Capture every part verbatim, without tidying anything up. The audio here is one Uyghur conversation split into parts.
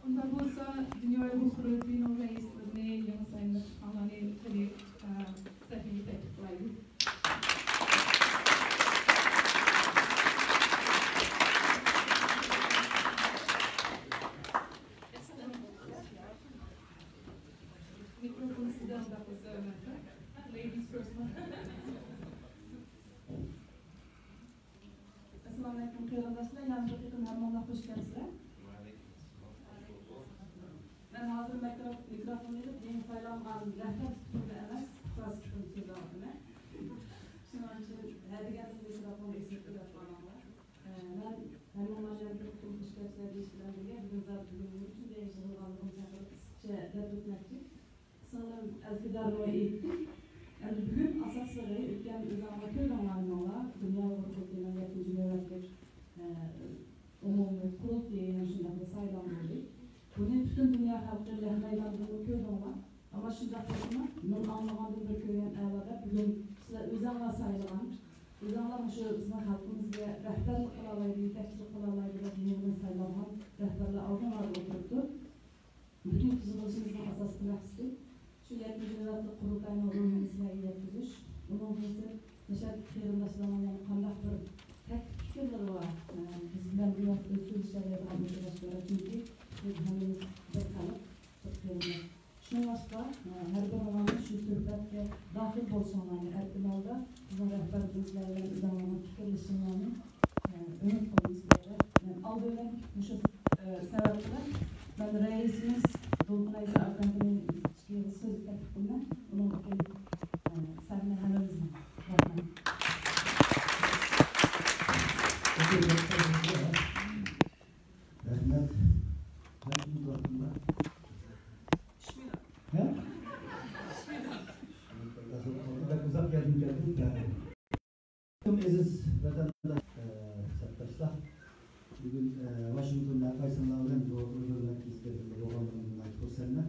ئۇنداق بولسا، دۇنيا ئۇيغۇر قۇرۇلتىيىنىڭ رەئىسلىرىنى، يېڭى سايلىنىپ چىققانلارنى قېنى، ئە، سەھنىگە تەكلىپ قىلايلى. مىكروفون سىزدە، ئۇنداق بولسا، ھۆرمەتلەر. Ladies first. ئەسسالامۇئەلەيكۇم، قېرىنداشلار، يەنە بىر قېتىم ھەممىڭلار خۇش كەپسىلەر. مەن ھازىر مىكرو-، مىكروفون ئېلىپ، يېڭى سايلانغان رەھبەر سۈپىتىمدە ئەمەس، پۇقرا سۈپىتىمدە سۆزلەۋاتىمەن. شۇنىڭ ئۈچۈن ھە دېگەندىن مىكروفون ئېلىپ كېلىۋاتقانلار. ئە، مەن ھەممىڭلارنى يەنە بىر قېتىم خۇش كەپسىلەر دېيىش بىلەن بىرگە، بۈگۈن زادى بۈگۈن نېمە ئۈچۈن يىغىلغانلىقىمىز ھەققىدە قىسقىچە دەپ ئۆتمەكچى. سىڭلىم ئەلفىدارمۇ ئېيتتى. ئەمدى بۈگۈن ئاساسلىقى ئۆتكەن ئۆزۈڭلار كۆردۈڭلار، ماڭا دۇنيا ئۇيغۇر قۇرۇلتىيىنىڭ يەتتىنچى نۆۋەتلىك، ئە، ئومۇمىي قۇرۇلتىيى ھەم شۇنداقلا سايلام بولدى. بۇنى پۈتۈن دۇنيا خەلقى لەھمەيداندىنمۇ كۆردۈڭلار. ئەمما شۇنداق بولسىمۇ، مەن ئاڭلىغاندىن بىر كۆرگەن ئەۋەدە بۈگۈن سىلەر ئۆزۈڭلار سايلىغان، ئۆزۈڭلار مۇشۇ بىزنىڭ خەلقىمىزگە رەھبەرلىك قىلالايدۇ، يېتەكچىلىك قىلالايدۇ دەپ يېڭىدىن سايلانغان رەھبەرلەر ئالدىڭلاردا ئولتۇرۇپتۇ. بۈگۈنكى يىغىلىشىمىزنىڭ ئاساسلىق مەقسىتى شۇ يەتتىنچى نۆۋەتلىك قۇرۇلتاينىڭ روھىنى سىلەرگە يەتكۈزۈش. ئۇنىڭدىن سىرت، مەشەدىكى قېرىنداشلارنىڭ يەنە قانداق بىر تەكلىپ پىكىرلىرى بار، ئە، بىز بىلەن بىۋاسىتە سۆزلىشەلەيدىغان ئىنتىلىش بار. چۈنكى بىز ھەممىمىز بىر خەلق، بىر قېرىنداش. شۇڭلاشقا، ئە، ھەر بىرىڭلارنىڭ شۇ سۆھبەتكە داخىل بولۇشۇڭلارنى ئەركىن ھالدا بىزنىڭ رەھبەرىمىز بىلەن ئۆزۈڭلارنىڭ پىكىرلىشىڭلارنى، ئە، ئۈمىد قىلىمىز. مەن ئالدى بىلەن مۇشۇ، ئە، سەۋەب بىلەن مەن رەئىسىمىز دولقۇن ئەيسا ئەپەندىنى ئىككى يىل سۆز تەكلىپ قىلىمەن. ئۇنىڭدىن كېيىن، ئە، سەھنە ھەممىمىزنىڭ. رەھمەت. رەھمەت. ھە؟ بەك ئۇزاق گەپنى كەلدىم. ئەزىز ۋەتەنداش، ئە، سەپداشلار، بۈگۈن، ئە، ۋاشىنگتوندا ھەرقايسىڭلار بىلەن بۇ ئۇيغۇر مەركىزىدە بىللە بولغانلىقىمدىن ناھايىتى خۇرسەنمەن.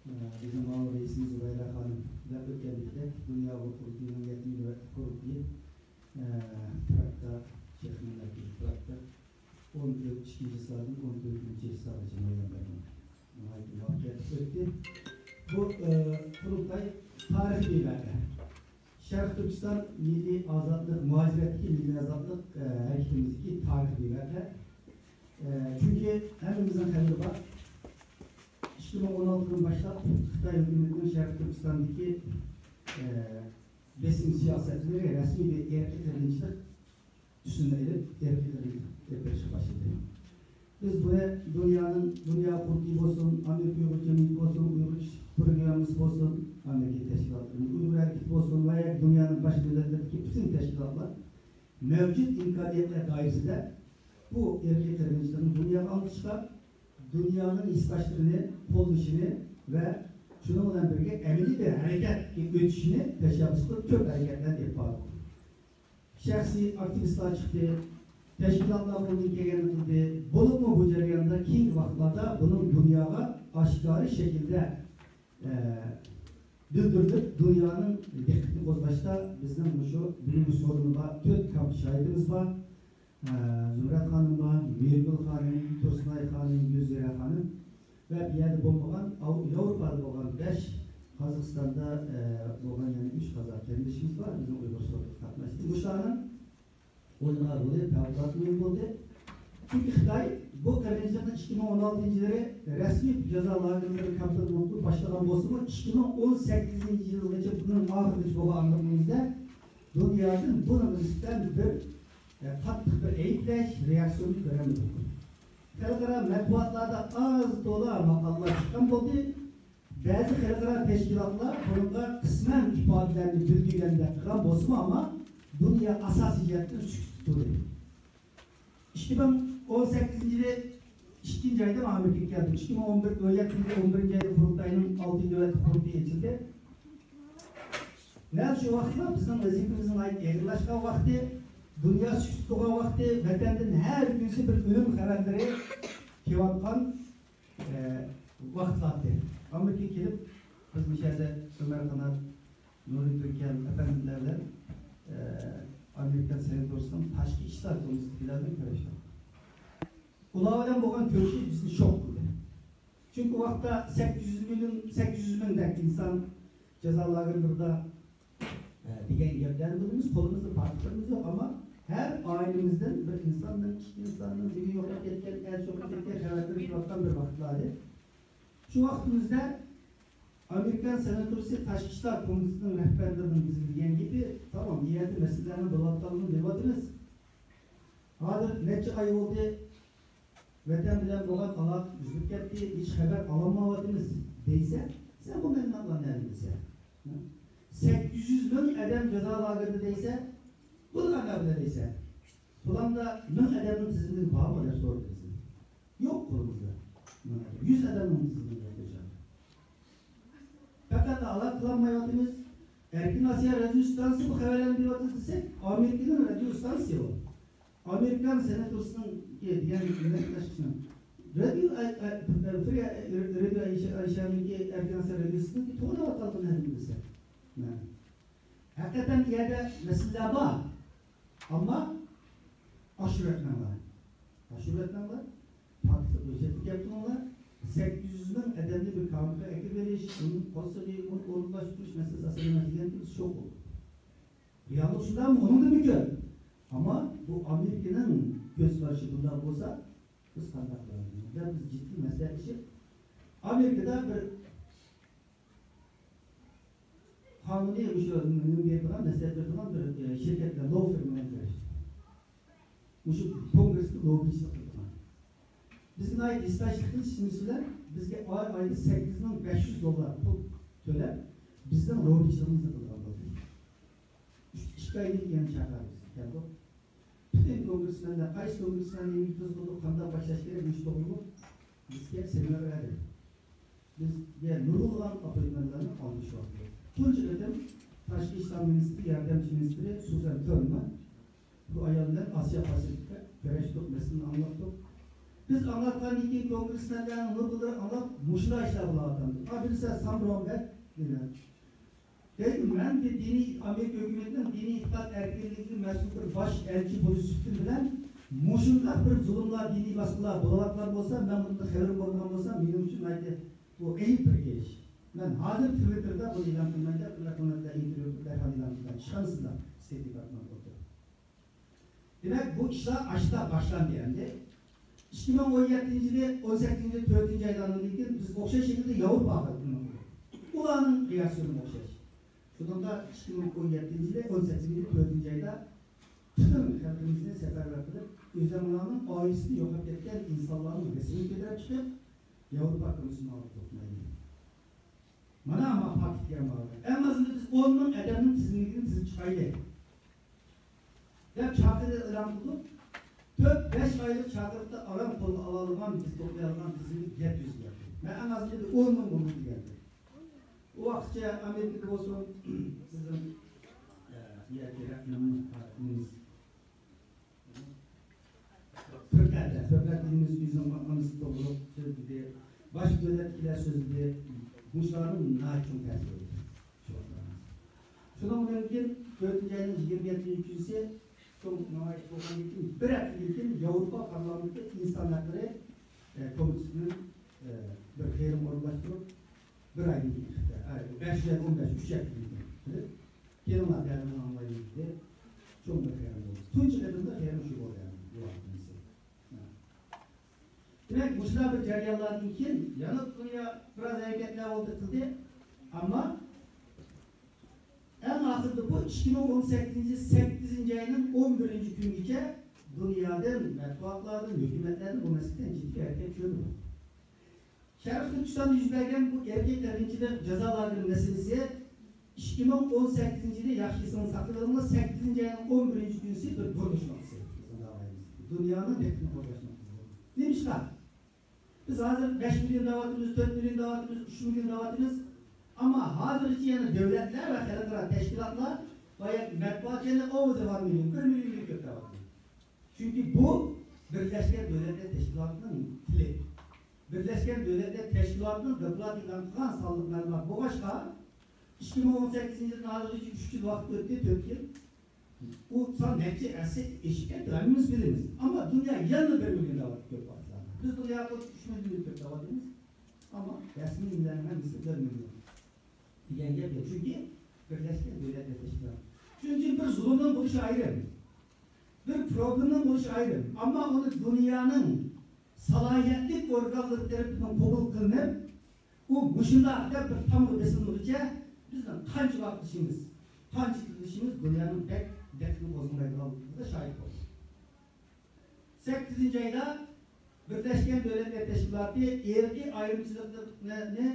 ئە، بىزنىڭ ماۋۇ رەئىسىمىز زۇبەيرە خانىم دەپ ئۆتكەندىكىدەك، دۇنيا ئۇيغۇر قۇرۇلتىيىنىڭ يەتتىنچى نۆۋەتلىك قۇرۇلتىيى، ئە، پراگدا، چېخنىڭ مەركىزى پراگدا، ئون تۆت، ئىككىنچى سائەتتىن ئون تۆتىنچى سائەتكىچە مۇۋەپپەقىيەتلىك ئۆتتى. بۇ، ئە، قۇرۇلتاي تارىخىي بىر ۋەقە. شەرقىي تۈركىستان مىللىي ئازادلىق، مۇھاجىرەتتىكى مىللىي ئازادلىق، ئە، ھەرىكىتىمىزدىكى تارىخىي بىر ۋەقە. ئە، چۈنكى ھەممىمىزنىڭ خەۋىرى بار. ئىككى مىڭ ئون ئالتىدىن باشلاپ خىتاي ھۆكۈمىتىنىڭ شەرقىي تۈركىستاندىكى، ئە، بېسىم سىياسەتلىرى رەسمىي بىر ئىرقىي قىرغىنچىلىق تۈسىنى ئېلىپ، ئىرقىي قىرغىنچىلىق ئېلىپ بېرىشقا باشلىدى. بىز بۇنى دۇنيانىڭ، دۇنيا قۇرۇلتىيى بولسۇن، ئامېرىكا ئۇيغۇر جەمئىيىتى بولسۇن، ئۇيغۇر ئىشلىق پروگراممىسى بولسۇن، ئامېرىكا تەشكىلاتلىرىنىڭ ئۇيغۇر ھەرىكىتى بولسۇن ۋە ياكى دۇنيانىڭ باشقا دۆلەتلىرىدىكى پۈتۈن تەشكىلاتلار مەۋجۇت ئىمكانىيەتلەر دائىرىسىدە بۇ ئىرقىي قىرغىنچىلىقنى دۇنياغا ئاڭلىتىشقا، دۇنيانىڭ ھېسداشلىرىنى قوللىشىنى ۋە شۇنىڭ بىلەن بىرگە ئەمەلىي بىر ھەرىكەتكە ئۆتۈشىنى تەشەببۇس قىلىپ كۆپ ھەرىكەتلەرنى ئېلىپ باردۇق. شەخسىي ئاكتىۋىستلار چىقتى، تەشكىلاتلار قولدىن كەلگەننى قىلدى. بولۇپمۇ بۇ جەرياندا كېيىنكى ۋاقىتلاردا بۇنىڭ دۇنياغا ئاشكارا شەكىلدە، ئە، بىلدۈرۈلۈپ، دۇنيانىڭ دىققىتىنى قوزغاشتا بىزنىڭ مۇشۇ بۈگۈن مۇشۇ ئورنىدا تۆت كامپ شاھىتىمىز بار. ئە، زۇمرەت خانىم بار، مېھرىگۈل خانىم، تۇرسۇنئاي خانىم، گۈلزىرە خانىم ۋە بۇ يەردە بولمىغان، ئاۋ-، ياۋروپادا بولغان بەش، قازاقىستاندا، ئە، بولغان يەنە ئۈچ قازاق قېرىندىشىمىز بار، بىزنىڭ ئۇيغۇر سوتىغا قاتناشتى. مۇشۇلارنىڭ ئوينىغان رولى پەۋقۇلئاددە مۇھىم بولدى. چۈنكى خىتاي بۇ قېرىندىشىمىزنىڭ ئىككى مىڭ ئون ئالتىنچى يىلى رەسمىي جازا لاگېرلىرى كامپىنىنى باشلىغان بولسىمۇ، ئىككى مىڭ ئون سەككىزىنچى يىلغىچە، بۇنىڭ ئاخىرىغىچە بولغان ئاڭلىقىمىزدا دۇنيادىن بۇنىڭغا نىسبەتەن بىر، ئە، قاتتىق بىر ئەيىبلەش رېئاكسىيىسىنى كۆرەلمىدۇق. خەلقئارا مەتبۇئاتلاردا ئاز تولا ماقالىلار چىققان بولدى. بەزى خەلقئارا تەشكىلاتلار بۇنىڭغا قىسمەن ئىپادىلەرنى بىلدۈرگەندەك قىلغان بولسىمۇ، ئەمما دۇنيا ئاساسىي جەھەتتىن سۈكۈتتە تۇردى. ئىككى مىڭ ئون سەككىزىنچى يىلى ئىككىنچى ئايدا ئامېرىكىگە كەلدىم. ئىككى مىڭ ئون بىر، ئون يەتتىنچى، ئون بىرىنچى ئايدا قۇرۇلتاينىڭ ئالتىنچى نۆۋەتلىك قۇرۇلتىيى ئېچىلدى. نەق شۇ ۋاقىتلار بىزنىڭ ۋەزىپىمىزنىڭ ناھايىتى ئېغىرلاشقان ۋاقتى، دۇنيا سۈكۈتتە تۇرغان ۋاقتى، ۋەتەندىن ھەر كۈنسى بىر ئۆلۈم خەۋەرلىرى كېلىۋاتقان ئە، ۋاقىت ئاتتى. ئامېرىكىغا كېلىپ، بىز مۇشۇ يەردە ئۆمەر قانات، نۇرى تۈركەل ئەپەندىلەر بىلەن، ئە، ئامېرىكا سېناتورىسىنىڭ تاشقى ئىشلار كومىتېتىدىكىلەر بىلەن كۆرۈشتۇق. ئۇلار بىلەن بولغان كۆرۈشۈش بىزنى شوك قىلدى. چۈنكى ئۇ ۋاقىتتا سەككىز يۈز مىليون، سەككىز يۈز مىڭدەك ئىنسان جازا لاگېرلىرىدا ئە، دېگەن گەپلەرنى بىلىمىز، قولىمىزدا پاكىتلىرىمىز يوق، ئەمما ھەر ئائىلىمىزدىن بىر ئىنساندىن، ئىككى ئىنساندىن، بىرى يوقاپ كەتكەن، ئەر يوقاپ كەتكەن خەۋەرلىرى كېلىۋاتقان بىر ۋاقىتلار ئىدى. شۇ ۋاقتىمىزدا ئامېرىكا سېناتورىسى تاشقى ئىشلار كومىتېتىنىڭ رەھبەرلىرىنىڭ بىزگە دېگەن گېپى، تامام، بۇ يەردە مەسىلىلەرنىڭ بولۇۋاتقانلىقىنى بىلىۋاتىمىز. ھازىر نەچچە ئاي بولدى، ۋەتەن بىلەن بولغان ئالاقە ئۈزۈلۈپ كەتتى، ھېچ خەۋەر ئالالمايۋاتىمىز دەيسە، سەن بۇ مەلۇماتلارنى نەدىن بىلىسەن؟ سەككىز يۈز مىڭ ئادەم جازا لاگېرىدا دەيسە، بۇنى قانداق بىلە دەيسەن؟ پۇلاندا مىڭ ئادەمنىڭ تىزىملىكى بارمۇ دەپ سورىدى بىزدىن. يوق قولىمىزدا. مىڭ ئادەم، يۈز ئادەمنىڭ تىزىملىكى يوق. پەقەت ئالاقە قىلالمايۋاتىمىز. ئەركىن ئاسىيا رادىيو ئىستانسىسى بۇ خەۋەرلەرنى بېرىۋاتىدۇ دېسەك، ئامېرىكىنىڭ رادىيو ئىستانسىسى ئۇ. ئامېرىكان سېناتورىسىنىڭ دېگەن تاشقىسىنىڭ رادىيو، ئە، ئە، رادىيو ئەيشەنىڭكى ئەركىن ئاسىيا رادىيوسىنىڭكى توغرا دەۋاتقانلىقىنى نەدىن بىلسە؟ مەن. ھەقىقەتەن بۇ يەردە مەسىلىلەر بار. ئەمما ئاشۇرۇۋەتمەڭلار. ئاشۇرۇۋەتمەڭلار. پاكىتلىق ھۆججەتنى كەلتۈرۈڭلار. سەككىز يۈز مىڭ ئادەمنى بىر كامپقا ئەكىرىۋېلىش، ئۇنى قورسىقى، ئۇنى ئورۇنلاشتۇرۇش مەسىلىسى ئاسان ئەمەس دېگەنگە بىز شوك بولدۇق. رېئاللىق شۇنداقمۇ؟ ئۇنىڭدىنمۇ كۆپ. ئەمما بۇ ئامېرىكىنىڭ كۆز قارىشى بۇنداق بولسا، بىز قانداق قىلالايمىز دەپ بىز جىددىي مەسلىھەتلىشىپ، ئامېرىكىدا بىر قانۇنىي مۇشۇ نېمە بېرىدىغان، نەسىھەت بېرىدىغان بىر، ئە، شىركەتلەر، لو فىرما بىلەن كۆرۈشتى. مۇشۇ كونگرېستا لوببىچىلىق قىلىدىغان. بىزگە ناھايىتى ھېسداشلىق قىلىش نېمىسى بىلەن بىزگە ئاي، ئايدا سەككىز مىڭ بەش يۈز دوللار پۇل تۆلەپ، بىزنىڭ لوببىچىلىقىمىزنى قىلىدىغان بولدى. ئۈچ، ئىككى ئايدىن كېيىن چاقىردى بىزنى، كەلدۇق. پۈتۈن كونگرېسمېنلەر، قايسى كونگرېسمېننى ئىنكاس قىلدۇق، قانداق باشلاش كېرەك، مۇشۇ توغرۇلۇق بىزگە سېمىنار بەردى. بىزگە نۇرغۇنلىغان ئاپايتمەنلەرنى ئالدى شۇ ۋاقىتتا. تۇنجى قېتىم تاشقى ئىشلار مىنىستىرى، ياردەمچى مىنىستىرى سۇزان تېرنمان بۇ ئايال بىلەن ئاسىيا پاسىفىكقا كۆرۈشتۇق، مەسىلىنى ئاڭلاتتۇق. بىز ئاڭلاتقاندىن كېيىن كونگرېسمېنلەرنىڭ نۇرغۇنلىرى ئاڭلاپ مۇشۇنداق ئىشلار بولۇۋاتامدۇ. ئا، بىرسى سام رامبەك دېدى. دەيدۇ، مەن بىر دىنىي، ئامېرىكا ھۆكۈمىتىنىڭ دىنىي ئېتىقاد ئەركىنلىكىگە مەسئۇل بىر باش ئەلچى بولۇش سۈپىتىم بىلەن مۇشۇنداق بىر زۇلۇملار، دىنىي باسقۇنلار بولۇۋاتقان بولسا، مەن بۇنداق خەۋىرىم بولمىغان بولسا، مېنىڭ ئۈچۈن ناھايىتى بۇ ئەيىب بىر ئىش. مەن ھازىر تىۋىتتېردا بۇنى ئېلان قىلمايمەن دەپ، بىر قاناتتا ئىنتېرۋيۇ دەرھال ئېلان قىلغان. ئىشقان سىزلار، ستېيت دېپارتمېنت بولدى. دېمەك، بۇ ئىشلار ئاشتا باشلاندى ئەمدى. ئىككى مىڭ ئون يەتتىنچى يىلى، ئون سەككىزىنچى، تۆتىنچى ئايلاردىن كېيىن بىز ئوخشاش شەكىلدە ياۋروپاغا ئۇلارنىڭ رېئاكسىيىسى ئوخشاش. شۇنىڭدا ئىككى مىڭ ئون يەتتىنچى يىلى، ئون سەككىزىنچى، تۆتىنچى ئايدا پۈتۈن خەلقىمىزنى سەپەرۋەر قىلىپ، ئۆزلەرنىڭ ئائىلىسىدە يوقاپ كەتكەن ئىنسانلارنىڭ رەسىمىنى كۆتۈرۈپ چىقىپ، ياۋروپا كومىسسىيىنىڭ ئالدىدا توختىمايلى. مانا، مانا پاكىت دېگەن بار. ئەڭ ئازىندا بىز ئون مىڭ ئادەمنىڭ تىزىملىكىنى تىزىپ چىقايلى دەپ چاقىرىق ئېلان قىلدۇق. تۆت، بەش ئايلىق چاقىرىقتا ئاران قولغا ئالالىغان، بىز توپلايالىغان تىزىملىك يەتتە يۈز گەپ. مەن ئەڭ ئازىندا بىر ئون مىڭ بولدى دېگەنتىم. ئۇ ۋاقىتچە ئامېرىكىدا بولسۇن، بىزنىڭ، ئە، يەردە رەھبىرىمىز، پارتىيىمىز، فىرقەدە، فىرقەدە دېگىنىمىز ئۆزىنىڭ ئانىسى توغرۇلۇق سۆزلىدى. باشقا دۆلەتتىكىلەر سۆزلىدى. بۇ ئىشلارنىڭ ناھايىتى چوڭ تەسىرى بولدى. شۇنىڭ بىلەن كېيىن تۆتىنچى ئاينىڭ يىگىرمە يەتتىنچى كۈنىسى چوڭ نامايىش بولغاندىن كېيىن، بىر ھەپتىدىن كېيىن ياۋروپا پارلامېنتى ئىنسان ھەقلىرى، ئە، كومىتېتىنىڭ، ئە، بىر خېرىم ئورۇنلاشتۇرۇپ، بىر ئايدىن كېيىن، ئە، بەش يۈز ئون بەش، ئۈچ ھەپتىدىن كېيىن كېلىڭلار، دەلىلنى ئاڭلايلى دېدى. چوڭ بىر خېرىم بولدى. تۇنجى قېتىمدا خېرىم شۇ بولدى، يەنى، بۇ ۋاقىتنىڭ ئىچىدە. دېمەك، مۇشۇنداق بىر جەريانلاردىن كېيىن يەنە دۇنيا بىراز ھەرىكەتلەر بولدى، قىلدى. ئەمما ئەڭ ئاخىرىدا بۇ ئىككى مىڭ ئون سەككىزىنچى يىل سەككىزىنچى ئاينىڭ ئون بىرىنچى كۈنىگىچە دۇنيادىن، مەتبۇئاتلاردىن، ھۆكۈمەتلەردىن بۇ مەسىلىدە جىددىي ھەرىكەت كۆرمىدۇق. شەرقىي تۈركىستاندا يۈز بەرگەن بۇ ئىرقىي قىرغىنچىلىق، جازا لاگېرى مەسىلىسى ئىككى مىڭ ئون سەككىزىنچى يىلى، ياخشى ئېسىڭىزدە ساقلىۋېلىڭلار، سەككىزىنچى ئاينىڭ ئون بىرىنچى كۈنىسى بىر بۇرۇلۇش نۇقتىسى. دۇنيانىڭ دىققىتىنى قوزغاش نۇقتىسى. نېمىشقا؟ بىز ھازىر بەش مىليون دەۋاتىمىز، تۆت مىليون دەۋاتىمىز، ئۈچ مىليون دەۋاتىمىز. ئەمما ھازىرغىچە يەنە دۆلەتلەر ۋە خەلقئارا تەشكىلاتلار بايا مەتبۇئات يەنە ئوۋزى بار مىليون، بىر مىليون كۆپ دەۋاتىدۇ. چۈنكى بۇ بىرلەشكەن دۆلەتلەر تەشكىلاتىنىڭ تىلى. بىرلەشكەن دۆلەتلەر تەشكىلاتىنىڭ دوكلات ئېلان قىلغان سانلىق مەلۇمات بولغاچقا، ئىككى مىڭ ئون سەككىزىنچى يىلدىن ھازىرغىچە ئۈچ يىل ۋاقىت ئۆتتى، تۆت يىل. ئۇ سان نەچچە ھەسسە ئېشىپ كەتتى، ھەممىمىز بىلىمىز. ئەمما دۇنيا يەنىلا بىر مىليون دەۋاتىدۇ كۆپ ۋاقىتلاردا. بىز دۇنياغا ئۈچ مىليون كۆپ دەۋاتىمىز. ئەمما رەسمىي مىللەتنىڭ ھەممىسى بىر مىليون دېگەن گەپ يوق. چۈنكى بىرلەشكەن دۆلەتلەر تەشكىلاتى. شۇنىڭ ئۈچۈن بىر زۇلۇمنىڭ بولۇشى ئايرىم. بىر پروبلېمىنىڭ بولۇشى ئايرىم. ئەمما ئۇنى دۇنيانىڭ سالاھىيەتلىك ئورگانلىرى تەرىپىدىن قوبۇل قىلىنىپ، ئۇ مۇشۇنداق دەپ بىر تامغا بېسىلمىغۇچە بىزنىڭ قانچە ۋاقىت ئىشىمىز، قانچە تىل ئىشىمىز دۇنيانىڭ بەك دىققىتىنى قوزغىمايدىغانلىقىغا شاھىت بولدۇق. سەككىزىنچى ئايدا بىرلەشكەن دۆلەتلەر تەشكىلاتى ئىرقىي ئايرىمچىلىقنى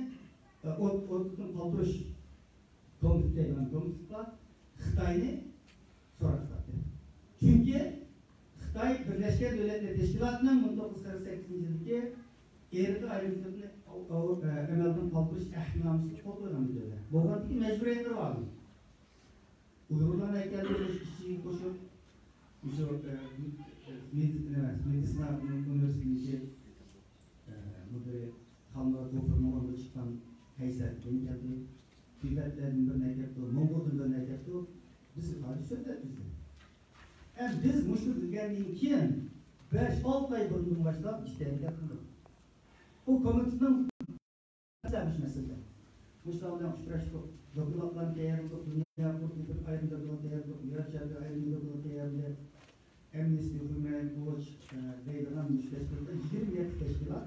ئوت-، ئوتتىن قالدۇرۇش كومىتېتى دەيدىغان كومىتېتقا خىتاينى سوراق قىلاتتى. چۈنكى خىتاي بىرلەشكەن دۆلەتلەر تەشكىلاتىنىڭ مىڭ توققۇز يۈز قىرىق سەككىزىنچى يىلدىكى ئىرقىي ئايرىمچىلىقنى ئەمەلدىن قالدۇرۇش ئەھدىنامىسىغا قول قويغان بىر دۆلەت. بولغاندىكىن مەجبۇرىيەتلىرى بار. ئۇيغۇرلارنى ئەكەلدى، مۇشۇ ئىشچىگە قوشۇپ، مۇشۇ، ئە، مېدىتسىنا ئۇنىۋېرسىتېتىنىڭكى، ئە، مۇدىرى خانلار توپىنىڭ ئورنىغا چىققان قەيسەر بىلەن كەلدى. تىبەتلەردىن بىرنى ئەكەپتۇ، موڭغۇلدىن بىرنى ئەكەپتۇ. بىز ھازىر سۆھبەت بىزدە. ئەمدى بىز مۇشۇنى بىلگەندىن كېيىن بەش، ئالتە ئاي بۇرۇندىن باشلاپ ئىشتىن ھەرىكەت قىلدۇق. بۇ كومىتېتنىڭ مۇشۇ مەسىلىدە مۇشۇلار بىلەن ئۇچراشتۇق، دوكلاتلارنى تەييارلىدۇق، دۇنيا قۇرۇلتىيى بىر ئايرىم دوكلات تەييارلىدۇق، مىرات شەرقىي ئايرىم دوكلات تەييارلىدى. ئەمنىستى، ھيۇمەن رايتس ۋوچ، ئە، دەيدىغان مۇشۇ تەشكىلاتلار يىگىرمە يەتتە تەشكىلات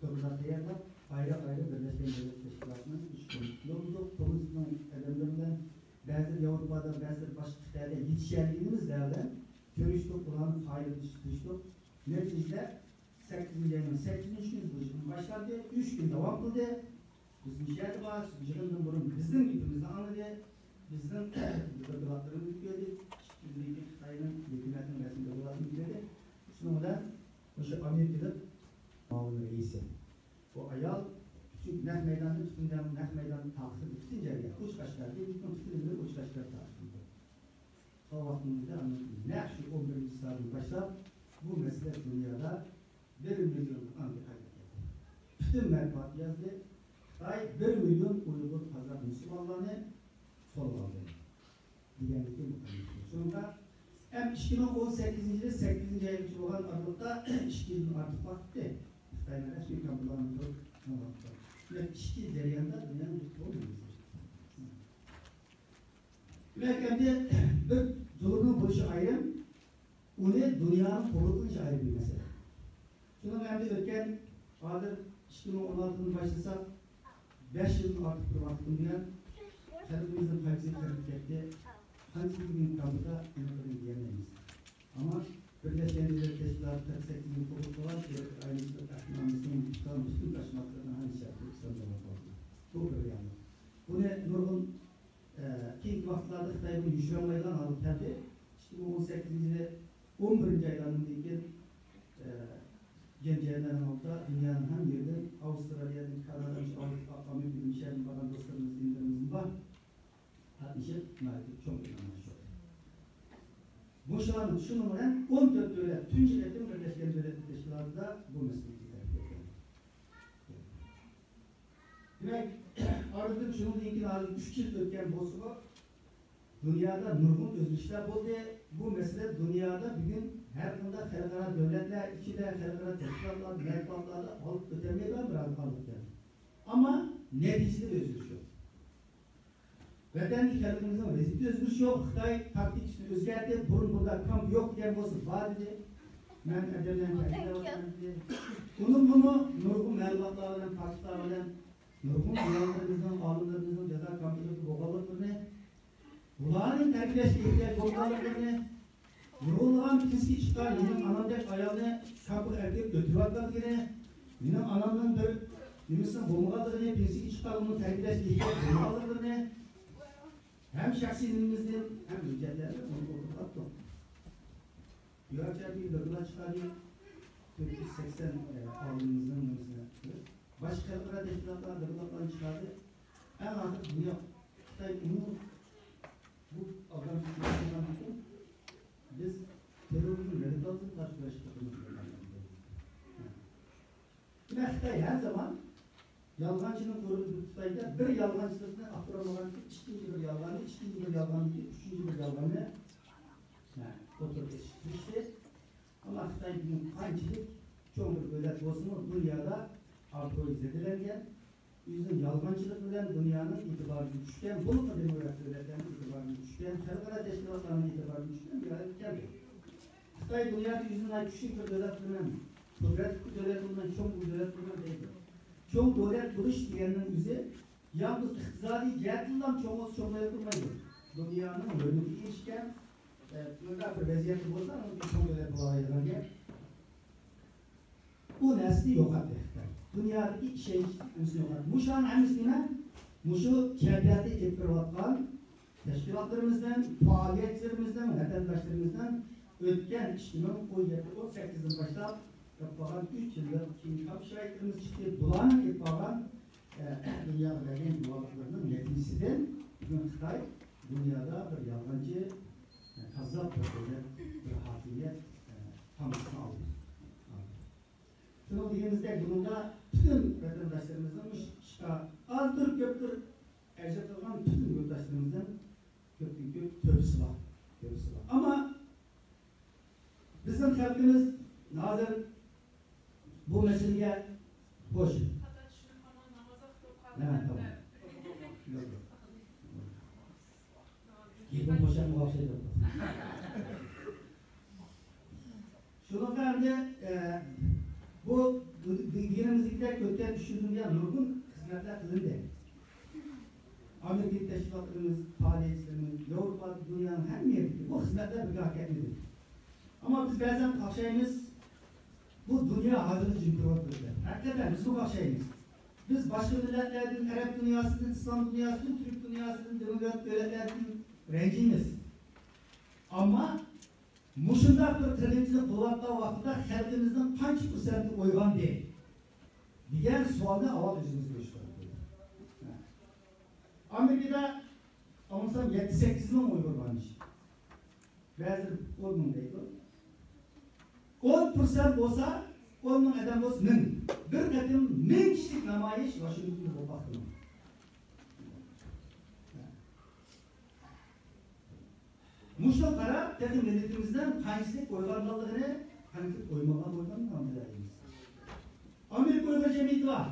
دوكلات تەييارلاپ، ئايرىم-ئايرىم بىرلەشكەن دۆلەت تەشكىلاتىنىڭ ئۈچ كومىتېتىنى يوللىدۇق. كومىتېتنىڭ ئادەملىرى بىلەن بەزىلىرى ياۋروپادا، بەزىلىرى باشقا خىتايدا يېتىشەلىگىنىمىز بىلەن كۆرۈشتۇق، ئۇلارنى قايىل قىلىشتۇق. نەتىجىدە سەككىزىنچى ئاينىڭ سەككىزىنچى كۈنى بۇ يىغىن باشلاندى. ئۈچ كۈن داۋام قىلدى. بىز مۇشۇ يەردە بار، يىغىندىن بۇرۇن بىزنىڭ گېپىمىزنى ئاڭلىدى. بىزنىڭ دوكلاتلىرىمىزنى كۆردى. ئىككى كۈندىن كېيىن خىتاينىڭ ھۆكۈمەتنىڭ رەسمىي دوكلاتىنى كۆردى. شۇنىڭ بىلەن مۇشۇ ئامېرىكىلىق مۇئاۋىن رەئىسى. بۇ ئايال، چۈنكى نەق مەيداندا پۈتۈن، نەق مەيداندا تارقىتىلدى، پۈتۈن جەريان ئوچۇق ئاشكارا، پۈتۈن ئېلىمىز ئوچۇق ئاشكارا تارقىتىلدى. شۇ ۋاقىتنىڭ ئۆزىدە ئاندىن كېيىن نەق شۇ ئون بىرىنچى سائەتتىن باشلاپ بۇ مەسىلە دۇنيادا بىر مىليوندىن ئانچە قايتىپ كەتتى. پۈتۈن مەتبۇئات يازدى. خىتاي بىر مىليون ئۇيغۇر، قازاق، مۇسۇلمانلارنى سولغا ئالدى دېگەنلىكى مۇقەررەر. شۇنىڭغا ھەم ئىككى مىڭ ئون سەككىزىنچى يىلى سەككىزىنچى ئايغىچە بولغان ئارىلىقتا ئىككى يىلدىن ئارتۇق ۋاقىتتى. خىتاينىڭ رەسمىي كامپۇلارنى تۇرۇپ، شۇ ۋاقىتتا. دېمەك، ئىككى يىل جەريانىدا دۇنيانىڭ بىر قول مېڭىسى. دېمەك، ئەمدى بىر زۇلۇمنىڭ بولۇشى ئايرىم، ئۇنى دۇنيانىڭ قوبۇل قىلىشى ئايرىم بىر مەسىلە. شۇنىڭ ئەمدى ئۆتكەن، ھازىر ئىككى مىڭ ئون ئالتىدىن باشلىساق، بەش يىلدىن ئارتۇق بىر ۋاقىتتىن بۇيان، خەلقىمىزنىڭ قايسى قېرىپ كەتتى، قانچىلىكىنى كامپۇدا ئېنىقلىقىنى دېيەلمەيمىز. ئەمما بىرلەشكەن دۆلەتلەر تەشكىلاتى قىرىق سەككىزىنچى يىلى قوبۇل قىلغان ئىرقىي ئايرىمچىلىق ئەھدىنامىسىنىڭ ئىسلام مۇسلىم تاشناقلىرىنىڭ ھەممىسى شەرتى ئىسلام دۆلىتى بولدى. بۇ بىر رېئاللىق. بۇنى نۇرغۇن، ئە، كېيىنكى ۋاقىتلاردا خىتاي بۇنى يوشۇرالمايدىغان ھالغا كەلدى. ئىككى مىڭ ئون سەككىزىنچى يىلى ئون بىرىنچى ئايلاردىن كېيىن، ئە، جەمئىيەتلەرنىڭ ئالدىدا دۇنيانىڭ ھەممە يېرىدىن، ئاۋسترالىيەدىن، كانادادىن، ئامېرىكىدىن، شەرقتىن بارغان دوستلىرىمىز، ئىنىلىرىمىز بار. قاتنىشىپ ناھايىتى چوڭ ئىنئام ئاشۇ. مۇشۇلارنىڭ، شۇنىڭ بىلەن ئون تۆت دۆلەت تۇنجى قېتىم بىرلەشكەن دۆلەتلەر تەشكىلاتىدا بۇ مەسىلىگە تەكلىپ قىلغان. دېمەك، ئارىدىن شۇنىڭدىن كېيىن ھازىر ئۈچ يىل ئۆتكەن بولسىمۇ، دۇنيادا نۇرغۇن ئۆزگىرىشلەر بولدى. بۇ مەسىلە دۇنيادا بۈگۈن ھەر قانداق خەلقئارا دۆلەتلەر ئىچىدە، خەلقئارا تەشكىلاتلاردا، مەتبۇئاتلاردا ئالغا كۆتەرمەيدىغان بىر ھالغا ئېلىپ كەلدى. ئەمما نەتىجىدە ئۆزگىرىش يوق. ۋەتەندىكى خەلقىمىزنىڭ ۋەزىيىتىدە ئۆزگىرىش يوق. خىتاي تاكتىكىسىنى ئۆزگەرتتى. بۇرۇن بۇنداق كامپ يوق دېگەن بولسا، بار دېدى. مەن ئەدەملەرنى تەكىتلەۋاتىمەن دېدى. ئۇنىڭغىمۇ نۇرغۇن مەلۇماتلار بىلەن، پاكىتلار بىلەن نۇرغۇن ئۇيغۇرلىرىمىزنىڭ، ئالىملىرىمىزنىڭ جازا كامپىدا بولغانلىقلىرىنى، بۇلارنى تەربىيەلەشكە ئېھتىياج بولغانلىقلىرىنى، نۇرغۇنلىغان پىسكى چىققان مېنىڭ ئانامدەك ئايالنى كامپىغا ئەكىرىپ ئۆلتۈرۈۋاتقانلىقىنى، مېنىڭ ئانامنىڭ بىر نېمىسىنىڭ بولمىغانلىقىنى، پىسكى چىققان ئۇنىڭ تەربىيەلەشكە ئېھتىياج بولمىغانلىقلىرىنى ھەم شەخسىي نېمىمىزدىن ھەم ھۆججەتلەرنى ئۇنى ئوتتۇرىغا ئاتتۇق. يۇرارچى بىر دوكلات چىقاردى. تۆت يۈز سەكسەن ئالىمىمىزنىڭ نېمىسىنى، باشقا خەلقئارا تەشكىلاتلار دوكلاتلارنى چىقاردى. ئەڭ ئاخىرى دۇنيا، خىتاي ئۇنى بۇ ئالدامچىلىقنى قىلغاندىن كېيىن بىز تېررورىزم، رادىكالىزمغا قارشى كۈرەش قىلىمىز. دېمەك، خىتاي ھەر زامان يالغانچىنىڭ قورۇنى بىر تۇتايدا، بىر يالغانچىلىقنى ئاختۇرالمىغاندىن كېيىن ئىككىنچى بىر يالغاننى، ئىككىنچى بىر يالغاندىن كېيىن ئۈچىنچى بىر يالغاننى، ھە، ئوتتۇرىغا چىقىرىشتى. ئەمما خىتاي بۈگۈن قانچىلىك چوڭ بىر دۆلەت بولسىمۇ، دۇنيادا ئابرۇيى زەدىلەنگەن، ئۆزىنىڭ يالغانچىلىقى بىلەن دۇنيانىڭ ئېتىبارىدىن چۈشكەن، بولۇپمۇ دېموكرات دۆلەتلەرنىڭ ئېتىبارىدىن چۈشكەن، خەلقئارا تەشكىلاتلارنىڭ ئېتىبارىدىن چۈشكەن بىر ھالەتكە كەلدى. خىتاي دۇنيادا ئۆزىنى ناھايىتى كۈچلۈك بىر دۆلەت قىلىمەن، قۇدرەتلىك بىر دۆلەت قىلىمەن، چوڭ بىر دۆلەت قىلىمەن دەيدۇ. چوڭ دۆلەت بولۇش دېگەننىڭ ئۆزى يالغۇز ئىقتىسادىي جەھەتتىنلا چوڭ بولسا چوڭ دۆلەت بولمايدۇ. دۇنيانىڭ ھۆرمىتىگە ئېرىشكەن، ئە، مۇنداق بىر ۋەزىيەتتە بولسا، ئۇنىڭ چوڭ دۆلەت بولالايدىغان گەپ. بۇ نەرسىنى يوقاتتى خىتاي. دۇنيادىكى ئىشەنچ نېمىسىنى يوقاتتى. مۇشۇلارنىڭ ھەممىسى نېمە؟ مۇشۇ كەيپىياتنى ئېلىپ بېرىۋاتقان تەشكىلاتلىرىمىزنىڭ، پائالىيەتچىلىرىمىزنىڭ، ۋەتەنداشلىرىمىزنىڭ ئۆتكەن ئىككى مىڭ ئون يەتتە، ئون سەككىزدىن باشلاپ ئېلىپ بارغان ئۈچ يىللىق كېڭەش شارائىتلىرىمىز چىقتى. بۇلارنىڭ ئېلىپ بارغان، ئە، دۇنياغا بەرگەن گۇۋاھلىقلىرىنىڭ نەتىجىسىدىن بۈگۈن خىتاي دۇنيادا بىر يالغانچى، ئە، كاززاپ بىر دۆلەت، بىر ھاكىمىيەت، ئە، تامغىسىنى ئالدى. شۇنىڭ دېگىنىمىزدەك، بۇنىڭدا پۈتۈن ۋەتەنداشلىرىمىزنىڭ مۇشۇ ئىشقا ئازدۇر كۆپتۇر ئەجىر قىلغان پۈتۈن يۇرتداشلىرىمىزدىن كۆپتىن كۆپ تۆھپىسى بار. تۆھپىسى بار. ئەمما بىزنىڭ خەلقىمىز ھازىر بۇ مەسىلىگە خوش. ھە، تامام. گېپىم بوشاپمۇ ئوخشايدۇ. شۇنىڭغا ئەمدى، ئە، بۇ دېگىنىمىزدەك ئۆتكەن ئۈچ يىلدىن بۇيان نۇرغۇن خىزمەتلەر قىلىندى. ئامېرىكىدىكى تەشكىلاتلىرىمىز، پائالىيەتچىلىرىمىز، ياۋروپا، دۇنيانىڭ ھەممە يېرىدىكى بۇ خىزمەتلەر بىر گاھ كەتمىدى. ئەمما بىز بەزەن قاقشايمىز، بۇ دۇنيا ھازىرغىچە جىم تۇرۇۋاتىدۇ دەپ. ھەقىقەتەن بىزمۇ قاقشايمىز. بىز باشقا مىللەتلەردىن، ئەرەب دۇنياسىدىن، ئىسلام دۇنياسىدىن، تۈرك دۇنياسىدىن، دېموكرات دۆلەتلەردىن رەنجىيمىز. ئەمما مۇشۇنداق بىر قىرغىنچىلىق بولۇۋاتقان ۋاقتىدا خەلقىمىزنىڭ قانچە پىرسەنتى ئويغاندى دېگەن سوئالنى ئاۋۋال ئۆزىمىزگە بېرىش كېرەك. ئامېرىكىدا ئاڭلىسام يەتتە سەككىز مىڭ ئۇيغۇر بارمىش. بەزىلىرى ئون مىڭ دەيدۇ. ئون پىرسەنت بولسا، ئون مىڭ ئادەم بولسا مىڭ. بىر قېتىم مىڭ كىشىلىك نامايىش ۋاشىنگتوندا بولۇپ باقتىمۇ؟ مۇشۇ قاراپ، تېخى مىللىتىمىزنىڭ قانچىلىك ئويغانغانلىقىنى، قانچىلىك ئويمىغان ئويغانغانلىقىنى بىلەلەيمىز. ئامېرىكا ئۇيغۇر جەمئىيىتى بار.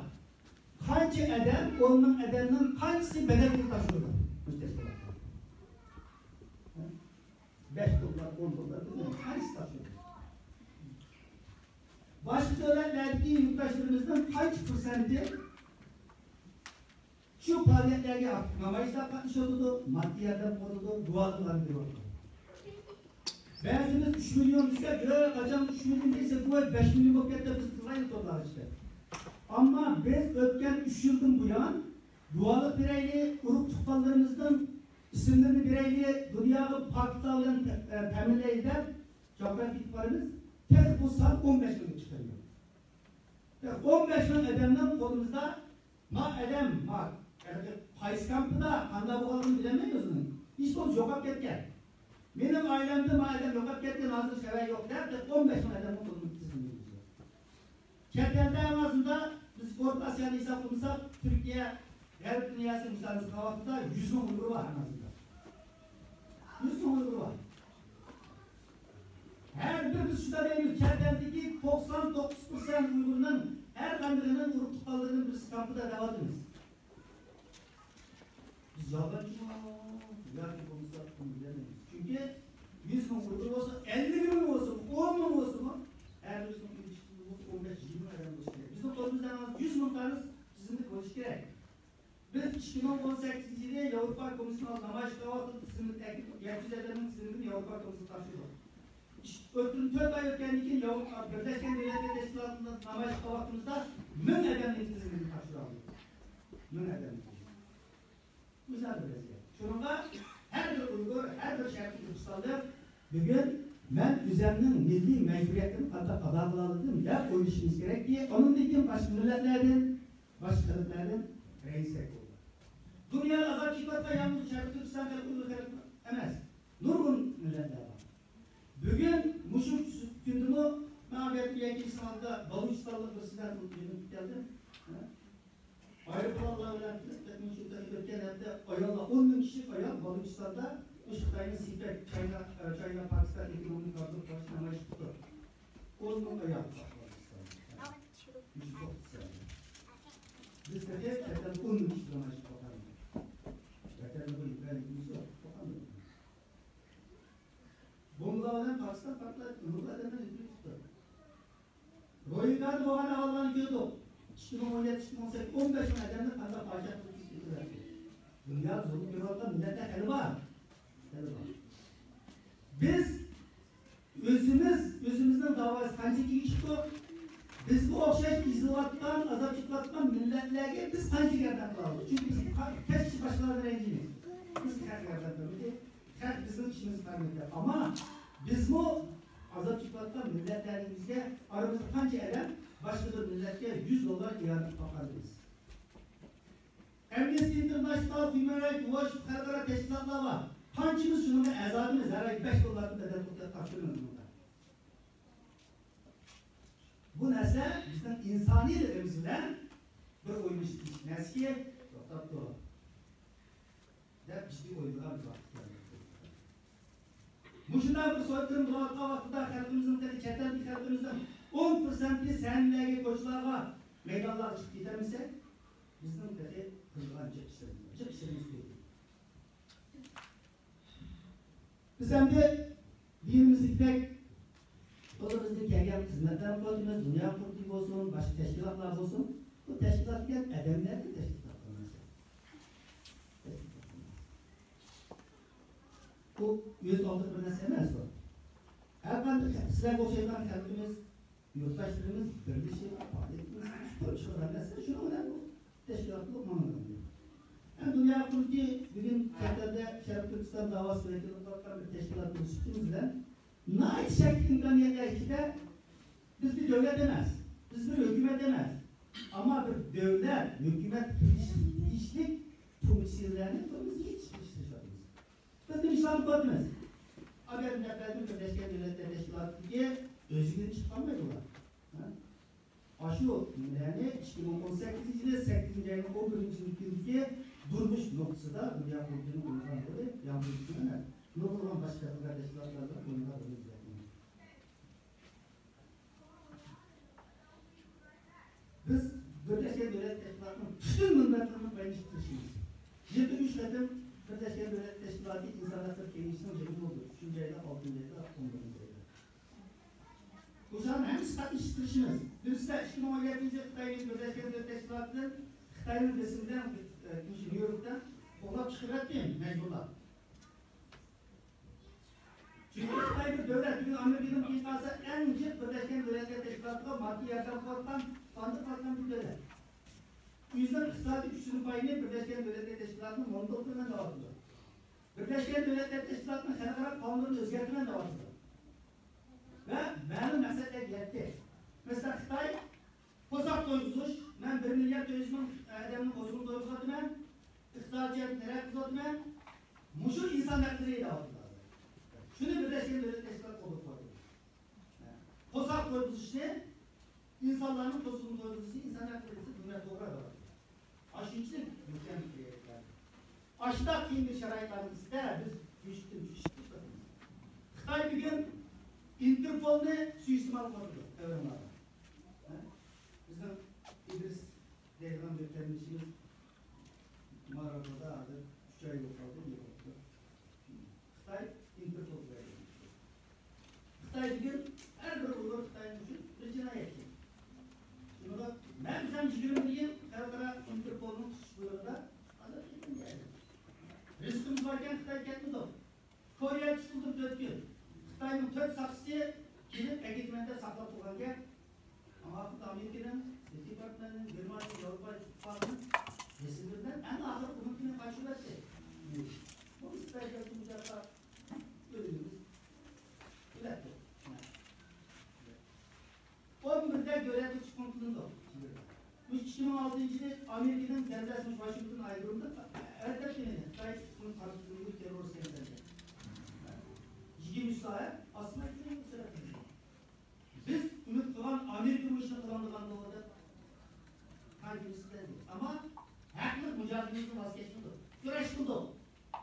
قانچە ئادەم، ئون مىڭ ئادەمنىڭ قانچىسى بەدەل پۇل تاپشۇرىدۇ مۇشۇ تەشكىلاتقا؟ بەش دوللار، ئون دوللار، بىلمەيمەن، قانچىسى تاپشۇرىدۇ؟ باشقا دۆلەتلەردىكى يۇرتداشلىرىمىزنىڭ قانچە پىرسەنتى شۇ پائالىيەتلەرگە ئاكتىپ نامايىشلارغا قاتنىشىۋاتىدۇ، ماددىي ياردەم قىلىۋاتىدۇ، گۇۋاھلىقلارنى بېرىۋاتىدۇ. بەزىمىز ئۈچ مىليون دېسەك، يا قاچان ئۈچ مىليون دېسە، بۇ بەش مىليون بولۇپ كەتتى، بىز قىلغايلى تورلارغا چىقىپ. ئەمما بىز ئۆتكەن ئۈچ يىلدىن بۇيان گۇۋاھلىق بېرەيلى، ئۇرۇق تۇغقانلىرىمىزنىڭ ئىسىملىرىنى بېرەيلى، دۇنياغا پاكىتلار بىلەن تە-، تەمىنلەيلى دەپ جاقىراپ كېتىپ بارىمىز. تېخى بۇ سان ئون بەش مىڭغا چىقىپ كەلمىدى. ئون بەش مىڭ ئادەمنىڭ قولىمىزدا ما ئادەم، ما، قايسى كامپىدا، قانداق بولغانلىقىنى بىلەلمەيمىز ئۇنىڭ. ھېچ بولمىسا يوقاپ كەتكەن. مېنىڭ ئائىلەمدە ما ئادەم يوقاپ كەتكەن، ھازىر خەۋەر يوق دەپ، ئون بەش مىڭ ئادەمنىڭ قولىمىزدا تىزىملىمىمىز يوق. چەت ئەلدە ئەڭ ئازىندا بىز ئورتا ئاسىيانى ھېسابلىمىساق، تۈركىيە، غەرب دۇنياسى مىسالىمىزغا قارىغان ۋاقىتتا يۈز مىڭ ئۇيغۇر بار ئەڭ ئازىندا. يۈز مىڭ ئۇيغۇر بار. ھەر بىر بىز شۇنداق دەيمىز، چەت ئەلدىكى توقسان توققۇز پىرسەنت ئۇيغۇرنىڭ ھەر قاندىقىنىڭ ئۇرۇق تۇغقانلىرىنىڭ بىرسى كامپىدا دەۋاتىمىز. بىز يالغانچىمۇ ياكى بولمىسا بۇنى بىلەلمەيمىز. چۈنكى يۈز مىڭ ئۇيغۇر بولسا، ئەللىك مىڭ بولسىمۇ، ئون مىڭ بولسىمۇ، ھەر بىرسىنىڭ ئون بەش يىگىرمە ئادەم بولۇشى كېرەك. بىزنىڭ قولىمىزدا ھازىر يۈز مىڭ دانە تىزىملىك بولۇشى كېرەك. بىز ئىككى مىڭ ئون سەككىزىنچى يىلى ياۋروپا كومىسسىيىسىنىڭ ئالدىدا نامايىش قىلغان ۋاقتىدا تىزىملىك ئەكىپ، يەتتە يۈز ئادەمنىڭ تىزىملىكىنى ياۋروپا كومىسسىيىسىغا تاپشۇردۇق. ئىش-، ئۆتكەن تۆت ئاي ئۆتكەندىن كېيىن ياۋروپا بىرلەشكەن دۆلەتلەر تەشكىلاتىدا نامايىش قىلغان ۋاقتىمىزدا مىڭ ئادەمنىڭ تىزىملىكىنى تاپشۇرالدۇق. مىڭ ئادەمنىڭ. گۈزەل بىر ۋەزىيەت. شۇنىڭغا ھەر بىر ئۇيغۇر، ھەر بىر شەرقىي تۈركىستانلىق بۈگۈن مەن ئۆزۈمنىڭ مىللىي مەجبۇرىيەتلىرىنى قانداق ئادا قىلالىدىم دەپ ئويلىشىمىز كېرەككى، ئۇنىڭدىن كېيىن باشقا مىللەتلەردىن، باشقا خەلقلەردىن رەنجىسەك بولىدۇ. دۇنيادا ئازاب چېكىۋاتقان يالغۇز شەرقىي تۈركىستان خەلقى ئۇيغۇر خەلقى ئەمەس. نۇرغۇن مىللەتلەر بار. بۈگۈن مۇشۇ كۈندىمۇ مەن ئاگەتمىگەن كېسىڭىزدە بالۇچىستانلىق بىرسى بىلەن يېنىپ كەلدىم. ئايروپىلانلار بىلەن كىرىپ، مۇشۇ ئۆتكەن ھەپتە ئاياللار، ئون مىڭ كىشىلىك ئايال بالۇچىستاندا مۇشۇ خىتاينىڭ سىپەك، چاينا، چاينا، پاكىستان ئېكونومىك بازىرىغا قارشى نامايىش قىپتۇ. ئون مىڭ ئايال. مۇشۇ توققۇز سانى. بىز تېخى چەت ئەلدە ئون مىڭ كىشى نامايىش قىلىۋاتىمىز. ۋەتەندە بۇ ئىمكانىيىتىمىز يوق. قوقامدۇق. بومبىلار بىلەن پاكىستان پارتلاپ، نۇرغۇن ئادەملەرنى ئۆلتۈرۈپ چىقتى. روھىنگادا بولغان ئەھۋاللارنى كۆردۇق. ئىككى مىڭ ئون يەتتە، ئىككى مىڭ ئون سەككىز، ئون بەش مىڭ ئادەمنى قانداق پاچاق قىلىپ كېتىۋەتتى. دۇنيادا زۇلۇم كۆرۈۋاتقان مىللەتلەر خېلى بار. خېلى بار. بىز ئۆزىمىز، ئۆزىمىزنىڭ داۋاسى قانچىلىك چىقتۇق؟ بىزگە ئوخشاش ئېزىلىۋاتقان، ئازاب چېكىۋاتقان مىللەتلەرگە بىز قانچىلىك ياردەم قىلالايدۇق؟ چۈنكى بىز كەچ باشقىلارنى رەنجىيمىز. بىز خەق ياردەم قىلمىدى. خەق بىزنىڭ ئىشىمىزنى قىلمىدى. ئەمما بىزمۇ ئازاب چېكىۋاتقان مىللەتلەرنىڭ ئۆزىگە ئارىمىزدا قانچە ئادەم باشقا بىر مىللەتكە يۈز دوللار ياردەم قىلىپ باققان بىز. ئەمنىستى ئىنتېرناشنال، ھيۇمەن رايتس ۋوچ، خەلقئارا تەشكىلاتلار بار. قانچىمىز شۇنىڭغا ئەزادىمىز؟ ھەر ئاي بەش دوللاردىن بەدەل تاپشۇرىمىز بۇنىڭغا. بۇ نەرسە بىزنىڭ ئىنسانىيلىقىمىز بىلەن بىر ئويلىشىش نەرسىكى، توختاپ تۇر دەپ جىددىي ئويلىغان بىر ۋاقىت كەلدى. مۇشۇنداق بىر سويقىرىم بولۇۋاتقان ۋاقتىدا خەلقىمىزنىڭ، تېخى چەت ئەلدىكى خەلقىمىزنىڭ ئون پىرسەنتى سەھنىلەرگە، كوچىلارغا، مەيدانلارغا چىقىپ كېتەلمىسە، بىزنىڭ تېخى قىلىدىغان جىق ئىشلىرىمىز، جىق ئىشلىرىمىز كۆپ. بىز ئەمدى دېگىنىمىزدەك قولىمىزدىن كەلگەن خىزمەتلەرنى قىلىۋاتىمىز، دۇنيا قۇرۇلتىيى بولسۇن، باشقا تەشكىلاتلار بولسۇن، بۇ تەشكىلات دېگەن ئادەملەرنى تەشكىل قىلغان نەرسە. بۇ ئۆز ئالدىغا بىر نەرسە ئەمەس بۇ. ھەر قانداق سىلەرگە ئوخشايدىغان خەلقىمىز، يۇرتداشلىرىمىز بىرلىشىپ پائالىيەتنى چىقىرىپ چىقىدىغان نەرسە، شۇنىڭ بىلەن بۇ تەشكىلاتلىق ماڭىدۇ. ھەم دۇنيا قۇرۇلتىيى بۈگۈن چەت ئەلدە شەرقىي تۈركىستان داۋاسى ۋەكىللىك قىلىۋاتقان بىر تەشكىلات بولۇش سۈپىتىمىز بىلەن ناھايىتى شەكلىك ئىمكانىيەتلەر ئىچىدە بىز بىر دۆلەت ئەمەس، بىز بىر ھۆكۈمەت ئەمەس، ئەمما بىر دۆلەت، ھۆكۈمەت قىلىش تېگىشلىك فۇنكسىيەلەرنى قولىمىزدا يېتىشتۈرۈۋاتىمىز. بىز نېمە ئىشلارنى قىلىۋاتىمىز؟ ئاگەر نەپەردىن بىرلەشكەن دۆلەتلەر تەشكىلاتىدىكى ئۆزىگە چىقالمايدۇ ئۇلار. ھە؟ ئاشۇ نېمىلەرنى ئىككى مىڭ ئون سەككىزىنچى يىلى سەككىزىنچى ئاينىڭ ئون بىرىنچى كۈنىدىكى دۇرمۇش نۇقتىسىدا دۇنيا قۇرۇلتىيىنىڭ ئوينىغان رولى يالغۇز ئۈچۈن ئەمەس، نۇرغۇنلىغان باشقا خەلقئارا تەشكىلاتلار بىلەن ئوينىغان رولى ئىزدەيمىز. بىز بىرلەشكەن دۆلەت تەشكىلاتىنىڭ پۈتۈن مۇنبەرلىرىنى بايىنىشقا تىرىشىمىز. يىلدا ئۈچ قېتىم بىرلەشكەن دۆلەت تەشكىلاتى ئىنسان ھەقلىرى كېڭىشىنىڭ يىغىنى بولىدۇ. ئۈچىنچى ئايدا، ئالتىنچى ئايدا، ئون بىرىنچى ئايدا. بۇلارنىڭ ھەممىسى قاتنىشىشقا تىرىشىمىز. بىلىسىلەر، ئىككى مىڭ ئون يەتتىنچى يىلى خىتاينىڭ بىرلەشكەن دۆلەت تەشكىلاتىدىن خىتاينىڭ بېسىمى بىلەن، ئە، نيۇ يوركتا قوغلاپ چىقىرىۋەتتى مەجبۇرلاپ. چۈنكى خىتاي بىر دۆلەت، بۈگۈن ئامېرىكىدىن كېيىن قالسا ئەڭ جىق بىرلەشكەن دۆلەتلەر تەشكىلاتىغا ماددىي ياردەم قىلىۋاتقان، قانداق قىلىۋاتقان بىر دۆلەت. ئۆزىنىڭ ئىقتىسادىي كۈچىنىڭ پايىنى بىرلەشكەن دۆلەتلەر تەشكىلاتىنى مونوپول قىلىمەن دەۋاتىدۇ. بىرلەشكەن دۆلەتلەر تەشكىلاتىنىڭ خەلقئارا قانۇنلىرىنى ئۆزگەرتىمەن دەۋاتىدۇ. ۋە مەلۇم مەقسەتلەرگە يەتتى. مەسىلەن، خىتاي قورساق تويغۇزۇش، مەن بىر مىليارد تۆت يۈز مىڭ ئادەمنىڭ قورسىقىنى تويغۇزۇۋاتىمەن، ئىقتىسادىي جەھەتتىن تەرەققىي قىلىۋاتىمەن، مۇشۇ ئىنسان ھەقلىرى دەۋاتىدۇ. شۇنى بىرلەشكەن دۆلەتلەر تەشكىلاتى قوبۇل قىلىۋاتىدۇ. قورساق تويغۇزۇشنى، ئىنسانلارنىڭ قورسىقىنى تويغۇزۇشنى ئىنسان ھەقلىرى دېسە دۇنيا توغرا دەۋاتىدۇ. ئاشۇنچىلىك مۇكەممەل. ئاشۇنداق قىيىن بىر شارائىتلارنىڭ ئىچىدە بىز تۈشتىن چۈشتى. خىتاي بۈگۈن ئىنتېرپولنى سۇيىئىستېمال قىلىۋاتىدۇ ئەۋلادلارغا. ھە؟ بىزنىڭ ئىدرىس دەيدىغان بىر قېرىندىشىمىز ماراكودا ھازىر ئۈچ ئاي بولۇپ قالدى، يوقاپتۇ. خىتاي ئىنتېرپول بىلەن. خىتاي بۈگۈن ھەر بىر ئۇيغۇر خىتاينىڭ ئۈچۈن بىر جىنايەتچى. شۇنىڭغا مەن ئۆزۈم يىگىرمە بىر يىل خەلقئارا ئىنتېرپولنىڭ تۇتۇش بۇيرۇقىدا ئازاد ئېتىلدىم. رىزقىمىز باركەن خىتاي كەتمىدۇق. كورېيە تۇتۇلدى تۆت كۈن. خىتاينىڭ تۆت ساقچىسى كېلىپ ئەكېتىمەن دەپ ساقلاپ تۇرغان گەپ. ئاڭا ئامېرىكىنىڭ، ستېيت دېپارتمېنتنىڭ، گېرمانىيە، ياۋروپا ئىتتىپاقىنىڭ رەسمىيلىرى بىلەن ئەڭ ئاخىرقى ئون كۈنى قايتۇرۇۋەتتى. بۇ ئىستراتېگىيە مۇجاھىدە ئۆزىمىز بىلەتتۇق. ئون بىردە دۆلەتكە تۇتقۇن قىلىندۇق. مۇشۇ ئىككى مىڭ ئالتىنچى يىلى ئامېرىكىنىڭ دەللەسى مۇشۇ ۋاشىنگتون ئايرودرومدا ئەردەپ دېگەن خىتاي تۇتقۇن قارشى تېررورىست كەمسەندى. يىگىرمە ئۈچ سائەت ئاسمايتىنى سەۋەب. بىز ئۈمىد قىلغان ئامېرىكا بۇ ئىشنى قىلالمىغان بولدى. قانچىمىز ئەمما ھەقلىق مۇجادىلىمىزنى ۋاز كەچمىدۇق. كۈرەش قىلدۇق.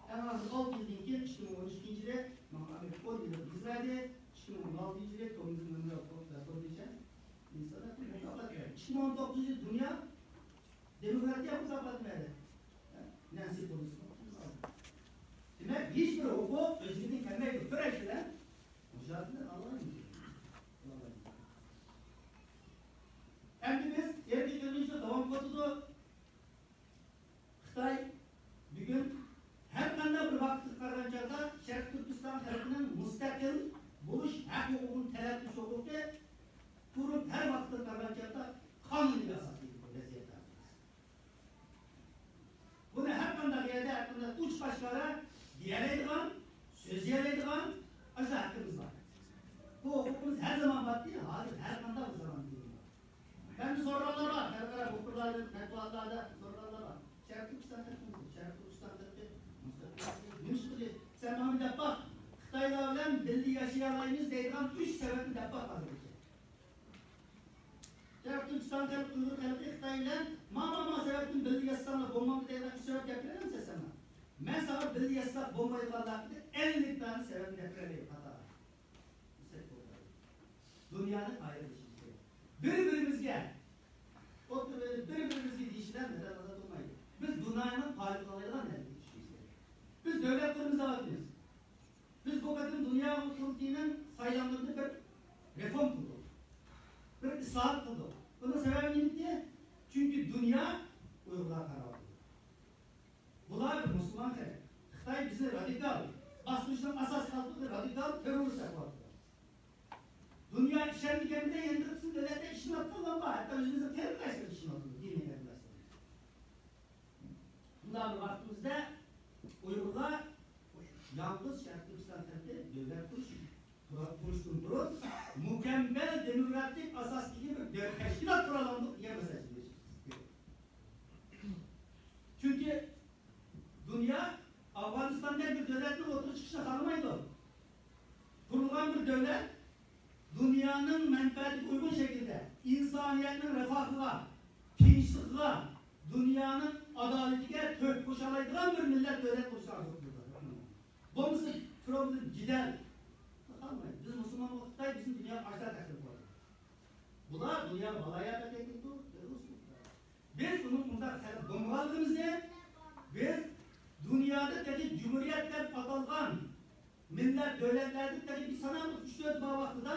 ئەڭ ئازى ئالتە يىلدىن كېيىن، ئىككى مىڭ ئون ئۈچىنچى يىلى ماڭا ئامېرىكا ئون يىللىق ۋىزا بەردى. ئىككى مىڭ ئون ئالتىنچى يىلى كوممۇنىزم ئۆمرى بولدى دېسە، ئىنسانلار مۇكاپات بەردى. ئىككى مىڭ ئون توققۇزىنچى يىلى دۇنيا دېموكراتىيە مۇكاپاتى بەردى. نەنسى پېلوسىنىڭ. دېمەك، ھېچ بىر ھوقۇق ئۆزلۈكىدىن كەلمەيدۇ. كۈرەش بىلەن مۇجادىلە ئالالايمىز. ئەمدى بىز ئېرىگە كىرگۈچە داۋام قىلىۋاتىدۇ. خىتاي بۈگۈن ھەر قانداق بىر ۋاقىتقا قارىغان چاغدا شەرقىي تۈركىستان خەلقىنىڭ مۇستەقىل بولۇش ھەق ھوقۇقىنى تەلەپ قىلىش ھوقۇقى تۇرۇپ، ھەر ۋاقىتقا قارىغان چاغدا قانۇنىي ئاساسىي ۋەزىيەتتە. بۇنى ھەر قانداق يەردە، ھەر قانداق ئوچۇق ئاشكارا دېيەلەيدىغان، سۆزلىيەلەيدىغان ئاشۇ ھەققىمىز بار. بۇ ھوقۇقىمىز ھەر زامان بارتى، ھازىر ھەر قانداق زامان بار. مەندىن سورىغانلار بار، خەلقئارا مۇخبىرلاردىن، مەتبۇئاتلاردا سورىغانلار بار. شەرقىي تۈركىستان خەلقى، شەرقىي تۈركىستان خەلقى مۇستەقىل نېمە ئىش قىلدى؟ سەن ماڭا دەپ باق، خىتايلار بىلەن بىللە ياشىيالايمىز دەيدىغان ئۈچ سەۋەبنى دەپ باق ھازىرغىچە. شەرقىي تۈركىستان خەلقى، ئۇيغۇر خەلقى خىتاي بىلەن ما، ما، ما سەۋەبتىن بىللە ياشىساڭلار بولمامدۇ دەيدىغان ئۈچ سەۋەب دەپ بېرەلەمسەن سەن ماڭا؟ مەن ساڭا بىللە ياشىساق بولمايدىغانلار ھەققىدە ئەللىك دانە سەۋەبنى دەپ بېرەلەيدۇ قاتارغا. دۇنيانى ئايرىۋېتىشىمىز كېرەك. بىر-بىرىمىزگە، بىر-بىرىمىزگە دېيىشىدە مەدەت ئازاد بولمايدۇ. بىز دۇنيانى قايىل قىلالايدىغان ھەرىكەتكە چۈشۈشىمىز كېرەك. بىز دۆلەت قۇرىمىز دەۋاتىمىز. بىز بۇ قېتىم دۇنيا قۇرۇلتىيىنىڭ سايلاملىرىنى بىر رېفورم قىلدۇق. بىر ئىسلاھات قىلدۇق. بۇنىڭ سەۋەبى نېمىدى؟ چۈنكى دۇنيا ئۇيغۇرلارغا قاراۋاتىدۇ. بۇلار بىر مۇسۇلمان خەلق. خىتاي بىزنى رادىكال، باستۇرۇشنىڭ ئاساسىي خەلقى رادىكال تېررورىست دەپ قويۇپتۇ. دۇنيا ئىشەنمىگەندە يەنە بىر قىسىم دۆلەتلەر ئىشىنىۋاتقانلار بار. ھەتتا ئۆزىمىزنىڭ قېرىنداشلىرى ئىشىنىۋاتىدۇ، دىنىي قېرىنداشلىرىمىز. بۇنداق بىر ۋاقتىمىزدا ئۇيغۇرلار يالغۇز شەرقىي تۈركىستان تەرىپى دۆلەت قۇرۇش، قۇرۇشتىن بۇرۇن مۇكەممەل دېموكراتىك ئاساستىكى بىر دۆلەت تەشكىلات قۇرالايدۇ دېگەن مەسىلە. چۈنكى دۇنيا ئافغانىستاندەك بىر دۆلەتنىڭ ئوتتۇرىغا چىقىشىنى خالىمايدۇ. قۇرۇلغان بىر دۆلەت دۇنيانىڭ مەنپەئەتىگە ئۇيغۇن شەكىلدە ئىنسانىيەتنىڭ رىفاھىغا، تىنچلىقىغا، دۇنيانىڭ ئادالىتىگە تۆھپە قوشالايدىغان بىر مىللەت دۆلەت قۇرۇشنى ئارزۇ قىلىدۇ. بولمىسا پروبلېم، جېدەل خالىمايدۇ. بىز مۇسۇلمان بولۇپ خىتاي بىزنى دۇنياغا ئاشۇنداق تەقدىم قىلىدۇ. بۇلار دۇنياغا بالايىئەت ئەكەلدى. بىز ئۇنىڭ ئۇنداق خەلق بولمىغانلىقىمىزنى، بىز دۇنيادا تېخى جۇمھۇرىيەت دەپ ئاتالغان مىللەت دۆلەتلەردە تېخى بىر ساناقلىق ئۈچ تۆت بار ۋاقتىدا،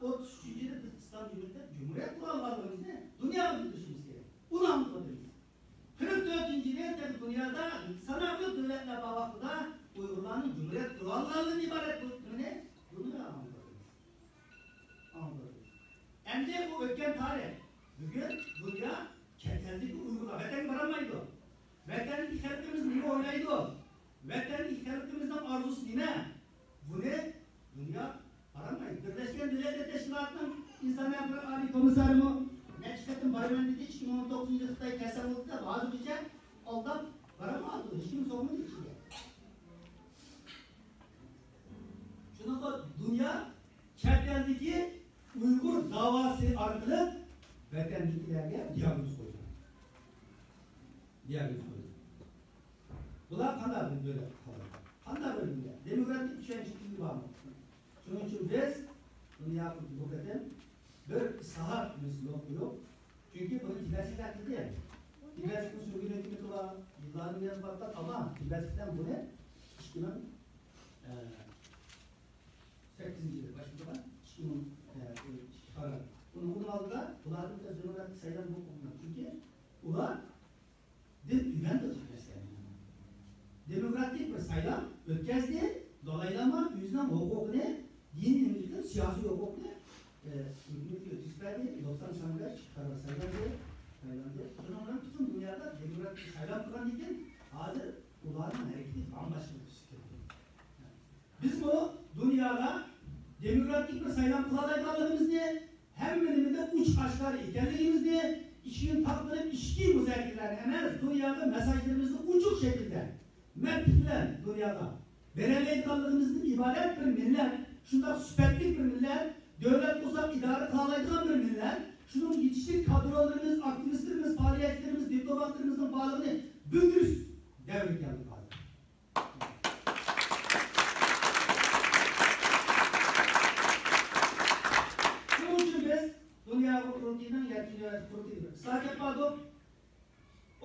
ئوتتۇز ئۈچىنچى يىلى بىز ئىسلام جۇمھۇرىيىتى دەپ جۇمھۇرىيەت قۇرالغانلىقىمىزنى دۇنياغا بىلدۈرۈشىمىز كېرەك. ئۇنى ئاڭلىتىۋاتىمىز. قىرىق تۆتىنچى يىلى تېخى دۇنيادا ساناقلىق دۆلەتلەر بار ۋاقتىدا ئۇيغۇرلارنىڭ جۇمھۇرىيەت قۇرالغانلىقىدىن ئىبارەت بولۇشىنى دۇنياغا ئاڭلىتىۋاتىمىز. ئەمدى ئۇ ئۆتكەن تارىخ. بۈگۈن دۇنيا چەت ئەلدىكى ئۇيغۇرلار ۋەتەنگە بارالمايدۇ. ۋەتەندىكى خەلقىمىز نېمە ئويلايدۇ؟ ۋەتەندىكى خەلقىمىزنىڭ ئارزۇسى نېمە؟ بۇنى دۇنيا بارالمايدۇ. بىرلەشكەن دۆلەتلەر تەشكىلاتىنىڭ ئىنسان ھەقلىرى ئالىي كومىسسارىمۇ نەچچە قېتىم بارىمەن دېدى، ئىككى مىڭ ئون توققۇزىنچى يىلى خىتاي كەسەل بولدى دەپ، ھازىرغىچە ئالداپ بارالمايدۇ. ھېچكىم سوقمىدى ئىچىگە. شۇنىڭغا دۇنيا چەت ئەلدىكى ئۇيغۇر داۋاسى ئارقىلىق ۋەتەندىكىلەرگە دىياگنوز قويدى. دىياگنوز قويدى. بۇلار قانداق بىر دۆلەت قالدى؟ قانداق بىر مىللەت؟ دېموكراتىك چۈشەنچە بارمۇ؟ شۇنىڭ ئۈچۈن بىز دۇنيا بۇ قېتىم بىر ئىسلاھات مەسىلىسىنى قويۇپ، چۈنكى بۇنى تىبەتلىك ھەقلىدى. تىبەتنىڭ سۈرگۈن ھۆكۈمىتى بار، يىللاردىن بېرى بار، ئەمما تىبەتلىكلەر بۇنى ئىككى مىڭ سەككىزىنچى يىلى باشلىدىغان ئىككى مىڭ ئىككى قارار. ئۇنىڭ ئالدىدا بۇلاردىن بىر دېموكراتىك سايلام بولۇپ قالمىغان. چۈنكى ئۇلار دىن ئۆگەندى قارىداشلار. دېموكراتىك بىر سايلام ئۆتكەزدى. دالاي لاما ئۆزىنىڭ ھوقۇقىنى، دىنىي نېمىلىكىنى، سىياسىي ھوقۇقىنى، ئە، ھۆكۈمەتكە ئۆتكۈزۈپ بەردى. دوكسان سانىدا ئىككى قارار سايلاندى، سايلاندى. شۇنىڭ بىلەن پۈتۈن دۇنيادا دېموكراتىك سايلام قىلغاندىن كېيىن، ھازىر ئۇلارنىڭ ھەرىكىتى بامباشقا تۈسكەن. بىزمۇ دۇنياغا دېموكراتىك بىر سايلام قىلالايدىغانلىقىمىزنى، ھەممە نېمىدە ئوچۇق ئاشكارا ئىكەنلىكىمىزنى، ئىشىكنى تاقىلىپ ئىچكى مۇزاكىرىلەرنى ئەمەس، دۇنياغا مەساجلىرىمىزنى ئوچۇق شەكىلدە، مەرتلىك بىلەن دۇنياغا بېرەلەيدىغانلىقىمىزدىن ئىبارەت بىر مىللەت. شۇنداق سۈپەتلىك بىر مىللەت، دۆلەت قۇرساق ئىدارە قىلالايدىغان بىر مىللەت. شۇنىڭ يېتىشلىك كادىرلىرىمىز، ئاكتىۋىستلىرىمىز، پائالىيەتچىلىرىمىز، دىپلوماتلىرىمىزنىڭ بارلىقىنى بىلدۈرۈش دەۋرى كەلدى ھازىر. شۇنىڭ ئۈچۈن بىز دۇنيا ئۇيغۇر قۇرۇلتىيىنىڭ يەتتىنچى نۆۋەتلىك قۇرۇلتىيىدا ئىسلاھات قىلىپ باردۇق.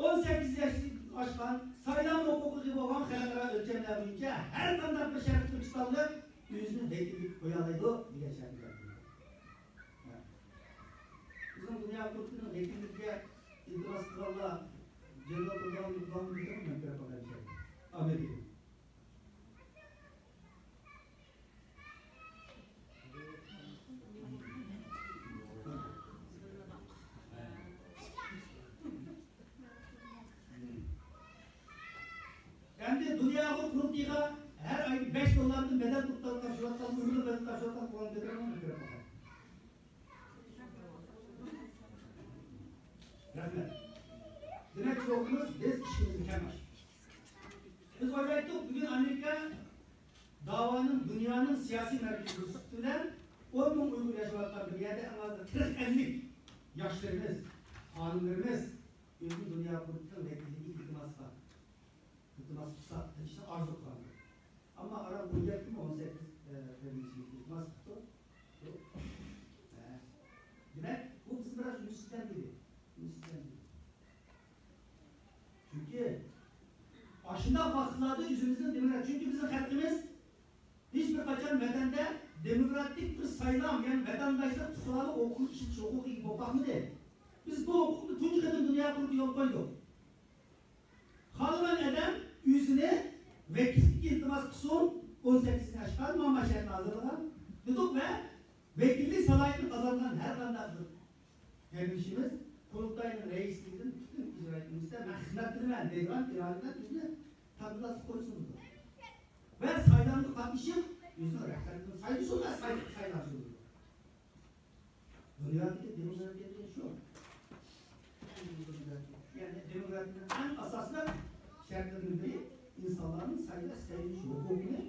ئون سەككىز ياشتىن ئاشقان، سايلام ھوقۇقىغا ئىگە بولغان خەلقئارا ئۆلچەملەر بويىچە ھەر قانداق بىر شەرقىي تۈركىستانلىق ئۆزىنى ۋەكىللىك قويالايدۇ دېگەن شەرتنى كەلتۈردۇق. بىزنىڭ دۇنيا قۇرۇلتىيىنىڭ ۋەكىللىكىگە ئىلتىماس قىلغانلار جەدۋەل قىلغان، قىلغان بىلدۈرۈڭ، مەن كۆرۈپ باقاي شەرتنى. ئامېرىكىدىن. ئەمدى دۇنيا ئۇيغۇر قۇرۇلتىيىغا ھەر ئايدا بەش دوللاردىن بەدەل قۇرۇلتايغا تاپشۇرۇۋاتقان، ئۇيغۇرلار بەدەل تاپشۇرۇۋاتقان قوغلام كۆتۈرۈڭ، مەن كۆرۈپ باقاي. رەھمەت. دېمەكچى بولغىنىمىز، بىز ئىشىمىزنى كەم ئاش. بىز ئويلايتتۇق، بۈگۈن ئامېرىكا داۋانىڭ، دۇنيانىڭ سىياسىي مەركىزى سۈپىتى بىلەن ئون مىڭ ئۇيغۇر ياشاۋاتقان بىر يەردە ئەڭ ئازى قىرىق ئەللىك ياشلىرىمىز، خانىملىرىمىز ئۆزىنى دۇنيا قۇرۇلتىيىنىڭ ۋەكىللىكىگە ئىلتىماسقا، ئىلتىماس قىلسا، قىلىشنى ئارزۇ قىلغان. ئەمما ئاران ئون يەتتىمۇ، ئون سەككىز، ئە، قېرىندىشىمىز ئىلتىماس قىپتۇ. يوق. ھە. دېمەك، بۇ بىزنى بىراز ئۈمىدسىزلەندۈردى. ئۈمىدسىزلەندۈردى. چۈنكى ئاشۇنداق ۋاقىتلاردا ئۆزىمىزنىڭ دېموكرات، چۈنكى بىزنىڭ خەلقىمىز ھېچ بىر قاچان ۋەتەندە دېموكراتىك بىر سايلام، يەنى ۋەتەنداشلىق پۇقرالىق ھوقۇقىنى ئىشلىتىش ھوقۇقىغا ئىگە بولۇپ باقمىدى. بىز بۇ ھوقۇقنى تۇنجى قېتىم دۇنيا قۇرۇلتىيىغا قويدۇق. خالىغان ئادەم ئۆزىنى ۋەكىللىككە ئىلتىماس قىلسۇن، ئون سەككىزدىن ئاشقان، مانا شەرتنى ھازىرلىغان دېدۇق ۋە ۋەكىللىك سالاھىيىتىنى قازانغان ھەر قانداق بىر قېرىندىشىمىز قۇرۇلتاينىڭ رەئىسلىكىدىن پۈتۈن ئىجرا ئېتىش مۇددىتىدە مەن خىزمەت قىلىمەن دەيدىغان ئىرادە بىلەن ئۆزىنى كاندىداتلىق قويسۇن دېدۇق. ۋە سايلامغا قاتنىشىپ، ئۆزىنىڭ رەھبەرلىكىنى سايلىسۇن ۋە ساي-، سايلانسۇن دېدۇق. دۇنيادىكى دېموكراتىيە دېگەن شۇ. يەنى دېموكراتىيەنىڭ ئەڭ ئاساسلىق شەرتلىرىنىڭ بىرى ئىنسانلارنىڭ سايلاش، سايلىنىش ھوقۇقىنى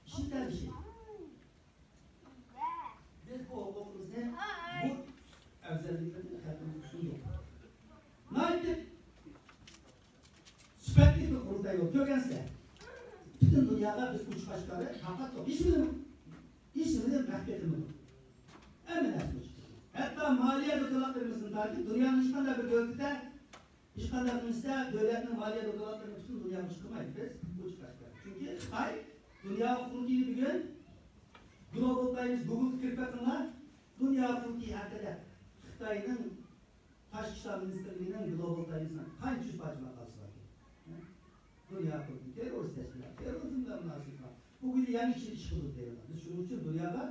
ئىشلىتەلىشى. بىز بۇ ھوقۇقىمىزنى، بۇ ئەۋزەللىكلەرنى خەلقىمىزگە سۇندۇق. ناھايىتى سۈپەتلىك بىر قۇرۇلتاي بولدى. كۆرگەنسىلەر. پۈتۈن دۇنياغا بىز ئوچۇق ئاشكارا تارقاتتۇق. ھېچنېمىنى، ھېچنېمىنى مەخپىي قىلمىدۇق. ھەممە نەرسىنى ئوچۇق قىلدۇق. ھەتتا مالىيە دوكلاتلىرىمىزدىن تارتىپ، دۇنيانىڭ ھېچقانداق بىر دۆلىتىدە، ھېچقانداق ئىنستىتۇت، دۆلەتنىڭ مالىيە دوكلاتلىرىنى پۈتۈن دۇنياغا ئوچۇق قىلمايدۇ بىز. ئوچۇق ئاشكارا. چۈنكى خىتاي دۇنيا قۇرۇلتىيىنى بۈگۈن گلوبال تايمس، گۇگلغا كىرىپ بېقىڭلار. دۇنيا قۇرۇلتىيى ھەققىدە خىتاينىڭ تاشقى ئىشلار مىنىستىرلىكىنىڭ گلوبال تايمسنىڭ قانچە يۈز پارچە ماقالىسى باركەن؟ ھە؟ دۇنيا قۇرۇلتىيى تېررورىست تەشكىلات، تېررورىزم بىلەن مۇناسىۋەتلىك. بۇ گۇيا يەنە ئىچىدە ئىش قىلىدۇ دەيمەن. بىز شۇنىڭ ئۈچۈن دۇنياغا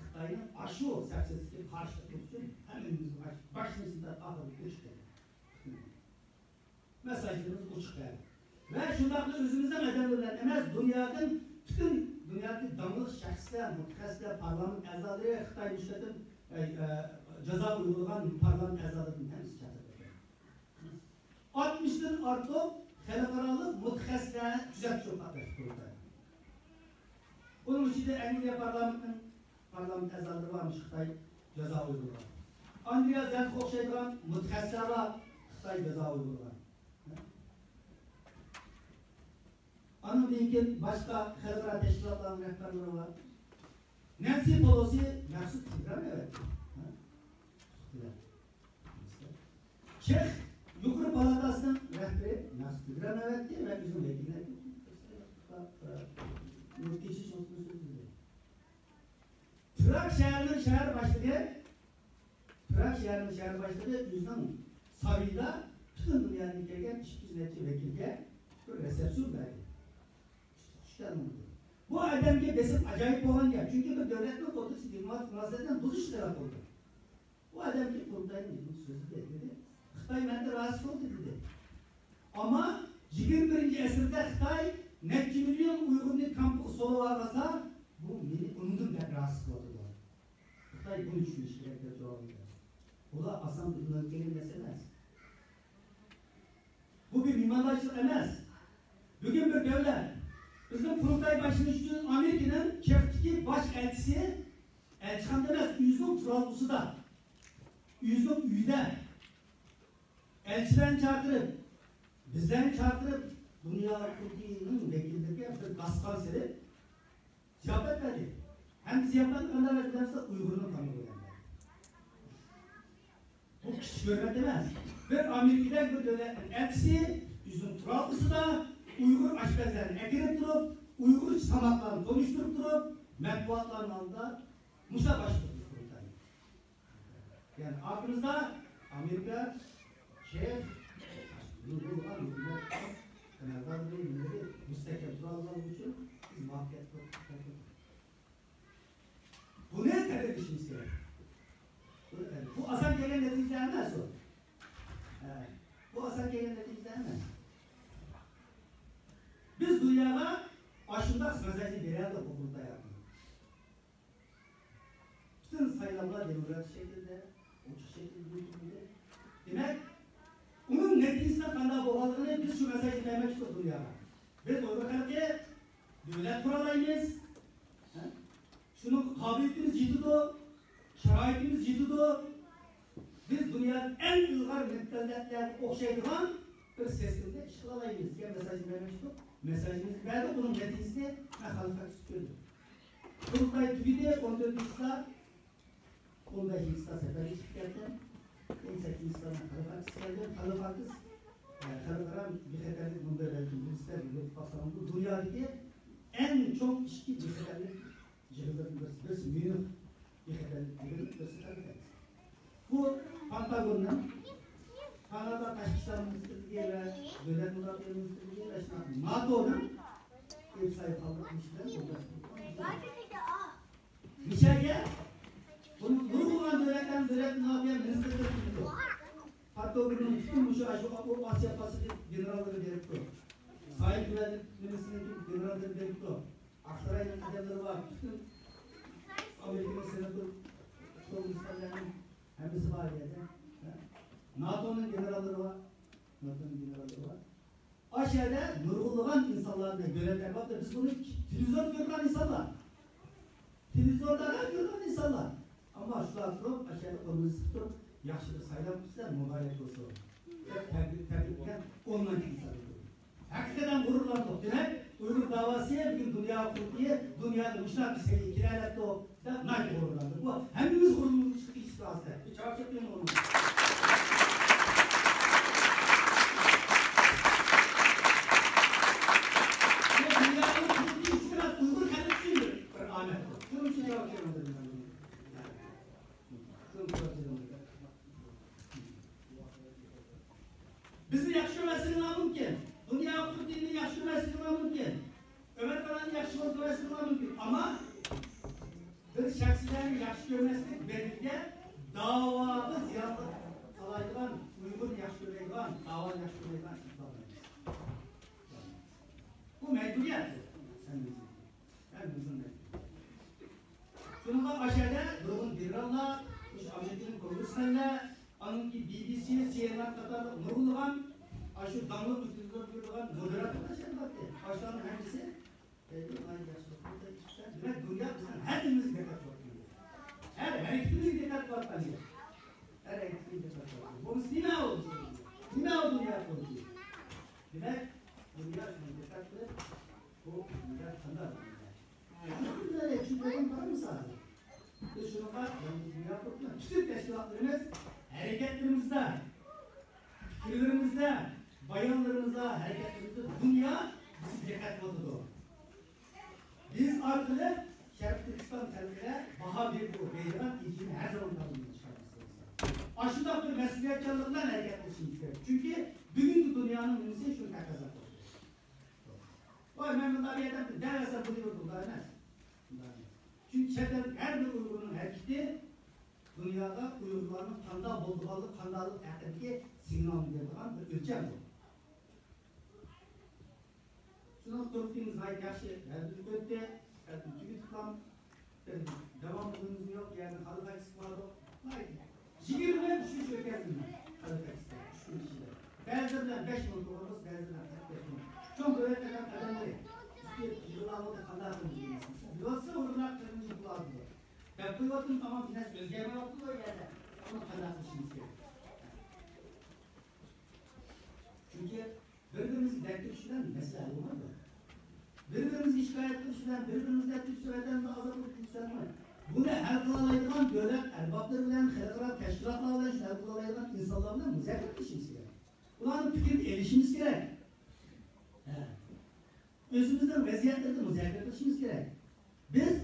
خىتاينىڭ ئاشۇ سەپسەتىسىگە قارشى تۇرۇش ئۈچۈن ھەممىمىز باش-، باشتىن سىنتاپ ئاخىرىغىچە كۈرەش قىلىمىز. مەساجلىرىمىز ئوچۇق بەردى. ۋە شۇنداقلا ئۆزىمىزنىڭ ئادەملىرى بىلەن ئەمەس، دۇنيادىن، پۈتۈن دۇنيادىكى داڭلىق شەخسلەر، مۇتەخەسسىسلەر، پارلامېنت ئەزالىرى، خىتاي مۇشۇ قېتىم، ئە، ئە، جازا ئۇيغۇلىغان پارلامېنت ئەزالىرىدىن ھەممىسى چاقىرىلدى. ئاتمىشتىن ئارتۇق خەلقئارالىق مۇتەخەسسىسلەر، كۆزەتكۈچى قاتناشتى قۇرۇلتايدا. ئۇنىڭ ئىچىدە ئەنگلىيە پارلامېنتىنىڭ پارلامېنت ئەزالىرى بارمىش خىتاي جازا ئۇيغۇرلىغان. ئاندرېئا زەنتقا ئوخشايدىغان مۇتەخەسسىسلەر بار، خىتاي جازا ئۇيغۇرلىغان. ئاندىن كېيىن باشقا خەلقئارا تەشكىلاتلارنىڭ رەھبەرلىرى بار. نەنسى پېلوسى مەخسۇس تېلېگرامما ئەۋەتتى. ھە؟ چېخ يۇقىرى پالاتاسىنىڭ رەھبىرى مەخسۇس تېلېگرامما ئەۋەتتى ۋە ئۆزىنىڭ ۋەكىلىنى ئەكىردى. پراگ شەھىرىنىڭ شەھەر باشلىقى، پراگ شەھىرىنىڭ شەھەر باشلىقى ئۆزىنىڭ سارىيىدا پۈتۈن دۇنيادىن كەلگەن ئىككى يۈز نەچچە ۋەكىلگە بىر رېسېپسىيون بەردى. بۇ ئادەمگە بېسىم ئاجايىپ بولغان گەپ، چۈنكى بىر دۆلەتنىڭ ئوتتۇرىسى دىپلوماتىك مۇناسىۋەتلەرنى بۇزۇشى سەۋەب بولدى. بۇ ئادەمگە قۇرۇلتاينىڭ يىغىنچىسى سۆزلىدى، دېدى، خىتاي مەندىن رازى بولدى، دېدى. ئەمما يىگىرمە بىرىنچى ئەسىردە خىتاي نەچچە مىليون ئۇيغۇرنى كامپىغا سولىۋالغانسا، بۇ مېنى ئۇنىدىم دەپ رازى قىلىۋاتىدۇ. خىتاي بۇنى چۈشىنىشى كېرەك دەپ جاۋاب بېرىدۇ. ئۇلار ئاسان دۇنياغا كەلگەن نەرسە ئەمەس. بۇ بىر مېھماندارچىلىق ئەمەس. بۈگۈن بىر دۆلەت، بىزنىڭ قۇرۇلتاي باشلىنىش ئۈچۈن ئامېرىكىنىڭ چېخدىكى باش ئەلچىسى، ئەلچىخانىدا ئەمەس، ئۆزىنىڭ تۇرالغۇسىدا، ئۆزىنىڭ ئۆيىدە ئەلچىلەرنى چاقىرىپ، بىزلەرنى چاقىرىپ، دۇنيا قۇرۇلتىيىنىڭ ۋەكىللىرىگە بىر داستىخان سېلىپ، زىياپەت بەردى. ھەم زىياپەتنى قانداق بەردى دېسە، ئۇيغۇرنىڭ تامىقى بىلەن بەردى. بۇ كىچىك ھۆرمەت ئەمەس. بىر ئامېرىكىدەك بىر دۆلەتنىڭ ئەلچىسى ئۆزىنىڭ تۇرالغۇسىدا ئۇيغۇر ئاشپەزلەرنى ئەكىرىپ تۇرۇپ، ئۇيغۇرچە تاماقلارنى تونۇشتۇرۇپ تۇرۇپ، مەتبۇئاتلارنىڭ ئالدىدا مۇشۇنداق باشلىدۇق بىز قۇرۇلتاينى. يەنى ئارقىمىزدا ئامېرىكا، چېخ، نۇرغۇنلىغان ھۆكۈمەت، ئەمەلدارلىرى، نېمىلىرى مۇستەھكەم تۇرالىغانلىقى ئۈچۈن بىز مۇۋەپپەقىيەتلىك بولدۇق. بۇنى قەدىرلىشىمىز كېرەك. بۇنى قەدىر-، بۇ ئاسان كەلگەن نەتىجە ئەمەس ئۇ. ھە، بۇ ئاسان كەلگەن نەتىجە ئەمەس. بىز دۇنياغا ئاشۇنداق مېساژنى بېرەلىدۇق بۇ قۇرۇلتاي ئارقىلىق. پۈتۈن سايلاملار دېموكراتىك شەكىلدە، ئوچۇق شەكىلدە ئۆتكۈزۈلدى. دېمەك، ئۇنىڭ نەتىجىسىنىڭ قانداق بولغانلىقىنى بىز شۇ مەسەلىنى بەرمەكچىدۇق دۇنياغا. بىز ئۇيغۇر خەلقى دۆلەت قۇرالايمىز. ھە؟ شۇنىڭغا قابىلىيىتىمىز يېتىدۇ، شارائىتىمىز يېتىدۇ. بىز دۇنيادا ئەڭ ئىلغار مىللەتلەرگە ئوخشايدىغان بىر سىستېمىدا ئىش قىلالايمىز دېگەن مېساژنى بەرمەكچىدۇق. مېساژىمىزنى بەردۇق، بۇنىڭ نەتىجىسىنى مەن خەلق ئارتىسى كۆردۈم. قۇرۇلتاي تۈگىدى، ئون تۆتىنچى چىسلا، ئون بەشىنچى چىسلا سەپەرگە چىقىپ كەتتىم. ئون سەككىزىنچى چىسلا مەن خەلق ئارتىسى كەلدىم. خەلق ئارتىس، ئە، خەلقئارا بىخەتەرلىك مۇنبەرلىرىدىن بىرسىدە بىلدۈرۈپ باقساڭلار، بۇ دۇنيادىكى ئەڭ چوڭ ئىچكى بىخەتەرلىك يىغىنلىرىدىن بىرسى، بىرسى ميۇنخ بىخەتەرلىك يىغىنى، بىرسى خەلق ئارتىسى. بۇ پېنتاگوننىڭ، كانادا تاشقى ئىشلار مىنىستىرلىكى ۋە دۆلەت مۇداپىئە مىنىستىرلىكى ۋە شۇنداق ناتونىڭ ئۆي ساھىبخانلىق قىلىشى بىلەن ئورۇنلاشتۇرۇلغان. مىشەلگە بۇنى نۇرغۇنلىغان دۆلەتلەرنىڭ دۆلەت مۇداپىئە مىنىستىرلىرى كېلىدۇ. پېنتاگوننىڭ پۈتۈن مۇشۇ، شۇ ئاسىيا پاسىفىك گېنېراللىرى بېرىپتۇ. ساھىل گۈۋەنلىك نېمىسىنىڭ گېنېراللىرى بېرىپتۇ. ئاقساراينىڭ ئادەملىرى بار. پۈتۈن ئامېرىكىنىڭ سېناتور، كونگرېسمېنلەرنىڭ ھەممىسى بار يەردە. ھە؟ ناتونىڭ گېنېراللىرى بار. ناتونىڭ گېنېراللىرى بار. ئاشۇ يەردە نۇرغۇنلىغان ئىنسانلارنى، دۆلەتلەر بار. بىز بۇنى تېلېۋىزوردا كۆرگەن ئىنسانلار. تېلېۋىزوردا كۆرگەن ئىنسانلار. ئەمما شۇلار تۇرۇپ، ئاشۇ يەردە قولىمىزنى سىقىپ تۇرۇپ، ياخشى بىر سايلام قىلسا، مۇبارەك بولسۇن دەپ تەبرىك، تەبرىك قىلگەن ئونلارچە ئىنسان كۆردۈم. ھەقىقەتەن غۇرۇرلاندۇق. دېمەك، ئۇيغۇر داۋاسى بۈگۈن دۇنيا قۇرۇلتىيى، دۇنيادا مۇشۇنداق بىر سەۋىيەگە كېلەلەپتۇ دەپ ناھايىتى غۇرۇرلاندۇق. بۇ ھەممىمىز غۇرۇرلىنىشلىق ئىش ھازىر. بىر چاقچاق قىلىڭ ئۇنى. بۇ دۇنيانىڭ قۇرۇلتىيى ئۈچۈن ئەمەس، ئۇيغۇر خەلقى ئۈچۈن بىر، بىر ئامەت بۇ. شۇنىڭ ئۈچۈن جاۋاب بېرىڭ دېدىم مەن. بىزنى ياخشى كۆرمەسلىكىڭلار مۇمكىن. دۇنيا قۇرۇلتىيىنى ياخشى كۆرمەسلىكىڭلار مۇمكىن. ئۆمەر پالاننى ياخشى كۆرمەسلىكىڭلار مۇمكىن. ئەمما بىر شەخسلەرنى ياخشى كۆرمەسلىك بىرلىككە داۋاغا زىيان سالايدىغان، ئۇيغۇرنى ياخشى كۆرمەيدىغان، داۋانى ياخشى كۆرمەيدىغان ئىش قىلالمايمىز. بۇ مەجبۇرىيەت. ھەممىمىزنىڭ مەجبۇرىيىتى. شۇنىڭغا ئاشۇ يەردە نۇرغۇن گېنېراللار، مۇشۇ ئامېرىكىنىڭ كونگرېسمېنلەر، ئاندىن كېيىن بى بى سى، سى ئېن ئېن قاتارلىق نۇرغۇنلىغان ئاشۇ داڭلىق تېلېۋىزور بېرىدىغان مودېراتورلار شەكىللەندى. ئاشۇلارنىڭ ھەممىسى، ئەي، ناھايىتى ياخشى. دېمەك، دۇنيا بىزنىڭ ھەر نېمىمىزگە دىققەت قىلىۋاتقان. ھەر ھەرىكىتىمىزگە دىققەت قىلىۋاتقان. ھەر ھەرىكىتىمىزگە دىققەت قىلىۋاتقان. بۇ نېمە ئۇ؟ نېمە ئۇ دۇنيا قۇرۇلتىيى؟ دېمەك، دۇنيا شۇنى دىققەت قىلىپ، بۇ دۇنيا قانداق دۇنيا؟ بۇ دۇنيا چۈشىنىپ بولغان بارمىسا ھازىر؟ ئىشلىرىمىز، ھەرىكەتلىرىمىزدە، پىكىرلىرىمىزدە، بايانلىرىمىزدا، ھەرىكەتلىرىمىزدە دۇنيا بىزگە دىققەت قىلىۋاتىدۇ. بىز ئارقىلىق شەرقىي تۈركىستان خەلقىگە باھا بېرىدۇ دەيدىغان ئىدىيەنى ھەر زامان قەلبىمىزدىن چىقارماسلىقىمىز كېرەك. ئاشۇنداق بىر مەسئۇلىيەتچانلىق بىلەن ھەرىكەت قىلىشىمىز كېرەك. چۈنكى بۈگۈنكى دۇنيانىڭ نېمىسى شۇنى تەقەززا قىلىدۇ. ۋاي، مەن مۇنداق بىر ئادەم دەۋەرسەم بولىدۇ، ئۇنداق ئەمەس. ئۇنداق ئەمەس. چۈنكى چەت ئەل ھەر بىر ئۇيغۇرنىڭ ھەرىكىتى دۇنياغا ئۇيغۇرلارنىڭ قانداق بولىدىغانلىقى، قانداقلىق ھەققىدىكى سىگنالنى بېرىدىغان بىر ئۆلچەم بۇ. شۇنىڭ تۈركىيىمىز غايەت ياخشى ھەل بولۇپ ئۆتتى. ھەل تۈگىتىپلام. داۋام قىلىمىز يوق، يەنى خەلق ئەكسىپ قالدۇق. يىگىرمە ئۈچ ئۆتكەزدىم خەلق ئەكسىپ، ئۈچ مىڭ كىشىدە. بەزىلەر بىلەن بەش مىڭ تۇرىمىز، بەزىلەر بىلەن قىرىق بەش مىڭ. چوڭ دۆلەتلەر بىلەن قەدەملىرى. بىز يىغلاۋاتىدۇ، قانداق قىلىمىز؟ بىلسە ئۇرۇناق قىلىمىز يىغلاۋاتىدۇ. دەپ قويۇۋاتىمىز، تامام، بىر نەرسە ئۆزگەرمەيۋاتىدۇ ئۇ يەردە. ئۇنى قانداق قىلىشىمىز كېرەك؟ چۈنكى بىر-بىرىمىزگە دەرد تۆكۈش بىلەن مەسىلە ھەل بولمايدۇ. بىر-بىرىمىزگە شىكايەت قىلىش بىلەن، بىر-بىرىمىزگە دەرد تۆكۈش ۋەتەندە ئازادلىق يۈكسەلمەيدۇ. بۇنى ھەل قىلالايدىغان دۆلەت ئەربابلىرى بىلەن، خەلقئارا تەشكىلاتلار بىلەن شۇنى ھەل قىلالايدىغان ئىنسانلار بىلەن مۇزاكىرە قىلىشىمىز كېرەك. ئۇلارنىڭ پىكرىنى ئېلىشىمىز كېرەك. ھە. ئۆزىمىزنىڭ ۋەزىيەتلىرىنى مۇزاكىرە قىلىشىمىز كېرەك. بىز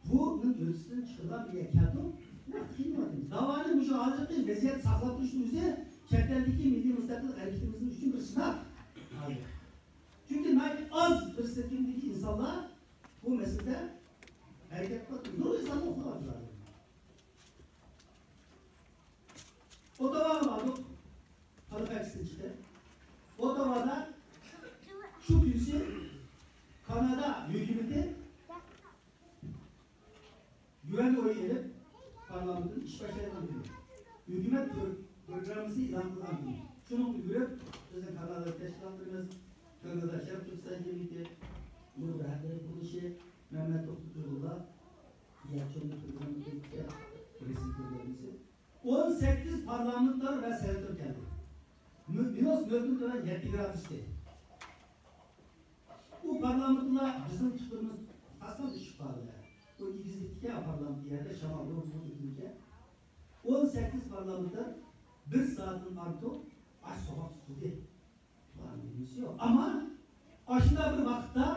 بۇنىڭ ئۆتىسىدىن چىقىدىغان بىر يەرگە كەلدۇق، بۇ ۋاقىت قىينىلىۋاتىمىز. داۋانى مۇشۇ ھازىرقى ۋەزىيەت ساقلاپ تۇرۇشنىڭ ئۆزى چەت ئەلدىكى مىللىي مۇستەقىللىق ھەرىكىتىمىزنىڭ ئۈچۈن بىر سىناق. ھازىر. چۈنكى ناھايىتى ئاز بىر سېپىمدىكى ئىنسانلار بۇ مەسىلىدە ھەرىكەت قىلىپ، نۇرغۇن ئىنسانلار ئۇخلاۋاتىدۇ ھازىر. ئوتاۋاغا باردۇق. خەلق ئەكسىدىن چىقتى. ئوتاۋادا شۇ كۈنسى كانادا ھۆكۈمىتى گۈۋەنگە ئويۇن ئېلىپ، پارلامېنتتىن ئىش باشلايدىغان كۈنى. ھۆكۈمەت پرو-، پروگراممىسىنى ئېلان قىلغان كۈنى. شۇنىڭغا كۆرە بىزنىڭ كانادا تەشكىلاتلىرىمىز، كانادا شەرق تۈركىستان جەمئىيىتى، ئۇيغۇر ھەقلىرى قۇرۇلۇشى، مەمەت توختى تۇيغۇللار، يەكچۆملۈك پروگراممىسى، رەسمىي پروگراممىسى. ئون سەككىز پارلامېنتار ۋە سېناتور كەلدى. مىنۇس نۆلدىن تۆۋەن يەتتە گرادۇس ئىدى. ئۇ پارلامېنتلار بىزنىڭ تۇپىمىز ئاسان ئۇچۇپ قالدى. ئۇ ئېگىزلىكتىكەن پارلامېنت يەردە شامال بولۇپ ئۆتىدىكەن. ئون سەككىز پارلامېنتار بىر سائەتتىن ئارتۇق ئاش سوغۇق تۇتۇلدى. ئەمما ئاشۇنداق بىر ۋاقىتتا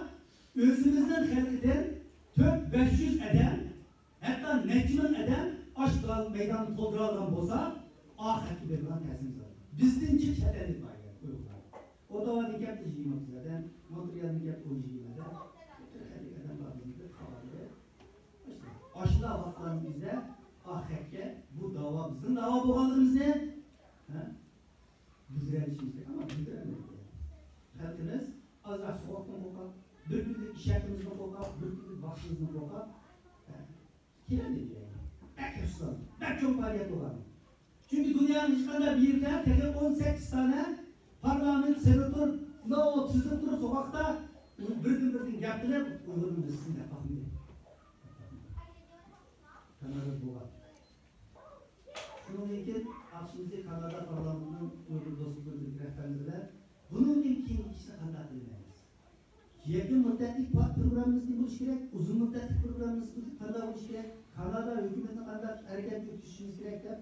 ئۆزىمىزنىڭ خەلقىدىن تۆت بەش يۈز ئادەم، ھەتتا نەچچە مىڭ ئادەم ئاش مەيداننى تولدۇرالىغان بولسا، ئاخىرقى بېرىدىغان تەسىرىمىز بار. بىزدىن جىق چەت ئەللىك بار يەنە ئۇيغۇرلار. ئوتاۋادىن كەپتۇ يىگىرمە ئوتتۇز ئادەم، مونترېئالدىن كەپتۇ ئون يىگىرمە ئادەم، قىرىق ئەللىك ئادەم بار بىزنىڭ قالغانلىرى. ئاشۇنداق ۋاقىتلارنىڭ ئۆزىدە ئاخىرقى بۇ داۋا بىزنىڭ داۋا بولغانلىقىمىزنى، ھە؟ بىلدۈرەلىشىمىز كېرەك، ئەمما بىلدۈرەلمەيدۇ. خەلقىمىز ئازراق سوغۇقتىن قورقۇپ، بىر كۈنلۈك ئىش ھەققىمىزدىن قورقۇپ، بىر كۈنلۈك ۋاقتىمىزدىن قورقۇپ، كېلەلمەيدۇ. بەك ئەپسۇس، بەك چوڭ پاجىئە بولغان. چۈنكى دۇنيانىڭ ھېچقانداق بىر يېرىدە تېخى ئون سەككىز دانە پارلامېنت سېناتور ئۇلار تىزىلىپ تۇرۇپ سوغۇقتا بىردىن-بىردىن گەپ قىلىپ، ئۇيغۇرنىڭ مەسىلىسىنى دەپ باقمىدى. كانادا بولغان. شۇنىڭدىن كېيىن ئاخشىمىسى كانادا پارلامېنتىنىڭ ئۇيغۇر دوستلۇقىنىڭ رەھبەرلىرى بىلەن بۇنىڭدىن كېيىنكى ئىشنى قانداق قىلىمىز؟ يەكۈن مۇددەتلىك پا-، پروگراممىمىز نېمە بولۇشى كېرەك؟ ئۇزۇن مۇددەتلىك پروگراممىمىز قانداق بولۇشى كېرەك؟ كانادا ھۆكۈمىتىنى قانداق ھەرىكەتكە ئۆتكۈزۈشىمىز كېرەك دەپ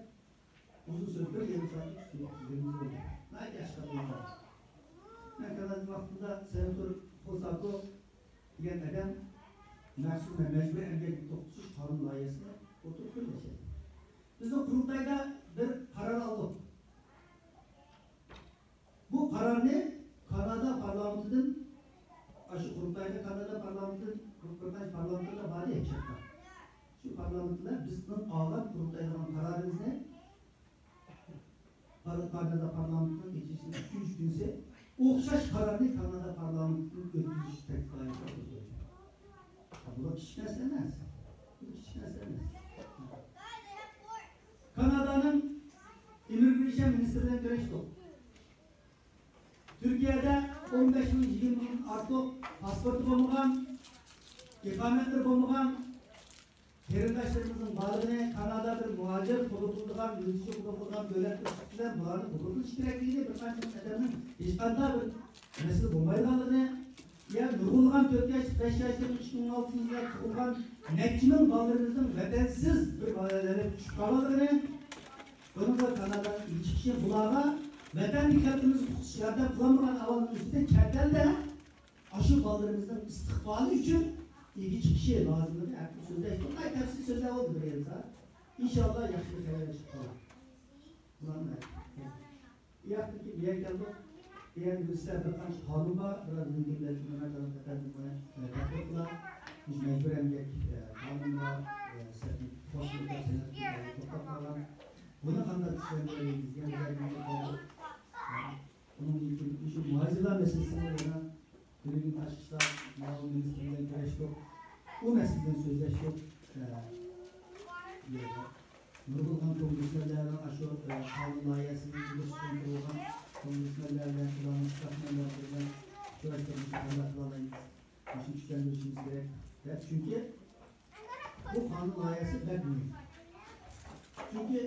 ئۇزۇن سۆز بىر يېرىم سائەتلىك سۆزلىرىمىز بولدى. ناھايىتى ياخشى قاتناشتى. مەن كانادا ۋاقتىدا سېناتور خوساكو دېگەن ئادەم مەخسۇس مەجبۇرىي ئەمگەك توختىتىش قانۇن لايىھەسىنى ئوتتۇرىغا قويۇپ ياشايدۇ. بىزنىڭ قۇرۇلتايدا بىر قارار ئالدۇق. بۇ قارارنى كانادا پارلامېنتىدىن، ئاشۇ قۇرۇلتايدا كانادا پارلامېنتىدىن، بىر قانچە پارلامېنتلار بار ئىدى چاغدا. شۇ پارلامېنتلار بىزنىڭ ئالغان قۇرۇلتايدا ئالغان قارارىمىزنى پار-، كانادا پارلامېنتىنىڭ ئېچىلىشىنىڭ ئۈچىنچى كۈنىسى ئوخشاش قارارنى كانادا پارلامېنتىدىن ئۆتكۈزۈش تەكلىپ لايىھەسى ئوتتۇرىغا قويدى. بۇ كىچىك نەرسە ئەمەس. بۇ كىچىك نەرسە ئەمەس. كانادانىڭ ئىممىگراتسىيە مىنىستىرى بىلەن كۆرۈشتۇق. تۈركىيەدە ئون بەش مىڭ، يىگىرمە مىڭدىن ئارتۇق پاسپورتى بولمىغان، ئىقامەتلىرى بولمىغان قېرىنداشلىرىمىزنىڭ بارلىقىنى كانادا بىر مۇھاجىر قوبۇل قىلىدىغان، مۈڭگۈچى قوبۇل قىلىدىغان دۆلەت بىلەن بۇلارنى قوبۇل قىلىش كېرەكلىكىنى بىر قانچە مىڭ ئادەمنىڭ ھېچقانداق بىر مەسىلە بولمايدىغانلىقىنى، يا نۇرغۇنلىغان تۆت ياش، بەش ياشلىق، ئىككى مىڭ ئالتىنچى يىلدا تۇغۇلغان نەچچە مىڭ بالىلىرىمىزنىڭ ۋەتەنسىز بىر ھالەتكە چۈشۈپ قالغانلىقىنى، بۇلارغا ۋەتەندىكى خەلقىمىزنى قۇتقۇزۇش ياردەم قىلالمىغان ئەھۋالنىڭ ئۆزىدە چەت ئەلدە ئاشۇ بالىلىرىمىزنىڭ ئىستىقبالى ئۈچۈن ئىگە چىقىشى لازىملىقى ھەققىدە سۆزلەشتۇق. ئاي تەپسىلىي سۆزلەپ بولدى بىر يېرىم سائەت. ئىنشاللا ياخشى بىر خەۋەر چىقىپ قالار. بۇلارنى ئېيتتىم. بۇ ياقتىكى بۇ يەرگە كەلدۇق. دېگەن بىر سىلەر بىر قانچە قانۇن بار، بىراز مۇمكىن بەلكى مانا تەلەپ ئەپەندىم بۇنى، ئە، تەتبىق قىلار. مۇشۇ مەجبۇرىي ئەمگەك، ئە، قانۇن بار، ئە، سەپنى قوشۇپ سەنئەت توختاپ قالغان. بۇنى قانداق چۈشەندۈرەلەيمىز دېگەن بىر ئە، ئۇنىڭدىن كېيىن مۇشۇ مۇھاجىرلار مەسىلىسىنى يەنە بۈگۈن تاشقى ئىشلار مۇئاۋىن مىنىستىرى بىلەن كۆرۈشتۇق. ئۇ مەسىلىدىن سۆزلەشتۇق. ئە، نۇرغۇنلىغان كونگرېسمېنلەرنىڭ ئاشۇ، ئە، قانۇن لايىھەسىنى ئىلىشتۇرغان كونگرېسمېنلەر بىلەن، ئۇلارنىڭ شتابمېنلىرى بىلەن ئۇچراشتۇرۇپ مۇزاكىرە قىلالايمىز. مۇشۇنى كۈچلەندۈرۈشىمىز كېرەك. دەپ، چۈنكى بۇ قانۇن لايىھەسى بەك مۇھىم. چۈنكى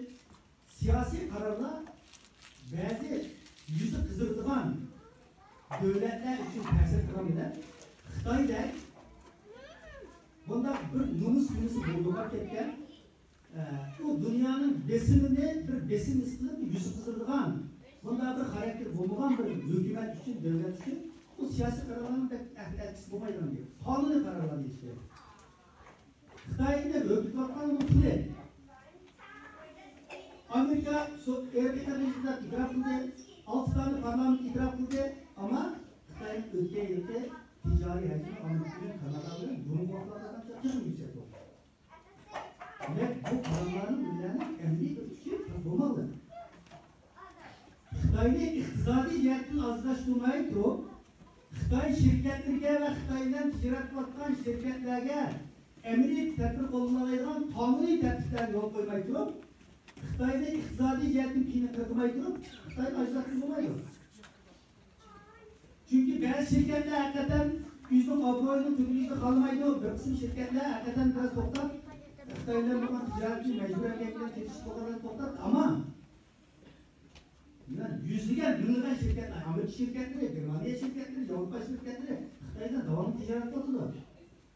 سىياسىي قارارلار بەزى يۈزى قىزىرىدىغان دۆلەتلەر ئۈچۈن تەسىر قىلغان بىلەن خىتايدەك بۇنداق بىر نومۇس نېمىسى بولمىغان كەتكەن، ئە، ئۇ دۇنيانىڭ بېسىمىنى بىر بېسىم ھېس قىلىپ يۈزى قىزىرىدىغان، بۇنداق بىر خاراكتېر بولمىغان بىر ھۆكۈمەت ئۈچۈن، دۆلەت ئۈچۈن ئۇ سىياسىي قارارلارنىڭ بەك ئەھمىيەتلىك بولمايدىغان گەپ. قانۇنىي قارارلار دېيىش كېرەك. خىتاينى ھۆرمىتىۋاتقان ئۇنىڭ پۇلى. ئامېرىكا سو-، ئىرقىي قىرغىنچىلىقنى ئېتىراپ قىلدى، ئالتە دانە پارلامېنت ئېتىراپ قىلدى، ئەمما خىتاينىڭ ئۆتكەن يىلقى تىجارىي ھەجمى ئامېرىكا بىلەن كانادا بىلەن بۇرۇنقى ۋاقىتلارغا قارىغاندا تېخىمۇ يۈكسەك بولدى. دېمەك، بۇ قارارلارنىڭ بىرلەرنىڭ ئەمەلىي بىر كۈچى بولماقتا. خىتاينى ئىقتىسادىي جەھەتتىن ئاجىزلاشتۇرماي تۇرۇپ، خىتاي شىركەتلىرىگە ۋە خىتاي بىلەن تىجارەت قىلىۋاتقان شىركەتلەرگە ئەمەلىي تەدبىر قوللىنالايدىغان قانۇنىي تەرتىپلەرگە يول قويماي تۇرۇپ، خىتاينى ئىقتىسادىي جەھەتتىن كېيىن قىرقماي تۇرۇپ، خىتاينى ئاجىزلاشتۇرۇپ بولمايدۇ. چۈنكى بەزى شىركەتلەر ھەقىقەتەن ئۆزىنىڭ ئابرۇيىنى تۆكۈنۈشنى خالىمايدۇ. بىر قىسىم شىركەتلەر ھەقىقەتەن بىراز توختاپ، خىتاي بىلەن بولغان تىجارەتنى مەجبۇرىي ئەمگەك بىلەن كېسىشكە توغرا توختاپ، ئەمما يۈزلىگەن، مىڭلىغان شىركەتلەر، ئامېرىكا شىركەتلىرى، گېرمانىيە شىركەتلىرى، ياۋروپا شىركەتلىرى خىتاي بىلەن داۋاملىق تىجارەت قىلىۋاتىدۇ.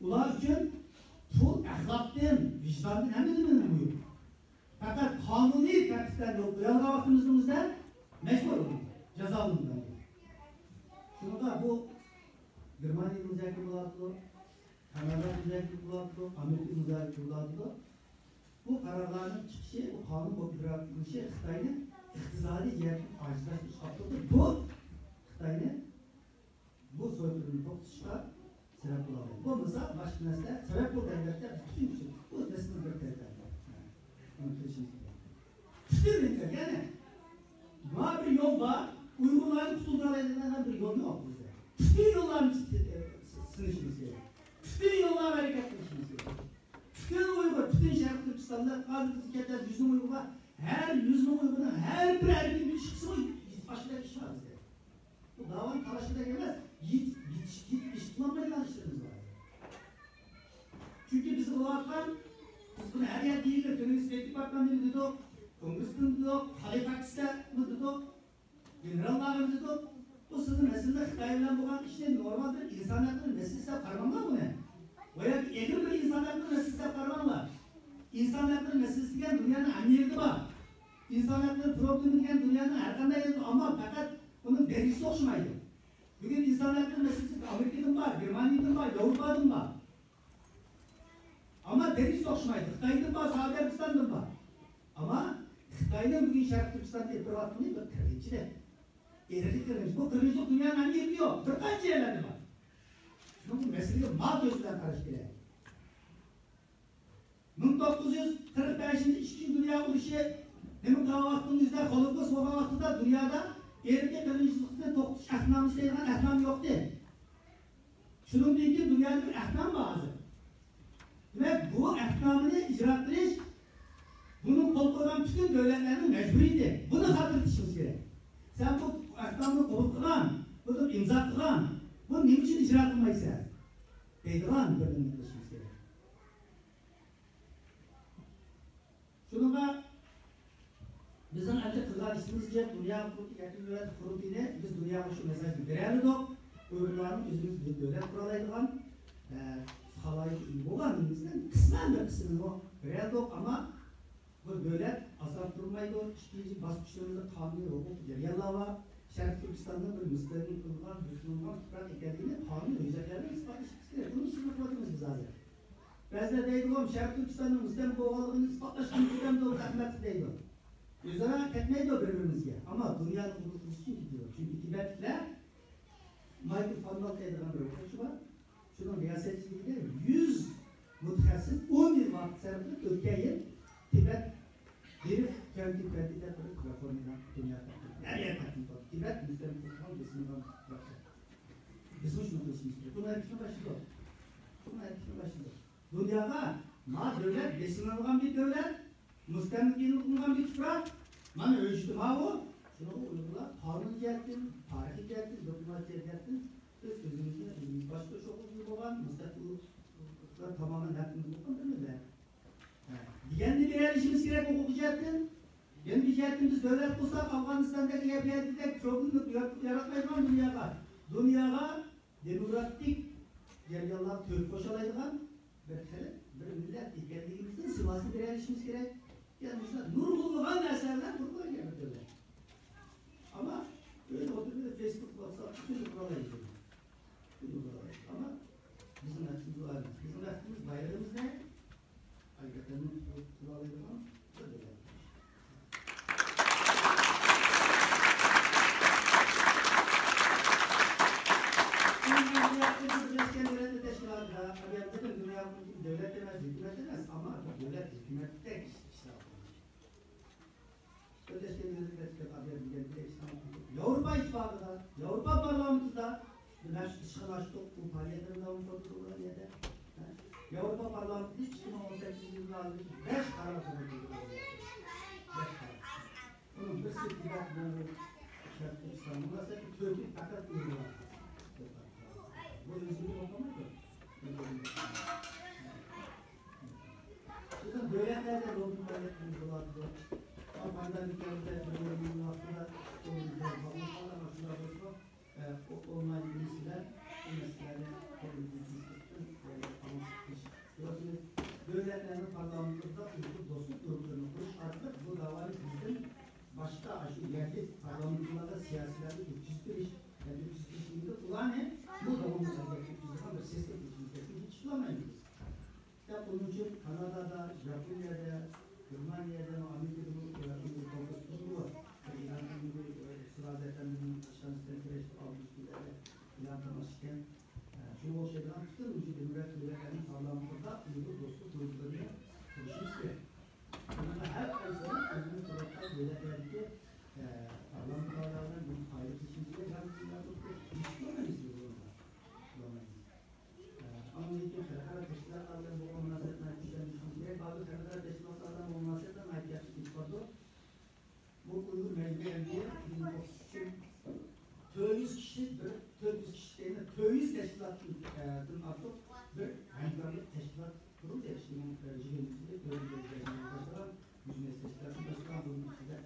ئۇلار ئۈچۈن پۇل ئەخلاقتىن، ۋىجداندىن، ھەممىدىن مۇھىم. پەقەت قانۇنىي تەرتىپلەرنى قويالىغان ۋاقتىمىزدا مەجبۇر جازالىنىدۇ. شۇنىڭغا بۇ گېرمانىيە مۇزاكىرە بولۇۋاتىدۇ، كانادا مۇزاكىرە بولۇۋاتىدۇ، ئامېرىكا مۇزاكىرە بولۇۋاتىدۇ. بۇ قارارلارنىڭ چىقىشى، بۇ قانۇن بولۇپ ئىجرا قىلىنىشى خىتاينى ئىقتىسادىي جەھەتتىن ئاجىزلاشتۇرۇشقا ئاپىرىدۇ. بۇ خىتاينى بۇ سويقىرىمنى توختىتىشقا سەۋەب بولالايدۇ. بولمىسا باشقا نەرسىلەر سەۋەب بولىدۇ، ئەلۋەتتە، بىز پۈتۈن كۈچ، بۇ مەسىلىنىڭ بىر تەرىپى. ئۇنى قىلىشىمىز كېرەك. پۈتۈن مىللەت، يەنى مانا بىر يول بار، ئۇيغۇرلارنى قۇتۇلدۇرالايدىغان بىر يول يوق بىزدە. پۈتۈن يوللارنى سىنىشىمىز كېرەك. پۈتۈن يوللارغا ھەرىكەت قىلىشىمىز كېرەك. پۈتۈن ئۇيغۇر، پۈتۈن شەرقىي تۈركىستاندا ھازىر بىز كەتكەن يۈز مىڭ ئۇيغۇرغا، ھەر يۈز مىڭ ئۇيغۇرنىڭ ھەر بىر ھەرىكىتىنى ئىش قىلسىمۇ يېتىپ ئاشىدىغان ئىش بار بىزدە. بۇ داۋانى تالاشقۇدەك ئەمەس، يېتىش، يېتىش قىلالمايدىغان ئىشلىرىمىز بار. چۈنكى بىز بولۇۋاتقان، بىز بۇنى ھەر يەردە دېيىلدى، كۆڭۈل ئىستەيدۇ دېپارتمېنتنى دېدۇق، كونگرېستىن دېدۇق، خەلق ئاكتىستىمۇ دېدۇق، گېنېراللارمۇ دېدۇق. بۇ سىزنىڭ مەسىلىدە خىتاي بىلەن بولغان ئىشنى نورمال بىر ئىنسان ھەقلىرى مەسىلىسى دەپ قارىماڭلار بۇنى. ۋە ياكى ئېغىر بىر ئىنسان ھەقلىرى مەسىلىسى دەپ قارىماڭلار. ئىنسان ھەقلىرى مەسىلىسى دېگەن دۇنيانىڭ ھەممە يېرىدە بار. ئىنسان ھەقلىرى پروبلېما دېگەن دۇنيانىڭ ھەر قانداق يېرىدە، ئەمما پەقەت ئۇنىڭ دەرىجىسى ئوخشىمايدۇ. بۈگۈن ئىنسان ھەقلىرى مەسىلىسى ئامېرىكىدىن بار، گېرمانىيەدىن بار، ياۋروپادىن بار. ئەمما دەرىجىسى ئوخشىمايدۇ. خىتايدىن بار، سەئۇدى ئەرەبىستاندىن بار. ئەمما خىتاينىڭ بۈگۈن شەرقىي تۈركىستاندا ئېلىپ بېرىۋاتقىنى بىر قىرغىنچىلىق. ئىرقىي قىرغىنچىلىق. بۇ قىرغىنچىلىق دۇنيانىڭ ھەممە يېرىدە يوق. بىر قانچە يەرلەردە بار. شۇنىڭ ئۈچۈن مەسىلىگە ما كۆز بىلەن قاراش كېرەك. مىڭ توققۇز يۈز قىرىق بەشىنچى ئىككىنچى دۇنيا ئۇرۇشى نېمە قىلغان ۋاقتىنىڭ ئۆزىدە، خولوكوست بولغان ۋاقتىدا دۇنيادا ئىرقىي قىرغىنچىلىقنى توختىتىش ئەھدىنامىسى دەيدىغان ئەھدىنامە يوقتى. شۇنىڭدىن كېيىن دۇنيادا بىر ئەھدىنامە بار ھازىر. دېمەك، بۇ ئەھدىنامىنى ئىجرا قىلىش، بۇنى قول قويغان پۈتۈن دۆلەتلەرنىڭ مەجبۇرىيىتى. بۇنى خاتىرىلىتىشىمىز كېرەك. سەن بۇ ئەھدىنامىنى قوبۇل قىلغان، بۇنى ئىمزا قىلغان، بۇنى نېمە ئۈچۈن ئىجرا قىلمايسەن؟ دەيدىغان بىر نېمە قىلىشىمىز كېرەك. شۇنىڭغا بىزنىڭ ئەمدى قىلغان ئىشىمىز جىق. دۇنيا قۇرۇلتىيى، يەتتىنچى دۆلەت قۇرۇلتىيىنى بىز دۇنياغا شۇ مېساژنى بېرەلىدۇق. ئۇيغۇرلارنىڭ ئۆزىمىز بىر دۆلەت قۇرالايدىغان، ئە، خالايىق ئىگە بولغان، بىزنىڭ قىسمەن بىر قىسمىنىمۇ بېرەلىدۇق. ئەمما بۇ دۆلەت ئاسراپ تۇرمايدۇ. ئىككىنچى باسقۇچلىرىمىزدا قانۇنىي ھوقۇقىي جەريانلار بار. شەرقىي تۈركىستاننىڭ بىر مۇستەقىل قىلغان، بېسىنىلغان تۇپراق ئىكەنلىكىنى قانۇنىي ھۆججەتلەر بىلەن ئىسپاتلىشىمىز كېرەك. بۇنى ئىشلىتىۋاتىمىز بىز ھازىر. بەزىلەر دەيدىغۇ، شەرقىي تۈركىستاننىڭ مۇستەملىكە بولغانلىقىنى ئىسپاتلاش ئۈچۈن كېتەمدۇ ئەخمەق دەيدۇ. ئۆزئارا كەتمەيدۇ بىر-بىرىمىزگە. ئەمما دۇنيانى قوبۇل قىلىش ئۈچۈن كېتىدۇ. چۈنكى تىبەتلىكلەر مايكل فاندال دەيدىغان بىر ئوقۇتقۇچى بار. شۇنىڭ رىياسەتچىلىكىدە يۈز مۇتەخەسسىس ئون يىل ۋاقىت سەرپ قىلىپ، ئۆتكەن يىل تىبەت بېرىپ كەلدى، كەلدى دەپ بىر رېفورمىنى دۇنياغا تەقدىم، ھەر يەرگە تەقدىم قىلدى. تىبەت مۇستەملىكە قىلغان، بېسىنغان تۇپراق. بىزمۇ شۇنى قىلىشىمىز كېرەك. بۇنىڭ ھەرىكىتىنى باشلىدۇق. بۇنىڭ ھەرىكىتىنى باشلىدۇق. دۇنياغا ما دۆلەت بېسىنىلغان بىر دۆلەت، مۇستەملىكە قىلىنغان بىر تۇپراق، مانا ھۆججىتى ماۋۇ. شۇنىڭغا ئۇيغۇرلار قانۇن جەھەتتىن، تارىخىي جەھەتتىن، دىپلوماتىيە جەھەتتىن بىز ئۆزىمىزنى ئۆزىمىز باشقۇرۇشقا ئىگە بولغان، مۇستەملىكە تامامەن ھەققىمىز بولغان بىر مىللەت. ھە، دېگەننى بېرەلىشىمىز كېرەك ھوقۇق جەھەتتىن. يەنە بىر جەھەتتىن بىز دۆلەت قۇرساق، ئافغانىستاندىكى يەردىكىدەك پروبلېما ياراتمايدىغان دۇنياغا، دۇنياغا دېموكراتىك جەريانلارغا تۆھپە قوشالايدىغان بىر خەلق، بىر مىللەت ئىكەنلىكىمىزنىڭ سىماسىنى بېرەلىشىمىز كېرەك. يەنى مۇشۇنداق نۇرغۇنلىغان مەسىلىلەر تۇرىدۇ بىر دۆلەت. ئەمما ئۆيدە ئولتۇرۇپ فېيسبۇك، ۋاتساپ پۈتۈن قۇرالايدۇ. پۈتۈن قۇرالايدۇ. ئەمما بىزنىڭ ۋاقتىمىز بار. بىزنىڭ ۋاقتىمىز بايرىقىمىزنى ھەقىقەتەن قۇرالايدىغان بىر دۆلەت. بىرلەشكەن دۆلەتلەر تەشكىلاتىدا، ئەمەلىيەتتە دۆلەت ئەمەس، ھۆكۈمەت ئەمەس، ئەمما بىر دۆلەت ھۆكۈمەتتەك ئىشلەپ بىرلەشكەن دۆلەتلەر تەشكىلاتىدا ياۋروپا ئىتتىپاقىدا، ياۋروپا پارلامېنتىدا مەخسۇس ئىشخانا ئاچتۇق. بۇ پائالىيەتلەرنى داۋام قىلدۇرۇۋاتىدۇ ئۇ يەردە. ياۋروپا پارلامېنتى ئىككى مىڭ ئون سەككىزىنچى يىلدا بەش قارار قوبۇل قىلدى. بەش قارار. ئۇنىڭ بىرسى تىبەت، بۇ شەرقىي تۈركىستان مۇناسىۋەتلىك، تۆتى پەقەت ئۇيغۇرلار. بۇ ئۆزىنى ئوقۇمايدۇ. بىزنىڭ دۆلەتلەردە لوبى پائالىيەتلىرىمىز بولۇۋاتىدۇ. ئافغانىستاندىكى بىر يىلنىڭ ۋاقتىدا شۇنداق بولسا، ئە، ئو-، ئونلاين مەسىلە، بۇ مەسىلىلەرنى قولىمىزدىن كېلىشىچە، ئە، ئاڭلىتىش قىلىۋاتىمىز. دۆلەتلەرنىڭ پارلامېنتلىرىدا ئۇيغۇر دوستلۇق گۇرۇپپىلىرىنى قۇرۇش ئارقىلىق بۇ داۋانى بىزدىن باشقا ئاشۇ يەرلىك پارلامېنتلاردا سىياسىيلەرگە يەتكۈزۈپ بېرىش، يەتكۈزۈپ بېرىشىمىزدە ئۇلارنى بۇ داۋاملىق ھەرىكەتكە يەتكۈزىدىغان بىر سىستېما قىلىشىمىز كېرەك. چۈنكى ئىشلەنمەيمىز. دەپ، ئۇنىڭ ئۈچۈن كانادادا، ياپونىيەدە، گېرمانىيەدە، ئامېرىكىدا بۇ، ئە، ئۇيغۇر كونفرانس قۇرۇلدى. ئىلھام ئەمىنى، ئە، سىراج ئەپەندىنىڭ ئىشخانىسىدىن كىرىشتى، ئالدىنچى كۈنلەردە ئىلھام تاماشىكەن. ئە، شۇنىڭغا ئوخشايدىغان پۈتۈن مۇشۇ دېموكراتىك دۆلەتلەرنىڭ پارلامېنتلىرىدا ئۇيغۇر دوستلۇق گۇرۇپپىلىرىنى قۇرۇشىمىز كېرەك. بۇنىڭغا ھەر قايسىمىز ئۆزىمىز تۇرۇۋاتقان دۆلەتلەردىكى، ئە، پارلامېنتارلار بىلەن بۇنى پايدىلىشىمىز كېرەك. ھەم بۇ يەردە ئولتۇرۇپ ئىش قىلمايمىز بىز بۇنىڭغا. قىلالمايمىز. ئاندىن كېيىن خەلقئارا تەشكىلاتلار بىلەن بولغان مۇناسىۋەتلەرنى كۈچلەندۈرۈشىمىز كېرەك. بەزى خەلقئارا تەشكىلاتلار بىلەن بولغان مۇناسىۋەتلەر ناھايىتى ياخشى كېتىپ بارىدۇ. بۇ ئۇيغۇر مەجبۇرىي ئەمگىكى ئۈچۈن تۆت يۈز كىشىلىك بىر، تۆت يۈز كىشىلىك دېگەندە، تۆت يۈز تەشكىلاتتىن، ئە، دىن ئارتۇق بىر ھەمكارلىق تەشكىلاتى قۇرۇلدى. ئىككى مىڭ يىگىرمىنچى يىلى تۆتىنچى ئايدا باشلىغان بىزنېس تەشكىلاتى باشلىغان بۇنىڭ ئىچىدە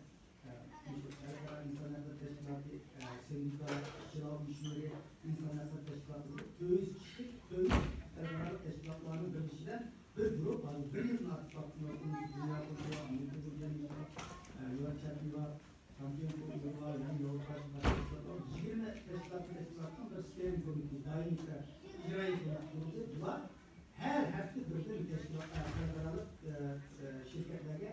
ئە، مۇشۇ خەلقئارا ئىنسان ھەقلىرى تەشكىلاتى، ئە، سىندىكا، ئىشچىلار ئۇيۇشمىلىرى، ئىنسان ھەقلىرى تەشكىلاتلىرى، تۆت يۈز كىشىلىك، تۆت يۈز خەلقئارا تەشكىلاتلارنىڭ بىرلىشىشى بىلەن بىر گۇرۇپپا، بۇ بىر يىلدىن ئارتۇق ۋاقىتتىن دۇنيا قۇرۇلتىيى، ئامېرىكا بىرلىكى، ئە، يۇان چەتنى بار، شامپىيون كۇبوكى بار، يەنە ياۋروپا تەشكىلاتلار، يىگىرمە تەشكىلاتنىڭ تەشكىلاتىنىڭ بىر ستېيرىنگ كومىتېتى، دائىمىي ئىجرائىي كومىتېتى قۇرۇلدى. بۇلار ھەر ھەپتە بىردىن تەشكىلات، خەلقئارالىق، ئە، ئە، شىركەتلەرگە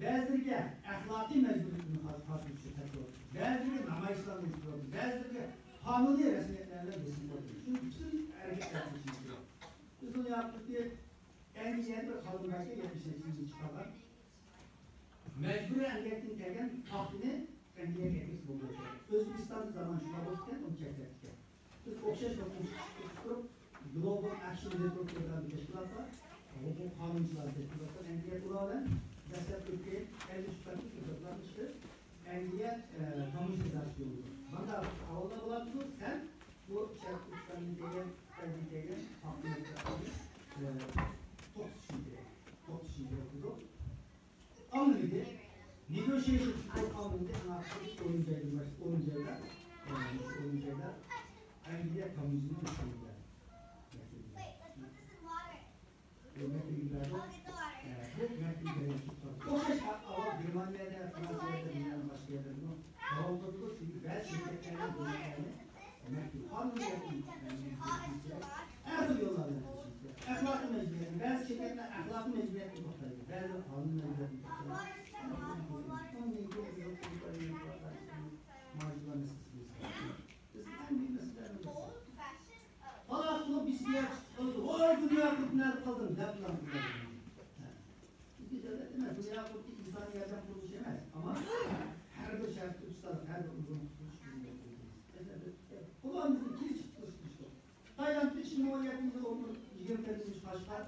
بەزىلىرىگە ئەخلاقىي مەجبۇرىيىتىنى خاتىرىلىشى تەكلىپ، بەزىلىرىگە نامايىشلارنى ئۆتكۈزۈۋاتىدۇ، بەزىلىرىگە قانۇنىي رەسمىيەتلەر بىلەن بېسىم قويۇۋاتىدۇ. شۇنىڭ پۈتۈن ھەرىكەتلەرنى قىلىشىمىز كېرەك. بىز بۇنى ياقتۇردى. ئەنگلىيەدە بىر خانىم باركەن، يەتمىش نەچچە يىل چىقارغان. مەجبۇرىي ئەمگەكتىن كەلگەن پاختىنى ئەنگلىيەگە ئەكىرىپ بولمايدۇ. ئۆزبېكىستاندا زامان شۇنداق بولۇپتىكەن، ئۇنى چەكلەپتىكەن. بىز ئوخشاش بىر قوشۇپ چىقىپ تۇرۇپ، گلوبال ئەكشن نېتورك دەپ بىر تەشكىلات بار. ھوقۇق قانۇنچىلار تەشكىلاتى ئەنگلىيە، ئۇلار بىلەن دەسلەپكى ئۆتكەن ئەللىك ئۈچ تارىختا بىر دوكلاتنى چىقىرىپ، ئەنگلىيە، ئە، تاموژنا تەسىس يولىدى. مانا ئەھۋاللار بولاتىدۇ، سەن بۇ شەرقىي تۈركىستاندىن كەلگەن، خىتايدىن كەلگەن پاختىنى، ئە، توختىتىشىڭ كېرەك. توختىتىشىڭ كېرەك دېدۇق. ئاڭلىدى. نېگوشىيېشن قىلىپ ئاڭلىدى. ئەڭ ئاخىرى ئونىنچى ئايدىن باشلاپ، ئونىنچى ئايدا، ئە، ئونىنچى ئايدا ئەنگلىيە تاموژنىنى مەكتىۋىگە بەردى. بۇ مەكتىۋىگە بەردى. ئە، بۇ مەكتىۋىگە ئوخشاش ئەھۋال گېرمانىيەدە، فرانسىيەدە، دۇنيانىڭ باشقا يەرلىرىدىمۇ داۋام قىلىدۇ. چۈنكى بەزى شىركەتلەرنىڭ بۇ ئىشلارنى، دېمەك، قانۇن بىلەن ھەر خىل يوللار بىلەن قىلىشىمىز كېرەك. ئەخلاقىي مەجبۇرىيەتنى، بەزى شىركەتلەر ئەخلاقىي مەجبۇرىيەتنى توختايدۇ، بەزىلەر قانۇن مەجبۇرىيەتنى توختايدۇ. ئۇنىڭ كېيىن بىز مۇھاجىرلار مەسىلىسىنى بىز ئەڭ مۇھىم مەسىلىلەرنى بىلىسىز. تالاق قىلىپ، بىسكىلەت تۇتۇپ قالدى. ۋاي، دۇنيا قۇرۇپ، نەدە قالدىڭ؟ دەپ. بىزنىڭ دۆلەت ئەمەس، دۇنيا قۇرۇپ، ئىنسانىي ياردەم قۇرۇلۇشى ئەمەس. ئەمما ھەر بىر شەرتتە ئۇستاز، ھەر بىر ئۇيغۇرنى قۇتقۇزۇش بىزنىڭ مەسئۇلىيىتىمىز. قۇربانىمىزنى كېلىشىپ قىلىش. تايلاندتا ئىككى مىڭ ئون يەتتىنچى يىلى ئون بىر، يىگىرمە تۆتىنچى قاچقان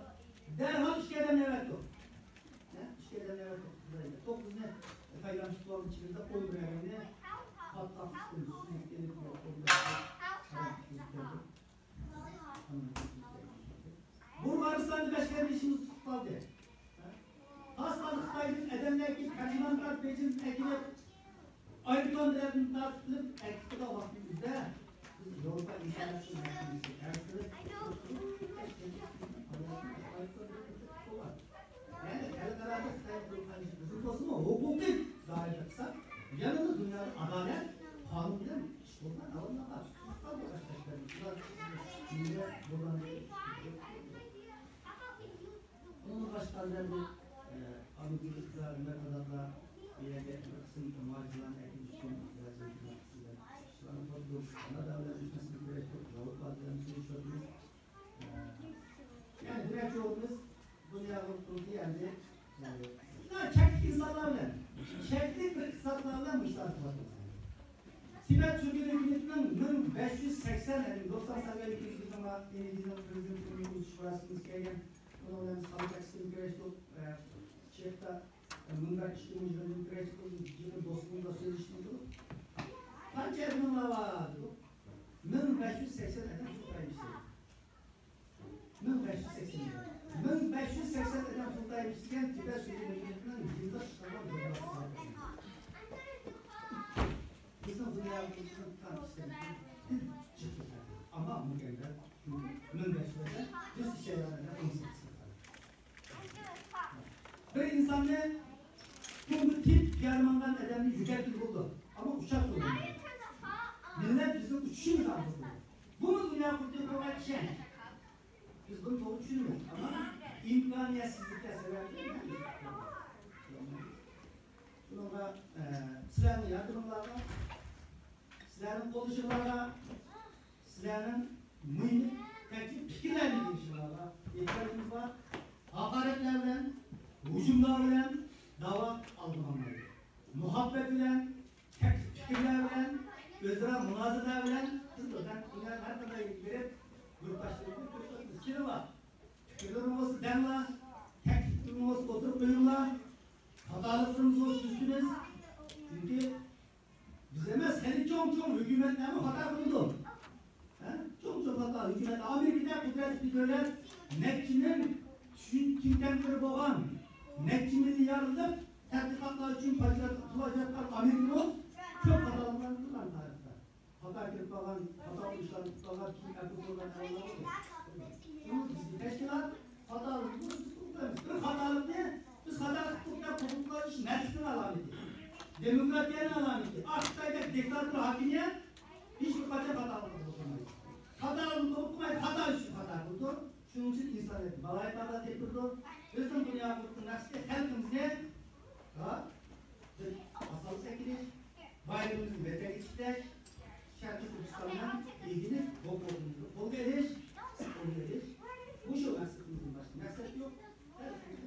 دەرھال ئىككى ئادەم ئەۋەتتۇق. ھە؟ ئىككى ئادەم ئەۋەتتۇق. توققۇزنى تايلاند تۇتۇۋالدى، ئىچىمىزدە ئون بىر ئادەمنى پاتقاق ئۈستىدىن سۈزۈپ ئېلىپ، بۇ ئارىستاندا بەش قېرىندىشىمىز تۇتۇپ قالدى. تاس قالدى خىتايدىن ئادەملەر كېلىپ، تەرجىمانلار بېيجىڭدىن ئەكېلىپ، ئايروپىلان بېلەتتىن تارتىپ ئەكېتىدىغان ۋاقتىمىزدا بىز ياۋروپا ئىنسان ھەقلىرى مەھكىمىسىگە ئەرز قىلىپ، يەنى خەلقئارادا خىتاي قىلغان ئىشى بىزنىڭ بولسىمۇ ھوقۇقىي دائىرىدە قىلساق، يەنىلا دۇنيادا ئادالەت، قانۇن بىلەن ئىش بولغان ئاۋاملارغا قالدى باشقا ئىشلارنى. ئۇلار مىللەت بولغان ئۇنىڭدىن باشقا، ئە، ئامېرىكا ئىقتىدارى ۋە قازاقلار بۇ يەرگە بىر قىسىم مۇھاجىرلارنى ئەكېلىش ئۈچۈن بەزى شۇلارنى قوشۇپ، كانادا بىلەن ئۆچمەسلىك كۈرەشتۇق، ياۋروپا بىلەن سۆزلىشىۋاتىمىز. ئە، يەنى دېمەكچى بولغىنىمىز، بۇ يەردە تۇردى ئەمدى، ئە، چەكلىك ئىنسانلار بىلەن، چەكلىك بىر ئىقتىسادلار بىلەن مۇشۇ ئارقىلىق تىبەت سۈرگۈن ھۆكۈمىتىنىڭ مىڭ بەش يۈز سەكسەن، يەنى دوستان سەرۋەر ھۆكۈمىتىمىزنىڭ، ئىندىيىنىڭ پرېزىدېنتىنىڭ ئۇزىتىش مۇراسىمىمىز كەلگەن. ئۇنىڭ بىلەن بىز خەلق ئەكسىدىن كۈرەشتۇق. ئە، شېختا، ئە، مۇنبەر ئىشتىن يىغىندىن كۈرەشتۇق. بىز يىغىن دوستلۇقىمىزدا سۆزلىشىپ تۇردۇق. قانچە ئادىمىڭلار بار؟ دېدۇق. مىڭ بەش يۈز سەكسەن ئادەم خىتاي ئىشلەيدۇ. مىڭ بەش يۈز سەكسەن ئادەم. مىڭ بەش يۈز سەكسەن ئادەم خىتاي ئىشلىگەن تىبەت سۈرگۈن ھۆكۈمىتىنىڭ يىللىق ئىشلىغان بىر بىزنىڭ دۇنيا ئىشلىرىمىزدىن چىقتى. ئەمما مۇكەممەل مىڭ بەش يۈز ئادەم بىز ئىشلەيدىغان ئادەم ئون سەككىز. بىر ئىنساننى كۇڭگا تېپىپ يارىمانغان ئادەمنى يۆگەتكىلى بولىدۇ. ئەمما ئۇچاتتۇق. مىللەت بىزنىڭ ئۇچۇشىمىز لازىم. بۇمۇ دۇنيا قۇرۇلتىيىغا قويغان ئىشەنچ. بىز بۇنى توغرا چۈشىنىمىز. ئەمما ئىمكانىيەتسىزلىكلەر سەۋەبىدىن شۇنىڭغا، ئە، سىلەرنىڭ ياردىمىڭلارغا، سىلەرنىڭ قوللىشىڭلارغا، سىلەرنىڭ مۇھىم تەكلىپ پىكىرلەرنى بېرىشىڭلارغا ئېھتىياجىمىز بار. ھاقارەتلەر بىلەن، ھۇجۇملار بىلەن داۋا ئالغا ماڭمايدۇ. مۇھەببەت بىلەن، تەكلىپ پىكىرلەر بىلەن، ئۆزئارا مۇنازىرىلەر بىلەن بىز بىردەم دۇنيانىڭ ھەر قانداق يېرىگە بېرىپ، يۇرتداشلىرىمىزنى كۆرسىتىمىز. كېلىڭلار، پىكىرلىرىڭىز بولسا دەڭلار، تەكلىپلىرىڭىز بولسا ئوتتۇرىغا قويۇڭلار. خاتالىقلىرىمىز بولسا تۈزىتىمىز. چۈنكى بىز ئەمەس، خېلى چوڭ-چوڭ ھۆكۈمەتلەرمۇ خاتا قىلىدۇ. ھە؟ چوڭ-چوڭ خاتا ھۆكۈمەت. ئامېرىكىدا قۇدرەتلىك بىر دۆلەت نەچچە مىڭ تۈن-، تۈن تەنتىرى بولغان، نەچچە مىليارلىق تەتقىقاتلار ئۈچۈن پۇل ئاجراتقان ئامېرىكىمۇ كۆپ خاتالىقلارنى قىلغان تارىختا. خاتا كىرىپ قالغان، خاتا ئۇرۇشلارنى قىلىپ قالغان، كېيىن ئەپۇ قىلغان ئەۋلادلار بولدى. شۇڭا بىزگە تەشكىلات خاتالىقنى بىز قوبۇل قىلىمىز. بىر خاتالىقنى بىز خاتا قىلدۇق دەپ قوبۇل قىلىش مەردلىكنىڭ ئالامىتى. دېموكراتىيەنىڭ ئالامىتى. ئاق خىتايدەك دىكتاتور ھاكىمىيەت ھېچ بىر قاچان خاتالىقنى قوبۇل قىلمايدۇ. خاتالىقنى قوبۇل قىلمايدۇ، خاتا ئۈچۈن خاتا قىلىدۇ. شۇنىڭ ئۈچۈن ئىنسانىيەت بالايىقاردا تېپىلىدۇ. بىزنىڭ دۇنيا قۇرۇلتىيىنىڭ مەقسىتى خەلقىمىزنى، ھە، بىر ئاسانلىق ئەكېلىش، بايرىمىمىزنى ۋەتەنگە تىكلەش، شەرقىي تۈركىستاننىڭ ئىگىلىك ھوقۇقىمىزنى قولغا ئېلىش، قولغا ئېلىش. مۇشۇ مەقسىتىمىزدىن باشقا مەقسەت يوق.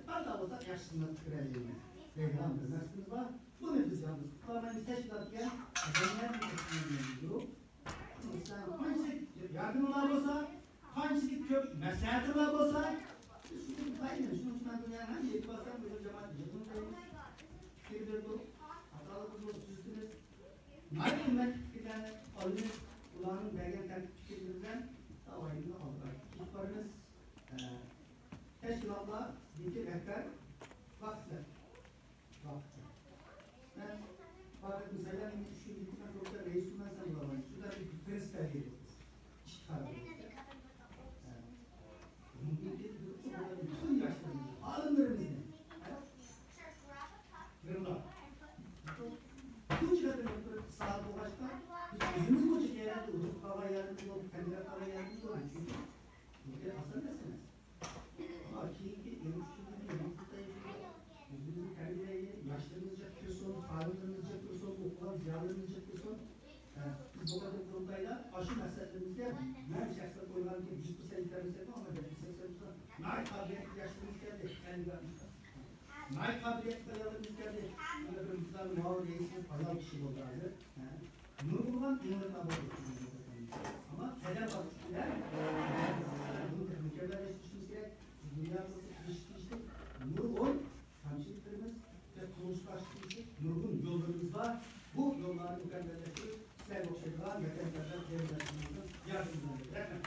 قانداق بولساق ياخشى خىزمەت قىلىپ بېرەلەيمىز دەيدىغان بىر مەقسىتىمىز بار. بۇنى بىز يالغۇز قىلالمايمىز. تەشكىلات دېگەن جەمئىيەتنىڭ تەشكىللىگەن بىر گۇرۇھ. سىلەرنىڭ قانچىلىك ياردىمىڭلار بولسا، قانچىلىك كۆپ مەسلىھەتىڭلار بولسا، بىز شۇنى قىلايلى. شۇنىڭ ئۈچۈن مەن بۇ يەرگە ھەم يېتىپ بارسام، بۇ جامائەت يىغىنى قىلىمىز. پىكىر بېرىدۇ، خاتالىقىمىز بولسا تۈزىتىمىز. ناھايىتى قىممەتلىك پىكىرلەرنى ئالىمىز، ئۇلارنىڭ بەرگەن تەكلىپ پىكىرلىرى بىلەن داۋايىمىزنى ئالدىغا كېتىپ بارىمىز. ئە، تەشكىلاتلاردىكى رەھبەر ۋاقىتلار. ۋاقىت. مەن پارتىيەدىن سايلام ئۈچ كۈن كېتىپ، مەن كومىتېت رەئىسى بولىمەن، سەن بولامەن. شۇنداق بىر پرىنسىپ بەلگىلىدۇق بىز. ئىككى قارار. ھە. بۈگۈنكى بىر پۈتۈن ياشلىرىمىزنى، ئالىملىرىمىزنى، ھە؟ ساھە بولغاچقا، بىز ئۆزىمىزمۇ جىق يەردە ئۇدۇل قالغان يەردىمىز بولدۇق، تەمبەلەپ قالغان يەردىمىز بولدى. چۈنكى بۇ ئاسان نەرسە ئەمەس. ئەمما كېيىنكى يىگىرمە ئۈچىنچى يىلدىكى يېڭى قىتئە يىلى ئۆزىمىزنى تەمىنلەيلى، ياشلىرىمىز جىق كىرسۇن، خادىملىرىمىز جىق كىرسۇن، ئوقۇغان زىيالىيلىرىمىز جىق كىرسۇن. ئە، بىز بۇ قەدەر قۇرۇلتايدا ئاشۇ مەقسەتلىرىمىزگە مەن شەخسەن ئويلىغانكى يۈز پىرسەنت يېتەلمىسەكمۇ، ئەمما بەلكى سەكسەن پىرسەنت ناھايىتى قابىلىيەتلىك ياشلىرىمىز كەلدى، ئەللىك ئاتمىش پىرسەنت. ناھايىتى قابىلىيەتلىك ئاياللىرىمىز كەلدى. مانا بىر مۇشۇنداق مۇئاۋىن رەئىسىمىز پايدىلىق كىشى بولدى ھازىر. ھە. نۇرغۇنلىغان ئېڭىلىقلار بولدى. ئەمما قەدەم باسقۇچ بىلەن بۇنى مۇكەممەللەشتۈرۈشىمىز كېرەك. دۇنيا بولسا تىرىشىپ تىرىشىپ نۇرغۇن كەمچىلىكلىرىمىز ۋە تونۇشلاشتۇرۇشلۇق نۇرغۇن يوللىرىمىز بار. بۇ يوللارنى مۇكەممەللەشتۈرۈپ، سىلەرگە ئوخشايدىغان ۋەتەنداشلار قېرىنداشلىرىمىزنىڭ ياردىمىنى ئالىمىز. رەھمەت.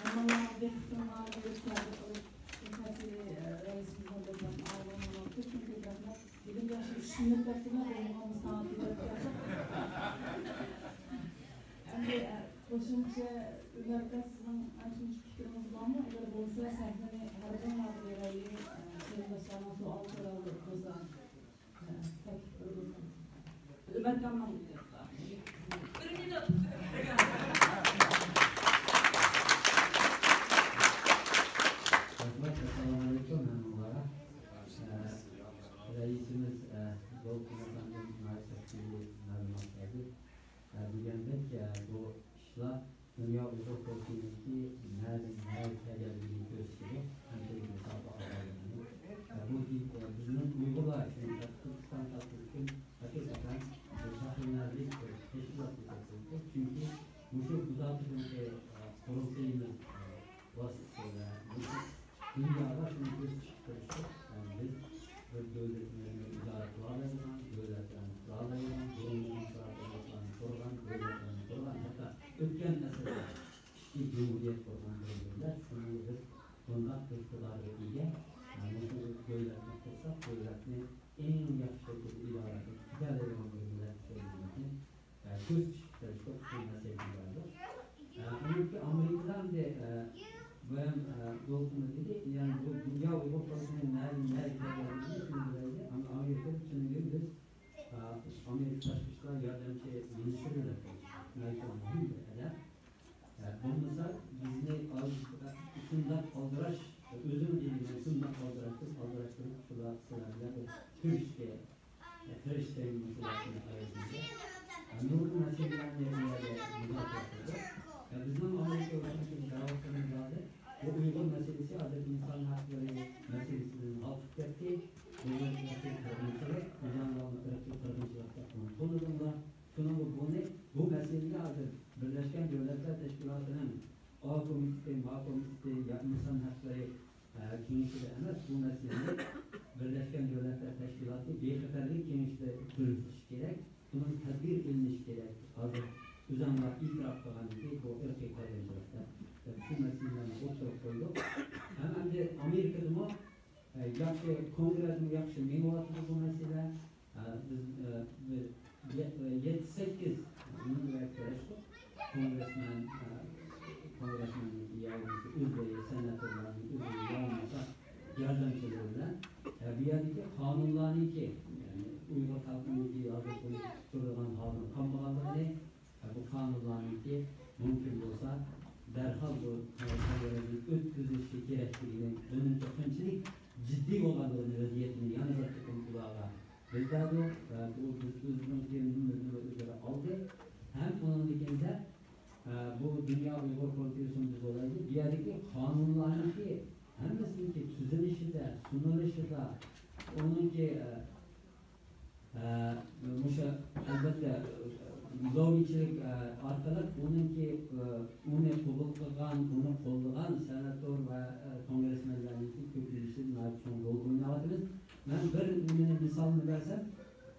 ھەممىڭلارغا دىققىتىڭلارنى بۆلۈپ سەۋر قىلىپ، شۇ تەسىرى، ئە، رەئىسىمىزنىڭ بىر ئاغلىنىڭ كۆپ كۆپ رەھمەت. دېدىم، ياخشى، ئۈچ مىنۇت دەپتىمەن، بولمىغاندا سائەت يېتەتتى. ئەمدى، ئە، قوشۇمچە ئۆمەر ئاكا، سىزنىڭ ئانچە-مۇنچە پىكرىڭىز بارمۇ؟ ئەگەر بولسا، سەھنىنى ھەر بىرىڭلارغا بېرەيلى، ئە، قېرىنداشلارنىڭ سوئال-سوراقلىرى بولسا، ئە، تەكلىپلىرى بولسا. ئۆمەر ئاكامنىڭ بىر مىنۇت. رەھمەت، ئەسسالامۇئەلەيكۇم ھەممىڭلارغا. ئە، رەئىسىمىز، ئە، دولقۇن ئەپەندىم ناھايىتى تەپسىلىي مەلۇمات بەردى. ئە، دېگەندەك، ئە، بۇ ئىشلار دۇنيا ئۇيغۇر قۇرۇلتىيىنىڭكى نەدىن نەگە كەلگەنلىكىنى كۆرسىتىدۇ، قانچىلىك مۇساپە ئالغانلىقىنى. ئە، بۇ دېيىپ، ئە، بىزنىڭ ئۇيغۇرلار ئۈچۈن، تۈركىستان خەلقى ئۈچۈن ھەقىقەتەن بىر پەخىرلىنەرلىك بىر تەشكىلات ھېسابلىنىدۇ. چۈنكى مۇشۇ بۇ تاپتىكى، ئە، قۇرۇلتىيىمىز، ئە، ۋاسىتىسى بىلەن مۇشۇ دۇنياغا شۇنى كۆرسىتىشكە تىرىشتۇق. يەنى بىز بىر دۆلىتىمىزنى ئىدارە قىلالايدىغان، دۆلەتلەرنى قۇرالايدىغان، بۇرۇنقى ئىمپېراتورلۇقلارنى قۇرغان، دۆلەتلەرنى قۇرغان، ھەتتا ئۆتكەن ئەسىردە ئىككى جۇمھۇرىيەت قۇرغان بىر مىللەت. شۇنىڭغا بىز بۇنداق ئىقتىدارغا ئىگە. مۇشۇ دۆلەتنى قۇرساق، دۆلەتنى ئەڭ ياخشى شەكىلدە ئىدارە قىلىپ كېتەلەيدىغان بىر مىللەت ئىكەنلىكىنى ئە، كۆز تىكىپ تۇرۇشلۇق بىر مەسىلە بار. ئە، ئۇنىڭكى ئامېرىكىدا ئەمدى، ئە، بۇ ھەم، ئە، دولقۇنمۇ دېدى، يەنى بۇ دۇنيا ئۇيغۇر قۇرۇلتىيىنىڭ نەدىن نەگە كەلگەنلىكىنى كىم بىلەيدۇ؟ ئەمما ئامېرىكىدا چۈشىنىگىن بىز، ئە، ئامېرىكا تاشقى ئىشلار ياردەمچى مىنىستىرى دەپ قويدۇق. ناھايىتى مۇھىم بىر ئادەم. ئە، بولمىسا بىزنى ئال-، شۇنداق ئالدىراش، ئۆزۈم دېدىم، شۇنداق ئالدىراش، ئالدىراش تۇرۇپ شۇلار، سىلەر بىلەن بىر كۆرۈشۈشكە تىرىشتىم، مۇشۇ ۋاقىتنى ئايرىدىم. نۇرغۇن مەسىلىلەرنى بۇ يەردە مۇزاكىرە قىلدۇق. بىزنىڭ ئامېرىكا ھۆكۈمىتىگە دەۋاتقىنىمىز ھازىر، بۇ ئۇيغۇر مەسىلىسى ھازىر ئىنسان ھەقلىرى مەسىلىسىدىن ھالقىپ كەتتى. بۇ يەردىكى قىرغىنچىلىق، ئۆزۈڭلارنى ئىرقىي قىرغىنچىلىق دەپ تونۇدۇڭلار. شۇنىڭغا بۇنى، بۇ مەسىلىنى ھازىر بىرلەشكەن دۆلەتلەر تەشكىلاتىنىڭ ئا كومىتېتى، ما كومىتېتى يا ئىنسان ھەقلىرى ئە، كېڭىشىدە ئەمەس، بۇ مەسىلىنى بىرلەشكەن دۆلەتلەر تەشكىلاتى بىخەتەرلىك كېڭىشىدە كۆرسىتىش كېرەك، بۇنىڭ تەدبىر ئېلىنىشى كېرەك. ھازىر ئۆزۈڭلار ئېتىراپ قىلغاندىكى بۇ ئىرقىي قىرغىنچىلىق دەپ، دەپ شۇ مەسىلىلەرنى ئوتتۇرىغا قويدۇق. ھەم ئەمدى ئامېرىكىدىمۇ، ئە، ياخشى، كونگرېسمۇ ياخشى مېڭىۋاتىدۇ بۇ مەسىلە. ئە، بىز، ئە، بىر يە-، ئە، يەتتە سەككىز مىڭ بىلەن كۆرۈشتۇق. كونگرېسمېن، ئە، كونگرېسمېننىڭ ياردەمچىسى، ئۆزلىرى سېناتورلارنىڭ ئۆزلىرى يا بولمىسا ياردەمچىلىرى بىلەن، ئە، بۇ يەردىكى قانۇنلارنىڭكى، يەنى ئۇيغۇر خەلقىنىڭكى ھازىر بۇنى تۇتۇپ تۇرىدىغان ھالىنىڭ قالمىغانلىقىنى، ۋە بۇ قانۇنلارنىڭكى مۇمكىن بولسا دەرھال بۇ سايلاملارنى ئۆتكۈزۈشى كېرەكلىكىنى، بۇنىڭكى قانچىلىك جىددىي بولغانلىقىنى، ۋەزىيەتنى يەنە بىر قېتىم ئۇلارغا بىلدۈردۇق ۋە بۇ بىز ئۆزىنىڭكى مۇھىملىقىنى ئۆزلىرى ئالدى. ھەم ئۇنىڭدىن كېيىن، ئە، بۇ دۇنيا ئۇيغۇر قۇرۇلتىيى شۇنداق بولايلى، بۇ يەردىكى قانۇنلارنىڭكى ھەممىسىنىڭكى تۈزۈلۈشىدە، سۇنۇلۇشىدا، ئۇنىڭكى، ئە، ئە، مۇشۇ، ئەلۋەتتە، لوگىكىچىلىك، ئە، ئارقىلىق ئۇنىڭكى، ئە، ئۇنى قوبۇل قىلغان، ئۇنى قوللىغان سېناتور ۋە، ئە، كونگرېسمېنلەرنىڭكى كۆپىيىشى ناھايىتى چوڭ رول ئويناۋاتىمىز. مەن بىر نېمىنى مىسالنى بەرسەم،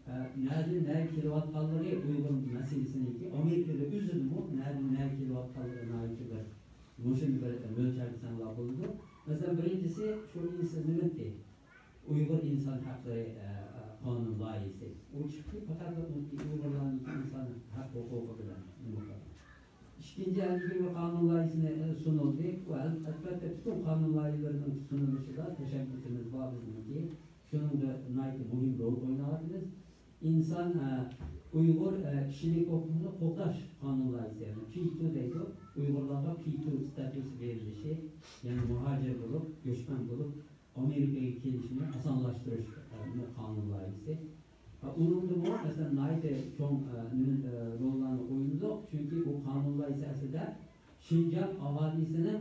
ئە، نەدىن نەگە كېلىۋاتقانلىقى ئۇيغۇر مەسىلىسىنىڭكى ئامېرىكىدا ئۆزىدىمۇ نەدىن نەگە كېلىۋاتقانلىقى ناھايىتى بىر، مۇشۇنى بىر مۆلچەرلىسەڭلار بولىدۇ. مەسىلەن، بىرىنچىسى شۇ ئىنس-، نېمىتى؟ ئۇيغۇر ئىنسان ھەقلىرى، ئە، ئە، قانۇن لايىھىسى. ئۇ چىقتى، پەقەت ئۇيغۇرلارنىڭ ئىنسان ھەق ھوقۇقى بىلەن نېمە قىلغان. ئىككىنچى، ھەقىقىي بىر قانۇن لايىھىسىنى، ئە، سۇنۇلدى. ئۇ ئەلۋەتتە، پۈتۈن قانۇن لايىھىلىرىنىڭ سۇنۇلۇشىدا تەشەببۇسىمىز بار بىزنىڭكى. شۇنىڭدا ناھايىتى مۇھىم رول ئويناۋاتىمىز. ئىنسان، ئە، ئۇيغۇر، ئە، كىشىلىك ھوقۇقىنى قوغداش قانۇن لايىھىسى، يەنى پى تو دەيدۇ، ئۇيغۇرلارغا پى تو ستاتۇسى بېرىلىشى، يەنى مۇھاجىر بولۇپ، كۆچمەن بولۇپ، ئامېرىكىغا كېلىشىنى ئاسانلاشتۇرۇش، ئە، قانۇن لايىھىسى. ئۇنىڭدىمۇ، مەسىلەن، ناھايىتى چوڭ، ئە، نېمە، ئە، روللارنى ئوينىدۇق. چۈنكى بۇ قانۇن لايىھىسى ئەسلىدە شىنجاڭ ئاھالىسىنىڭ،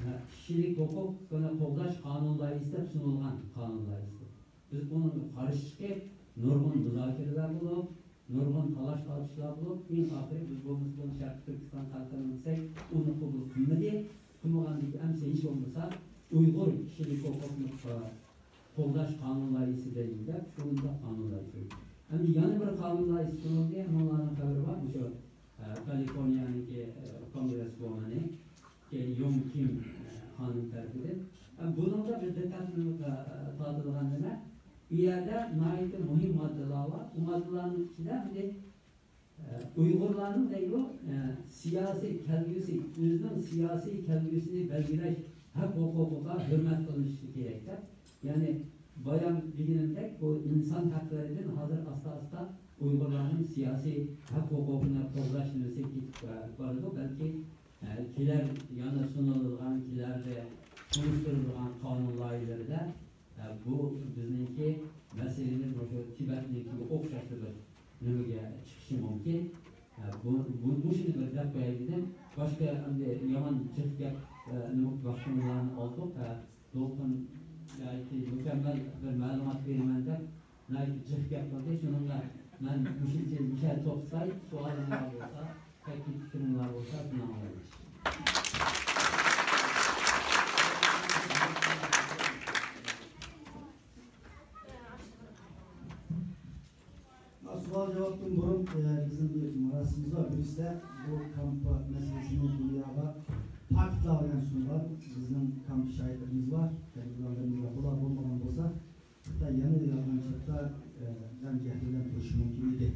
ئە، كىشىلىك ھوقۇقىنى قوغداش قانۇن لايىھىسى دەپ سۇنۇلغان قانۇن لايىھىسى. بىز بۇنىڭغا قارشى چىقىپ، نۇرغۇن مۇزاكىرىلەر بولۇپ، نۇرغۇن تالاش-تارتىشلار بولۇپ، ئەڭ ئاخىرى بىز بولمىسا بۇنى شەرقىي تۈركىستان خەلقىنىڭ دېسەك، ئۇنى قوبۇل قىلمىدى. قىلمىغاندىن كېيىن ئەمسە ھېچ بولمىسا ئۇيغۇر كىشىلىك ھوقۇقنى، ئە، قوغداش قانۇن لايىھىسى دەيدۇ دەپ، شۇنداق قانۇن لايىھىسى. ئەمدى يەنە بىر قانۇن لايىھىسى سۇنۇلدى، ھەممىڭلارنىڭ خەۋىرى بار، مۇشۇ، ئە، كالىفورنىيەنىڭكى، ئە، كونگرېس ۋومىنى، كېيىن يوڭ كىم، ئە، خانىم تەرىپىدىن. ئە، بۇنىڭدا بىر دىققەتنى، ئە، تارتىدىغان نېمە، بۇ يەردە ناھايىتى مۇھىم ماددىلار بار. بۇ ماددىلارنىڭ ئىچىدە بىر ئۇيغۇرلارنىڭ دەيدۇ، ئە، سىياسىي كەلگۈسى، ئۆزىنىڭ سىياسىي كەلگۈسىنى بەلگىلەش ھەق ھوقۇقىغا ھۆرمەت قىلىنىشى كېرەك دەپ. يەنى بايام دېگىنىمدەك، بۇ ئىنسان ھەقلىرىدىن ھازىر ئاستا-ئاستا ئۇيغۇرلارنىڭ سىياسىي ھەق ھوقۇقىنى قوغداش نېمىسى كېتىپ، ئە، بارىدۇ. بەلكى، ئە، كېلەر يەنە سۇنۇلىدىغان، كېلەردە تونۇشتۇرۇلىدىغان قانۇن لايىھىلىرىدە ئە، بۇ بىزنىڭكى مەسىلىنى مۇشۇ تىبەتنىڭكىگە ئوخشاشلا بىر نېمىگە چىقىشى مۇمكىن. ئە، بۇ، بۇ، مۇشۇنى بىر دەپ قوياي دېدىم. باشقا ئەمدى يامان جىق گەپ، ئە، نېمە، ۋاقتىڭلارنى ئالدۇق. ئە، دولقۇن ياكى مۇكەممەل بىر مەلۇمات بېرىمەن دەپ ناھايىتى جىق گەپ قىلدى. شۇنىڭغا مەن مۇشۇنچە مۇشۇ توختىتاي، سوئالىڭلار بولسا. تەكلىپ پىكرىڭلار بولسا، شۇنى ئاڭلايمىز. سوئال جاۋابتىن بۇرۇن، ئە، بىزنىڭ بىر مۇراسىمىمىز بار. بىرسىدە بۇ كامپا مەسىلىسىنى دۇنياغا پاكىتلار بىلەن سۇنغان بىزنىڭ كامپا شاھىتلىرىمىز بار، تەبرىكلەرلىرىمىز بار. بۇلار بولمىغان بولسا، خىتاي يەنىلا يالغانچىلىقتا، ئە، غەم-جەھلى بىلەن تۇرۇشى مۇمكىن ئىدى.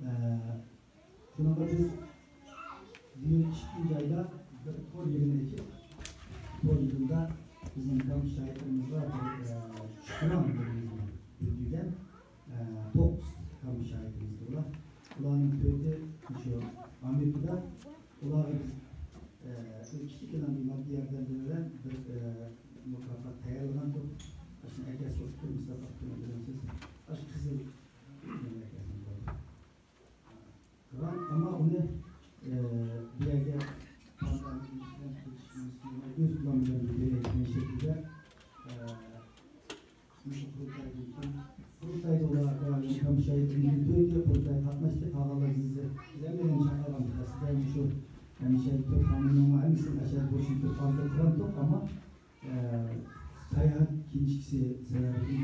ئە، شۇنىڭغا بىز بۈگۈن ئىككىنچى ئايدا بىر تور يىغىنى ئېچىپ، تور يىغىندا بىزنىڭ كامپا شاھىتلىرىمىزغا بىر، ئە، شۈكرانە يىغىنىمىزنى يۈرگۈزگەن، ئە، توققۇز كامپا شاھىتىمىز بۇلار. ئۇلارنىڭ تۆتى شۇ ئامېرىكىدا. ئۇلارغا بىز، ئە، بىر كىچىككىنە بىر ماددىي ياردەم بىلەن بىر، ئە، مۇكاپات تەييارلىغانتۇق. ئاشۇنى ئەكەلسە بولىدۇ، مۇستاپا ئاكىمىز بىلەمسىز؟ ئاشۇ قىزىل نېمە ئەكەلسە بولىدۇ. قىلغان، ئەمما ئۇنى، ئە، بۇ يەرگە پارلامېنت بىلەن كېلىشىمىز ئۆز پىلانى بىلەن بىرگە يەتكەن شەكىلدە، ئە، مۇشۇ قۇرۇلتايدىن كېيىن، قۇرۇلتايدا ئۇلار، ئە، كامپا شاھىتلىرىنىڭ تۆتى قۇرۇلتايغا قاتناشتى، قالغانلار بىزدە، بىز ھەممىدىن چاقىرغان ئەسلىدە مۇشۇ ھەمىشە تۆت خانىمنىڭ ھەممىسىنىڭ ئەشەددىي بولۇشىنى تۆت خانىمدا قىلغانتۇق، ئەمما ئە، ساياھەت كىنىشكىسى سەۋەبىدىن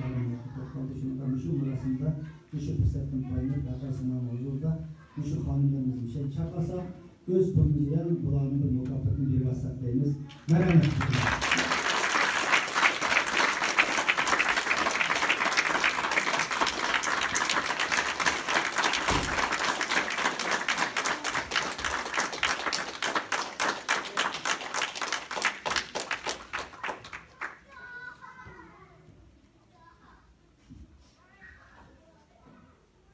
قالدى. شۇنىڭغا مۇشۇ مۇراسىمدا مۇشۇ پۇرسەتتىن پايدىلىنىپ، ۋەقە سانانىڭ ھۇزۇرىدا مۇشۇ خانىملىرىمىزنى شەن چاقلىساق، ئۆز پۇلىمىز بىلەن بۇلارنىڭ بىر مۇكاپاتىنى بېرىۋاتساق دەيمىز. مەرھەمەت.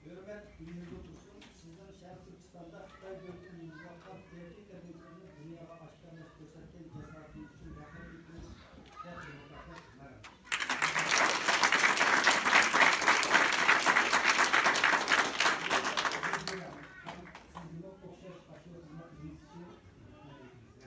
ھۆرمەتلىك مىنىستىر تۇرسۇن، سىزنىڭ شەرقىي تۈركىستاندا خىتاي دۆلىتىنى يېزىۋاتقان تەرەققىي قەدىمىيىتىنى دۇنياغا ئاشكارىلاپ كۆرسەتكەن جاسارىتىڭىز ئۈچۈن رەھمەت ئېيتىمىز. سىزگىمۇ ئوخشاش ئاشۇ خىزمەتلىرىڭىز ئۈچۈن رەھمەت ئېيتىمىز.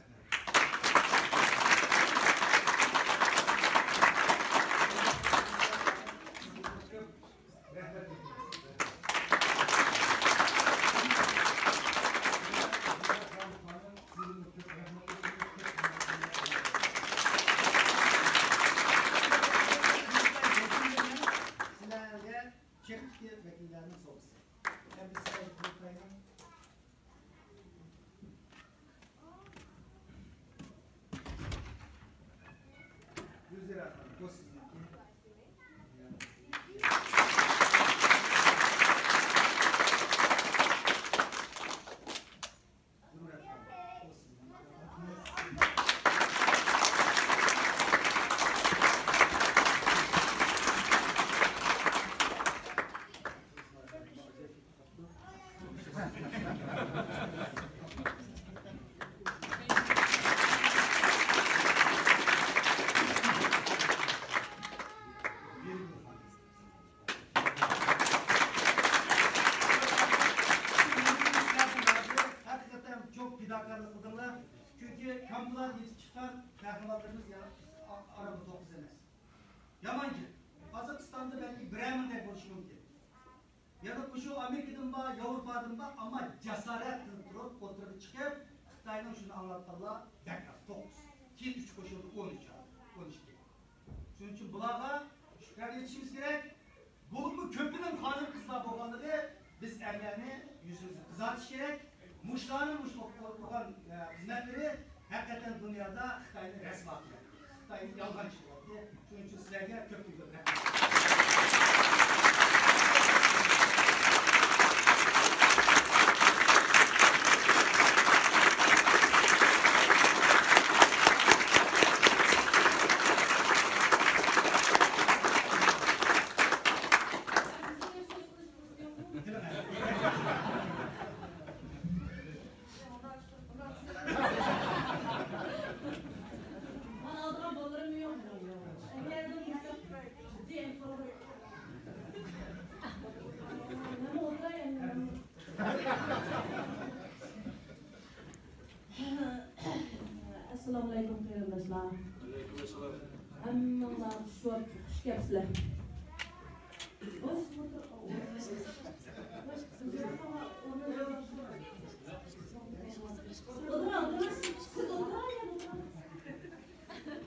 سىلەرگە چېكىتتىكى ۋەكىللەرنىڭ سوۋغىسى. ئەمدى سىلەرگە قۇرۇلتاينىڭ چۈنكى كامپلاردا يېتىپ چىققان قەھرىمانلىرىمىز يا-، ئا-، ئارامىدا توققۇز ئەمەس. يامان گەپ. قازاقىستاندا بەلكى بىرەر مىڭدەك بولۇشى مۇمكىن. يەنە مۇشۇ ئامېرىكىدىن بار، ياۋروپادىن بار، ئەمما جاسارەت قىلىپ تۇرۇپ ئوتتۇرىغا چىقىپ، خىتاينىڭ شۇنى ئاڭلاتقانلار بەك ئاز، توققۇز. كېيىن ئۈچ قوشۇلدى، ئون ئۈچ، ئون ئىككى. شۇنىڭ ئۈچۈن بۇلارغا شۈكرانە ئېيتىشىمىز كېرەك. بولۇپمۇ كۆپىنىڭ خانىم-قىزلار بولغانلىقى، بىز ئەرلەرنى يۈزىمىزنى قىزارتىش كېرەك. مۇشۇلارنىڭ مۇشۇ قىلغان، ئە، خىزمەتلىرى ھەقىقەتەن دۇنيادا خىتاينى رەسۋا قىلدى، خىتاينى يالغانچى قىلدى. شۇنىڭ ئۈچۈن سىلەرگە كۆپتىن كۆپ رەھمەت. ئەسسالامۇئەلەيكۇم، قېرىنداشلار. ھەممىڭلار خۇش، خۇش كەپسىلەر. ئولتۇرۇڭ، ئولتۇرۇڭ. سىز ئولتۇرۇڭ، ئايا، ئولتۇرۇڭ. سىز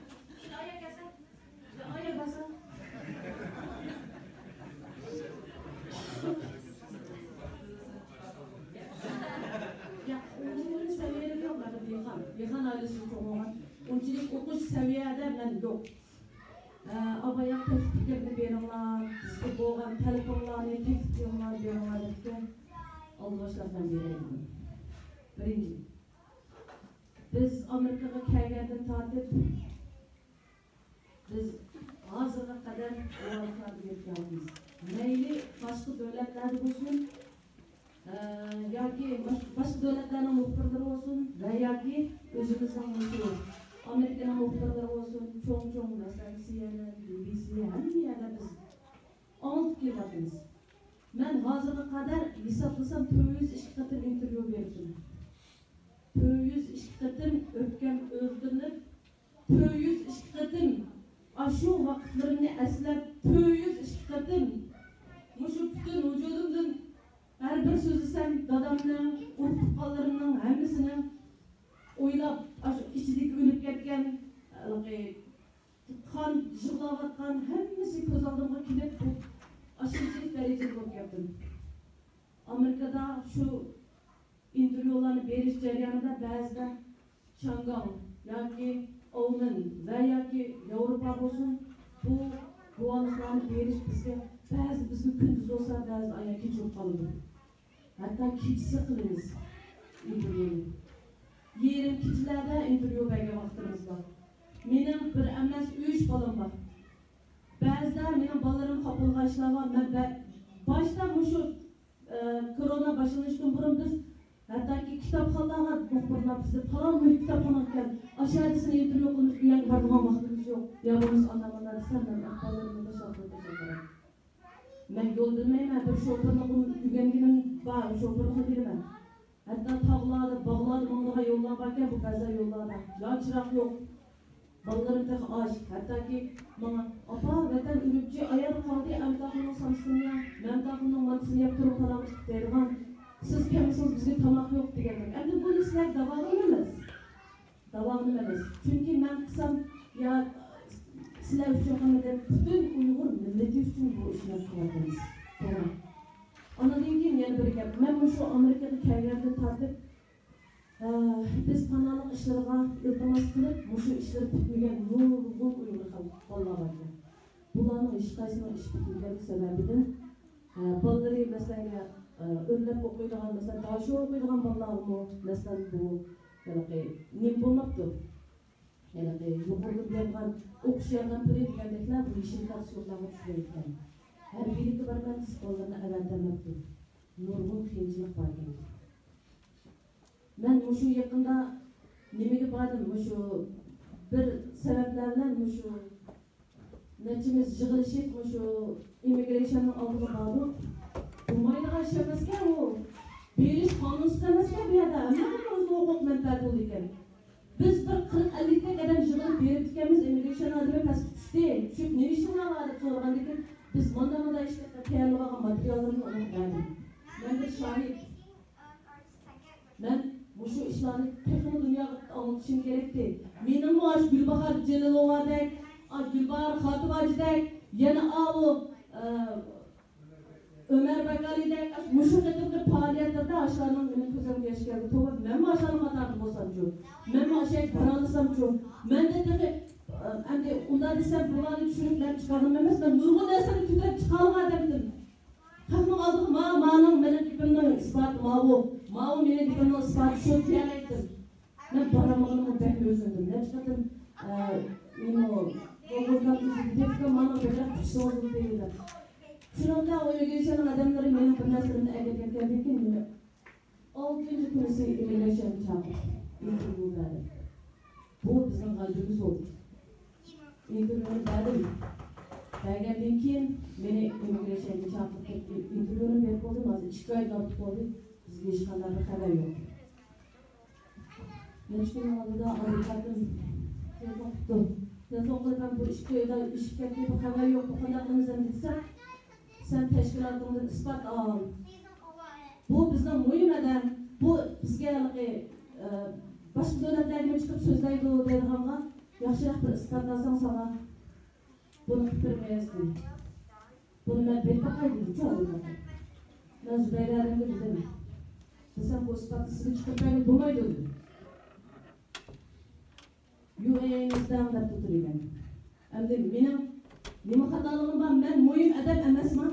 ئايا كەلسەڭ. يا، ئۇنچىلىك سەۋىيەدە يوق، مەن بىخان، بىخان ئائىلىسىدە چوڭ بولغان. ئۇنچىلىك ئوقۇش سەۋىيەدە مەن يوق. ئە، ئابايا تەكلىپ پىكىرنى بېرىڭلار، سىزگە بولغان تەلىپىڭلارنى، تەكلىپىڭلارنى بېرىڭلار دەپتۇ. ئالدى باشلاپ مەن بېرەي دېدىم. بىرىنچى، بىز ئامېرىكىغا كەلگەندىن تارتىپ، بىز ھازىرغا قەدەر بۇ ۋاقىتلاردا يۆتكەۋاتىمىز. مەيلى باشقا دۆلەتلەردە بولسۇن، ئە، ياكى باش-، باشقا دۆلەتلەرنىڭ مۇخبىرلىرى بولسۇن ۋە ياكى ئۆزىمىزنىڭ مۇشۇ ئامېرىكىنىڭ مۇخبىرلىرى بولسۇن، چوڭ-چوڭ، مەسىلەن، سى ئېن ئېن، بى بى سى، ھەممە يەردە بىز ئاڭلىتىپ كېلىۋاتىمىز. مەن ھازىرغا قەدەر ھېسابلىسام، تۆت يۈز ئىككى قېتىم ئىنتېرۋيۇ بېرىپتىمەن. تۆت يۈز ئىككى قېتىم ئۆپكەم ئۆلتۈرۈلۈپ، تۆت يۈز ئىككى قېتىم ئاشۇ ۋاقىتلىرىمنى ئەسلەپ، تۆت يۈز ئىككى قېتىم مۇشۇ پۈتۈن ۋۇجۇدۇمدىن ھەر بىر سۆزلىسەم، دادامنىڭ، ئۇرۇق-تۇغقانلىرىمنىڭ ھەممىسىنىڭ ئويلاپ، ئاشۇ ئىچىدىكى ئۆلۈپ كەتكەن، ھېلىقى قان يىغلاۋاتقان ھەممىسى كۆز ئالدىمغا كېلىپ، بۇ ئاشۇنچىلىك دەرىجىدە بولۇپ كەتتىم. ئامېرىكىدا شۇ ئىنتېرۋيۇلارنى بېرىش جەريانىدا بەزىدە شياڭگاڭ ياكى ئاۋمېن ۋە ياكى ياۋروپا بولسۇن، بۇ گۇۋاھلىقلارنى بېرىش بىزگە، بەزى بىزگە كۈندۈز بولسا، بەزىدە ئايان كېچە بولۇپ قالىدۇ. ھەتتا كېچىسى قىلىمىز ئىنتېرۋيۇنى. يېرىم كېچىلەردە ئىنتېرۋيۇ بەرگەن ۋاقىتلىرىمىز بار. مېنىڭ بىر ئەمەس ئۈچ بالام بار. بەزىدە مېنىڭ بالىلىرىم خاپا بولغان ئىشلار بار. مەن بە-، باشتا مۇشۇ، ئە، كورونا باشلىنىشتىن بۇرۇن بىز ھەتتاكى كىتابخانىلارغا مۇخبىرلار بىزنى، پالان مۇھىت كىتابخانىغا كەل، ئاشۇ يەردە سېنى ئىنتېرۋيۇ قىلىمىز، ئۆيۈڭگە بارىدىغان ۋاقتىمىز يوق. يا بولمىسا ئانا-مانا دېسەم، مەن ئەھۋاللىرىمنى تاشلاپ قويۇپ كېتىمەن. مەن يول بىلمەيمەن، بىر شوپۇرلۇقۇم ئۆگەنگىنىم بار، شوپۇرلۇقنى بىلىمەن. ھەتتا تاغلاردا، باغلاردا ماڭىدىغان يوللار باركەن، بۇ بەزى يوللاردا. يا چىراغ يوق. بالىلىرىم تېخى ئاچ. ھەتتاكى ماڭا، «ئاپا، ۋەتەن ئۈرۈمچى، ئاياغدا قالدى، ئەمتاخۇننىڭ سامسىسىنى يە، مەمتاخۇننىڭ مانتىسىنى يەپ تۇرۇڭ، پالاڭ چىقىپ» دەيدىغان. سىز كەلمىسىڭىز بىزگە تاماق يوق دېگەندەك. ئەمدى بۇنى سىلەر داۋالىنىمىز. داۋامىنى ئەمەس. چۈنكى مەن قىلسام يا سىلەر ئۈچۈن قىلمىدىم، پۈتۈن ئۇيغۇر مىللىتى ئۈچۈن بۇ ئىشنى قىلىۋاتىمىز. توغرا. ئاندىن كېيىن يەنە بىر گەپ. مەن مۇشۇ ئامېرىكىغا كەلگەندىن تارتىپ، ئە، بىز پاناھلىق ئىشلىرىغا ئىلتىماس قىلىپ، مۇشۇ ئىشلىرى پۈتمىگەن نۇرغۇن ئۇيغۇر خەلق بالىلار باركەن. بۇلارنىڭ ھېچقايسىنىڭ ئىشى پۈتمىگەنلىكى سەۋەبىدىن، ئە، بالىلىرى، مەسىلەن، ئە، ئۆرلەپ ئوقۇيدىغان، مەسىلەن، داشو ئوقۇيدىغان بالىلارغىمۇ، مەسىلەن، بۇ ھېلىقى نېمە بولماپتۇ؟ ھېلىقى يۇقىرىدا بېرىدىغان ئوقۇش ياردەم پۇلى دېگەندەكلەر بۇ يېشىل كارتىسى يوقلارغا چۈشمەيدىكەن. ھەربىيلىككە بارىمەن، ئىسپانلارنى ئەۋەتەلمەپتۇ. نۇرغۇن قىيىنچىلىق باركەن. مەن مۇشۇ يېقىندا نېمىگە باردىم؟ مۇشۇ بىر سەۋەبلەر بىلەن مۇشۇ نەچچىمىز يىغىلىشىپ مۇشۇ ئىممىگرېيشننىڭ ئالدىغا باردۇق. بولمايدىغان ئىش ئەمەسكەن ئۇ. بېرىش قانۇنسىز ئەمەسكەن بۇ يەردە. ھەممىنىڭ ئۆزىنىڭ ھوقۇق مەنپەئەتى بولىدىكەن. بىز بىر قىرىق ئەللىكتەك ئادەم يىغىلىپ بېرىپتىكەنمىز، ئىممىگرېيشن ئادىمى پەسكە چۈشتى. چۈشۈپ، نېمە ئىشىڭلار بار دەپ سورىغاندىكىن، بىز مۇنداق مۇنداق ئىشقا تەييارلىۋالغان ماتېرىياللىرىمنى ئۇنىڭغا بەردىم. مەن بىر شاھىت. مەن مۇشۇ ئىشلارنى تېخىمۇ دۇنياغا ئاڭلىتىشىم كېرەكتى. مېنىڭمۇ ئاشۇ گۈلباھار جېلىلوۋادەك، ئا، گۈلباھار خاتىۋاجىدەك، يەنە ئاۋۇ، ئە، ئۆمەر باكالىدەك مۇشۇ قېتىمقى پائالىيەتلەردە ئاشۇلارنىڭ مېنىڭ كۆزۈمگە ياش كەلدى. توۋا، مەنمۇ ئاشۇلارنىڭ قاتارىدا بولسامچۇ؟ مەنمۇ ئاشۇ يەرگە بارالىسامچۇ؟ مەندە تېخى، ئەمدى ئۇنداق دېسەم، بۇلارنى چۈشۈرۈپ مەن چىقارغىنىم ئەمەس، مەن نۇرغۇن نەرسىلەرنى كۆتۈرۈپ چىقارغان ئادەمدىم. خەقنىڭ ئالدىغا ما، مانىڭ مېنىڭ گېپىمنىڭ ئىسپاتى ماۋۇ، ماۋۇ مېنىڭ گېپىمنىڭ ئىسپاتى شۇ دېيەلەيتتىم. مەن بارالمىغىنىمغا بەك يۈزلەندىم. نەچچە قېتىم، ئە، نېمە، گوگول كارتىسى دېتىپكا مانا بەكرەك كۈچ سىڭدۈردى دېدى. شۇنىڭ بىلەن ئۇ ئىممىگرېيشننىڭ ئادەملىرى مېنىڭ بىر نەرسىلىرىمنى ئەگەرگەن كەلدىكىن، مېنى ئالتىنچى كۈنىسى ئىممىگرېيشنغا چاقىردى. ئىنتېرۋيۇ بەردىم. بۇ بىزنىڭ غەلىبىمىز بولدى. ئىنتېرۋيۇنى بەردىم. بەرگەندىن كېيىن مېنى ئىممىگرېيشنغا چاقىرىپ كەتتى. ئىنتېرۋيۇنى بېرىپ بولدۇم، ھازىر ئىككى ئاي تارتىپ بولدى. بىزگە ھېچقانداق بىر خەۋەر يوق. نەچچە كۈننىڭ ئالدىدا ئادۋوكاتىم تېلېفون قىپتۇ. تېلېفون قىلىپ، مەن بۇ ئىككى ئايدا ئېشىپ كەتتى، بۇ خەۋەر يوق، بۇ قانداق قىلىمىز ئەمدى دېسەم، سەن تەشكىلاتىڭدىن ئىسپات ئال. بۇ بىزنىڭ مۇھىم ئادەم. بۇ بىزگە ھېلىقى، ئە، باشقا دۆلەتلەرگىمۇ چىقىپ سۆزلەيدۇ دەيدىغانغا، ياخشىراق بىر ئىسپات ئالساڭ ساڭا بۇنى قىلىپ بېرىمىز دېدى. بۇنى مەن بېرىپ باقاي دېدىچۇ ئادۋوكاتقا. مەن زۇبەيدە ئادەمگە دېدىم. دېسەم، بۇ ئىسپاتنى سىزگە چىقىرىپ بەرگىلى بولمايدۇ دېدى. يۇ ئېي ئېينى ئىزدەڭ دەپ تۇرىدىكەن. ئەمدى مېنىڭ نېمە خاتالىقىم بار؟ مەن مۇھىم ئادەم ئەمەسمۇ؟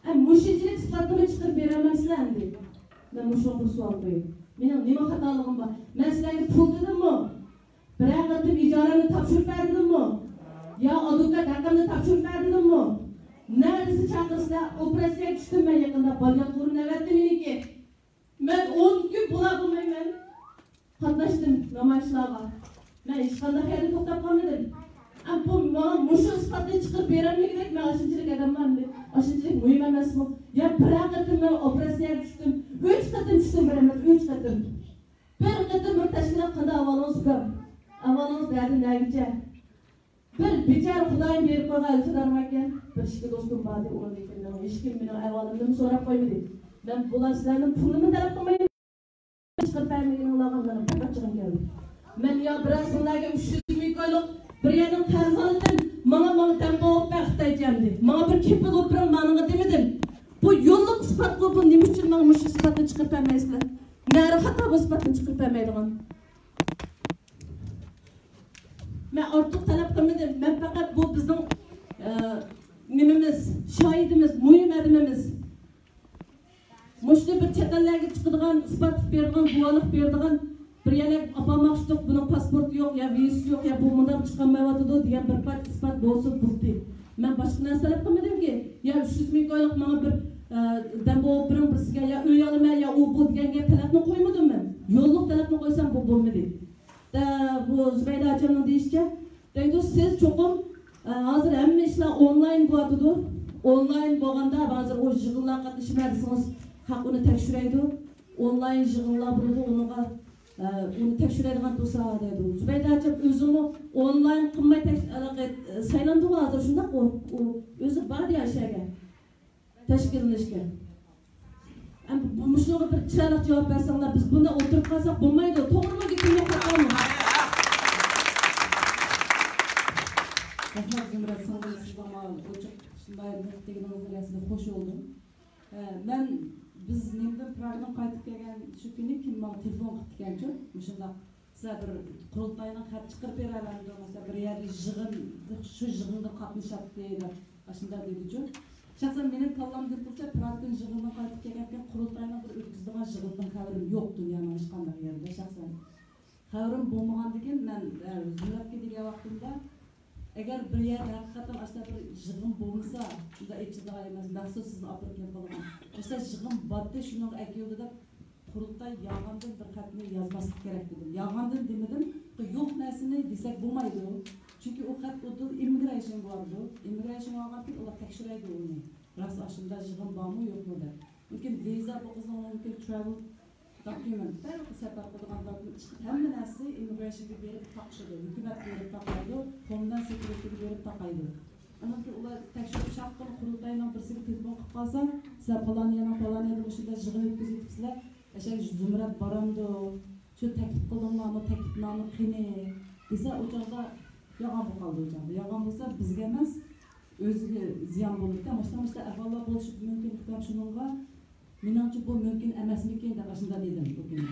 ئە، مۇشۇنچىلىك ئىسپاتنىمۇ چىقىرىپ بېرەلمەمسىلەر ئەمدى؟ مەن مۇشۇنىڭغا بىر سوئال قوياي. مېنىڭ نېمە خاتالىقىم بار؟ مەن سىلەرگە پۇل دېدىممۇ؟ بىرەر قېتىم ئىجارەمنى تاپشۇرۇپ بەردىممۇ؟ يا ئادۋوكات ھەققىمنى تاپشۇرۇپ بەردىممۇ؟ نەدىسى چاقىرسىلەر، ئوپېراتسىيەگە چۈشتۈم مەن يېقىندا، بالىياتقۇ ئورۇن ئەۋەتتى مېنىڭكى. مەن ئون كۈن بولا بولماي مەن قاتناشتىم نامايىشلارغا. مەن ھېچقانداق يەردە توختاپ قالمىدىم. ئە، بۇ ماڭا مۇشۇ ئىسپاتنى چىقىرىپ بېرەلمىگۈدەك مەن ئاشۇنچىلىك ئادەممۇ ئەمدى؟ ئاشۇنچىلىك مۇھىم ئەمەسمۇ؟ يا بىرەر قېتىم مەن ئوپېراتسىيەگە چۈشتۈم. ئۈچ قېتىم چۈشتۈم، بىر ئەمەس، ئۈچ قېتىم. بىر قېتىم بىر تەشكىلات قانداق ئەھۋالىڭىز ئۇكام؟ ئەھۋالىڭىز نەدىن نەگىچە؟ بىر بىچارە خۇدايىم بېرىپ قويغان ئەلپىدارىم ئىكەن. بىر ئىككى دوستۇم باردى، ئۇنىڭدىن كېيىن مېنىڭ ھېچكىم مېنىڭ ئەھۋالىمنىمۇ سوراپ قويمىدى. مەن بۇلار سىلەردىن پۇلنىمۇ تەلەپ قىلمايمەن. چىقىرىپ بەرمىگىنىڭلارغا مېنىڭ بەك ئاچچىقىم كەلدى. مەن يا بىرەر سىلەرگە ئۈچ يۈز مىڭ كويلۇق بىر يەردىن قەرز ئالىتىن، ماڭا، ماڭا دەم بوغۇپ بەر خىتايچە ئەمدى. ماڭا بىر كېپىل بولۇپ بېرىڭ مانىڭغا دېمىدىم. بۇ يوللۇق ئىسپاتقۇ، بۇ نېمە ئۈچۈن ماڭا مۇشۇ ئىسپاتنى چىقىرىپ بەرمەيسىلەر؟ نەدە خاتا بۇ ئىسپاتنى چىقىرىپ بەرمەيدىغان؟ مەن ئارتۇق تەلەپ قىلمىدىم. مەن پەقەت بۇ بىزنىڭ، ئە، نېمىمىز، شاھىدىمىز، مۇھىم ئادىمىمىز. مۇشۇ بىر چەت ئەللەرگە چىقىدىغان، ئىسپات بېرىدىغان، گۇۋاھلىق بېرىدىغان بىر يەرلەرگە ئاپارماقچىدۇق، بۇنىڭ پاسپورتى يوق، يا ۋىزىسى يوق، يا بۇ مۇنداق چىقالمايۋاتىدۇ دېگەن بىر پارچە ئىسپات بولسا بولدى. مەن باشقا نەرسە تەلەپ قىلمىدىمكى. يا ئۈچ يۈز مىڭ كويلۇق ماڭا بىر، ئە، دەم بوغۇپ بېرىڭ بىر سىزگە، يا ئۆي ئالىمەن، يا ئۇ بۇ دېگەن گەپ تەلەپنى قويمىدىم مەن. يوللۇق تەلەپنى قويسام بۇ بولمىدى. دە، بۇ زۇبەيدە ئاچامنىڭ دېيىشىچە، دەيدۇ، سىز چوقۇم، ئە، ھازىر ھەممە ئىشلار ئونلاين بولۇۋاتىدۇ. ئونلاين بولغاندا، ھازىر ئۇ يىغىنلارغا قاتنىشىمەن دېسىڭىز، خەق ئۇنى تەكشۈرەيدۇ. ئونلاين يىغىنلار بولىدۇ، ئۇنىڭغا، ئە، ئۇنى تەكشۈرەيدىغان تۇرسا دەيدۇ. زۇبەيدە ئاچام ئۆزىمۇ ئونلاين قىلماي تەكش-، ئە، سايلاندىغۇ ھازىر، شۇنداققۇ؟ ئۇ ئۆزى باردى ئاشۇ يەرگە. تەشكىللىنىشكە. ئەمدى بۇ مۇشۇنىڭغا بىر چىرايلىق جاۋاب بەرسەڭلار، بىز بۇنداق ئولتۇرۇپ قالساق بولمايدۇ. توغرىمۇ گېپىم يوق، خاتامۇ؟ رەھمەت زۇمرەت سىڭلىم، سىزنىڭ ماڭا ئوچۇق شۇنداق نۇقتا دېگىنىڭىزنى راستىنى خوش بولدۇم. ئە، مەن، بىز نېمىدىن پراگدىن قايتىپ كەلگەن شۇ كۈنى كىم ماڭا تېلېفون قىپتىكەنچۇ، مۇشۇنداق سىلەر بىر قۇرۇلتاينىڭ خەت چىقىرىپ بېرەلەمدۇ؟ مەسىلەن، بىر يەردە يىغىن، شۇ يىغىنغا قاتنىشاتتى دەپ ئاشۇنداق دېدىچۇ. شەخسەن مېنىڭ كاللامدا بولسا، پراگدىن يىغىندىن قايتىپ كەلگەندىكىن قۇرۇلتاينىڭ بىر ئۆتكۈزىدىغان يىغىنىدىن خەۋىرىم يوق دۇنيانىڭ ھېچقانداق يېرىدە شەخسەن. خەۋىرىم بولمىغاندىكىن مەن، ئە، زۇمرەتكە دېگەن ۋاقتىمدا، ئەگەر بىر يەردە ھەقىقەتەن ئاشۇنداق بىر يىغىن بولمىسا، شۇنداق ئېچىلىدىغان ئەمەس، مەخسۇس سىزنى ئاپىرىپ كېلىپ قالىدىغان. ئاشۇنداق يىغىن بارتى، شۇنىڭغا ئەكېلىدۇ دەپ قۇرۇلتاي يالغاندىن بىر خەتنى يازماسلىق كېرەك دېدىم. يالغاندىن دېمىدىم، يوق نەرسىنى دېسەك بولمايدۇ. چۈنكى ئۇ خەت ئۇدۇل ئىممىگرېيشنغا بارىدۇ. ئىممىگرېيشنغا بارغاندىكىن ئۇلار تەكشۈرەيدۇ ئۇنى. راست ئاشۇنداق يىغىن بارمۇ، يوقمۇ دەپ. مۇمكىن ۋىزا، بۇ قىزنىڭ مۇمكىن ترەۋېل دوكۇمېنت، سەپەر قىلىدىغان دوكۇمېنت چىقىپ، ھەممە نەرسىسى ئىممىگرېيشنغا بېرىپ تاقىشىدۇ، ھۆكۈمەت بېرىپ تاقايدۇ، ھوملاند سېكيۇرىتىغا بېرىپ تاقايدۇ. ئۇنىڭكى ئۇلار تەكشۈرۈپ شاق قىلىپ، قۇرۇلتاينىڭ بىرسىگە تېلېفون قىلىپ قالسا، سىلەر پالانىيەنىڭ پالانىيەدە مۇشۇنداق يىغىن ئۆتكۈزۈۋېتىپسىلەر، ئەشەگە زۇمرەت بارامدۇ؟ شۇ تەكلىپ قىلدىڭلارمۇ؟ تەكلىپنامە قېنى؟ دېسە، ئۇ چاغدا يالغان بولۇپ قالىدۇ. ئۇ چاغدا يالغان بولسا، بىزگە ئەمەس، ئۆزىگە زىيان بولىدىكەن. مۇشۇنداق، مۇشۇنداق ئەھۋاللار بولۇشى مۇمكىن ئۇكام، شۇنىڭغا مېنىڭچە بۇ مۇمكىن ئەمەسمىكىن دەپ ئاشۇنداق دېدىم ئۇ كۈنى.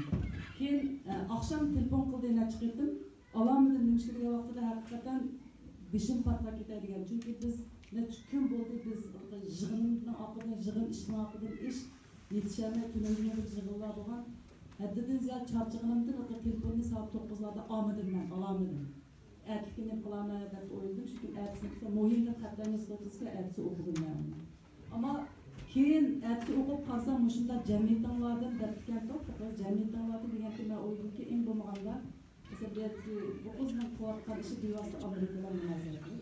كېيىن، ئە، ئاخشام تېلېفون قىلدى نەچچە قېتىم. ئالالمىدىم، نېمىشقا دېگەن ۋاقتىدا ھەقىقەتەن بېشىم پارتلاپ كېتەي دېگەن. چۈنكى بىز نەچچە كۈن بولدى، بىز يىغىننىڭ ئارقىدىن يىغىن، ئىشنىڭ ئارقىدىن ئىش، يېتىشەلمەي تۈنۈگۈن بىر يىغىنلار بولغان. ھەددىدىن زىيادە چارچىغىنىمدىن تېلېفوننى سائەت توققۇزلاردا ئالمىدىم مەن، ئالالمىدىم. ئەتىكىنى قىلارمەن دەپ ئويلىدىم، چۈنكى ئەتىسى مۇھىم دەپ خەتلەرنى يېزىپ ئولتۇرسىكەن، ئەتىسى ئوقۇغىن مەن ئۇنى. ئەمما كېيىن ئەتىسى ئوقۇپ قارىسام، مۇشۇنداق جەمئىيىتىڭلاردىن دەپتىكەنتۇق، جەمئىيىتىڭلاردىن دېگەنتى مەن ئويلىدىمكى، ئەڭ بولمىغاندا، مەسىلەن، بۇ قىزنىڭ قىلىۋاتقان ئىشى بىۋاسىتە ئامېرىكا بىلەن مۇناسىۋەتلىك.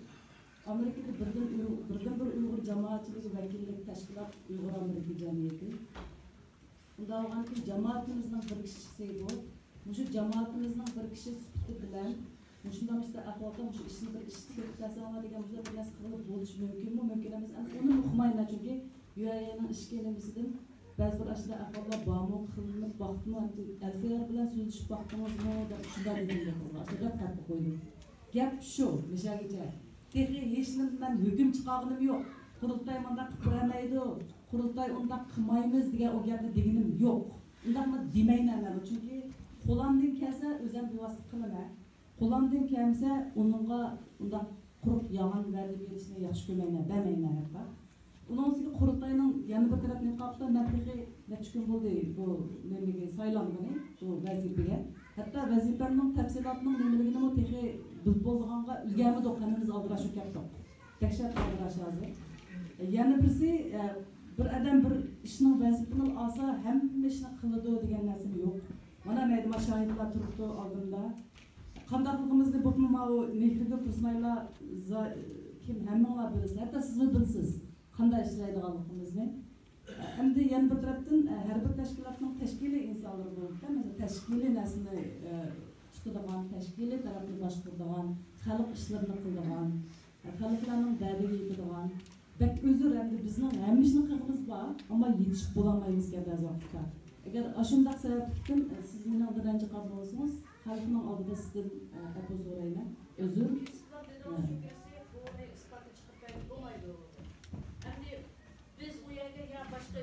ئامېرىكىدا بىردىن ئۇيغۇر، بىردىن بىر ئۇيغۇر جامائەتچىلىكى ۋەكىللىك تەشكىلات ئۇيغۇر ئامېرىكا جەمئىيىتى. ئۇنداق بولغاندىكىن جامائىتىمىزنىڭ بىر كىشىسى بۇ. مۇشۇ جامائىتىمىزنىڭ بىر كىشى سۈپىتى بىلەن مۇشۇنداق، مۇشۇنداق ئەھۋالدا مۇشۇ ئىشنى بىر ئىشقا كۆتۈرۈپ بەرسەڭلار دېگەن بولسا بىر نەرسە قىلىپ بولۇشى مۇمكىنمۇ؟ مۇمكىن ئەمەس. ئەمدى ئۇنىمۇ ئۇقمايمەن، چۈنكى يۇ ئەي ئېينىڭ ئىچكى نېمىسىدىن بەزى بىر ئاشۇنداق ئەھۋاللار بارمۇ، قىلىنىپ باقتىمۇ، ئەمدى ئەلفىيەر بىلەن سۆزلىشىپ باقتىڭىزمۇ دەپ شۇنداق دېدىم بۇ قىزغا. شۇنداق دەپ قويدۇم. گەپ شۇ، مىشەگىچە. تېخى ھېچنېمە مەن ھۆكۈم چىقارغىنىم يوق. قۇرۇلتاي مۇنداق قىلىپ بېرەلمەيدۇ، قۇرۇلتاي ئۇنداق قىلمايمىز دېگەن ئۇ گەپنى دېگىنىم يوق. ئۇنداقمۇ دېمەيمەن مەن، چۈنكى قولامدىن كەلسە ئۆزەم بىۋاسىتە قىلىمەن. قولامدىن كەلمىسە ئۇنىڭغا ئۇنداق قۇرۇق يالغان ۋەدە بېرىشنى ياخشى كۆرمەيمەن، بەرمەيمەن ھەتتا. ئۇنىڭ ئۈستىگە قۇرۇلتاينىڭ يەنە بىر تەرەپنى قاپتا، مەن تېخى نەچچە كۈن بولدى بۇ نېمىگە سايلانغىنى، بۇ ۋەزىپىگە. ھەتتا ۋەزىپەمنىڭ تەپسىلاتىنىڭ نېمىلىكىنىمۇ تېخى بىلىپ بولىدىغانغا ئۈلگەرمىدۇق، ھەممىمىز ئالدىراش بولۇپ كەتتۇق. دەھشەت ئالدىراش ھازىر. يەنە بىرسى، ئە، بىر ئادەم بىر ئىشنىڭ ۋەزىپىنى ئالسا، ھەممە ئىشنى قىلىدۇ دېگەن نەرسىمۇ يوق. مانا مەيدىما شاھىتلار تۇرۇپتۇ ئالدىمدا. قانداقلىقىمىزنى بولۇپمۇ ماۋۇ مېھرىگۈل تۇرسۇنئايلا زا-، كىم، ھەممىڭلار بىلىسىز، ھەتتا سىزمۇ بىلىسىز قانداق ئىشلەيدىغانلىقىمىزنى. ئەمدى يەنە بىر تەرەپتىن، ھەر بىر تەشكىلاتنىڭ تەشكىلىي ئىنسانلىرى بولىدىكەن، مەسىلەن، تەشكىلىي نەرسىنى، ئە، تۇتىدىغان، تەشكىلىي تەرەپنى باشقۇرىدىغان، خەلق ئىشلىرىنى قىلىدىغان، خەلقلەرنىڭ دەردىگە يېتىدىغان، بەك ئۆزۈر، ئەمدى بىزنىڭ ھەممە ئىشنى قىلغىمىز بار، ئەمما يېتىشىپ بولالمايمىزكەن بەزى ۋاقىتتا. ئەگەر ئاشۇنداق سەۋەبلىكتىن، ئە، سىز مېنىڭدىن رەنجىپ قالمىسىڭىز، خەلقنىڭ ئالدىدا سىزدىن، ئە، ئەپۇ سورايمەن. ئۆزۈر. ئىسپات دېدىڭىز، ئە، شۇ كەلسە، بۇنى ئىسپاتنى چىقىرىپ بەرگىلى بولمايدۇ. ئەمدى بىز ئۇ يەرگە يا باشقا،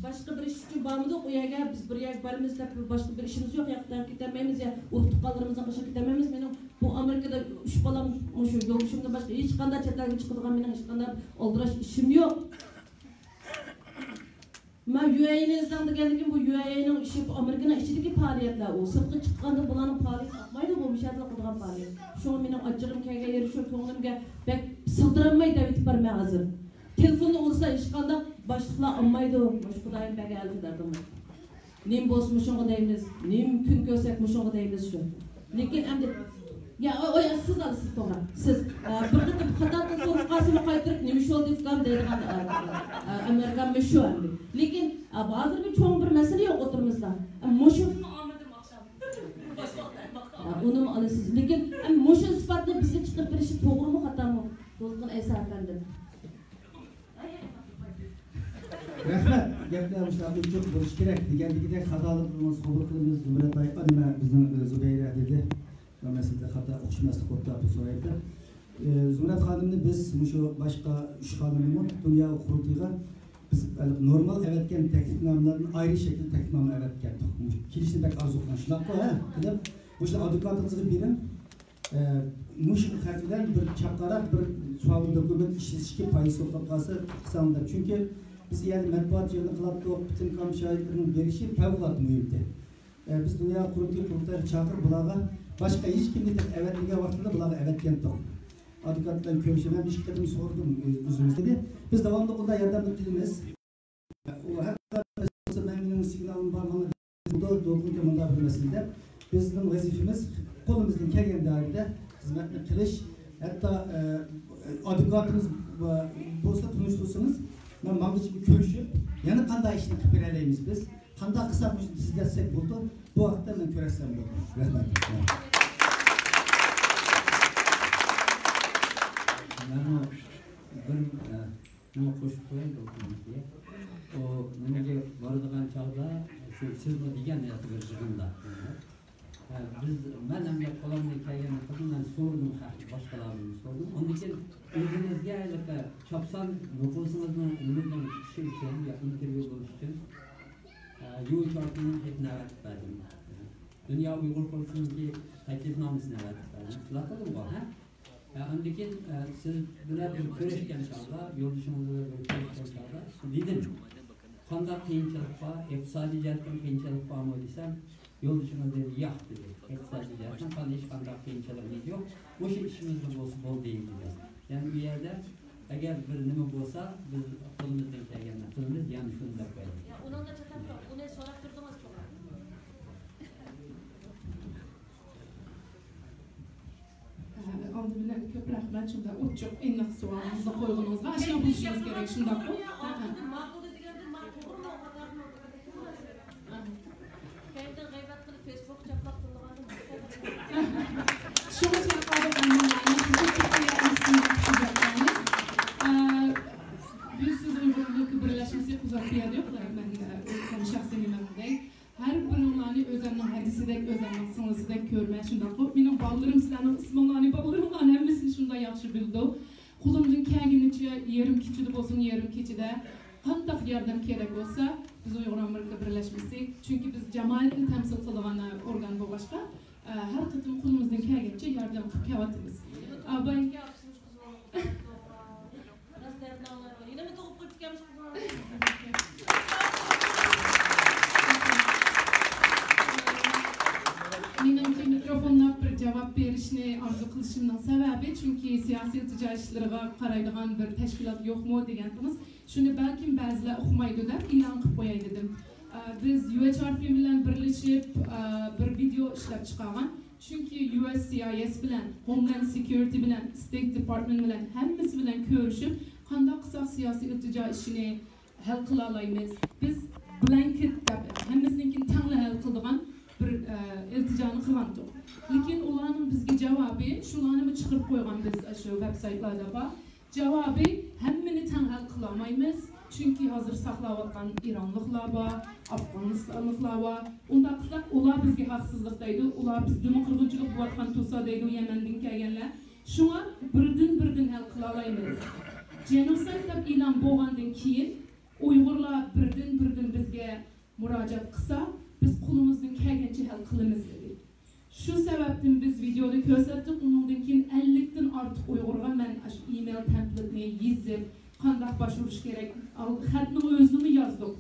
باشقا بىر ئىش ئۈچۈن بارمىدۇق ئۇ يەرگە. بىز بىر يەرگە بارىمىز دەپ باشقا بىر ئىشىمىز يوق. ياقتا كېتەلمەيمىز يا ئۇرۇق تۇغقانلىرىمىزنىڭ قېشىغا كېتەلمەيمىز. مېنىڭ بۇ ئامېرىكىدا ئۈچ بالام، مۇشۇ يولدىشىمدىن باشقا ھېچقانداق چەت ئەلگە چىقىدىغان مېنىڭ ھېچقانداق ئالدىراش ئىشىم يوق. مەن يۇ ئەي ئېينى ئىزدەڭ دېگەندىكىن، بۇ يۇ ئەي ئېينىڭ ئىشى، بۇ ئامېرىكىنىڭ ئىچىدىكى پائالىيەتلەر ئۇ. سىرتقا چىققاندا بۇلارنىڭ پائالىيىتى ئاقمايدۇ، بۇ مۇشۇ يەردىلا قىلىدىغان پائالىيەت. شۇڭا مېنىڭ ئاچچىقىم كەلگەن يېرى شۇ، كۆڭلۈمگە بەك سىغدۇرالماي دەۋېتىپ بارىمەن ھازىر. تېلېفوننى ئۇرسا ھېچقانداق باشلىقلار ئالمايدۇ. مۇشۇ خۇدايىم بەرگەن ئەلپەت ئادەملەر. نېمە بولسا مۇشۇڭغا دەيمىز، نېمە كۈن كۆرسەك مۇشۇڭغا دەيمىز شۇ. لېكىن ئەمدى، يا، ئوي، ئوي، سىز ئال، سىز توغرا. سىز، ئە، بىر قېتىم خاتا قىلسا ئۇرۇپ قالسىمۇ قايتۇرۇپ، نېمە ئىش بولدى ئۇكام دەيدىغان، ئە، ئە، ئامېرىكان مۇشۇ ئەمدى. لېكىن، ئە، ھازىر بىر چوڭ بىر مەسىلە يوق ئوتتۇرىمىزدا. ئە، مۇشۇ، ئە، ئۇنىمۇ ئالىسىز. لېكىن، ئە، مۇشۇ ئىسپاتنى بىزگە چىقىرىپ بېرىشى توغرىمۇ، خاتامۇ؟ دولقۇن ئەيسا ئەپەندىم. رەھمەت. گەپلەر مۇشۇنداق ئوچۇق بولۇشى كېرەك. دېگەندىكىدەك، خاتالىقىمىز قوبۇل قىلىمىز. زۇمرەت ئايقا، نېمە، بىزنىڭ، ئە، زۇبەيرە دېدى. بۇ مەسىلىدە خاتا ئوخشىماسلىق بولۇپتۇ بۇ سورايدا. ئە، زۇمرەت خانىمنى بىز مۇشۇ باشقا ئۈچ خانىممۇ دۇنيا قۇرۇلتىيىغا بىز نورمال ئەۋەتكەن تەكلىپنامىلەردىن ئايرى شەكىلدە تەكلىپنامە ئەۋەتكەنتۇق. كېلىشنى بەك ئارزۇ قىلغان. شۇنداققۇ، ھە؟ دېدىم. مۇشۇ ئادۋوكاتىڭىزغا بېرىڭ. ئە، مۇشۇ خەت بىلەن بىر چاققانراق بىر سوئال دوكۇمېنت ئىشلىتىشكە پايدىسى بولۇپ قالسا قىلساڭ دەپ. چۈنكى بىز يەنە مەتبۇئات يىغىنى قىلاتتۇق، پۈتۈن كام شاھىتلىرىنىڭ بېرىشى پەۋقۇلئاددە مۇھىمكەن. ئە، بىز دۇنيا قۇرۇلتىيى قۇرۇلتايىغا چاقىرىپ بۇلارغا باشقا ھېچكىمگە تېخى ئەۋەتمىگەن ۋاقتىدا بۇلارغا ئەۋەتكەنتۇق. ئادۋوكات بىلەن كۆرۈشۈپ ھەم ئىككى قېتىم سورىدىم ئۆزىمىز دېدى. بىز داۋاملىق ئۇنداق ياردەمنى قىلىمىز. ئۇ ھەر قانداق مەن مېنىڭ سىگنالىم بار، مانا دولقۇنكە مۇنداق بىر مەسىلىدە بىزنىڭ ۋەزىپىمىز قولىمىزدىن كەلگەن دائىرىدە خىزمەتنى قىلىش، ھەتتا، ئە، ئادۋوكاتىمىز بولسا تونۇشتۇرسىڭىز، مەن ماڭغىچە كۆرۈشۈپ، يەنە قانداق ئىشنى قىلىپ بېرەلەيمىز بىز؟ قانداق قىلساق مۇشۇنى تېزلەتسەك بولىدۇ، بۇ ھەقتە مەن كۆرۈشسەم بولىدۇ. رەھمەت. مەنمۇ بىر، ئە، نېمە قوشۇپ قوياي بۇ كۆڭۈلگە. ئۇ نېمىگە بارىدىغان چاغدا، شۇ سىزمۇ دېگەن ھېلىقى بىر يىغىندا. ھە، بىز، مەن ھەم گەپ قىلالماي كەلگەندىن كېيىن مەن سورىدىم، خەقنى، باشقىلاردىن سورىدۇم. ئاندىن كېيىن ئۆزىڭىزگە ھېلىقى چاپسان نوپۇسىڭىزنىڭ ئۈمىدىنىڭ چىقىشى ئۈچۈن يا ئىنتېرۋيۇ بولۇش ئۈچۈن، ئە، يۇ ئېيچ ئار پىنىڭ خېتىنى ئەۋەتىپ بەردىم. دۇنيا ئۇيغۇر قۇرۇلتىيىنىڭكى تەكلىپنامىسىنى ئەۋەتىپ بەردىم. شۇنداق قىلدىمغۇ، ھە؟ ھە، ئاندىن كېيىن، ئە، سىز بىلەن بىر كۆرۈشكەن چاغدا، يولدىشىڭىز بىلەن بىر كۆرۈشكەن چاغدا دېدىم، قانداق قىيىنچىلىق بار، ئىقتىسادىي جەھەتتىن قىيىنچىلىق بارمۇ دېسەم، يولدىشىڭىز دېدى، ياق دېدى. ئىقتىسادىي جەھەتتىن قانداق، ھېچقانداق قىيىنچىلىقىمىز يوق. مۇشۇ ئىشىمىزنى بولسا بولدى دېدى. يەنى ئۇ يەردە ئەگەر بىر نېمە بولسا، بىز قولىمىزدىن كەلگەننى قىلىمىز، يەنى شۇنى دەپ قويدى. ئۇنىڭدا چاتاق يوق. ئۇنى سوراپ تۇردىڭىزمۇ؟ ئالدى بىلەن كۆپ رەھمەت، شۇنداق ئوچۇق، ئېنىق سوئالىڭىزنى قويغىنىڭىزغا ئاشنا بولۇشىمىز كېرەك، شۇنداققۇ؟ ھە، ھە. ماقۇل دېگەندىن ماقۇل، توغرىمۇ، خاتامۇ؟ ھە. كەينىدىن غەيۋەت قىلىپ، فېيسبۇك چاپلاپ تۇرىدىغاندىن. شۇڭا شۇنداق قالدۇق، ئەمما مەن سىزگە كۆپرەك ئېيتسۇن دەپ سۆزلەپتىمىز. ئە، بىز سىز ئۇيغۇر ئامېرىكا بىرلەشمىسى قۇزاق بىيەردە يوق، مەن، ئە، ئۆزۈم شەخسىي نېمەمدەك. ھەر بىرىڭلارنى ئۆزۈمنىڭ ھەدىسىدەك، ئۆزۈمنىڭ سىڭلىسىدەك كۆرىمەن. شۇنداققۇ، مېنىڭ بالىلىرىم سىلەرنىڭ ئىسمىڭلارنى، بالىلىرىڭلارنىڭ ھەممىسىنى شۇنداق ياخشى بىلىدۇ. قولۇمدىن كەلگىنىچە يېرىم كېچىدە بولسۇن، يېرىم كېچىدە قانداق ياردەم كېرەك بولسا، بىز ئۇيغۇر ئامېرىكا بىرلەشمىسى، چۈنكى بىز جامائەتنى تەمسىل قىلىدىغان ئورگان بولغاچقا، ھەر قېتىم قولىمىزدىن كەلگىنىچە ياردەم قىلىپ كېلىۋاتىمىز. ئاباي. راست دەردىڭلار. يەنە مۇ تۇغۇپ قويۇپتىكەنمىش قىزىڭ؟ مېنىڭكى مىكروفونلاپ بىر جاۋاب بېرىشنى ئارزۇ قىلىشىمنىڭ سەۋەبى، چۈنكى سىياسىي ئىلتىجا ئىشلىرىغا قارايدىغان بىر تەشكىلات يوقمۇ دېگەنتىڭىز، شۇنى بەلكىم بەزىلەر ئۇقمايدۇ دەپ ئېلان قىلىپ قوياي دېدىم. ئە، بىز يۇ ئېيچ ئار پى بىلەن بىرلىشىپ، ئە، بىر ۋىدېئو ئىشلەپ چىقارغان. چۈنكى يۇ ئېس سىي ئاي ئېس بىلەن، ھوملاند سېكيۇرىتى بىلەن، ستېيت دېپارتمېنت بىلەن ھەممىسى بىلەن كۆرۈشۈپ، قانداق قىلساق سىياسىي ئىلتىجا ئىشىنى ھەل قىلالايمىز؟ بىز بلانكېت دەپ ھەممىسىنىڭكىنى تەڭلا ھەل قىلىدىغان بىر، ئە، ئىلتىجانى قىلغانتۇق. لېكىن ئۇلارنىڭ بىزگە جاۋابى، شۇلارنىمۇ چىقىرىپ قويغان بىز ئاشۇ ۋېبسايتلاردا بار. جاۋابى، ھەممىنى تەڭ ھەل قىلالمايمىز، چۈنكى ھازىر ساقلاۋاتقان ئىرانلىقلار بار، ئافغانىستانلىقلار بار. ئۇنداق قىلساق، ئۇلار بىزگە ھەقسىزلىق دەيدۇ، ئۇلار بىزدىنمۇ قىرغىنچىلىق بولۇۋاتقان تۇرسا دەيدۇ يەمەندىن كەلگەنلەر. شۇڭا بىردىن-بىردىن ھەل قىلالايمىز. جېنوسايد دەپ ئېلان بولغاندىن كېيىن، ئۇيغۇرلار بىردىن-بىردىن بىزگە مۇراجىئەت قىلسا، بىز قولىمىزدىن كەلگەنچە ھەل قىلىمىز، دېدى. شۇ سەۋەبتىن بىز ۋىدېئودا كۆرسەتتۇق، ئۇنىڭدىن كېيىن ئەللىكتىن ئارتۇق ئۇيغۇرغا مەن ئاشۇ ئىمېيل تېمپلېتنى يېزىپ، قانداق باشقۇرۇش كېرەك، ئال-، خەتنىڭ ئۆزىنىمۇ يازدۇق.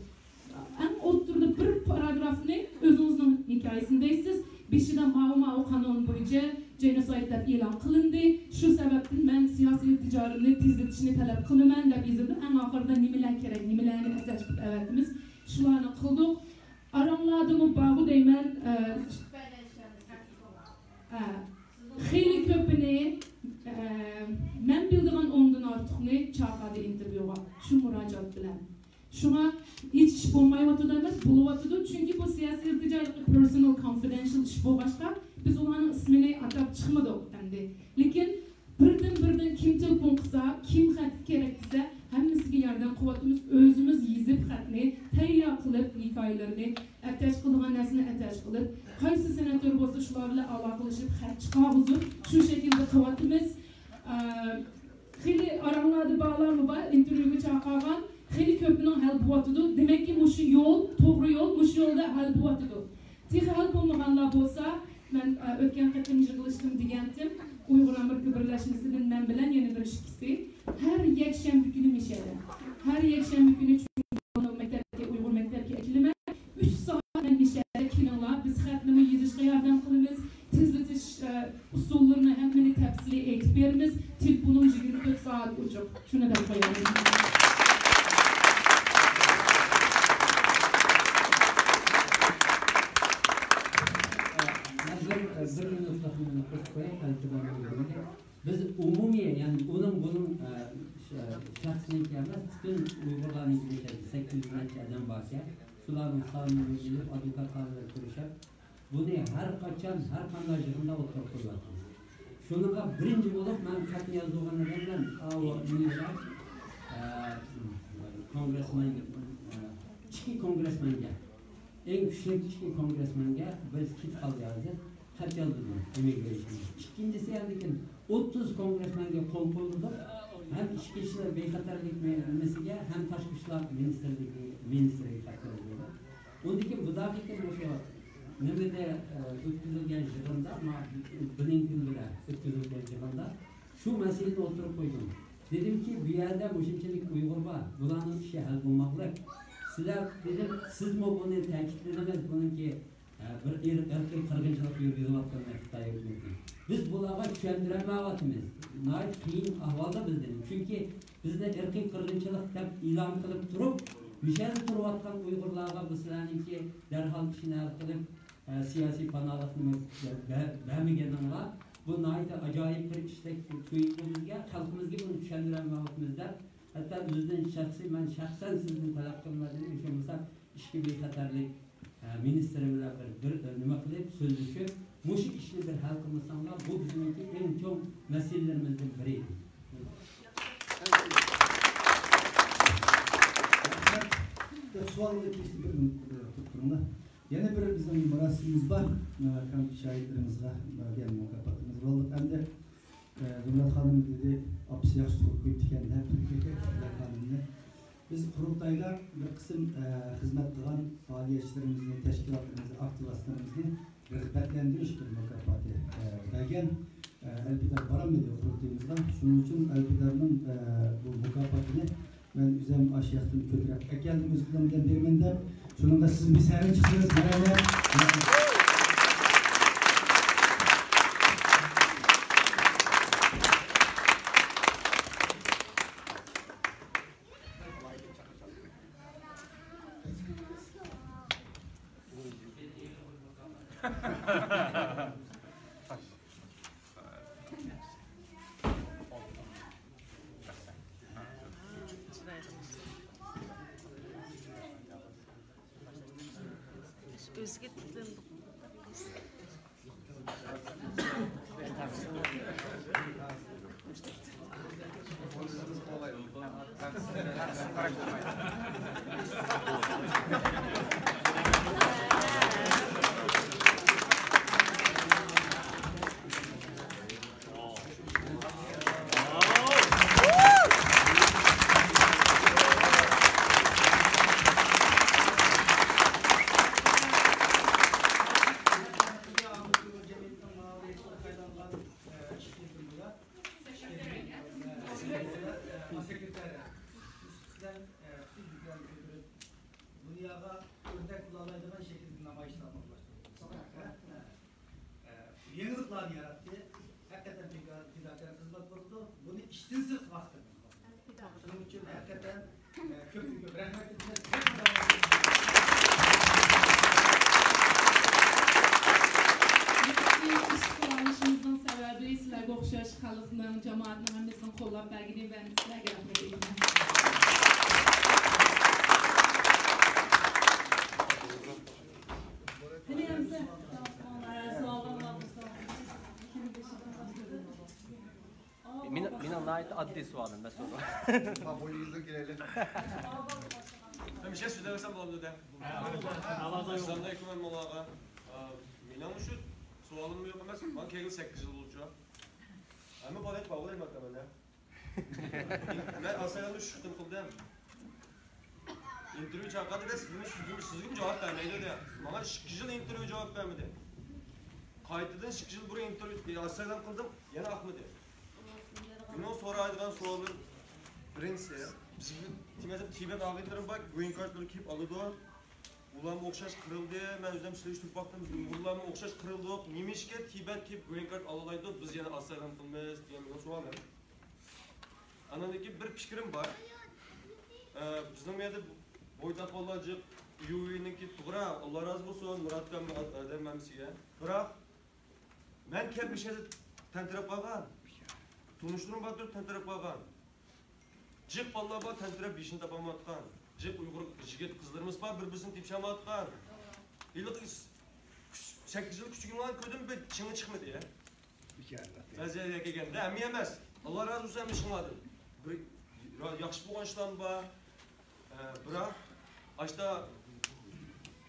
ئەڭ ئوتتۇرىدا بىر پاراگرافنى ئۆزىڭىزنىڭ ھېكايىسىنى دەيسىز، بېشىدا ماۋۇ، ماۋۇ قانۇن بويىچە جېنوسايد دەپ ئېلان قىلىندى، شۇ سەۋەبتىن مەن سىياسىي ئىلتىجامنى تېزلىتىشنى تەلەپ قىلىمەن، دەپ يېزىلدى. ئەڭ ئاخىرىدا نېمىلەر كېرەك، نېمىلەرنى ئەتەش قىلىپ ئەۋەتىمىز، شۇلارنى قىلدۇق. ئاراڭلاردىمۇ بارغۇ دەيمەن، ئە، ئە، خېلى كۆپىنى، ئە، مەن بىلىدىغان ئوندىن ئارتۇقنى چاقىردى ئىنتېرۋيۇغا شۇ مۇراجىئەت بىلەن. شۇڭا ھېچ ئىش بولمايۋاتىدۇ ئەمەس، بولۇۋاتىدۇ. چۈنكى بۇ سىياسىي ئىلتىجا پېرسونال كونفىدېنشال ئىش بولغاچقا، بىز ئۇلارنىڭ ئىسمىنى ئاتاپ چىقمىدۇق ئەمدى. لېكىن بىردىن-بىردىن كىم تېلېفون قىلسا، كىم خەت كېرەك دېسە، ھەممىسىگە ياردەم قىلىۋاتىمىز. ئۆزىمىز يېزىپ خەتنى، تەييار قىلىپ ھېكايىلىرىنى، ئەتەچ قىلىدىغان نەرسىنى ئەتەچ قىلىپ، قايسى سېناتور بولسا شۇلار بىلەن ئالاقىلىشىپ خەت چىقارغۇزۇپ، شۇ شەكىلدە قىلىۋاتىمىز. ئە، خېلى ئاراڭلاردا بارلارمۇ بار، ئىنتېرۋيۇغا چاقىرغان، خېلى كۆپىنىڭ ھەل بولۇۋاتىدۇ. دېمەككى، مۇشۇ يول، توغرا يول، مۇشۇ يولدا ھەل بولۇۋاتىدۇ. تېخى ھەل بولمىغانلار بولسا، مەن، ئە، ئۆتكەن قېتىم يىغىلىشتىمۇ دېگەنتىم، ئۇيغۇر ئامېرىكا بىرلەشمىسىدىن مەن بىلەن يەنە بىر ئىككىسى ھەر يەكشەمبە كۈنى مىشەدە. ھەر يەكشەمبە كۈنى چۈنكى مەكتەپكە، ئۇيغۇر مەكتەپكە ئەكېلىمەن. ئۈچ سائەت مەن مىشەدە كېلىڭلار، بىز خەتنىمۇ يېزىشقا ياردەم قىلىمىز. تېزلىتىش، ئە، ئۇسۇللىرىنى ھەممىنى تەپسىلىي ئېيتىپ بېرىمىز. تېلېفونۇم يىگىرمە تۆت سائەت ئوچۇق. شۇنى دەپ قوياي. مەن بىر، بىر مىنۇتلۇق مېنى قوشۇپ قوياي، قايتىدىن بىز ئومۇمىي، يەنى ئۇنىڭ، بۇنىڭ، ئە، ش-، شەخسىنىڭكى ئەمەس، پۈتۈن ئۇيغۇرلارنىڭكى، سەككىز يۈز نەچچە ئادەم باركەن. شۇلارنىڭ سانىنى ئېلىپ، ئادۋوكاتلار بىلەن كۆرۈشۈپ، بۇنى ھەر قاچان، ھەر قانداق يىغىندا ئوتتۇرىغا قويۇۋاتىمىز. شۇنىڭغا بىرىنچى بولۇپ مەن خەتنى يازدۇرغان ئادەملەر ئاۋۇ نېمىلەر، ئە، كونگرېسمېن، ئە، ئىچكى كونگرېسمېنگە، ئەڭ كۈچلۈك ئىچكى كونگرېسمېنگە بىر كېتىپ قالدى ھازىر. خەت يازدۇردۇم ئىممىگرېيشنغا. ئىككىنچىسى، ئاندىن كېيىن ئوتتۇز كونگرېسمېنگە قول قويدۇردۇق. ھەم ئىچكى ئىشلار بىخەتەرلىك نېمىسىگە، ھەم تاشقى ئىشلار مىنىستىرلىكى، مىنىستىرىگە خەت يازدۇردۇق. ئۇندىن كېيىن بۇ داقىقى مۇشۇ نېمىدە، ئە، ئۆتكۈزۈلگەن يىغىندا، ما-، بلىنكېن بىلەن ئۆتكۈزۈلگەن يىغىندا شۇ مەسىلىنى ئوتتۇرىغا قويدۇم. دېدىمكى، بۇ يەردە مۇشۇنچىلىك ئۇيغۇر بار، بۇلارنىڭ ئىشى ھەل بولماقلىق. سىلەر، دېدىم، سىزمۇ بۇنى تەكىتلىدىڭىز، بۇنىڭكى، ئە، بىر ئىر-، ئىرقىي قىرغىنچىلىق يۈرگۈزۈۋاتقىنىنى خىتاي ھۆكۈمىتى. بىز بۇلارغا چۈشەندۈرەلمەيۋاتىمىز. ناھايىتى قىيىن ئەھۋالدا بىز، دېدىم. چۈنكى بىزنى ئىرقىي قىرغىنچىلىق دەپ ئېلان قىلىپ تۇرۇپ، مۇشۇ يەردە تۇرۇۋاتقان ئۇيغۇرلارغا بۇ سىلەرنىڭكى دەرھال ئىشىنى ھەل قىلىپ، ئە، سىياسىي پاناھلىقنى بە-، بەرمىگىنىڭلار، بۇ ناھايىتى ئاجايىپ بىر ئىشتەك تۇيۇلدى بىزگە. خەلقىمىزگە بۇنى چۈشەندۈرەلمەيۋاتىمىز دەپ، ھەتتا ئۆزىدىن شەخسىي، مەن شەخسەن سىزدىن تەلەپ قىلىمەن دېدىم. ھېچ بولمىسا ئىچكى بىخەتەرلىك، ئە، مىنىستىرى بىلەن بىر، بىر، ئە، نېمە قىلىپ، سۆزلىشىپ، مۇشۇ ئىشنى بىر ھەل قىلمىساڭلار، بۇ بىزنىڭكى ئەڭ چوڭ مەسىلىلىرىمىزدىن بىرى ئىدى. سوئالغا كېلىشتە بىر مىنۇت، بىر تۇرۇپ تۇرۇڭلار. يەنە بىر بىزنىڭ مۇراسىمىمىز بار. ئە، كامچى شاھىتلىرىمىزغا بەرگەن مۇكاپاتىمىز بولدۇق. ئەمدى، ئە، زۇمرەت خانىم دېدى، ئاپىسى ياخشى تۇغۇپ قويۇپتىكەن دەپ، زۇمرەت خانىمنى. بىز قۇرۇلتايدا بىر قىسىم، ئە، خىزمەت قىلغان پائالىيەتچىلىرىمىزنى، تەشكىلاتلىرىمىزنى، ئاكتىۋىستلىرىمىزنى رىغبەتلەندۈرۈش بىر مۇكاپاتى، ئە، بەرگەن. ئە، ئەلپىدار بارالمىدى قۇرۇلتىيىمىزغا. شۇنىڭ ئۈچۈن ئەلپىدارنىڭ، ئە، بۇ مۇكاپاتىنى مەن ئۆزۈم ئاشۇ ياقتىن كۆتۈرۈپ ئەكەلدىم، ئۆز قولۇم بىلەن بېرىمەن دەپ. شۇنىڭغا سىز بىر سەھنىگە چىقسىڭىز، مەرھەمەت. ئۆزىگە تىكلىنىدۇ. دۇنياغا ئۆرنەك بولالايدىغان شەكىلدە نامايىشلارنى ئورۇنلاشتۇردۇق. يېڭىلىقلارنى ياراتتى. ھەقىقەتەن پىدا-، پىداكارانە خىزمەت بولۇپتۇ. بۇنى ئىشتىن سىرت ۋاقىت قىلدۇق. شۇنىڭ ئۈچۈن ھەقىقەتەن، ئە، كۆپتىن كۆپ رەھمەت ئېيتىمىز. ئىش قىلالىشىمىزنىڭ سەۋەبى سىلەرگە ئوخشاش خەلقنىڭ، جامائەتنىڭ ھەممىسىنىڭ قوللاپ بەرگىنى ۋە سىلەرگە رەھمەت ئېيتىمەن. مېنىڭ، مېنىڭ ناھايىتى ئاددىي سوئالىم، بەس بولدى. ھەمىشە سۆزلەۋەرسەم بولامدۇ دە؟ ئەسسالامۇئەلەيكۇم ھەممىڭلارغا. ئا، مېنىڭ شۇ سوئالىممۇ يوق ئەمەس. ماڭا كەلگىلى سەككىز يىل بولدى. ھەممە بالا يەتكەن بولدى مەن دە. مەن ئاسايلارنى شۇ قېتىم قىلدىم. ئىنتېرۋيۇ چاقىردى دە، سىزگىمۇ، سىزگىمۇ، سىزگىمۇ جاۋاب بەرمەيدۇ دە. ماڭا ئىككى يىل ئىنتېرۋيۇ جاۋاب بەرمىدى. قايتىدىن ئىككى يىل بۇرۇن ئىنتېرۋيۇ ئاسايلارنى قىلدىم، يەنە ئاقمىدى. مېنىڭ سورايدىغان سوئالىم بىرىنچىسى، بىزنىڭ تىبەت، تىبەت ئاغىنىلىرىمىز بار، گرىن كارتلىرىنى كېلىپ ئالىدۇ. ئۇلارمۇ ئوخشاش قىرىلدى، مەن ئۆزۈم سېلىشتۇرۇپ باقتىم، بىز ئۇيغۇرلارمۇ ئوخشاش قىرىلدۇق، نېمىشقا تىبەت كېلىپ گرىن كارت ئالالايدۇ، بىز يەنە ئاسايلارنى قىلىمىز دېگەن مېنىڭ سوئالىم. ئاندىن كېيىن بىر پىكرىم بار. ئە، بىزنىڭ بۇ يەردە بويتاق بالىلار جىق، يۇۋىنىڭكى توغرا، ئاللا رازى بولسۇن، مۇرات ئاكام، ئادەم ھەممىسىگە. بىراق، مەن كەپ مۇشۇ يەردە تەنتىرەپ قالغان. تونۇشلىرىم بار تۇرۇپ تەنتىرەپ قالغان. جىق بالىلار بار تەنتىرەپ بېشىنى تاپالمايۋاتقان. جىق ئۇيغۇر يىگىت قىزلىرىمىز بار، بىر-بىرسىنى تېپىشالمايۋاتقان. ھېلىقى ئۈچ، سەككىز يىل كۈچىگىنى كۆردۈم، بىر چىڭى چىقمىدى يا. بەزى يەرگە كەلگەندە ھەممە ئەمەس. ئاللا رازى بولسۇن ھەممە ئىشىڭلاردىن. بىر ياخشى بولغان ئىشلارمۇ بار. ئە، بىراق، ئاشتا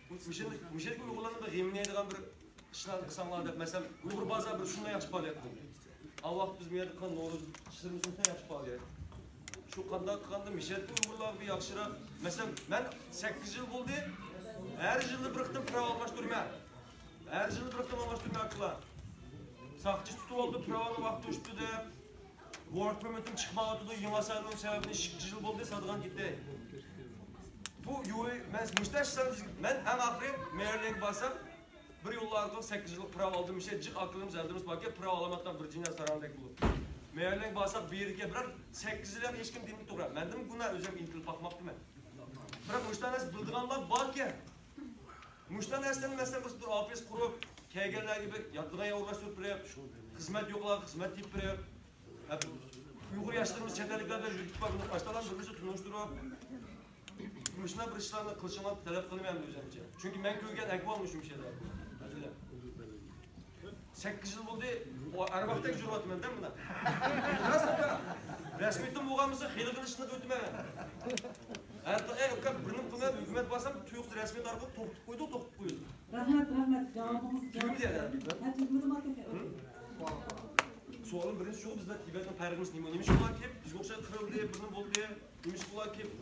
مۇشۇ، مۇشۇ ئۇيغۇرلارنىڭ بىر غېمىنى يەيدىغان بىر ئىشلارنى قىلساڭلار دەپ، مەسىلەن، ئۇيغۇر بازار بىر شۇنداق ياخشى پائالىيەت قىلدى. ئا ۋاقىت بىز بۇ يەردە قىلغان نورۇز ئىشلىرىمىز شۇنداق ياخشى پائالىيەت. شۇ قانداق قىلغاندا مۇشۇ يەردىكى ئۇيغۇرلارغا بىر ياخشىراق، مەسىلەن، مەن سەككىز يىل بولدى، ھەر يىلى بىر قېتىم پىراۋا ئالماشتۇرىمەن. ھەر يىلى بىر قېتىم ئالماشتۇرىمەن ئاكىلار. ساقچى تۇتۇۋالدى، پىراۋانىڭ ۋاقتى ئۆتتى دەپ. ۋورك پېرمىتىم چىقمايۋاتىدۇ، يېڭى ئاسايلىنىڭ سەۋەبىدىن ئىككى يىل بولدى، ساتىدىغان كېتەي. بۇ يۇي، مەن مۇشتاش، مەن ئەڭ ئاخىرى مېرلىنگە بارسام، بىر يوللار ئارقىلىق سەككىز يىللىق پىراۋا ئالدىم، مىشە جىق ئاكىلىم زەردىمىز باركەن، پىراۋا ئالاماتقان ۋىرجىنىيە ساراڭدەك بولۇپ. مېرلىنگە بارساق بىر يېرىگە بىرەر سەككىز يىل ھەم ھېچكىم دېمىدى توغرا. مەندىن گۇناھ، ئۆزۈم ئىنتىلىپ باقماپتىمەن. بىراق مۇشۇنداق نەرسە بىلىدىغانلار باركەن. مۇشۇنداق نەرسىلەرنى، مەسىلەن، بىز بىر ئوفىس قۇرۇپ، كەلگەنلەرگە بىر ياتىدىغان يەر ئورۇنلاشتۇرۇپ بېرىپ، خىزمەت يوقلارغا خىزمەت تېپىپ بېرىپ، ھە، ئۇيغۇر ياشلىرىمىز چەت ئەللىكلەردە يۈرۈپ بارغان ئاشتاقلارنى بىر-بىرسىگە تونۇشتۇرۇپ، مۇشۇنداق بىر ئىشلارنى قىلىشىڭلارنى تەلەپ قىلىمەن ئۆزۈمچە. چۈنكى مەن كۆرگەن ئەھۋال مۇشۇ ئىشلار. سەككىز يىل بولدى، ئەرۋاقتەك يۈرۈۋاتىمەن-دە مانا. رەسمىيىتىم بولغان بولسا، خېلى خىل ئىشنى قىلىۋاتىمەن. ھەتتا، ئەي ئۇكام، بىر نېمە قىلماي، ھۆكۈمەت بارسام، تۇيۇقسىز رەسمىيەت ئارقىلىق توختىتىپ قويدۇق، توختىتىپ قويدۇق. رەھمەت، رەھمەت. جاۋابىڭىز، تۈگىمىدى ھەدە. ھە، تۈگىمىدى، ماكا. سوئالىم بىرىنچى، شۇ بىزلەر تىبەتنىڭ پەرقىمىز نېمە؟ نېمىشقا ئۇلار كېلىپ بىزگە ئوخشاش قىرىلدى، بىر نېمە بولدى؟ نېمىشقا ئۇلار كېلىپ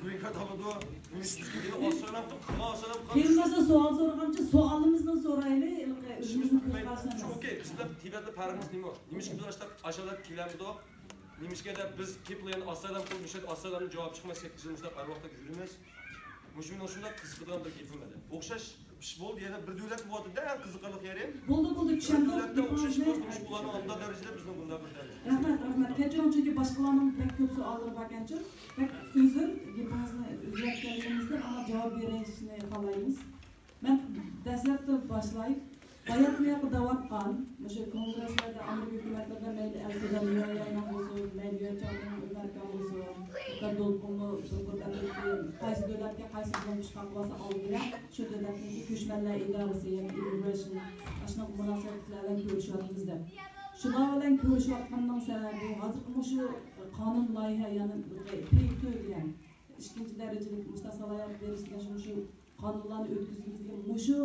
گرىن كارت ئالىدۇ؟ نېمىشقا بىزگە ئاسايلام قىلىپ، قىلغان ئاسايلام قىلغان؟ كېيىن بىزدىن سوئال سورىغانچە، سوئالىمىزنى سورايلى، ئۆزىمىزنىڭ كۆز قارىشىنى. شۇ، ئوكەي، بىزلەر تىبەتنىڭ پەرقىمىز نېمە؟ نېمىشقا بىز ئاشتاق ئاشادا كېلەمدۇق؟ نېمىشقا دەپ بىز كېلىپ ئاسايلام قىلىپ، مۇشۇ ئاسايلامنى جاۋاب چىقماي سەككىز يىل مۇشۇنداق ئەرۋاقتەك يۈرىمىز؟ مۇشۇ مېنىڭ شۇنداق قىزىقىدىغان بىر گېپىم ئىدى. ئوخشاش ئىش بولدى، يەنە بىر دۆلەتتە بولۇۋاتىدۇ-دە، ئەڭ قىزىقارلىق يېرى. بولدى، بولدى، بىر چۈشەندۇق. دۆلەتتە ئوخشاش ئىش بولسا، نېمىشقا ئۇلارنىڭ ئالدىدا دەرىجىدە، بىزنىڭ بۇنداق بىر دەرىجىدە؟ رەھمەت، رەھمەت. كەچۈرۈڭ، چۈنكى باشقىلارنىڭ بەك كۆپ سوئاللىرى باركەنچۇ. بەك ئۆزۈر، گېپىڭىزنى ئۆزگەرتكەنلىكىمىزدىن ئاڭا جاۋاب بېرىشنى خالايمىز. مەن دەسلەپتە باشلاي. باياتمۇ ياقى دەۋاتقان، مۇشۇ كونگرېسلاردا ئامېرىكا ھۆكۈمەتلىرىدە مەيلى ئەلفىدان يۇەيەنىڭ بولسۇن، مەيلى يۇەنچاڭنىڭ ئۆمەركان بولسۇن، دولقۇنمۇ بىر قايسى دۆلەتكە قايسى بىلەن ئىشغال قىلسا ئالدى بىلەن شۇ دۆلەتنىڭكى كۆچمەنلەر ئىدارىسى ياكى ئىممىگرېيشن ئاشۇنداق مۇناسىۋەتلەر بىلەن كۆرۈشۈۋاتىمىز دەپ. شۇلار بىلەن كۆرۈشۈۋاتقاننىڭ سەۋەبى ھازىرقى مۇشۇ قانۇن لايىھە، يەنى پېيتۆ دېگەن ئىككىنچى دەرىجىلىك مۇشۇنداق سالاھىيەت بېرىش دېگەن شۇ، شۇ قانۇنلارنى ئۆتكۈزگىلى مۇشۇ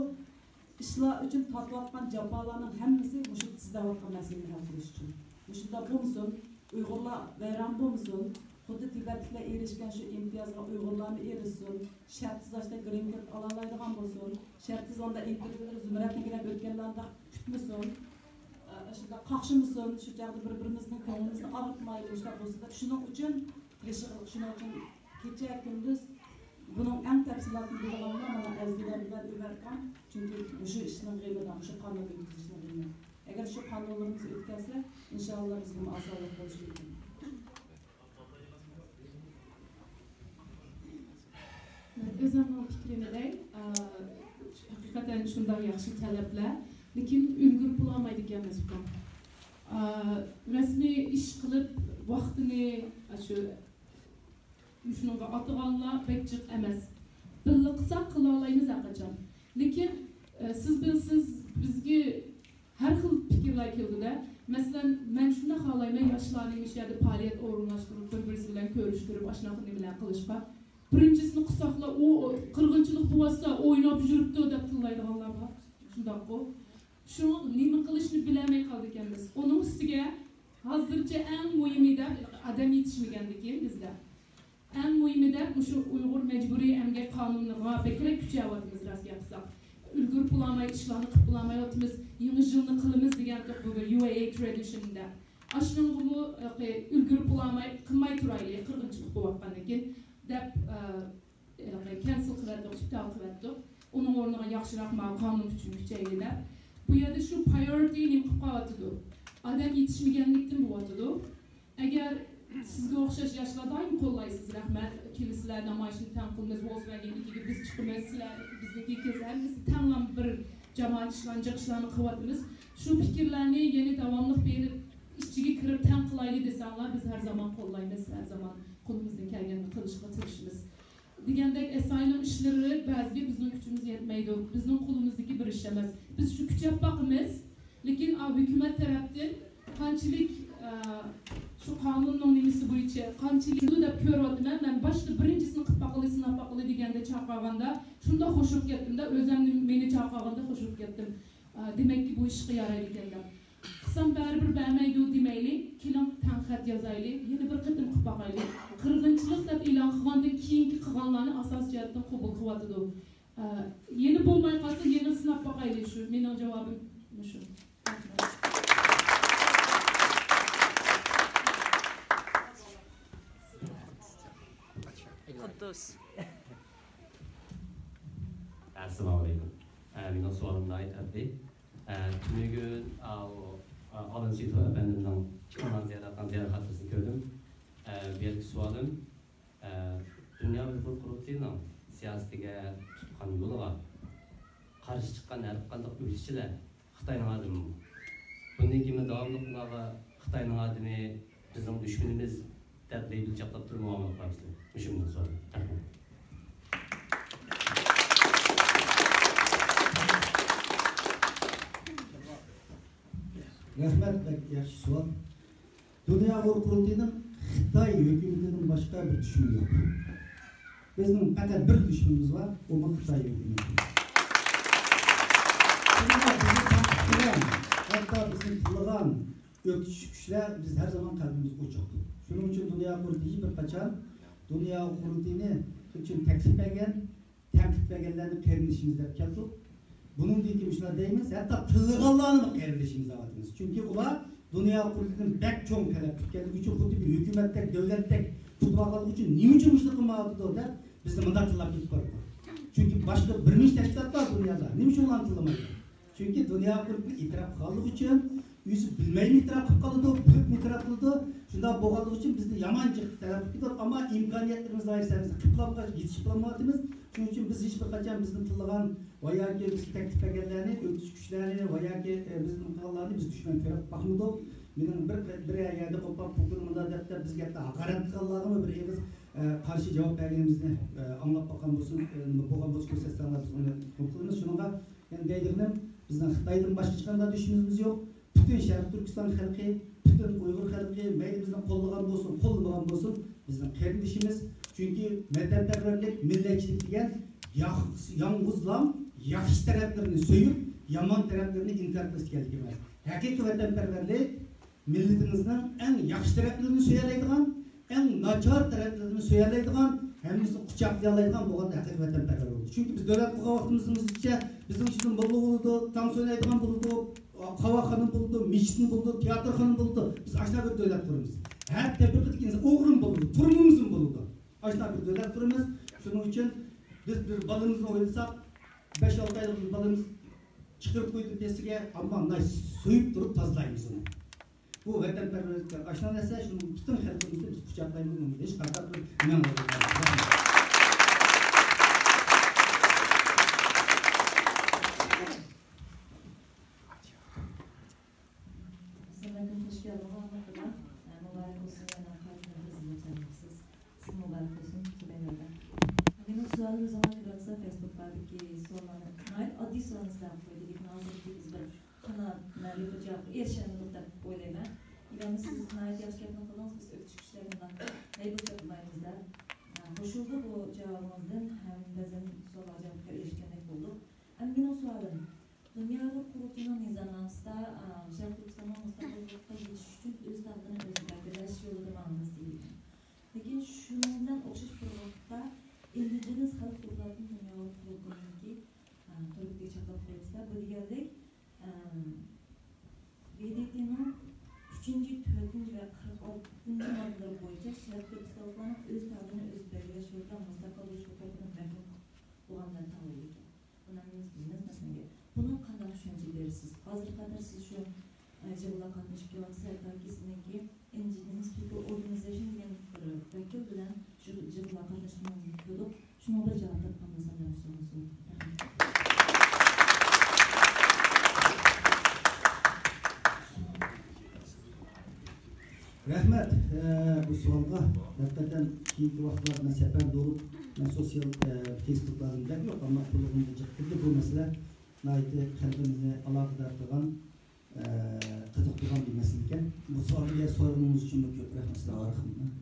ئىشلار ئۈچۈن تارتىۋاتقان جاپالارنىڭ ھەممىسى مۇشۇ سىز دەۋاتقان مەسىلىنى ھەل قىلىش ئۈچۈن. مۇشۇنداق بولمىسۇن، ئۇيغۇرلار ۋەيران بولمىسۇن، خۇددى تىبەتلىكلەر ئېرىشكەن شۇ ئىمتىيازغا ئۇيغۇرلارمۇ ئېرىشسۇن، شەرتسىز ئاشتا گرىن كارت ئالالايدىغان بولسۇن، شەرتسىز ئاندا ئىنتېرۋيۇلىرى زۇمرەتنىڭكىدەك ئۆتكەنلەردەك كۈتمىسۇن، ئە، شۇنداق قاقشىمىسۇن، شۇ چاغدا بىر بىرىمىزنىڭ كۆڭلىمىزنى ئاغرىتمايلى، مۇشۇنداق بولسا دەپ. شۇنىڭ ئۈچۈن تىرىشىقلىق، شۇنىڭ ئۈچۈن كېچە كۈندۈز بۇنىڭ ئەڭ تەپسىلاتىنى بىلىدىغانلار مانا ئەزىزلەر بىلەن ئۆمەركان، چۈنكى مۇشۇ ئىشنىڭ غېمىدا، مۇشۇ قانۇن ئۆتكۈزۈشنىڭ غېمى. ئەگەر شۇ قانۇنلىرىمىز ئۆتكەلسە، ئىنشائاللا بىزگىمۇ ئاسانلىق بولۇشى مۇمكىن. ئۆزۈمنىڭ پىكرىمدە، ئە، ھەقىقەتەن شۇنداق ياخشى تەلەپلەر، لېكىن ئۈلگۈرۈپ بولالمايدىكەنمىز ئۇكام. ئە، رەسمىي ئىش قىلىپ ۋاقتىنى، ئە، شۇ شۇنىڭغا ئاتىغانلار بەك جىق ئەمەس. بىللە قىلساق قىلالايمىز ھەرقاچان. لېكىن، ئە، سىز بىلىسىز، بىزگە ھەر خىل پىكىرلەر كېلىدۇ-دە. مەسىلەن، مەن شۇنداق خالايمەن، ياشلارنى مۇشۇ يەردە پائالىيەت ئورۇنلاشتۇرۇپ، بىر-بىرسى بىلەن كۆرۈشتۈرۈپ، ئاشۇنداق نېمىلەر قىلىشقا. بىرىنچىسىنى قىلساقلا، ئۇ قىرغىنچىلىق قىلىۋاتسا، ئويناپ يۈرۈپتۇ دەپ تىللايدىغانلار بار. شۇنداققۇ؟ شۇ نېمە قىلىشنى بىلەلمەي قالىدىكەنمىز. ئۇنىڭ ئۈستىگە ھازىرچە ئەڭ مۇھىمى دەپ ئادەم يېتىشمىگەندىكىن بىزدە. ئەڭ مۇھىمى دەپ مۇشۇ ئۇيغۇر مەجبۇرىي ئەمگەك قانۇنىغا بەكرەك كۈچەۋاتىمىز، راست گەپ قىلساق. ئۈلگۈرۈپ بولالماي، ئىشلارنى قىلىپ بولالمايۋاتىمىز، يېڭى يىلنى قىلىمىز دېگەنتۇق بۇ بىر يۇ ئەي ئېي ترادىشندا. ئاشۇنىڭغىمۇ، ئە، ئۈلگۈرۈپ بولالماي، قىلماي تۇرايلى، قىرغىنچىلىق بولۇۋاتقاندىكىن دەپ، ئە، ھېلىقى كەنسېل قىلىۋەتتۇق، ئىپتال قىلىۋەتتۇق. ئۇنىڭ ئورنىغا ياخشىراق ماۋۇ قانۇن كۈچىگە كۈچەيلى دەپ. بۇ يەردە شۇ پرايورىتى نېمە قىلىپ قالىۋاتىدۇ؟ ئادەم يېتىشمىگەنلىكتىن بولۇۋاتىدۇ. ئەگەر سىزگە ئوخشاش ياشلار دائىم قوللايسىز، رەھمەت، كېلىسىلەر، نامايىشنى تەڭ قىلىمىز، ۋولسۋاگېننىڭكىگە بىز چىقىمىز، سىلەر بىزنىڭكىگە كېلىسىلەر، ھەممىسى تەڭلا بىر جامائەت ئىشلارنى، جىق ئىشلارنى قىلىۋاتىمىز. شۇ پىكىرلەرنى يەنە داۋاملىق بېرىپ، ئىچىگە كىرىپ تەڭ قىلايلى دېسەڭلار، بىز ھەر زامان قوللايمىز، ھەر زامان قولىمىزدىن كەلگەننى قىلىشقا تىرىشىمىز. دېگەندەك، ئەسايىنىڭ ئىشلىرى بەزىگە بىزنىڭ كۈچىمىز يەتمەيدۇ. بىزنىڭ قولىمىزدىكى بىر ئىش ئەمەس. بىز شۇ كۈچەپ باقىمىز. لېكىن، ئا، ھۆكۈمەت تەرەپتىن قانچىلىك، ئا، شۇ قانۇننىڭ نېمىسى بويىچە قانچىلىك دەپ كۆرۈۋاتىمەن. مەن باشتا بىرىنچىسىنى قىلىپ باقىلى، سىناپ باقىلى دېگەندە چاقىرغاندا شۇنداق خوش بولۇپ كەتتىم-دە، ئۆزۈمنى مېنى چاقىرغاندا خوش بولۇپ كەتتىم. ئا، دېمەككى، بۇ ئىشقا يارايدىكەن دەپ. قىلسام بەرىبىر بەرمەيدۇ دېمەيلى، كېلىڭ تەنقىد يازايلى، يەنە بىر قېتىم قىلىپ باقايلى. قىرغىنچىلىق دەپ ئېلان قىلغاندىن كېيىنكى قىلغانلارنى ئاساسىي جەھەتتىن قوبۇل قىلىۋاتىدۇ. ئە، يەنە بولماي قالسا يەنە سىناپ باقايلى، شۇ مېنىڭ جاۋابىم مۇشۇ. قۇددۇس. ئەسسالامۇئەلەيكۇم. ئە، مېنىڭ سوئالىم ناھايىتى ئاددىي. ئە، تۈنۈگۈن، ئاۋۇ، ئە، ئالىم سېيىتوف ئەپەندىمنىڭ ئىككى مىڭ زىيارەت قىلغان زىيارەت خاتىرىسىنى كۆردۈم. ئە، بۇ يەردىكى سوئالىم، ئە، دۇنيا ئۇيغۇر قۇرۇلتىيىنىڭ سىياسىتىگە، تۇتقان يولىغا قارشى چىققان ھەر قانداق ئۆكتىچىلەر خىتاينىڭ ئادىمىمۇ؟ بۇندىن كېيىن داۋاملىق ئۇلارغا خىتاينىڭ ئادىمى بىزنىڭ دۈشمىنىمىز دەپ لەيبىل چاپلاپ تۇرۇپ مۇئامىلە قىلامسىلەر؟ مۇشۇ مېنىڭ سوئالىم. رەھمەت. رەھمەت، بەك ياخشى سوئال. دۇنيا ئۇيغۇر قۇرۇلتىيىنىڭ خىتاي ھۆكۈمىتىدىن باشقا بىر دۈشمىنى يوق. بىزنىڭ پەقەت بىر دۈشمىنىمىز بار، ئۇمۇ خىتاي ھۆكۈمىتى. شۇڭا بىزنى تارتىپ تۇرغان، ھەتتا بىزنى تىللىغان ئۆكتىچى كۈچلەر بىز ھەر زامان قەلبىمىزدە ئوچۇق. شۇنىڭ ئۈچۈن دۇنيا قۇرۇلتىيى ھېچ بىر قاچان دۇنيا قۇرۇلتىيىنى شۇنىڭ ئۈچۈن تەكلىپ بەرگەن، تەنقىد بەرگەنلەرنى قېرىندىشىمىز دەپ كەلدۇق. بۇنىڭدىن كېيىن مۇشۇنداق دەيمىز، ھەتتا تىللىغانلارنىمۇ قېرىندىشىمىز دەۋاتىمىز. چۈنكى ئۇلار دۇنيا قۇرۇلتىيىدىن بەك چوڭ تەلەپ كۈتكەنلىكى ئۈچۈن، خۇددى بىر ھۆكۈمەتتەك، دۆلەتتەك تۇتۇۋالغانلىقى ئۈچۈن نېمە ئۈچۈن مۇشۇنداق قىلمايۋاتىدۇ دەپ بىزنى مۇنداق تىللاپ كېتىپ بارىدۇ. چۈنكى باشقا بىر مۇنچە تەشكىلات بار دۇنيادا، نېمە ئۈچۈن ئۇلارنى تىللىمايدۇ؟ چۈنكى دۇنيا قۇرۇلتىيىنى ئېتىراپ قىلغانلىقى ئۈچۈن، ئۆزى بىلمەيمۇ ئېتىراپ قىلىپ قالىدۇ، بىلىپمۇ ئېتىراپ قىلىدۇ. شۇنداق بولغانلىقى ئۈچۈن بىزنى يامان جىق تەلەپ قىلىپ كېتىدۇ. ئەمما ئىمكانىيەتلىرىمىز دائىرىسىدە بىز قىلىپ بولمايۋاتىمىز. شۇنىڭ ئۈچۈن بىز ھېچ بىر قاچان بىزنى تىللىغان ۋە ياكى بىزگە تەكلىپ بەرگەنلەرنى، ئۆكتىچى كۈچلەرنى ۋە ياكى، ئە، بىزنى قىلغانلارنى بىز دۈشمەن كۆرۈپ باقمىدۇق. مېنىڭ بىر، بىر يەردە قوپقان پۇكۇرۇم مۇنداق دەپتۇ، بىزگە ھەتتا ھاقارەت قىلغانلارغىمۇ بىر ئېغىز، ئە، قارشى جاۋاب بەرگىنىمىزنى، ئە، ئاڭلاپ باققان بولسۇن، ئە، نېمە بولغان بولسا كۆرسەتسەڭلار بىز ئۇنى قوبۇل قىلىمىز. شۇنىڭغا يەنە دەيدىغىنىم، بىزنىڭ خىتايدىن باشقا ھېچقانداق دۈشمىنىمىز يوق. پۈتۈن شەرقىي تۈركىستان خەلقى، پۈتۈن ئۇيغۇر خەلقى، مەيلى بىزنى قوللىغان بولسۇن، قوللىمىغان بولسۇن، بىزنىڭ قېرىندىشىمىز. چۈنكى ۋەتەنپەرۋەرلىك، مىللەتچىلىك دېگەن ياخ-، يالغۇزلا ياخشى تەرەپلىرىنى سۆيۈپ، يامان تەرەپلىرىنى ئىنكار قىلىش دېگەنلىك ئەمەس. ھەقىقىي ۋەتەنپەرۋەرلىك مىللىتىمىزنىڭ ئەڭ ياخشى تەرەپلىرىنى سۆيەلەيدىغان، ئەڭ ناچار تەرەپلىرىنى سۆيەلەيدىغان، ھەممىسىنى قۇچاقلىيالايدىغان بولغاندا ھەقىقىي ۋەتەنپەرۋەر بولىدۇ. چۈنكى بىز دۆلەت قۇرغان ۋاقتىمىزدىچە بىزنىڭ ئىچىدىن موللا بولىدۇ، تانسا ئوينايدىغان بولىدۇ، قاۋاقخانا بولىدۇ، مىشىتمۇ بولىدۇ، تىياتىرخانا بولىدۇ. بىز ئاشۇنداق بىر دۆلەت قۇرىمىز. ھەر تەبىقىدىكى ئىنسان ئوغرىمۇ بولىدۇ، تۈرمىمىزمۇ بولىدۇ. ئاشۇنداق بىر دۆلەت قۇرىمىز. شۇنىڭ ئۈچۈن بىز بىر بالىمىزنى ئويلىساق، بەش-ئالتە ئايلىق بىر بالىمىز چىقىرىپ قويدى پېسىگە، ئەمما مۇنداق سۆيۈپ تۇرۇپ تازىلايمىز ئۇنى. بۇ ۋەتەنپەرۋەرلىككە ئاشنا نەرسە، شۇنىڭ پۈتۈن خەلقىمىزنى بىز قۇچاقلايمىز، ئۇنىڭدا ھېچقانداق بىر نېمە بولمايدۇ. سىلەرگە خوش كەلدىڭلار، ھەممىڭلارغا. مۇبارەك بولسۇن، يەنە قايتىدىن خىزمەتچانلىقسىز. سىز مۇبارەك بولسۇن، تۈمەنلەردە. مېنىڭ سوئالىم، ئۆزۈڭلار كۆرۈۋاتسا، فېيسبۇكلاردىكى سوئاللارنى ناھايىتى ئاددىي سوئالنى سىلەرگە قويدى، لېكىن ھازىركى بىز بىر قانائەتلىك بىر جاۋابقا ئېرىشەلمىدۇق دەپ ئويلايمەن. ئىگەمنى سىز ناھايىتى ياخشى گەپنى قىلدىڭىز، بىز ئۆكتىچى كۈچلەرنى مۇنداق ھەيۋەتلەپ قويمايمىز دەپ. قوشۇلدى بۇ جاۋابىڭىزدىن ھەم بەزەن سوئاللارغا جاۋابقا ئېرىشكەندەك بولدۇق. ئەمدى مېنىڭ سوئالىم، دۇنيا ئۇيغۇر قۇرۇلتىيىنىڭ نىزامنامىسىدا، ئا، شەرقىي تۈركىستاننىڭ مۇستەقىللىققا يېتىشىش ئۈچۈن ئۆز تەقدىرىنى ئۆزى بەلگىلەش يولىدا ماڭىمىز دېيىلگەن. لېكىن شۇنىڭ بىلەن ئوخشاش بىر ۋاقىتتا ئىندىجېنس خەلق قۇرۇلتىيىدىن دۇنيا ئۇيغۇر قۇرۇلتىيىنىڭكى، ئا، تۈركتىكى چاپلاپ قويۇپسىلەر. بۇ دېگەنلىك، ئا، ۋې دې تېنىڭ ئۈچىنچى، تۆتىنچى ۋە قىرىق ئالتىنچى ماددىلىرى بويىچە شەرقىي تۈركىستانلىقلارنىڭ ئۆز تەقدىرىنى ئۆزى بەلگىلەش يولىدا مۇستەقىل بولۇش ھوقۇقىدىن مەھرۇم بولغان بىلەن تەڭ بولىدىكەن. بۇنى بىلمەيمىز، مەسىلەن، بۇنىڭغا قانداق چۈشەنچە بېرىسىز؟ ھازىرغا قەدەر سىز شۇ، ئە، يىغىنلارغا قاتنىشىپ كېلىۋاتىسىز، ھەتتاكى سىزنىڭكى ئىندىجېنس پىپل ئورگانىزېيشن دېگەن بىر ۋەكىل بىلەن شۇ يىغىنلارغا قاتناشقىنىڭىزنى كۆردۇق. شۇنىڭغا بىر جاۋاب تاپقان بولسام دەپ سورايمەن. رەھمەت، ئە، بۇ سوئالغا. ھەقىقەتەن كېيىنكى ۋاقىتلاردا مەن سەپەردە بولۇپ، مەن سوتسىيال، ئە، فېيسبۇكلاردىن بەك يوق، ئەمما قۇلىقىمغا جىق كىردى. بۇ مەسىلە ناھايىتى قەلبىمىزنى ئالاقىدار قىلغان، ئە، قىزىقتۇرغان بىر مەسىلە ئىكەن. بۇ سوئالنى سورىغىنىڭىز ئۈچۈن كۆپ رەھمەت سىلەرگە. رەھمەت.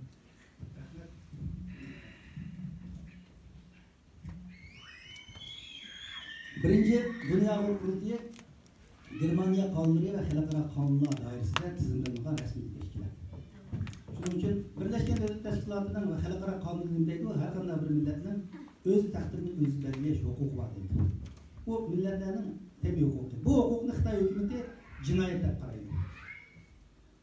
بىرىنچى، دۇنيا ئۇيغۇر قۇرۇلتىيى گېرمانىيە قانۇنلىرى ۋە خەلقئارا قانۇنلار دائىرىسىدە تىزىملانغان رەسمىي تەشكىلات. شۇنىڭ ئۈچۈن بىرلەشكەن دۆلەتلەر تەشكىلاتىنىڭ ۋە خەلقئارا قانۇنى نېمە دەيدۇ؟ ھەر قانداق بىر مىللەتنىڭ ئۆز تەقدىرىنى ئۆزى بەلگىلەش ھوقۇقى بار دەيدۇ. بۇ مىللەتلەرنىڭ تەبىئىي ھوقۇقى. بۇ ھوقۇقنى خىتاي ھۆكۈمىتى جىنايەت دەپ قارايدۇ.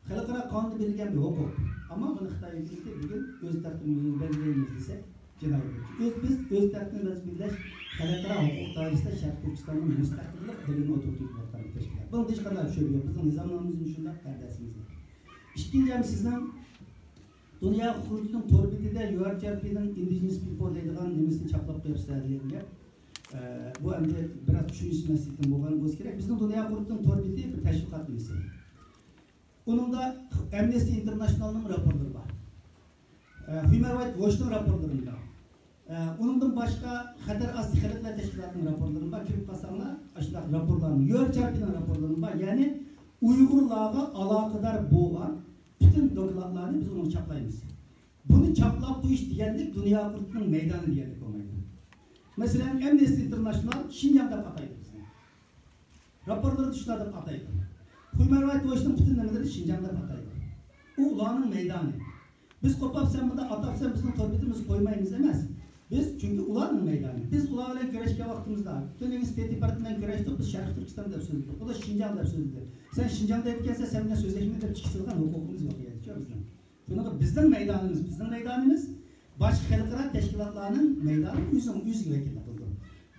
خەلقئارا قانۇندا بېرىلگەن بىر ھوقۇق. ئەمما بۇنى خىتاي ھۆكۈمىتى بۈگۈن ئۆز تەقدىرىمىزنى بەلگىلەيمىز دېسە، جىنايەت بولىدۇ. ئۆز، بىز ئۆز تەقدىرىمىزنى بەلگىلەش خەلقئارا ھوقۇق دائىرىسىدە شەرقىي تۈركىستاننىڭ مۇستەقىللىق دېلىنى ئوتتۇرىغا قويۇپ تۇرغان بىر تەشكىلات. بۇنىڭدا ھېچقانداق شۈبھە يوق. بىزنىڭ نىزامنامىمىزمۇ شۇنداق، قەدەسىمىزدە. ئىككىنچى، ھەم سىزنىڭ دۇنيا قۇرۇلتىيىنىڭ تور بېتىدە يۇ ئار جي ئار پىنىڭ ئىندىجېنەس پىپل دەيدىغان نېمىسىنى چاپلاپ قويۇپسىلەر دېگەن گەپ. ئە، بۇ ئەمدى بىراز چۈشىنىش مەسىلىسىدىن بولغان بولسا كېرەك. بىزنىڭ دۇنيا قۇرۇلتىيىنىڭ تور بېتى بىر تەشۋىقات نېمىسى. ئۇنىڭدا ئەمنىستى ئىنتېرناشنالنىڭ راپورلىرى بار. ئە، ھيۇمەن رايت ۋوچنىڭ راپورلىرى بار. ئە، ئۇنىڭدىن باشقا خەتەر ئاستى خەلقلەر تەشكىلاتىنىڭ راپورلىرى بار. كىرىپ قالساڭلار، ئاشۇنداق راپورلارنى، يۇ ئار جي ئار پىنىڭ راپورلىرى بار. يەنى ئۇيغۇرلارغا ئالاقىدار بولغان پۈتۈن دوكلاتلارنى بىز ئۇنىڭغا چاپلايمىز. بۇنى چاپلاپ قويۇش دېگەنلىك دۇنيا قۇرۇلتىيىنىڭ مەيدانى دېگەنلىك بولمايدۇ. مەسىلەن، ئەمنىستى ئىنتېرناشنال شىنجاڭ دەپ ئاتايدۇ بىزنى. راپورلىرىدا شۇنداق دەپ ئاتايدۇ. ھيۇمەن رايت ۋوچنىڭ پۈتۈن نېمىلىرى شىنجاڭ دەپ ئاتايدۇ. ئۇ ئۇلارنىڭ مەيدانى. بىز قوپاپ سەن بۇنداق ئاتاپ سەن بىزنىڭ تور بېتىمىزگە قويمايمىز ئەمەس. بىز، چۈنكى ئۇلارنىڭ مەيدانى. بىز ئۇلار بىلەن كۆرۈشكەن ۋاقتىمىزدا، پۈتۈن ئىنگلىز ستېيت دېپارتمېنت بىلەن كۆرۈشتۇق، بىز شەرقىي تۈركىستان دەپ سۆزلىدۇق. ئۇلار شىنجاڭ دەپ سۆزلىدى. سەن شىنجاڭ دەيدىكەنسەن، سەن بىلەن سۆزلەشمەي دەپ چىقىشىدىغان ھوقۇقىمىز يوق ئىدى بىزنىڭ. شۇنىڭغا بىزنىڭ مەيدانىمىز، بىزنىڭ مەيدانىمىز، باشقا خەلقئارا تەشكىلاتلارنىڭ مەيدانى ئۆزىنىڭ ئۆزىگە ۋەكىللىك قىلىدۇ.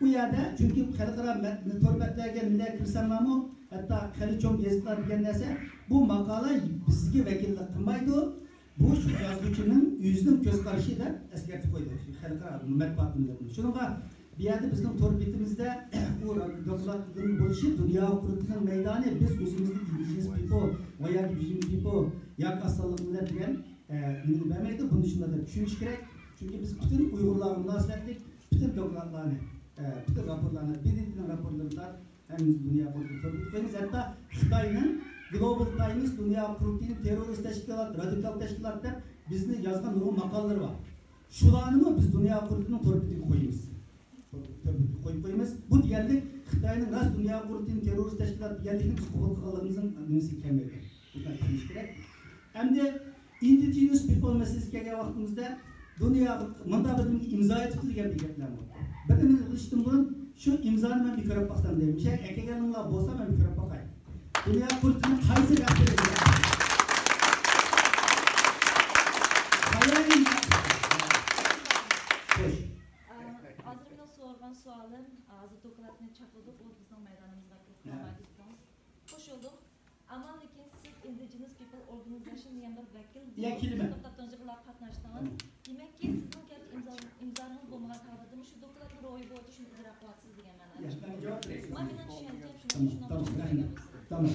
ئۇ يەردە، چۈنكى خەلقئارا مە-، تور بەتلەرگە نېمىلەر كىرسەڭلارمۇ، ھەتتا خېلى چوڭ گېزىتلەر دېگەن نەرسە، بۇ ماقالە بىزگە ۋەكىللىك قىلمايدۇ، بۇ شۇ يازغۇچىنىڭ ئۆزىنىڭ كۆز قارىشى دەپ ئەسكەرتىپ قويدى شۇ خەلقئارا مەتبۇئات مىللىتىنى. شۇنىڭغا بۇ يەردە بىزنىڭ تور بېتىمىزدە ئۇ دوكلاتنىڭ بولۇشى دۇنيا قۇرۇلتىيىنىڭ مەيدانى، بىز ئۆزىمىزنى ئىندىجېنەس پىپل ۋە ياكى بىزنىڭ پىپل ياكى ئاز سانلىق مىللەت دېگەن، ئە، نېمىنى بەرمەيدۇ، بۇنى شۇنداق دەپ چۈشىنىش كېرەك. چۈنكى بىز پۈتۈن ئۇيغۇرلارغا مۇناسىۋەتلىك پۈتۈن دوكلاتلارنى، ئە، پۈتۈن راپورلارنى، بى دى تىنىڭ راپورلىرىنى ھەممىمىز دۇنيا قۇرۇلتىيىنى تور بېتىگە قويىمىز. ھەتتا خىتاينىڭ گلوبال تايمس دۇنيا قۇرۇلتىيىنى تېررورىست تەشكىلات، رادىكال تەشكىلات دەپ بىزنى يازغان نۇرغۇن ماقالىلىرى بار. شۇلارنىمۇ بىز دۇنيا قۇرۇلتىيىنىڭ تور بېتىگە قويىمىز. تور بېتىگە قويۇپ قويىمىز. بۇ دېگەنلىك خىتاينىڭ راست دۇنيا قۇرۇلتىيىنى تېررورىست تەشكىلات دېگەنلىكنى بىز قوبۇل قىلغانلىقىمىزنىڭ نېمىسىگە كەلمەيدۇ. بۇنى چۈشىنىش كېرەك. ئەمدى ئىندىجېنەس پىپل مەسىلىسىگە كەلگەن ۋاقتىمىزدا دۇنيا مۇنداق بىر نېمىگە ئىمزا ئېتىپتۇ دېگەن بىر گەپلەر بار. بىر نېمىنى قىلىشتىن بۇرۇن شۇ ئىمزانى مەن بىر كۆرۈپ باقسام دەيمەن. مۇشۇ يەرگە ئەكەلگەنلىرىڭلار بولسا مەن بىر كۆرۈپ باقاي. دۇنيا قۇرۇلتىيىنىڭ قايسى رەھبىرى؟ قايەردىن؟ خوش. ئا، ھازىر مېنىڭ سورىغان سوئالىم، ھازىر دوكلاتنى چاپلىدۇق، ئۇ بىزنىڭ مەيدانىمىزغا كىرىپ قالمايدۇ دېدىڭىز. خوش بولدۇق. ئەمما لېكىن سىز ئىندىجېنەس پىپل ئورگانىزېيشن دېگەن بىر ۋەكىل يا، بولۇپ، كېلىمەن. توختاپ تۇرۇشىغا قاتناشتىڭىز. تامام. دېمەككى، سىزنىڭ گەرچە ئىمزا-، ئىمزالىرىڭىز بولمىغان تەقدىردىمۇ شۇ دوكلاتنى روھى بويىچە شۇنى ئىجرا قىلىۋاتىسىز دېگەن مەنىدە. يا، مەن جاۋاب بېرەي. ما، مېنىڭ چۈشەنچەم شۇنىڭ، تامام، ئۈچۈن رەھمەت. دېگەن بولسا. تامام.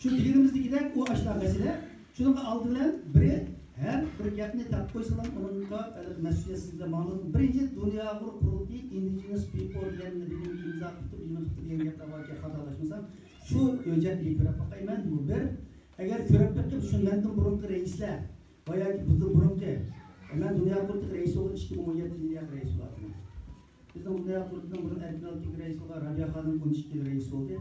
شۇ دېگىنىمىزدىكىدەك ئۇ ئاشۇنداق مەسىلە. شۇنىڭغا ئالدى بىلەن بىرى ھەر بىر گەپنى تاپىپ قويسىلا ئۇنىڭغا ھېلىقى مەسئۇلىيەتسىزلىك ماڭىدۇ. بىرىنچى، دۇنيا ئۇيغۇر قۇرۇلتىيى ئىندىجېنەس پىپل دېگەن بىر ئىمزا قىپتۇ، بىر نېمە قىپتۇ دېگەن گەپلەر باركەن، خاتالاشمىسام. شۇ ھۆججەتنى كۆرۈپ باقايمەن، بۇ بىر. ئەگەر كۆرۈپ بېقىپ، شۇ مەندىن بۇرۇنقى رەئىسلەر ۋە ياكى بىزدىن بۇرۇنقى، مەن دۇنيا قۇرۇلتىيىغا رەئىس بولغان ئىككى مىڭ ئون يەتتە يىلى رەئىس بولاتتىم. بىزنىڭ دۇنيا قۇرۇلتىيىنىڭ بۇرۇن ئەركىن ئالتىنكى رەئىس بولغان رابىيە خانىم ئون ئىككى يىل رەئىس بولدى.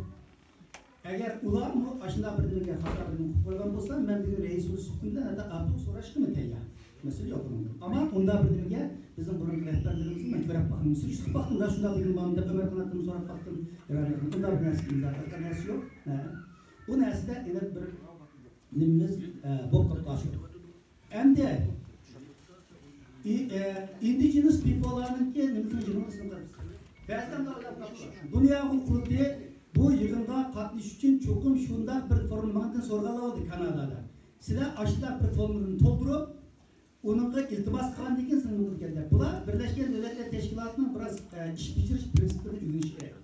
ئەگەر ئۇلارمۇ ئاشۇنداق بىر نېمىگە خاتا بىر نېمە قىلىپ قويغان بولسا، مەن بۈگۈن رەئىس بولۇش سۈپىتىمدە ھەتتا ئاپۇ سوراشقىمۇ تەييار. مەسىلە يوق ئۇنىڭدا. ئەمما ئۇنداق بىر نېمىگە بىزنىڭ بۇرۇنقى رەھبەرلىرىمىزنى مەن كۆرۈپ باقتىم. سۈرۈشتۈرۈپ باقتىم، رەسۇللا بىلگىن بارمۇ دەپ ئۆمەر قاناتتىن سوراپ باقتىم. ئۇنداق بىر نەرسە ئىمزا قىلغان نەرسە يوق. ھە. بۇ نەرسىدە ئېنىق بىر نېمىمىز، ئە، بولۇپ قاپتۇ شۇ. ئەمدى ئى-، ئە، ئىندىجېنەس پىپللارنىڭكى نېمىسىنى يىغىنغا ئىسىم قىلىمىز. بەزىدە مۇنداق ئويلاپ قاپتۇ. دۇنيا ئۇيغۇر قۇرۇلتىيى بۇ يىغىنغا قاتنىشىش ئۈچۈن چوقۇم شۇنداق بىر فورم ماڭدىن سورىغانلار بولدى كانادادا. سىلەر ئاشۇنداق بىر فورمىنى تولدۇرۇپ، ئۇنىڭغا ئىلتىماس قىلغاندىن كېيىن سىزنىڭ بۇ گەپلەر. بۇلار بىرلەشكەن دۆلەتلەر تەشكىلاتىنىڭ بىراز، ئە، ئىش بېجىرىش پىرىنسىپلىرىنى ئۆگىنىشى كېرەك.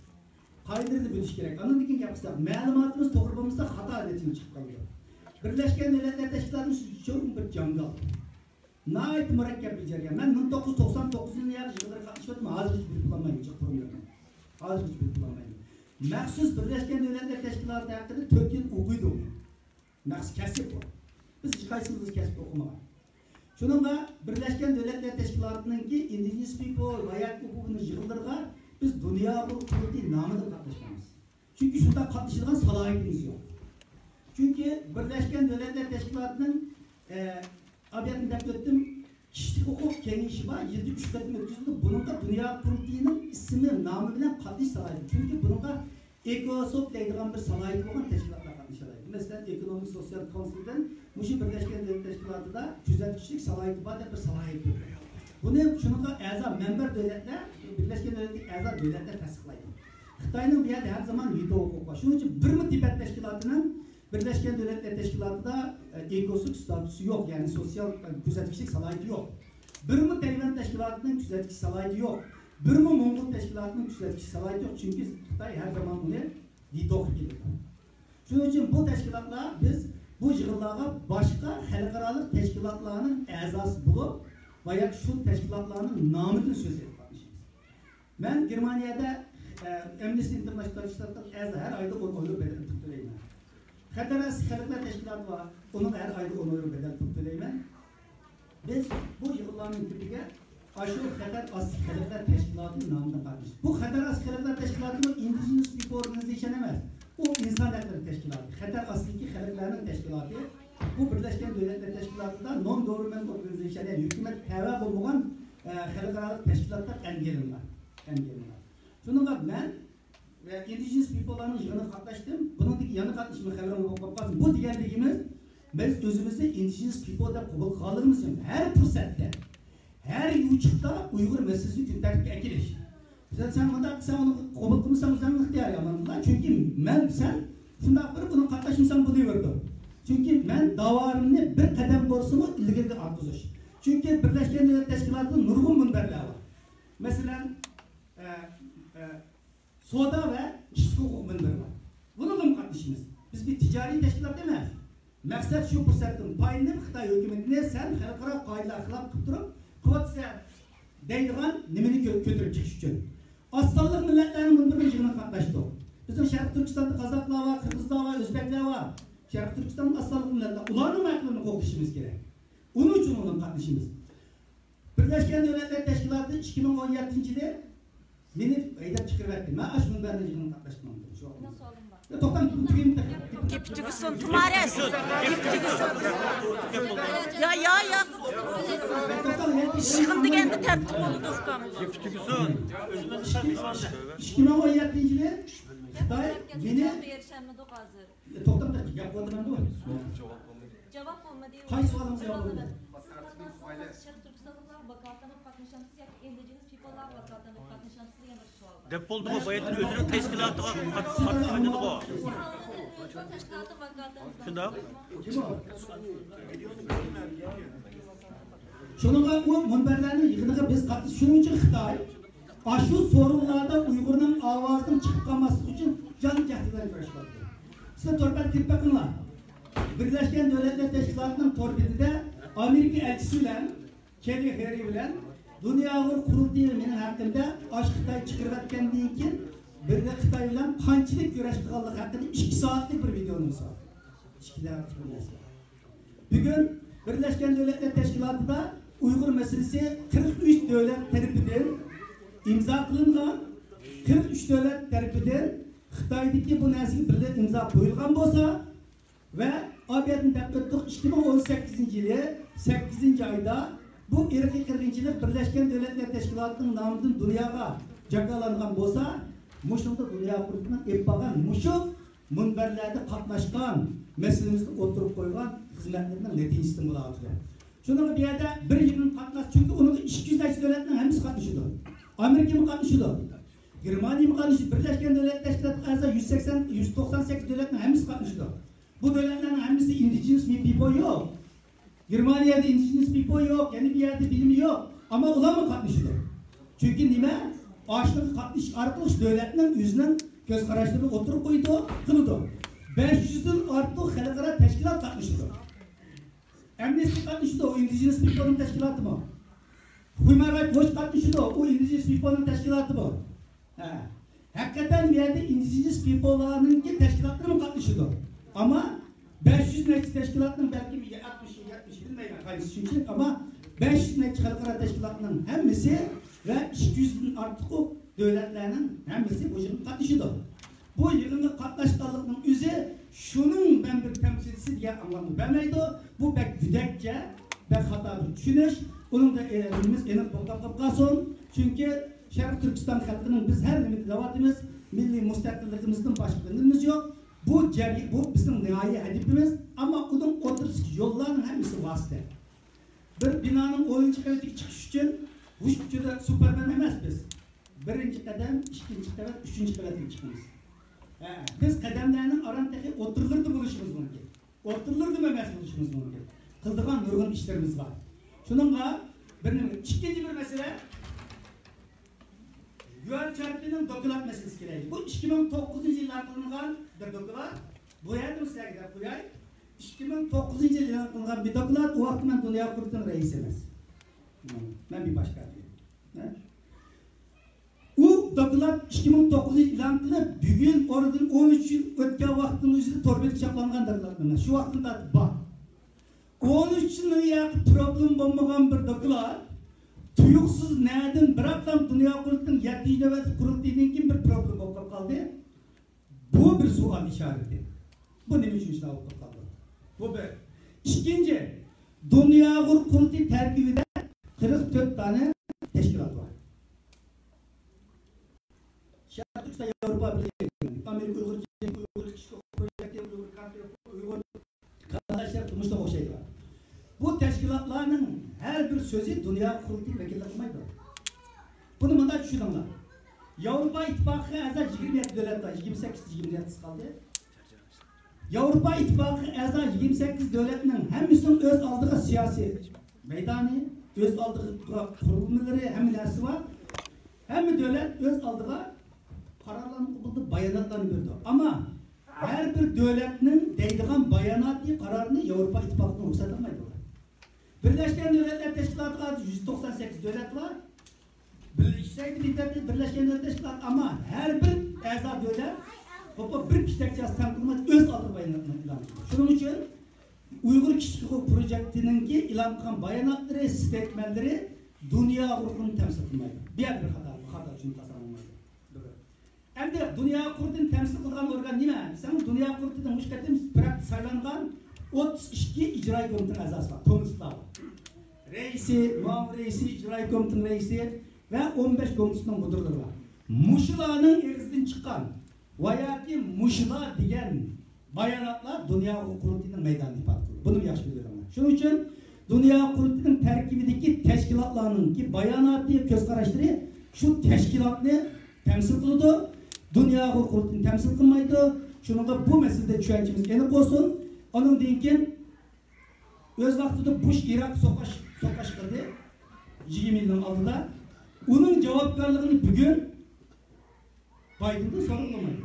قائىدىلىرىنى بىلىشى كېرەك. ئاندىن كېيىن گەپ قىلساق، مەلۇماتىمىز توغرا بولمىسا، خاتا نەتىجە چىقىپ قالىدۇ. بىرلەشكەن دۆلەتلەر تەشكىلاتى چوڭ بىر جاڭگال. ناھايىتى مۇرەككەپ بىر جەريان. مەن مىڭ توققۇز يۈز توقسان توققۇزىنچى يىلى يىغىنلىرىغا قاتنىشىۋاتىمەن، ھازىرغىچە بىلىپ بولالمايمەن، جىق بۇرۇن. ھازىرغىچە بىلىپ بولالمايمەن. مەخسۇس بىرلەشكەن دۆلەتلەر تەشكىلاتى ھەققىدە تۆت يىل ئوقۇيدۇ. مەخسۇس كەسىپ بۇ. بىز ھېچقايسىمىز كەسىپ ئوقۇمىغان. شۇنىڭغا بىرلەشكەن دۆلەتلەر تەشكىلاتىنىڭكى ئىندىجېنس پىپل ۋە ياكى ئۇ بۇنىڭ يىغىنلىرىغا بىز دۇنيا قۇرۇلتىيى نامىدا قاتناشمايمىز. چۈنكى شۇنداق قاتنىشىدىغان سالاھىيىتىمىز يوق. چۈنكى بىرلەشكەن دۆلەتلەر تەشكىلاتىنىڭ، ئە، ئابىياتنى دەپ ئۆتتۈم، كىشىلىك ھوقۇق كېڭىشى بار، يىلدا ئۈچ قېتىم ئۆتكۈزۈلىدۇ. بۇنىڭغا دۇنيا قۇرۇلتىيىنىڭ ئىسمى، نامى بىلەن قاتنىشىش سالاھىيىتى. چۈنكى بۇنىڭغا ئېكوسوك دەيدىغان بىر سالاھىيىتى بولغان تەشكىلاتلار قاتنىشالايدۇ. مەسىلەن، ئېكونومىك سوتسىيال كونسىلدىن مۇشۇ بىرلەشكەن دۆلەتلەر تەشكىلاتىدا كۆزەتكۈچىلىك سالاھىيىتى بار دەپ بىر سالاھىيەت بېرىلگەن. بۇنى شۇنىڭغا ئەزا مەنبەر دۆلەتلەر، بىرلەشكەن دۆلەتلەرگە ئەزا دۆلەتلەر تەستىقلايدۇ. خىتاينىڭ بۇ يەردە ھەر زامان ۋېتو ھوقۇقى بار. شۇنىڭ ئۈچۈن بىرمۇ تىبەت تەشكىلاتىنىڭ بىرلەشكەن دۆلەتلەر تەشكىلاتىدا، ئە، ئېكوسوك ستاتۇسى يوق، يەنى سوتسىيال، ئە، كۆزەتكۈچىلىك سالاھىيىتى يوق. بىرمۇ تەيۋەن تەشكىلاتىنىڭ كۆزەتكۈچى سالاھىيىتى يوق. بىرمۇ موڭغۇل تەشكىلاتىنىڭ كۆزەتكۈچى سالاھىيىتى يوق. چۈنكى خىتاي ھەر زامان ئۇنى ۋېتو قىلىپ كېلىدۇ. شۇنىڭ ئۈچۈن بۇ تەشكىلاتلار، بىز بۇ يىغىنلارغا باشقا خەلقئارالىق تەشكىلاتلارنىڭ ئەزاسى بولۇپ ۋە ياكى شۇ تەشكىلاتلارنىڭ نامىدىن سۆز ئېلىپ قاتنىشىمىز. مەن گېرمانىيەدە، ئە، ئەمنىستى ئىنتېرناشنال تەشكىلاتىغا ئەزا، ھەر ئايدا ئون ئايرو بەدەل پۇل تۆلەيمەن. خەتەر ئاستى خەلقلەر تەشكىلاتى بار، ئۇنىڭغا ھەر ئايدا ئون ئايرو بەدەل پۇل تۆلەيمەن. بىز بۇ يىغىنلارنىڭ كۆپىگە ئاشۇ خەتەر ئاستى خەلقلەر تەشكىلاتى نامىدا قاتنىشىمىز. بۇ خەتەر ئاستى خەلقلەر تەشكىلاتى بۇ ئىندىجېنس پىپل ئورگانىزېيشن ئەمەس. ئۇ ئىنسان ھەقلىرى تەشكىلاتى، خەتەر ئاستىدىكى خەلقلەرنىڭ تەشكىلاتى. بۇ بىرلەشكەن دۆلەتلەر تەشكىلاتىدا نون گوۋېرنمېنت ئورگانىزېيشن، يەنى ھۆكۈمەتكە تەۋە بولمىغان، ئە، خەلقئارالىق تەشكىلاتلار ئەنگىلىنغان، ئەنگىلىنغان. شۇنىڭغا مەن ۋە ئىندىجېنس پىپللارنىڭ يىغىنىغا قاتناشتىم. بۇنىڭدىكى يەنە قاتنىشىشىمغا خەۋىرىم بولۇپ قالسۇن. بۇ دېگەن دېگىمىز، بىز ئۆزىمىزنى ئىندىجېنس پىپل دەپ قوبۇل قىلغانلىقىمىز ئۈچۈن ھەر پۇرسەتتە، ھەر يوچۇقتا ئۇيغۇر مەسىلىسىنى كۈن تەرتىپكە ئەكېلىش. سەن، سەن مۇنداق، سەن ئۇنى قوبۇل قىلمىساڭ، ئۆزۈڭنىڭ ئىختىيارى ئامانلىق. چۈنكى مەن، سەن شۇنداق بىر بۇنىڭغا قاتناشمىساڭ بولۇۋېرىدۇ. چۈنكى مەن داۋامىنى بىر قەدەم بولسىمۇ ئىلگىرىگە ئارتقۇزۇش. چۈنكى بىرلەشكەن دۆلەت تەشكىلاتىدا نۇرغۇن مۇنبەرلەر بار. مەسىلەن، ئە، ئە، سودا ۋە كىشىلىك ھوقۇق مۇنبىرى بار. بۇنىڭغىمۇ قاتنىشىمىز. بىز بىر تىجارىي تەشكىلات ئەمەس. مەقسەت شۇ پۇرسەتتىن پايدىلىنىپ خىتاي ھۆكۈمىتىنى سەن خەلقئارا قائىدىلەرگە خىلاپ قىلىپ تۇرۇپ قىلىۋاتىسەن دەيدىغان نېمىنى كۆ-، كۆتۈرۈپ چىقىش ئۈچۈن. ئاز سانلىق مىللەتلەرنىڭ مۇنبىرىنىڭ يىغىنىغا قاتناشتۇق. بىزنىڭ شەرقىي تۈركىستاندا قازاقلار بار، قىرغىزلار بار، ئۆزبەكلەر بار. شەرقىي تۈركىستاندا ئاز سانلىق مىللەتلەر، ئۇلارنىڭ ھەقلىرىنى قوغدىشىمىز كېرەك. ئۇنىڭ ئۈچۈن ئۇنىڭغا قاتنىشىمىز. بىرلەشكەن دۆلەتلەر تەشكىلاتى ئىككى مىڭ ئون يەتتىنچى يىلى مېنى ھەيدەپ چىقىرىۋەتتى. مەن ئاشۇ مۇنبەرنىڭ يىغىنىغا قاتناشمىدىم. شۇ ۋاقىتتا. يا، توختاڭ، تۈگىمىدى. گېپى تۈگىسۇن، تۇمارىس. گېپى تۈگىسۇن. يا، يا، يا. توختاڭ، يا. يىغىن دېگەندە تەرتىپ بولىدۇ، ئۇكام. گېپى تۈگىسۇن. ئىككى مىڭ ئون يەتتىنچى يىلى خىتاي مېنى توختاڭ، توختاڭ، گەپ قىلىۋاتىمەن بۇ. جاۋاب بولمىدى. قايسى سوئالىڭىز جاۋاب بولدى؟ سىز قاتناشسىڭىز، شەرقىي تۈركىستانلىقلار ۋاكالىتەن قاتنىشامسىز ياكى ئىندىجېنس پىپللار ۋاكالىتەن قاتنىشامسىز دېگەن بىر سوئال بار. دەپ بولدىغۇ، باياتىن ئۆزىنىڭ تەشكىلاتىغا قات-، قاتنىشىپ ئېيتىدىغۇ. شۇنداق. شۇنىڭغا ئۇ مۇنبەرلەرنىڭ يىغىنىغا بىز قاتنىشىش، شۇنىڭ ئۈچۈن خىتاي ئاشۇ سورۇنلاردا ئۇيغۇرنىڭ ئاۋازىنىڭ چىقىپ قالماسلىقى ئۈچۈن جان جەھدى بىلەن كۈرەش قىلىۋاتىدۇ. سىلەر تورپەدە كىرىپ بېقىڭلار. بىرلەشكەن دۆلەتلەر تەشكىلاتىنىڭ تور بېتىدە ئامېرىكا ئەلچىسى بىلەن كېللى ھېررى بىلەن دۇنيا ئۇيغۇر قۇرۇلتىيى مېنىڭ ھەققىمدە ئاشۇ خىتاي چىقىرىۋەتكەندىن كېيىن بىرگە خىتاي بىلەن قانچىلىك كۈرەش قىلغانلىقى ھەققىدە ئىككى سائەتلىك بىر ۋىدېونى سالدى. ئىككى دەقىقىلىك بىر نەرسە. بۈگۈن بىرلەشكەن دۆلەتلەر تەشكىلاتىدا ئۇيغۇر مەسىلىسى قىرىق ئۈچ دۆلەت تەرىپىدىن ئىمزا قىلىنغان، قىرىق ئۈچ دۆلەت تەرىپىدىن خىتايدىكى بۇ نەرسىگە بىرلا ئىمزا قويۇلغان بولسا، ۋە ئابىيەتنى دەپ ئۆتتۇق، ئىككى مىڭ ئون سەككىزىنچى يىلى سەككىزىنچى ئايدا بۇ ئىرقىي قىرغىنچىلىق بىرلەشكەن دۆلەتلەر تەشكىلاتىنىڭ نامىدىن دۇنياغا جاكارلانغان بولسا، مۇشۇنىڭدا دۇنيا قۇرۇلتىيىنىڭ ئېلىپ بارغان مۇشۇ مۇنبەرلەردە قاتناشقان، مەسىلىمىزنى ئوتتۇرىغا قويغان خىزمەتلىرىنىڭ نەتىجىسىدىن بولاۋاتىدۇ. شۇنىڭغا بۇ يەردە بىر يىغىن قاتناش، چۈنكى ئۇنىڭغا ئىككى يۈز نەچچە دۆلەتنىڭ ھەممىسى قاتنىشىدۇ. ئامېرىكىمۇ قاتنىشىدۇ. گېرمانىيەمۇ قاتنىشىدۇ. بىرلەشكەن دۆلەتلەر تەشكىلاتىغا ئەزا يۈز سەكسەن، يۈز توقسان سەككىز دۆلەتنىڭ ھەممىسى قاتنىشىدۇ. بۇ دۆلەتلەرنىڭ ھەممىسى ئىندىجېنس پىپل يوق. گېرمانىيەدە ئىندىجېنس پىپل يوق، يەنە بۇ يەردە بىلىمى يوق. ئەمما ئۇلارمۇ قاتنىشىدۇ. چۈنكى نېمە؟ ئاشۇنىڭغا قاتنىشىش ئارقىلىق شۇ دۆلەتنىڭ ئۆزىنىڭ كۆز قاراشلىرىنى ئوتتۇرىغا قويىدۇ، قىلىدۇ. بەش يۈزدىن ئارتۇق خەلقئارا تەشكىلات قاتنىشىدۇ. ئەمدى قاتنىشىدۇ، ئۇ ئىندىجېنس پىپلنىڭ تەشكىلاتىمۇ. ھيۇمەن رايت ۋوچ قاتنىشىدۇ، ئۇ ئىندىجېنس پىپلنىڭ تەشكىلاتىمۇ. ھە. ھەقىقەتەن بۇ يەردە ئىندىجېنس پىپللارنىڭكى تەشكىلاتلىرىمۇ قاتنىشىدۇ. ئەمما بەش يۈز نەچچە تەشكىلاتنىڭ، بەلكىم ئاتمىش، يەتمىش، بىلمەيمەن قايسى شۇنچىلىك، ئەمما بەش يۈز نەچچە خەلقئارا تەشكىلاتنىڭ ھەممىسى ۋە ئىككى يۈزدىن ئارتۇق دۆلەتلەرنىڭ ھەممىسى بۇ يىغىنغا قاتنىشىدۇ. بۇ يىغىنغا قاتناشقانلىقنىڭ ئۆزى شۇنىڭ مەن بىر تەمسىلچىسى دېگەن ئاڭلامنى بەرمەيدۇ. بۇ بەك گۆدەكچە، بەك خاتا بىر چۈشىنىش. ئۇنىڭدا، ئە، نېمىمىز ئېنىق توختاپ قالسۇن. چۈنكى شەرقىي تۈركىستان خەلقىنىڭ، بىز ھەر نېمىدە دەۋاتىمىز، مىللىي مۇستەقىللىقىمىزدىن باشقا بىر نېمىمىز يوق. بۇ جەري-، بۇ بىزنىڭ نىھايىي ھەدىپىمىز. ئەمما ئۇنىڭ ئوتتۇرىسىدىكى يوللارنىڭ ھەممىسى ۋاسىتە. بىر بىنانىڭ ئونىنچى قەۋىتىگە چىقىش ئۈچۈن، ۋۇشۇ ئىچىدە سۇپەرمەن ئەمەس بىز. بىرىنچى قەدەم، ئىككىنچى قەۋەت، ئۈچىنچى قەۋەتكە چىقىمىز. ھە، بىز قەدەملەرنىڭ ئاران تېخى ئوتتۇرىلىرىدا بولۇشىمىز مۇمكىن. ئوتتۇرىلىرىدىمۇ ئەمەس بولۇشىمىز مۇمكىن. قىلىدىغان نۇرغۇن ئىشلىرىمىز بار. شۇنىڭغا بىر نېمە، ئىككىنچى بىر مەسىلە، يۈەن چارتىنىڭ دوكلات مەسىلىسى كېلەيلى. بۇ ئىككى مىڭ توققۇزىنچى يىل ئېلان قىلىنغان بىر دوكلات. بۇ يەردىمۇ سىلەرگە دەپ قوياي. ئىككى مىڭ توققۇزىنچى يىل ئېلان قىلىنغان بىر دوكلات، ئۇ ۋاقىتتا مەن دۇنيا قۇرۇلتىيىنىڭ رەئىسى ئەمەس. مەن بىر باشقا ئىدىم. ھە؟ ئۇ دوكلات ئىككى مىڭ توققۇزىنچى يىل ئېلان قىلىپ، بۈگۈن ئارىدىن ئون ئۈچ يىل ئۆتكەن ۋاقىتنىڭ ئۆزىدە تور بېتىدە چاپلانغان دوكلات ئەمەس. شۇ ۋاقىتتىن تارتىپ بار. ئون ئۈچ يىل ئۇ ياقتا پروبلېم بولمىغان بىر دوكلات، تۇيۇقسىز نەدىن بىراقلا دۇنيا قۇرۇلتىيىنىڭ يەتتىنچى نۆۋەتلىك قۇرۇلتىيىدىن كېيىن بىر پروبلېم بولۇپ قالدى. بۇ بىر سوئال ئىشارىتى. بۇ نېمە ئۈچۈن شۇنداق بولۇپ قالدى؟ بۇ بىر. ئىككىنچى، دۇنيا ئۇيغۇر قۇرۇلتىيى تەركىبىدە قىرىق تۆت دانە تەشكىلات بار. شەرقىي تۈركىستان ياۋروپا بىرلىكى، ئامېرىكا ئۇيغۇر جەمئىيىتى، ئۇيغۇر كىشىلىك ھوقۇق پروژېكتى، ئۇيغۇر كارتى، ئۇيغۇر قارداشلار تۇرمۇشىدا ئوخشايدۇ. بۇ تەشكىلاتلارنىڭ ھەر بىر سۆزى دۇنيا قۇرۇلتىيى ۋەكىللىك قىلمايدۇ. بۇنى مۇنداق چۈشىنىڭلار. ياۋروپا ئىتتىپاقىغا ئەزا يىگىرمە يەتتە دۆلەت بار، يىگىرمە سەككىز، يىگىرمە يەتتىسى قالدى. ياۋروپا ئىتتىپاقىغا ئەزا يىگىرمە سەككىز دۆلەتنىڭ ھەممىسىنىڭ ئۆز ئالدىغا سىياسىي مەيدانى، ئۆز ئالدىغا قۇرۇلمىلىرى، ھەممە نەرسىسى بار. ھەممە دۆلەت ئۆز ئالدىغا قارارلارنى قوبۇل قىلىپ، باياناتلارنى بېرىدۇ. ئەمما ھەر بىر دۆلەتنىڭ دەيدىغان باياناتى، قارارىنى ياۋروپا ئىتتىپاقىدىن رۇخسەت ئالمايدۇ. بىرلەشكەن دۆلەتلەر تەشكىلاتىغا يۈز توقسان سەككىز دۆلەت بار. بىر-، ئىشلەيدۇ، بىرلەشكەن دۆلەتلەر تەشكىلاتى، ئەمما ھەر بىر ئەزا دۆلەت، ھوپا، بىر پىشتەك چاس تەڭ قىلماي، ئۆز ئالدىغا باياناتنى ئېلان قىلىدۇ. شۇنىڭ ئۈچۈن ئۇيغۇر كىشىلىك ھوقۇق پروجېكتىنىڭكى ئېلان قىلغان باياناتلىرى، ستېيتمېنتلىرى دۇنيا ھوقۇقىنى تەمسىل قىلمايدۇ. بۇ يەردە بىر خاتا، خاتا جۈملە تاسالانمايدۇ. بىر. ئەمدى دۇنيا قۇرۇلتىيىنى تەمسىل قىلىدىغان ئورگان نېمە دېسەڭ، دۇنيا قۇرۇلتىيىدا مۇشۇ قېتىم پراكتىك سايلانغان ئوتتۇز ئىككى ئىجرائىي كومىتېتنىڭ ئەزاسى بار، كومىتېتلار بار. رەئىسى، مۇئاۋىن رەئىسى، ئىجرائىي كومىتېتنىڭ رەئىسى ۋە ئون بەش كومىتېتنىڭ مۇدىرلىرى بار. مۇشۇلارنىڭ ئېغىزىدىن چىققان ۋە ياكى مۇشۇلار دېگەن باياناتلار دۇنيا قۇرۇلتىيىنىڭ مەيدانىنى ئىپادە قىلىدۇ. بۇنى ياخشى بىلىۋېلىڭلار. شۇنىڭ ئۈچۈن دۇنيا قۇرۇلتىيىنىڭ تەركىبىدىكى تەشكىلاتلارنىڭكى باياناتى، كۆز قاراشلىرى شۇ تەشكىلاتنى تەمسىل قىلىدۇ. دۇنيا قۇرۇلتىيىنى تەمسىل قىلمايدۇ. شۇنىڭغا بۇ مەسىلىدە چۈشەنچىمىز ئېنىق بولسۇن. ئۇنىڭدىن كېيىن ئۆز ۋاقتىدا بۇش ئىراققا سوقۇش، سوقۇش قىلدى. يىگىرمە يىلنىڭ ئالدىدا. ئۇنىڭ جاۋابكارلىقىنى بۈگۈن بايدىندىن سوراپ بولمايدۇ.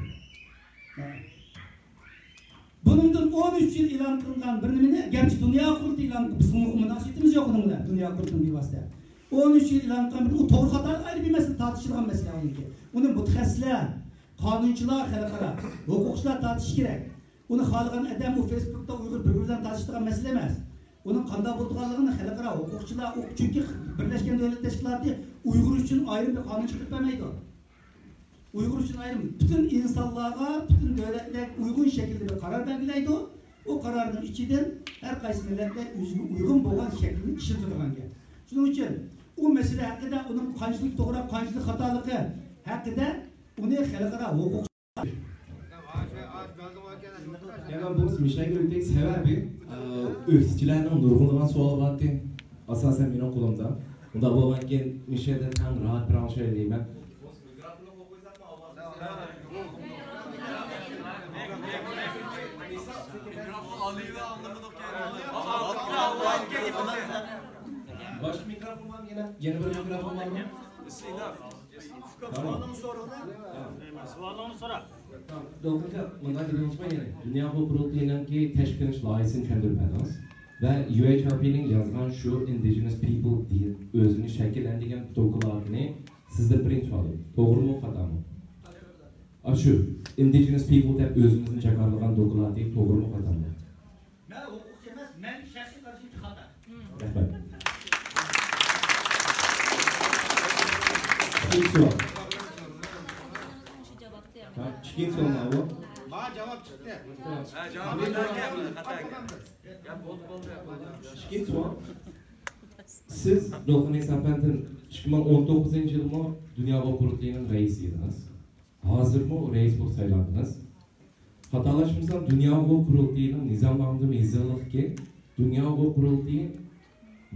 بۇنىڭدىن ئون ئۈچ يىل ئېلان قىلىنغان بىر نېمىنى، گەرچە دۇنيا قۇرۇلتىيى ئېلان قىلىپ، بىزنىڭ مۇناسىۋىتىمىز يوق ئۇنىڭ بىلەن، دۇنيا قۇرۇلتىيىنىڭ بىۋاسىتە. ئون ئۈچ يىل ئېلان قىلغان بىر، ئۇ توغرا خاتالىق ئايرى بىر مەسىلە، تارتىشىدىغان مەسىلە ئۇنىڭكى. ئۇنى مۇتەخەسسىسلەر، قانۇنچىلار، خەلقئارا ھوقۇقچىلار تارتىشى كېرەك. ئۇنى خالىغان ئادەم، ئۇ فېيسبۇكتا ئۇيغۇر بىر-بىرى بىلەن تارتىشىدىغان مەسىلە ئەمەس. ئۇنىڭ قانداق بولىدىغانلىقىنى خەلقئارا ھوقۇقچىلار، ئۇ، چۈنكى بىرلەشكەن دۆلەتلەر تەشكىلاتى ئۇيغۇر ئۈچۈن ئايرىم بىر قانۇن چىقىرىپ بەرمەيدۇ. ئۇيغۇر ئۈچۈن ئايرىم، پۈتۈن ئىنسانلارغا، پۈتۈن دۆلەتلەرگە ئۇيغۇن شەكىلدە بىر قارار بەلگىلەيدۇ. ئۇ قارارنىڭ ئىچىدىن ھەر قايسى مىللەتلەر ئۆزىگە ئۇيغۇن بولغان شەكىلنى ئىشلىتىدىغان گەپ. شۇنىڭ ئۈچۈن ئۇ مەسىلە ھەققىدە، ئۇنىڭ قانچىلىك توغرا، قانچىلىك خاتالىقى ھەققىدە ئۇنى خەلقئارا ھوقۇق يەنە بۇ مىشەگە ئۆتەي سەۋەبى، ئە، ئۆكتىچىلەرنىڭ نۇرغۇنلىغان سوئالى بارتى. ئاساسەن مېنىڭ قولۇمدا. ئۇنداق بولغانكىن مىشەدە تەڭ راھەت بىراڭ شەيلەيمەن. باشقا مىكروفون بارمۇ؟ يەنە، يەنە بىر مىكروفون بارمۇ؟ تامام. سوئالىڭنى سورا. تامام. دوكتور، مۇنداق دېدىڭىزغۇ يەنە. دۇنيا ھوقۇق قۇرۇلتىيىنىڭكى تەشكىللىنىش لايىھىسىنى چۈشەندۈرۈپ بەردىڭىز. ۋە يۇ ئېيچ ئار پىنىڭ يازغان شۇ ئىندىجېنس پىپل دېيىپ ئۆزىنى شەكىللەندۈرگەن دوكلاتىنى سىزدىن بىرىنچى سوئال. توغرىمۇ، خاتامۇ؟ ئاشۇ ئىندىجېنس پىپل دەپ ئۆزىمىزنى جاكارلىغان دوكلاتى توغرىمۇ، خاتامۇ؟ مەن ھوقۇقچى ئەمەس، مەن شەخسىي قارىشىمچە خاتا. رەھمەت. ئىككىنچى سوئال. ھە، ئىككىنچى سوئال ماۋۇ. ماڭا جاۋاب چىقتى. ھە، جاۋاب خاتا ئىكەن. ئىككىنچى سوئال. سىز، دولقۇن ئەپەندىم، ئىككى مىڭ ئون توققۇزىنچى يىلمۇ دۇنيا ئۇيغۇر قۇرۇلتىيىنىڭ رەئىسى ئىدىڭىز. ھازىرمۇ رەئىس بولۇپ سايلاندىڭىز. خاتالاشمىسام، دۇنيا ئۇيغۇر قۇرۇلتىيىنىڭ نىزامنامىدىمۇ يېزىلغانكى، دۇنيا ئۇيغۇر قۇرۇلتىيى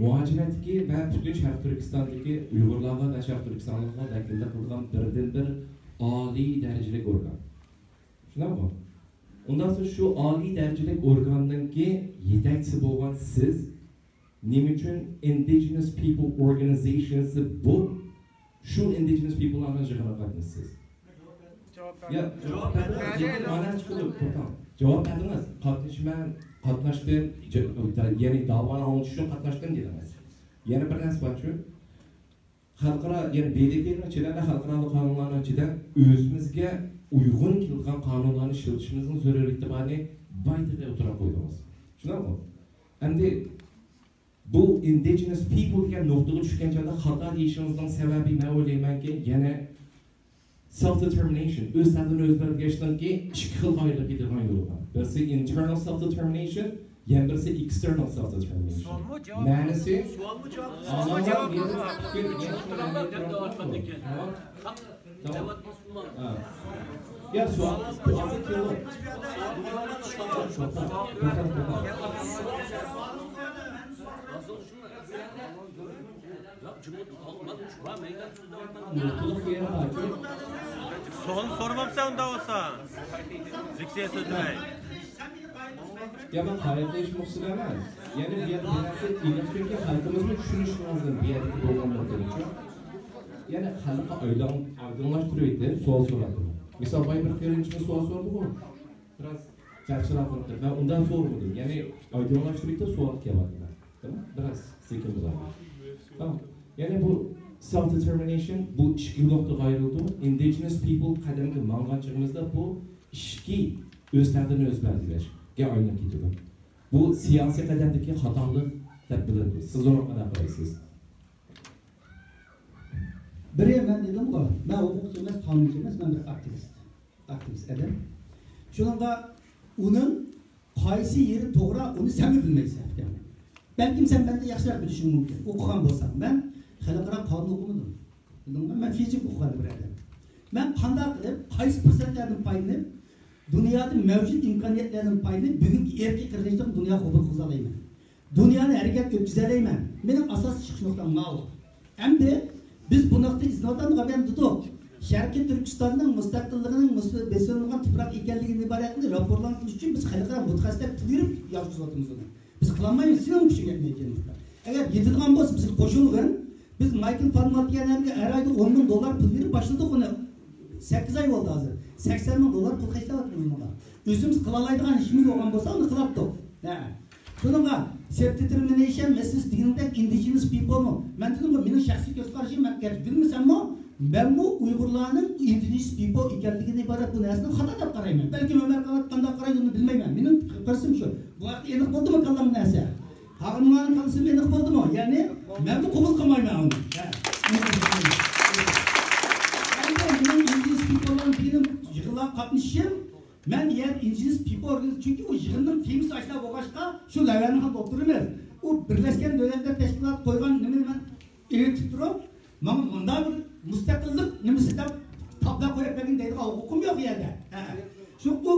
مۇھاجىرەتتىكى ۋە پۈتۈن شەرقىي تۈركىستاندىكى ئۇيغۇرلارغا ۋە شەرقىي تۈركىستانلىقلارغا ۋەكىللىك قىلىدىغان بىردىنبىر ئالىي دەرىجىلىك ئورگان. شۇنداقمۇ؟ ئۇنداقتا شۇ ئالىي دەرىجىلىك ئورگاننىڭكى يېتەكچىسى بولغان سىز نېمە ئۈچۈن ئىندىجېنس پىپل ئورگانىزېيشنسى بولۇپ، شۇ ئىندىجېنس پىپللارنىڭ يىغىنىغا قاتنىشىسىز؟ جاۋاب بەر. يا، جاۋاب بەردىڭىز. لېكىن مانا چىقىدۇ، توختاڭ. جاۋاب بەردىڭىز. قاتنىشىمەن، قاتناشتىم، جا-، يەنى داۋانى ئاڭلىتىش ئۈچۈن قاتناشتىم دېدىڭىز. يەنە بىر نەرسە بارچۇ؟ خەلقئارا، يەنى بې دې پېنىڭ ئىچىدە ۋە خەلقئارالىق قانۇنلارنىڭ ئىچىدە ئۆزىمىزگە ئۇيغۇن كېلىدىغان قانۇنلارنى ئىشلىتىشىمىزنىڭ زۆرۈرىيىتى بارنى بايىقى ئوتتۇرىغا قويدىڭىز. شۇنداقمۇ؟ ئەمدى بۇ ئىندىجېنس پىپل دېگەن نۇقتىغا چۈشكەن چاغدا خاتا دېيىشىڭىزنىڭ سەۋەبى، مەن ئويلايمەنكى، يەنە سېلف دېتېرمىنېيشن، ئۆز تەقدىرىنى ئۆزى بەلگىلەشنىڭكى ئىككى خىلغا ئايرىلىپ كېتىدىغان يولى بار. بىرسى ئىنتېرنال سېلف دېتېرمىنېيشن، يەنە بىرسى ئېكستېرنال سېلف دېتېرمىنېيشن. سوئالمۇ جاۋاب. مەنىسى، سوئالمۇ جاۋاب. ئاڭلاڭلار، مېنى پىكىر، دەپ داۋام قىلىدىكەن. تامام. تامام. ھە. يا، سوئال، سوئال كېلىدۇ. نۇقتىلىق دېگەن باركى. سوئال سورىماپسەن ئۇنداق بولسا. لېكسىيە سۆزلىمەي. يا، مەن قايىل قىلىش مەقسىتىم ئەمەس. يەنى بۇ يەردە بىر نەرسە ئېنىق، چۈنكى خەلقىمىزمۇ چۈشىنىشى لازىم بۇ يەردىكى بولغان نۇقتىنى. يەنى خەلققە ئايدىڭ-، ئايدىڭلاشتۇرۇۋېتىپ سوئال سوراپتىمەن. مىسال، بايا بىر قېرىندىشىمىز سوئال سورىدىغۇ. بىراز تەپسىلات قىلىپ، مەن ئۇنداق سورىمىدىم. يەنى ئايدىڭلاشتۇرۇۋېتىپ سوئال كېلىۋاتىدۇ. تامام؟ بىراز سېكىن بولۇڭ. تامام. يەنى بۇ سېلف دېتېرمىنېيشن، بۇ ئىككى نۇقتىغا ئايرىلىدۇ. ئىندىجېنس پىپل قەدەمگە ماڭغان چېغىمىزدا بۇ ئىچكى ئۆز تەقدىرىنى ئۆزى بەلگىلەشكە ئايلىنىپ كېتىدۇ. بۇ سىياسىي قەدەمدىكى خاتالىق دەپ بىلىنىدۇ. سىز ئۇنىڭغا قانداق قارايسىز؟ بىرى، مەن دېدىمغۇ، مەن ھوقۇقچى ئەمەس، قانۇنچى ئەمەس، مەن بىر ئاكتىۋىست. ئاكتىۋىست ئادەم. شۇنىڭغا ئۇنىڭ قايسى يېرى توغرا، ئۇنى سەنمۇ بىلمەيسەن ئىكەن. بەلكىم سەن مەندىن ياخشىراق بىلىشىڭ مۇمكىن. ئوقۇغان بولساڭ، مەن خەلقئارا قانۇن ئوقۇمىدىم. بىلدىڭمۇ؟ مەن فىزىك ئوقۇغان بىر ئادەم. مەن قانداق قىلىپ، قايسى پۇرسەتلەردىن پايدىلىنىپ، دۇنيادا مەۋجۇت ئىمكانىيەتلەردىن پايدىلىنىپ، بۈگۈنكى ئەركىن قىرغىنچىلىقنى دۇنياغا قوبۇل قىلغۇزالايمەن؟ دۇنيانى ھەرىكەتكە ئۆتكۈزەلەيمەن. مېنىڭ ئاساسىي چىقىش نۇقتام ماۋۇ. ئەمدى بىز بۇنداقتا ئىزدىنىۋاتامدۇق، ئەمدى دېدۇق. شەرقىي تۈركىستاننىڭ مۇستەقىللىقىنىڭ مۇس-، بېسىۋېلىنغان تۇپراق ئىكەنلىكىدىن ئىبارەتنى راپورلارنى قىلىش ئۈچۈن بىز خەلقئارا مۇتەخەسسىسلەرگە پۇل بېرىپ ياتقۇزۇۋاتىمىز ئۇنى. بىز قىلالمايمىز، سېنىڭ كۈچۈڭ يەتمەيدىكەن. ئەگەر يېتىدىغان بولسا بىزگە قوشۇلغىن. بىز مايكل فانمات دېگەن ئادەمگە ھەر ئايدا ئون مىڭ دوللار پۇل بېرىپ باشلىدۇق ئۇنى. سەككىز ئاي بولدى ھازىر. سەكسەن مىڭ دوللار پۇل خەجلەۋاتىمىز ئۇنىڭغا. ئۆزىمىز قىلالايدىغان ئىشىمىز بولغان بولسا ئۇنى قىلاتتۇق. ھە. شۇنىڭغا سېلف دېتېرمىنېيشن مەسىلىسى دېگىنىڭدەك ئىندىجېنس پىپلمۇ؟ مەن دېدىمغۇ، مېنىڭ شەخسىي كۆز قارىشىم، مەن گەرچە بىلمىسەممۇ، مەنمۇ ئۇيغۇرلارنىڭ ئىندىجېنس پىپل ئىكەنلىكىدىن ئىبارەت بۇ نەرسىنى خاتا دەپ قارايمەن. بەلكىم ئۆمەر قانداق قارايدۇ، ئۇنى بىلمەيمەن. مېنىڭ پىكرىم شۇ. بۇ ھەقتە ئېنىق بولدىمۇ كاللام نەرسە؟ قاغىنىڭلارنىڭ كاللىسىمۇ ئېنىق بولدىمۇ؟ يەنى مەنمۇ قوبۇل قىلمايمەن ئۇنى. ھە. ئەمدى مېنىڭ ئىندىجېنس پىپللارنىڭ دېگىنىم يىغىنلارغا قاتنىشىشىم، مەن يەنە ئىندىجېنس پىپل ئورگانىزېيشن، چۈنكى ئۇ يىغىننىڭ تېمىسى ئاشۇنداق بولغاچقا، شۇ لەۋھەنى قىلىپ ئولتۇرىمىز. ئۇ بىرلەشكەن دۆلەتلەر تەشكىلاتى قويغان نېمىنى مەن ئېلىۋېتىپ تۇرۇپ، ماڭا مۇنداق بىر مۇستەقىللىق نېمىسى دەپ تابلا قويۇپ بەرگىن دەيدىغان ھوقۇقۇم يوق ئۇ يەردە. ھە. شۇ ئۇ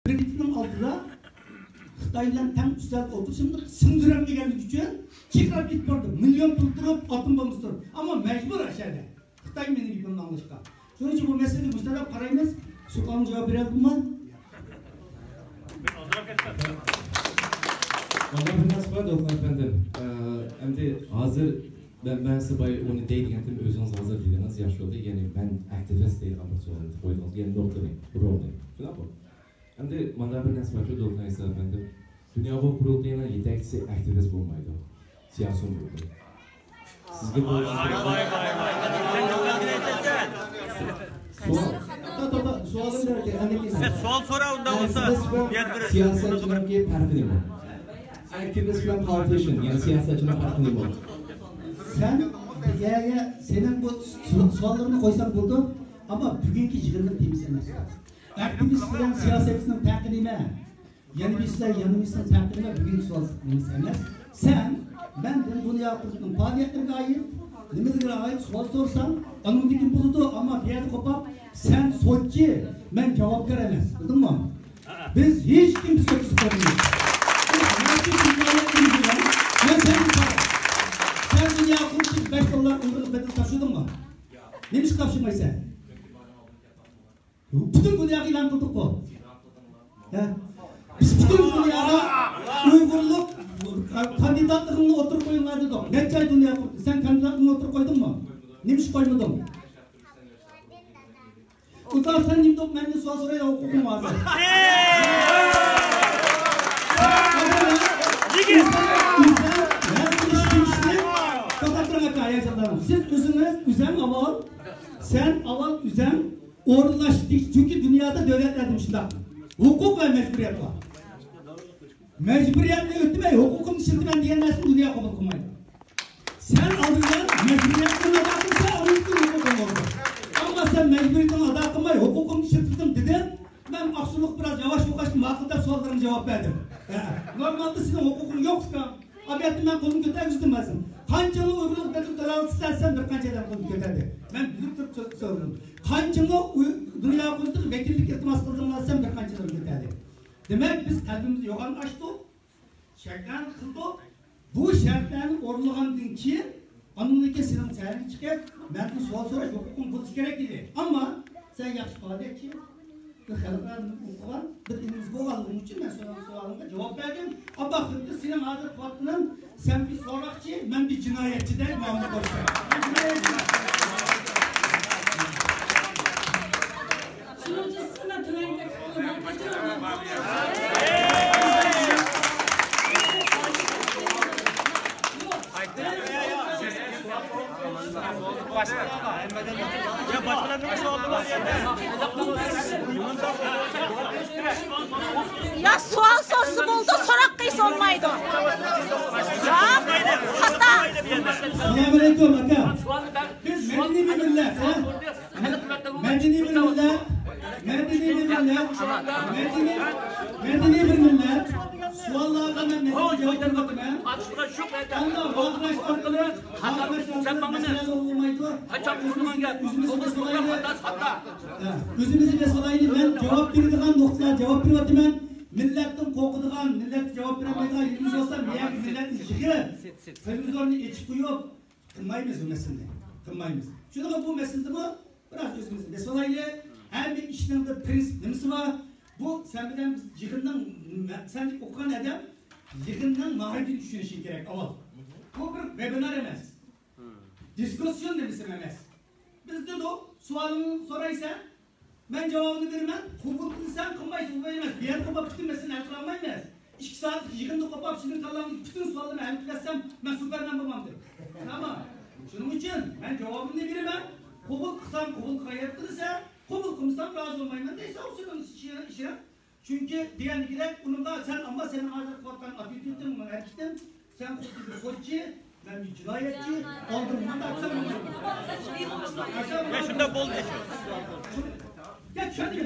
بىرىنچىنىڭ ئالدىدا خىتاي بىلەن تەڭ ئۈستەلدە ئولتۇرۇشۇمنى سىڭدۈرەلمىگەنلىكى ئۈچۈن چىرقىراپ كېتىپ بارىدۇ. مىليون پۇل تۇرۇپ، ئاتوم بومبىسى تۇرۇپ. ئەمما مەجبۇر ئاشۇ يەردە. خىتاي مېنىڭ گېپىمنى ئاڭلاشقا. شۇنىڭ ئۈچۈن بۇ مەسىلىگە مۇشۇنداق قارايمىز. سوئالغا جاۋاب بېرەلىدىمۇ؟ مانا بىر نەرسە بار، دولقۇن ئەپەندىم. ئە، ئەمدى ھازىر مەن، مەن سىزگە ئۇنى دەيدىغىنىم، ئۆزىڭىز ھازىرلىغىنىڭىز ياخشى بولدى. يەنى مەن ئاكتىۋىست دەيدىغان بىر سوئالنى قويدىڭىز. يەنى نۇقتىنى، رولنى. شۇنداقمۇ؟ ئەمدى مانا بىر نەرسە باركى، دولقۇن ئەيسا ئەپەندىم، دۇنيا ئۇيغۇر قۇرۇلتىيىنىڭ يېتەكچىسى ئاكتىۋىست بولمايدۇ. سىياسىي بولىدۇ. سىزگە بۇ سوئال. توختا، توختا، سوئالىم بار ئىكەن، ئەمدى كېيىن. سوئال سوراڭ ئۇنداق بولسا، سىياسەت بىلەن، سىياسەتچىنىڭكى پەرقى نېمە؟ ئاكتىۋىست بىلەن پولىتىشن، يەنى سىياسەتچىنىڭ پەرقى نېمە؟ سەن، يە، يە، سېنىڭ بۇ سو-، سوئاللىرىڭنى قويساڭ بولىدۇ، ئەمما بۈگۈنكى يىغىننىڭ تېمىسى ئەمەس. ئاكتىۋىست بىلەن سىياسەتچىنىڭ پەرقى نېمە؟ يەنە بىرسىلەر يەنە بىرسىنىڭ پەرقى نېمە؟ بۈگۈنكى سوئال نېمىسى ئەمەس. سەن مەندىن دۇنيا قۇرۇلتىيىنىڭ پائالىيەتلىرىگە ئائىت نېمىلىرىگە ئائىت سوئال سورىساڭ، ئاندىن بولىدۇ، ئەمما بۇ يەردە قوپاپ، سەن سوتچى، مەن جاۋابكار ئەمەس. بىلدىڭمۇ؟ بىز ھېچكىم بىزگە قىزىق كۆرمەيدۇ. بىز نەچچە جىنايەت قىلدۇق. مەن سەن، سەن دۇنيا قۇرۇلتىيىغا بەش دوللار ئۇيغۇرلۇق بەدەل تاپشۇردۇڭمۇ؟ نېمىشقا تاپشۇرمايسەن؟ پۈتۈن دۇنياغا ئېلان قىلدۇققۇ. ھە؟ بىز پۈتۈن دۇنياغا ئۇيغۇرلۇق كاندىداتلىقىڭنى ئوتتۇرىغا قويۇڭلار دېدۇق. نەچچە ئاي دۇنيا قۇرۇلتىيى؟ سەن كاندىداتلىقىڭنى ئوتتۇرىغا قويدۇڭمۇ؟ نېمىشقا قويمىدىڭ؟ ئۇلار سەن نېمە دەپ مەندىن سوئال سورايدۇ، ھوقۇقۇم ھازىر. سىز ئۆزىڭىز ئۆزەڭ ئاۋۋال، سەن ئاۋۋال ئۆزەڭ ئورۇنلاشتى. چۈنكى دۇنيادا دۆلەتلەردە مۇشۇنداق ھوقۇق ۋە مەجبۇرىيەت بار. مەجبۇرىيەتنى ئۆتىمەي، ھوقۇقۇمنى ئىشلىتىمەن دېگەن نەرسىنى دۇنيا قوبۇل قىلمايدۇ. سەن ئالدىڭدىن مەجبۇرىيەتنى ئادا قىلسا، ئۇنىڭ ئۈچۈن ھوقۇقۇڭ بولىدۇ. ئەمما سەن مەجبۇرىيىتىڭنى ئادا قىلماي، ھوقۇقۇمنى ئىشلىتىۋېتىڭ دېدىڭ. مەن ئاقسۇلۇق بىراز ياۋاش بولغاچقا، ماقۇل دەپ سوئاللىرىڭغا جاۋاب بەردىم. ھە، نورمالدا سېنىڭ ھوقۇقۇڭ يوق ئۇكام. ئەمەلىيەتتە مەن قولۇمنى كۆتەرگۈزدۈم ھازىر. قانچىڭلار ئۇيغۇرلۇق بەدىلى تۆلەۋاتىسىلەر دېسەم، بىر قانچە ئادەم قولىنى كۆتەردى. مەن بىلىپ تۇرۇپ سۆ-، سۆزلىدىم. قانچىڭلار ئۇي-، دۇنيا قۇرۇلتىيىغا ۋەكىللىك ئىلتىماس قىلدىڭلار دېسەم، بىر قانچە ئادەم كۆتەردى. دېمەك، بىز قەلبىمىزنى يوغان ئاچتۇق، شەرتلەرنى قىلدۇق. بۇ شەرتلەرنى ئورۇنلىغاندىن كېيىن، ئاندىن كېيىن سېنىڭ سەھنىگە چىقىپ، مەندىن سوئال سوراش ھوقۇقۇڭ بولۇشى كېرەك ئىدى. ئەمما سەن ياخشى پائالىيەتچى، بىر خەلقئارانى ئوقۇغان بىر ئىلىمىز بولغانلىقىڭ ئۈچۈن مەن سوراغان سوئالىڭغا جاۋاب بەردىم. ئەمما خۇددى سېنىڭ ھازىر قىلىۋاتقىنىڭ، سەن بىر سوراقچى، مەن بىر جىنايەتچىدەك مۇئامىلە قىلىسەن. شۇنىڭ ئۈچۈن سىز مەن تۆۋەنگە يا سوئال سورىسا بولىدۇ، سوراق قىلسا بولمايدۇ. ياق، خاتا. ئەسسالامۇ ئەلەيكۇم، ئاكا. بىز مەدەنىي بىر مىللەت، ھە؟ مەدەنىي بىر مىللەت، مەدەنىي بىر مىللەت، مەدەنىي، مەدەنىي بىر مىللەت. سوئاللارغا مەن مەدەنىي جاۋاب بېرىۋاتىمەن. ئەمما ۋارقىراش ئارقىلىق، ۋارقىراش ئارقىلىق مەسىلە ھەل بولمايدۇ. ئۆزىمىز، ئۆزىمىز بېسىلايلى. ھە، ئۆزىمىزنى بېسىلايلى. مەن جاۋاب بېرىدىغان نۇقتىلارغا جاۋاب بېرىۋاتىمەن. مىللەتتىن قورقىدىغان، مىللەتكە جاۋاب بېرەلمەيدىغان يېرىمىز بولسا، مەيەرگە مىللەتنى يىغىپ، تېلېۋىزورنى ئېچىپ قويۇپ، قىلمايمىز بۇ مەسىلىنى. قىلمايمىز. شۇنىڭغا بۇ مەسىلىدىمۇ بىراز ئۆزىمىزنى بېسىلايلى. ھەممە ئىشنىڭ بىر پرىنسىپ نېمىسى بار؟ بۇ سەن بىلەن بىز يىغىننىڭ، سەن ئوقۇغان ئادەم يىغىننىڭ ماھىيىتىنى چۈشىنىشى كېرەك ئاۋۋال. بۇ بىر ۋېبىنار ئەمەس. دىسكۇسسىيون نېمىسى ئەمەس. بىز دېدۇق، سوئالىڭنى سورايسەن، مەن جاۋابىنى بېرىمەن، قوبۇل قىلساڭ قىلمايسەن، ئۇ ئەمەس. بۇ يەردە قوپاپ پۈتۈن مەسىلىنى ھەل قىلالمايمىز. ئىككى سائەتلىك يىغىندا قوپاپ سېنىڭ كاللاڭدىكى پۈتۈن سوئاللارنى ھەل قىلىۋەتسەم، مەن سۇپەرمەن بولمامدىم؟ ئەمما شۇنىڭ ئۈچۈن مەن جاۋابىمنى بېرىمەن. قوبۇل قىلساڭ قوبۇل قىلغان گەپ قىلىسەن، قوبۇل قىلمىساڭ رازى بولمايمەن دەيسەن، ئۇ سېنىڭ ئىشىڭ. چۈنكى دېگەندىكىدەك ئۇنىڭغا سەن، ئەمما سېنىڭ ھازىر قىلىۋاتقان ئاتىتيۇدىڭ، ھەرىكىتىڭ، سەن خۇددى بىر سوتچى، مەن بىر جىنايەتچى، ئالدىم ماڭا ئاتسام بولمايدۇ. يا، شۇنداق بولدى شۇ. يا، چۈشەندىم.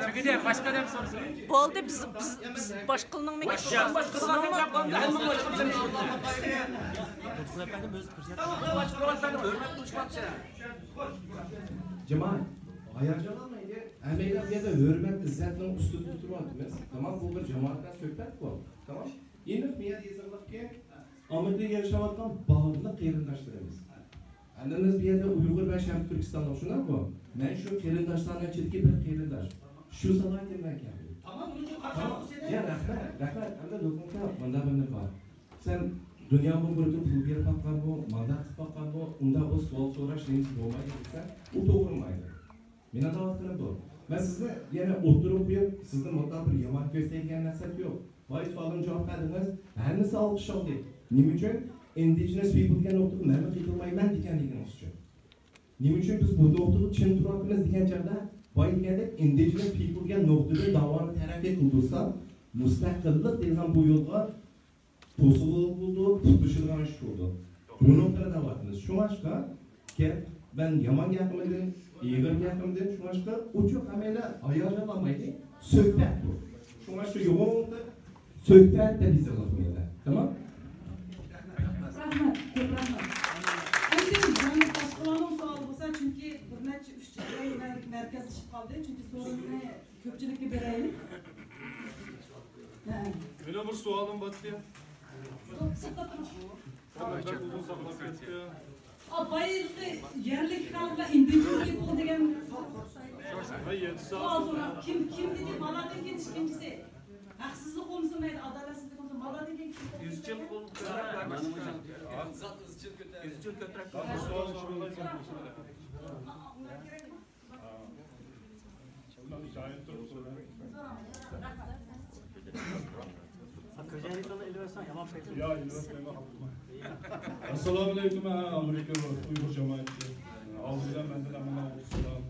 تۈگىدى، باشقا ئادەم سورىسۇن. بولدى، بىز، بىز، بىز باشقىلىنىڭ مېكىن. جامائەت، ھاياجانلانمايلى. ھەممەيلەن بۇ يەردە ھۆرمەت، ئىززەتنىڭ ئۈستىدە تۇرۇۋاتىمىز. تامام، بۇ بىر جامائەت بىلەن سۆھبەت بۇ. تامام. ئېنىق بۇ يەردە يېزىقلىقكى ئامېرىكىدا ياشاۋاتقان بارلىق قېرىنداشلىرىمىز. ھەممىمىز بۇ يەردە ئۇيغۇر ۋە شەرقىي تۈركىستانلىق، شۇنداقمۇ؟ مەن شۇ قېرىنداشلارنىڭ ئىچىدىكى بىر قېرىنداش. شۇ سالاھىيىتىم بىلەن كەلدىم. تامام، بۇنىڭ ئۈچۈن قارشى تامام. بولسىدى. يا، رەھمەت، رەھمەت. ئەمدى لوقۇڭكا مۇنداق بىر نېمە بار. سەن دۇنيا مۇنبىرىگە پۇل بېرىپ باققانمۇ، مانداق قىلىپ باققانمۇ، ئۇنداق بۇ سوئال سوراش نېمىسى بولمايدۇ دېسە، ئۇ توغرىلىمايدۇ. مېنىڭ دەۋاتقىنىم بۇ. مەن سىزنى يەنە ئوتتۇرىغا قويۇپ، سىزنى مۇنداق بىر يامان كۆرسەتكەن مەقسەت يوق. بايا سوئالىمغا جاۋاب بەردىڭىز، ھەممىسى ئالقىش ئالدى. نېمە ئۈچۈن؟ ئىندىجېنەس پىپل دېگەن نۇقتىغا مەنمۇ قېتىلمايمەن دېگەنلىكىڭىز ئۈچۈن. نېمە ئۈچۈن بىز بۇ نۇقتىدا چىڭ تۇرۇۋاتىمىز دېگەن چاغدا، بايا دېگەندەك ئىندىجېنەس پىپل دېگەن نۇقتىدىن داۋانى تەرەققىي قىلدۇرساق، مۇستەقىللىق دېگەن بۇ يولغا توسۇلغىلى بولىدۇ، پۇتلىشىدىغان ئىش بولىدۇ. بۇ نۇقتىدا دەۋاتىمىز. شۇڭلاشقا گەپ، مەن يامان گەپمىدىم، ئېغىر گەپمىدىم. شۇڭلاشقا ئوچۇق ھەممەيلەن ھاياجانلانمايلى. سۆھبەت بۇ. شۇڭلاشقا يۇقىرىقى سۆھبەت دەپ يېزىلغان بۇ يەردە. تامام؟ رەھمەت، كۆپ رەھمەت. ئەمدى يەنە باشقىلارنىڭ سوئالى بولسا، چۈنكى بىر نەچچە ئۈچ جاي مەر-، مەركەزلىشىپ قالدى. چۈنكى سورۇننى كۆپچىلىككە بېرەيلى. ھە. مېنىڭ بىر سوئالىم بار ئىدى. توختاپ تۇرۇڭ. بەك ئۇزۇن ساقلاپ كەتتى. ئا، بايىقى يەرلىك خەلققە ئىندىجېنەس پىپل دېگەن ۋە يەتتە سوئال سوراپ، كىم، كىم دېدى؟ بالادىن كېيىن ئىككىنچىسى. ھەقسىزلىك بولمىسۇن مەيلى، ئادالەتسىزلىك بولمىسۇن، بالادىن كېيىن كىم؟ ئىزچىل قول كۆتۈرۈپ. ئىزچىل كۆتۈرۈپ. سوئال سوراپ. ئەسسالامۇئەلەيكۇم، ئامېرىكا ئۇيغۇر جامائىتى. ئالدى بىلەن مەندىن ھەممىڭلارغا سالام.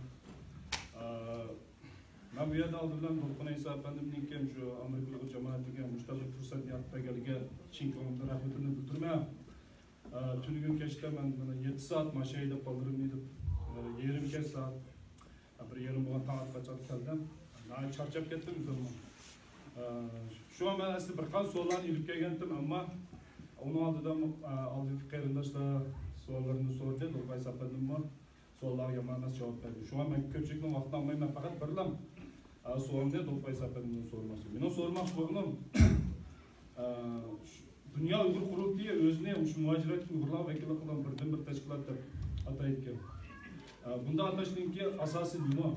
مەن بۇ يەردە ئالدى بىلەن دولقۇن ئەيسا ئەپەندىمنىڭكى شۇ ئامېرىكا ئۇيغۇر جامائىتىگە مۇشۇنداق بىر پۇرسەت يارىتىپ بەرگەنلىكىگە چىن كۆڭلۈمدىن رەھمىتىمنى بىلدۈرىمەن. ئە، تۈنۈگۈن كەچتە مەن مانا يەتتە سائەت ماشىنا ھەيدەپ، بالىلىرىمنى ئېلىپ، ئە، يېرىم كەچ سائەت، ئە، بىر يېرىم بولغان تاڭ ئاتقانچە كەلدىم. ناھايىتى چارچاپ كەتتىم ئۆزۈممۇ. ئە، شۇڭا مەن ئەسلى بىر قانچە سوئاللارنى ئېلىپ كەلگەنتىم، ئەمما ئۇنىڭ ئالدىدا، ئە، ئالدىدىكى قېرىنداشلار سوئاللىرىنى سورىدى، نۇرباي ساپەندىنمۇ. سوئاللارغا يامان ئەمەس جاۋاب بەردى. شۇڭا مەن كۆپچىلىكنىڭ ۋاقتىنى ئالمايمەن، پەقەت بىرلا، ئە، سوئالنى دوپپاي ساپەندىن سورىماقچى. مېنىڭ سورىماقچى بولغىنىم، ئە، شۇ دۇنيا ئۇيغۇر قۇرۇلتىيى ئۆزىنى مۇشۇ مۇھاجىرەتتىكى ئۇيغۇرلارغا ۋەكىللىك قىلىدىغان بىردىنبىر تەشكىلات دەپ ئاتايدىكەن. ئە، بۇنداق ئاتاشنىڭكى ئاساسى نېمە؟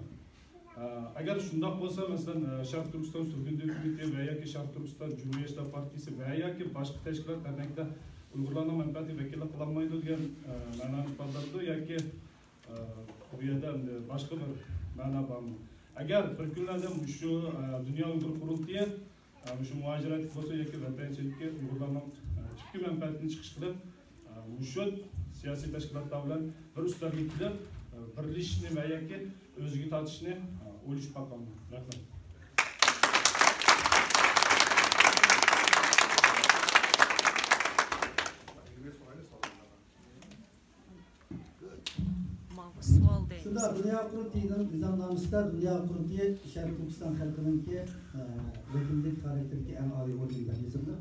ئە، ئەگەر شۇنداق بولسا، مەسىلەن، ئە، شەرقىي تۈركىستان سۈرگۈندە ھۆكۈمىتى ۋە ياكى شەرقىي تۈركىستان جۇمھۇرىيەت ئىشلار پارتىيىسى ۋە ياكى باشقا تەشكىلات ھەرنەكتە ئۇيغۇرلارنىڭ مەنپەئەتىگە ۋەكىللىك قىلالمايدۇ دېگەن، ئە، مەنانى ئىپادىلەيدۇ ياكى ئە، بۇ يەردە ئەمدى باشقا بىر مەنا بارمۇ؟ ئەگەر بىر كۈنلەردە مۇشۇ، ئە، دۇنيا ئۇيغۇر قۇرۇلتىيى، ئە، مۇشۇ مۇھاجىرەتلىك بولسا ياكى ۋەتەنچىلىككە ئۇيغۇرلارنىڭ، ئە، تۈپكى مەنپەئەتىنى چىقىش قىلىپ، ئە، مۇشۇ سىياسىي تەشكىلاتلار بىلەن بىر ئۈستەلگە كېلىپ، ئە، بىرلىشىشنى ۋە ياكى ئۆزىگە تارتىشنى، ئە، ئويلىشىپ باقامدۇ؟ رەھمەت. ماۋۇ سوئال دەيمىز. شۇنداق، دۇنيا قۇرۇلتىيىنىڭ نىزامنامىسىدا دۇنيا قۇرۇلتىيى شەرقىي تۈركىستان خەلقىنىڭكى، ئە، ۋەكىللىك خاراكتېرىدىكى ئەڭ ئالىي ئورگىنى دەپ يېزىلغان.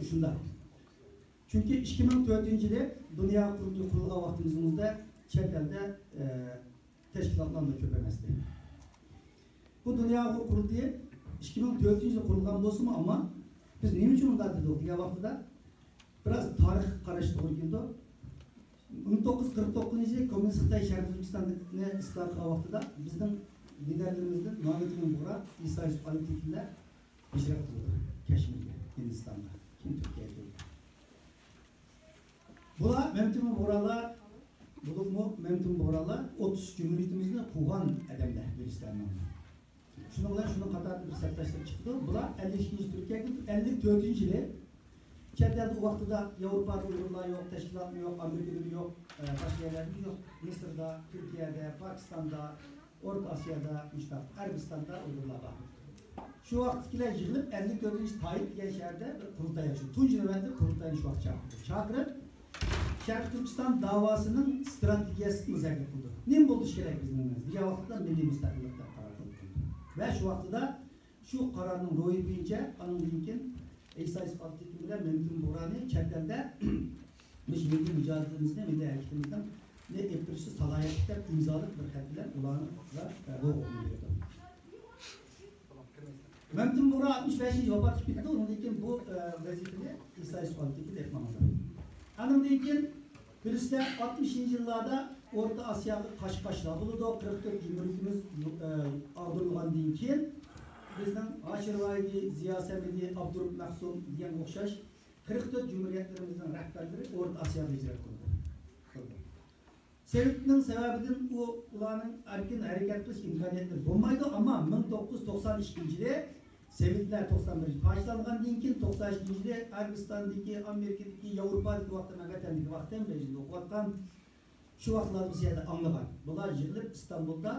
شۇنداق. چۈنكى ئىككى مىڭ تۆتىنچى يىلى دۇنيا قۇرۇلتىيى قۇرۇلغان ۋاقتىمىزنىڭ ئۆزىدە چەت ئەلدە، ئە، تەشكىلاتلار كۆپ ئەمەستى. بۇ دۇنيا قۇرۇلتىيى ئىككى مىڭ تۆتىنچى يىلى قۇرۇلغان بولسىمۇ، ئەمما بىز نېمە ئۈچۈن ئۇنداق دېدۇق دېگەن ۋاقتىدا، بىراز تارىخقا قاراش توغرا كېلىدۇ. مىڭ توققۇز يۈز قىرىق توققۇزىنچى يىلى كوممۇنىست خىتاي شەرقىي تۈركىستاندىكىنى ئىستىلا قىلغان ۋاقتىدا، بىزنىڭ لىدەرلىرىمىزدىن مامىتىمىن بۇغرا، ئىسا يۈسۈپ ئالىپتېكىنلەر ھىجرەت قىلدى كەشمىرگە، ھىندىستانغا، كېيىن تۈركىيەگە كەلدى. بۇلار مەمتىمىن بۇغرالار، بولۇپمۇ مەمتىمىن بۇغرالار ئوتتۇز ئۈچ جۇمھۇرىيىتىمىزنى قۇرغان ئادەملەر، بىرسىلەرنىڭ. شۇنىڭ بىلەن شۇنىڭ قاتارىدا بىر سەپداشلىرى چىقىدۇ. بۇلار ئەللىك ئىككىنچى تۈركىيەگە كېلىپ، ئەللىك تۆتىنچى يىلى چەت ئەلدە ئۇ ۋاقتىدا ياۋروپادا ئۇيغۇرلار يوق، تەشكىلاتمۇ يوق، ئامېرىكىدىمۇ يوق، ئە، باشقا يەرلەردىمۇ يوق. مىسىردا، تۈركىيەدە، پاكىستاندا، ئورتا ئاسىيادا، مۇشۇنداق ئەرەبىستاندا ئۇيغۇرلار بار. شۇ ۋاقىتتىكىلەر يىغىلىپ، ئەللىك تۆتىنچى تايىپ دېگەن شەھەردە بىر قۇرۇلتاي ئاچتى. تۇنجى نۆۋەتتە قۇرۇلتاينى شۇ ۋاقىت چاقىردى. چاقىرىپ، شەرقىي تۈركىستان داۋاسىنىڭ ئىستراتېگىيەسىنى مۇزاكىرە قىلدى. نېمە بولۇشى كېرەك بىزنىڭ دېگەن ۋاقىتتا مىللىي مۇستەقىللىق دەپ قارار قىلدى. ۋە شۇ ۋاقتىدا شۇ قارارنىڭ روھى بويىچە ئانىڭدىن كېيىن ئىسا يۈسۈپ ئالىپتېكىن بىلەن مەمتىمىن بۇغرانى چەت ئەلدە مۇشۇ مىللىي مۇجاھىدىمىزنى، مىللىي ھەرىكىتىمىزنى ئېلىپ بېرىشتا سالاھىيەتلىك دەپ ئىمزالىق بىر خەت بىلەن ئۇلارغا، ئە، روھ ئوقۇمى بېرىدۇ. مەمتىمىن بۇغرا ئاتمىش بەشىنچى يىلى ۋاپات ئېتىپ كېتىدۇ، ئۇنىڭدىن كېيىن بۇ، ئە، ۋەزىپىنى ئىسا يۈسۈپ ئالىپتېكىن ئېلىپ ماڭىدۇ. ئانىڭدىن كېيىن بىلىسىلەر، ئاتمىشىنچى يىللاردا ئورتا ئاسىياغا قاچا-قاچىلار بولىدۇ. قىرىق تۆت جۇمھۇرىيىتىمىز، ئە، ئاغدۇرۇلغاندىن كېيىن بىزنىڭ ھاشىر ۋاھىدى، زىيا سەمىدى، ئابدۇرۇپ مەخسۇم دېگەنگە ئوخشاش قىرىق تۆت جۇمھۇرىيەتلىرىمىزنىڭ رەھبەرلىرى ئورتا ئاسىياغا ھىجرەت قىلدى. سېۋىتنىڭ سەۋەبىدىن ئۇ، ئۇلارنىڭ ئەركىن ھەرىكەت قىلىش ئىمكانىيەتلىرى بولمايدۇ، ئەمما مىڭ توققۇز يۈز توقسان ئىككىنچى يىلى سېۋىتلەر توقسان بىرىنچى پارچىلاندىن كېيىن، توقسان ئىككىنچى يىلى ئەرەبىستاندىكى، ئامېرىكىدىكى، ياۋروپادىكى ۋاقتىدا، مەن ۋەتەندىكى ۋاقتىم بېيجىڭدا ئوقۇۋاتقان، شۇ ۋاقىتلاردا بىز يەردە ئاڭلىغان. بۇلار يىغىلىپ ئىستانبۇلدا،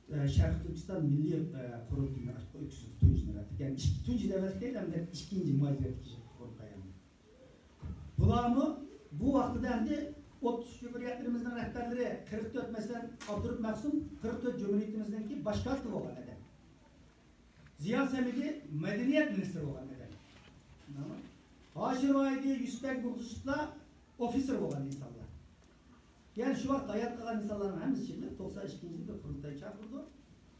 ئە، شەرقىي تۈركىستان مىللىي، ئە، قۇرۇلتىيىنى ئۆتكۈزدى تۇنجى نۆۋەتتە. يەنى ئىك-، تۇنجى نۆۋەتتە دېگەن ئىككىنچى ماي نۆۋەتتىكى قۇرۇلتاي ئەمدى. بۇلارمۇ بۇ ۋاقتىدا ئەمدى ئوتتۇز جۇمھۇرىيەتلىرىمىزنىڭ رەھبەرلىرى، قىرىق تۆت، مەسىلەن، ئابدۇرۇپ مەخسۇم قىرىق تۆت جۇمھۇرىيىتىمىزنىڭكى باش كاتىپى بولغان ئادەم. زىيا سەمىدى مەدەنىيەت مىنىستىرى بولغان ئادەم. ھاشىم ۋاھىدى، يۈسۈپبەگ مۇغدىشوفلار ئوفىتسېر بولغان ئىنسانلار. يەنى شۇ ۋاقىت ھايات قالغان ئىنسانلارنىڭ ھەممىسى يىغىلىپ، توقسان ئىككىنچى يىلى بىر قۇرۇلتاي چاقىردى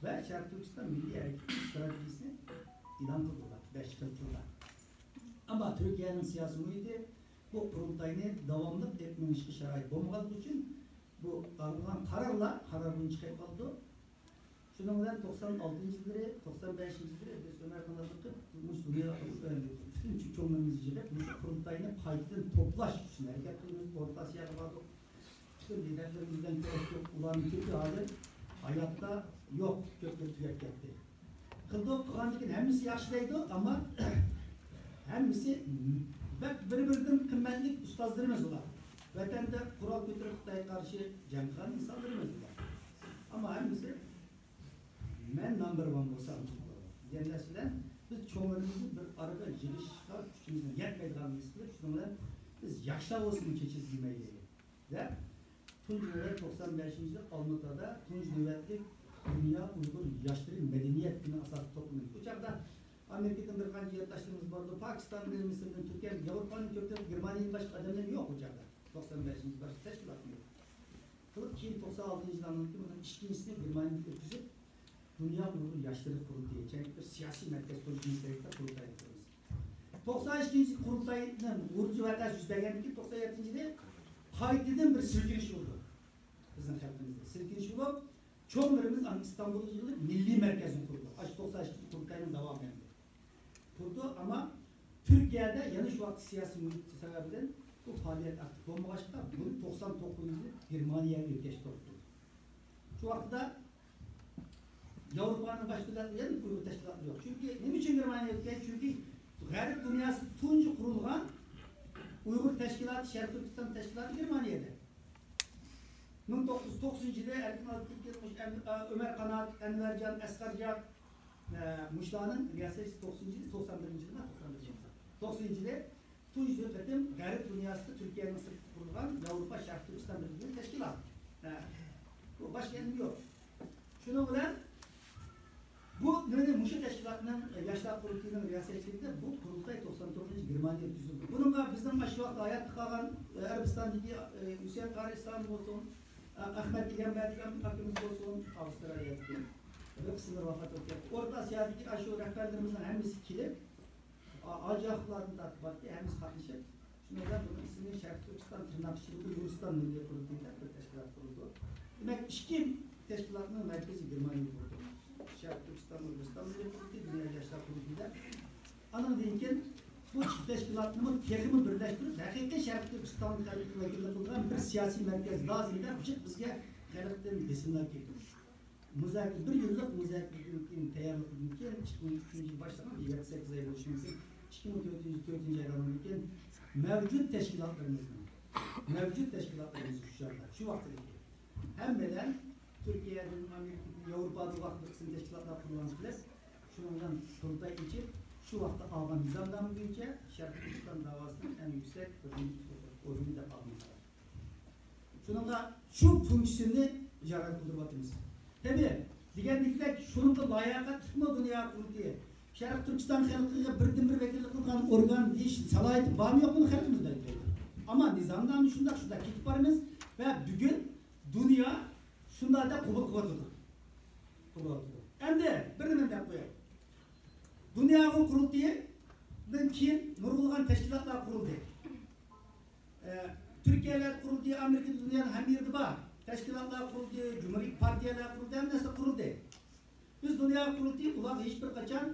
ۋە شەرقىي تۈركىستان مىللىي ھەرىكىتىنىڭ ئىستراتېگىيىسىنى ئېلان قىلدى بەش خىل تىلدا. ئەمما تۈركىيەنىڭ سىياسىي مۇھىتى بۇ قۇرۇلتاينى داۋاملىق ئېلىپ مېڭىشقا شارائىت بولمىغانلىقى ئۈچۈن، بۇ ئالغان قارارلار قارار بويىچە چىقىپ قالىدۇ. شۇنىڭ بىلەن توقسان ئالتىنچى يىللىرى، توقسان بەشىنچى يىللىرى بىز ئۆمەر قاناتلىق قىلىپ، مۇشۇ دۇنيا، پۈتۈن چوڭلىرىمىزنى يىغىپ، مۇشۇ قۇرۇلتاينى قايتىدىن توپلاش ئۈچۈن ھەرىكەت قىلىمىز. ئورتا ئاسىياغا باردۇق. پۈتۈن لىدەرلىرىمىزدىن كۆرۈشتۇق. ئۇلارنىڭ كۆپى ھازىر ھاياتتا يوق، كۆپلىرى تۈگەپ كەتتى. قىلدۇق، قىلغاندىن كېيىن ھەممىسى ياخشى دەيدۇ، ئەمما ھەممىسى بەك بىر-بىرىدىن قىممەتلىك ئۇستازلىرىمىز ئۇلار. ۋەتەندە قورال كۆتۈرۈپ خىتايغا قارشى جەڭ قىلغان ئىنسانلىرىمىز ئۇلار. ئەمما ھەممىسى مەن نامبېر ۋان بولسام دېگەن نەرسە بىلەن بىز چوڭلىرىمىزنى بىر ئارىغا يىغىشقا كۈچىمىزنىڭ يەتمەيدىغانلىقىنى ھېس قىلىپ، شۇنىڭ بىلەن بىز ياشلار بولسىمۇ چېچىلىپ يۈرمەيلى دەپ، تۇنجى نۆۋەت توقسان بەشىنچى يىلى ئالمۇتادا تۇنجى نۆۋەتلىك دۇنيا ئۇيغۇر ياشلىرى مەدەنىيەت كۈنى ئاساسىدا توپلىنىدۇ. ئۇ چاغدا ئامېرىكىدىن بىر قانچە يۇرتداشلىرىمىز بارىدۇ، پاكىستاندىن، مىسىردىن، تۈركىيەدىن، ياۋروپانىڭ كۆپىدىن، گېرمانىيىدىن باشقا ئادەملەر يوق ئۇ چاغدا. توقسان بەشىنچى يىلى باشقا تەشكىلاتمۇ يوق. قىلىپ، كېيىن توقسان ئالتىنچى يىلى ئاندىن كېيىن بۇنىڭ ئىككىنچىسىنى گېرمانىيەدە ئۆتكۈزۈپ، دۇنيا ئۇيغۇر ياشلىرى قۇرۇلتىيى، چۈنكى بىر سىياسىي مەركەز قۇرۇشىمىز كېرەك دەپ قۇرۇلتاي قۇردۇق. توقسان ئىككىنچى قۇرۇلتاينىڭ غۇلجا ۋەقەسى يۈز بەرگەندىن كېيىن، توقسان يەتتىنچى يىلى قايتىدىن بىر سىلكىنىش بولدى بىزنىڭ خەلقىمىزدە. سىلكىنىش بولۇپ، چوڭلىرىمىز ئانا ئىستانبۇلغا يىغىلىپ، مىللىي مەركەزنى قۇردى. ئاشۇ توقسان ئىككىنچى قۇرۇلتاينىڭ داۋامى ئەمدى. قۇردى، ئەمما تۈركىيەدە يەنە شۇ ۋاقىت سىياسىي مۇھىت سەۋەبىدىن بۇ پائالىيەت ئاكتىپ بولمىغاچقا، بۇنى توقسان توققۇزىنچى يىلى گېرمانىيەگە ئۆتكەچ توختىدى. شۇ ۋاقىتتا ياۋروپانىڭ باشقا دۆلەتلىرى يەنە ئۇيغۇر تەشكىلاتى يوق. چۈنكى نېمە ئۈچۈن گېرمانىيەگە ئۆتكەن؟ چۈنكى غەرب دۇنياسى تۇنجى قۇرۇلغان ئۇيغۇر تەشكىلاتى، شەرقىي تۈركىستان تەشكىلاتى گېرمانىيەدە. مىڭ توققۇز يۈز توقسىنىنچى يىلى ئەركىن ئالپىكىن، ئۆمەر قانات، ئەنۋەرجان، ئەسقەرجان، ئە، مۇشۇلارنىڭ رىياسەتچىسى توقسىنىنچى يىلى، توقسان بىرىنچى يىلى، توقسان بىرىنچى يىلى، توقسىنىنچى يىلى تۇنجى قېتىم غەرب دۇنياسىدا تۈركىيەنىڭ سىرتىدا قۇرۇلغان ياۋروپا شەرقىي تۈركىستان بىرلىكىنىڭ تەشكىلاتى. ھە. بۇ باشقا يەردە يوق. شۇنىڭ بىلەن بۇ، مانا مۇشۇ تەشكىلاتنىڭ، ياشلار قۇرۇلتىيىنىڭ رىياسەتچىلىكىدە بۇ قۇرۇلتاي توقسان توققۇزىنچى گېرمانىيەدە ئۆتكۈزۈلدى. بۇنىڭغا بىزنىڭ ئاشۇ ۋاقىتتا ھاياتتا قالغان، ئەرەبىستاندىكى، ھۈسەيىن قارى ئىسلام بولسۇن، ئەخمەت ئىگەمبەردىن ئاكىمىز بولسۇن، ئاۋسترالىيەدىكى، بىر قىسىملىرى ۋاپات بولۇپ كەتتى. ئورتا ئاسىيادىكى ئاشۇ رەھبەرلىرىمىزنىڭ ھەممىسى كېلىپ، ھاجى ئاخۇنلاردىن تارتىپ بارتى، ھەممىسى قاتنىشىپ، شۇنىڭ بىلەن بۇنىڭ ئىسمى شەرقىي تۈركىستان تىرناق ئىچىدە ئۇيغۇرىستان مىللىي قۇرۇلتىيى دەپ بىر تەشكىلات قۇرۇلدى. دېمەك، ئىككى تەشكىلاتنىڭ مەركىزى گېرمانىيەدە بولدى. شەرقىي تۈركىستان ئۇيغۇرىستان مىللىي قۇرۇلتىيى، دۇنيا ياشلار قۇرۇلتىيى دەپ. ئانىڭدىن كېيىن بۇ ئىككى تەشكىلاتنىمۇ تېخىمۇ بىرلەشتۈرۈپ، ھەقىقىي شەرقىي تۈركىستان خەلقىگە ۋەكىللىك قىلىدىغان بىر سىياسىي مەركەز لازىم دەپ جىق بىزگە خەلقتىن بېسىملار كەلتۈردى. مۇزاكىرە، بىر يىللىق مۇزاكىرىدىن كېيىن، تەييارلىقىدىن كېيىن، ئىككى مىڭ ئۈچىنچى يىل باشلىغان، بىر يەتتە سەككىز ئاي بولۇشى مۇمكىن. ئىككى مىڭ تۆتىنچى يىل تۆتىنچى ئايلاردىن كېيىن مەۋجۇت تەشكىلاتلىرىمىزنىڭ، مەۋجۇت تەشكىلاتلىرىمىز شۇ چاغدا، شۇ ۋاقىتتىكى ھەممىدىن، تۈركىيەدىن، ئامېرىكىدىن، ياۋروپادىن ۋاقىتتا قىسىم تەشكىلاتلار قۇرۇلغان قىلىپ، شۇنىڭ بىلەن قۇرۇلتاي ئېچىپ، شۇ ۋاقىتتا ئالغان نىزامنامە بويىچە شەرقىي تۈركىستان داۋاسىنىڭ ئەڭ يۈكسەك ھۆرمەتلىك ئورگىنى دەپ ئالغان قارار. شۇنىڭغا شۇ فۇنكسىيىنى جارى قىلدۇرۇۋاتىمىز. تەبىئىي، دېگەندەك، شۇنىڭغا لاياقەتلىكمۇ دۇنيا قۇرۇلتىيى؟ شەرقىي تۈركىستان خەلقىگە بىردىنبىر ۋەكىللىك قىلىدىغان ئورگان دېيىش سالاھىيىتى بارمۇ يوقمۇ خەلقىمىزدە؟ ئەمما نىزامنامە شۇنداق، شۇنداق كېتىپ بارىمىز ۋە بۈگۈن دۇنيا شۇنداق دەپ قوبۇل قىلىۋاتىدۇ. قوبۇل قىلىۋاتىدۇ. ئەمدى بىر نېمىنى دەپ قوياي. دۇنيا ئۇيغۇر قۇرۇلتىيىدىن كېيىن نۇرغۇنلىغان تەشكىلاتلار قۇرۇلدى. ئە، تۈركىيەلەردە قۇرۇلدى، ئامېرىكىدا، دۇنيانىڭ ھەممە يېرىدە بار. تەشكىلاتلار قۇرۇلدى، جۇمھۇرىي پارتىيەلەر قۇرۇلدى، ھەممە نەرسە قۇرۇلدى. بىز دۇنيا قۇرۇلتىيى ئۇلارغا ھېچبىر قاچان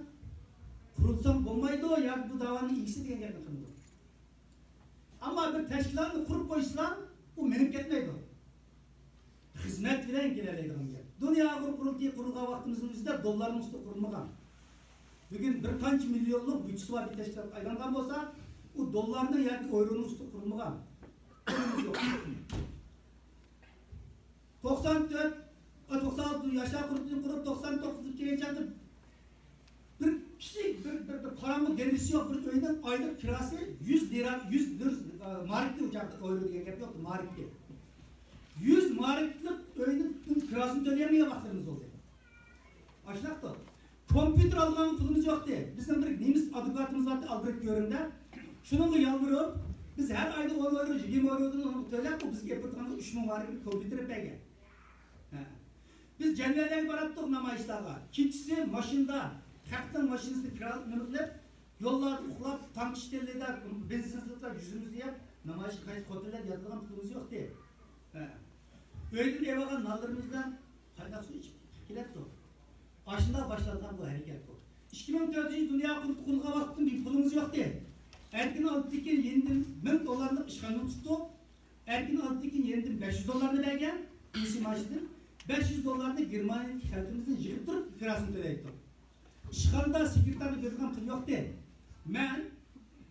قۇرۇلساڭ بولمايدۇ ياكى بۇ داۋانىڭ ئىگىسى دېگەن گەپنى قىلمىدۇق. ئەمما بىر تەشكىلاتنى قۇرۇپ قويسىلا، ئۇ مېڭىپ كەتمەيدۇ. خىزمەت بىلەن كېلەلەيدىغان گەپ. دۇنيا ئۇيغۇر قۇرۇلتىيى قۇرۇلغان ۋاقتىمىزنىڭ ئۆزىدە دوللارنىڭ ئۈستىدە قۇرۇلمىغان. بۈگۈن بىر قانچە مىليونلۇق بۇدجېتى بار بىر تەشكىلاتقا ئايلانغان بولسا، ئۇ دوللارنىڭ ياكى ئايرونىڭ ئۈستىدە قۇرۇلمىغان. توقسان تۆت، توقسان ئالتە ياشلار قۇرۇلتىيىنى قۇرۇپ، توقسان توققۇزىنچى يىلى بىر كىچىك، بىر، بىر، بىر قاراڭغۇ دېرىزىسى يوق بىر ئۆينىڭ ئايلىق كىراسى يۈز دىرھام، يۈز لىر، ئە، ماركتى، ئۇ چاغدا ئايرو دېگەن گەپ يوقتى، ماركتى. يۈز ماركلىق ئۆينىڭ كىراسىنى تۆلىيەلمىگەن ۋاقىتلىرىمىز بولدى. ئاشۇنداقتۇ. كومپيۇتېر ئالىدىغان پۇلىمىز يوقتى. بىزنىڭ بىر نېمىس ئادۋوكاتىمىز بارتى، ئالبرېت گۆرىڭدە. شۇنىڭغا يالۋۇرۇپ، بىز ھەر ئايدا ئون ئايرو، يىگىرمە ئايرودىن ئۇنىڭغا تۆلەپ، ئۇ بىزگە ئېلىپ بېرىدىغان ئۈچ مىڭ ئايرو بىر كومپيۇتېر ئېلىپ بەرگەن. ھە. بىز جەمئىيەتلەرگە باراتتۇق نامايىشلارغا. كېچىسى ماشىنىدا، خەقنىڭ ماشىنىسىنى كىرا قىلىپ، يوللاردا ئۇخلاپ، تاڭ چۈشكەنلىكتە بېنزىنسىزلىقتا يۈزىمىزنى يەپ، نامايىشقا قايتىپ خوتۇنلار ياتىدىغان پۇلىمىز يوقتى. ھە. ئۆيدىن ئېلىۋالغان نانلىرىمىز بىلەن قايناق سۇ ئىچىپ كېلەتتۇق. ئاشۇنداق باشلانغان بۇ ھەرىكەت بۇ. ئىككى مىڭ تۆتىنچى دۇنيا قۇرۇلتىيى قۇرۇلغان ۋاقىتتىن بۇيان پۇلىمىز يوقتى. ئەركىن ئالدىدىكى يېنىدىن مىڭ دوللارلىق ئىشخانىنى تۇتتۇق. ئەركىن ئالدىدىكى يېنىدىن بەش يۈز دوللارنى بەرگەن، ئىشى مائاشىدىن بەش يۈز دوللارنى گېرمانىيەدىكى خەلقىمىزدىن يىغىپ تۇرۇپ، كىراسىنى تۆلەيتتۇق. ئىشخانىدا سېكرېتارنى بېرىدىغان پۇل يوقتى. مەن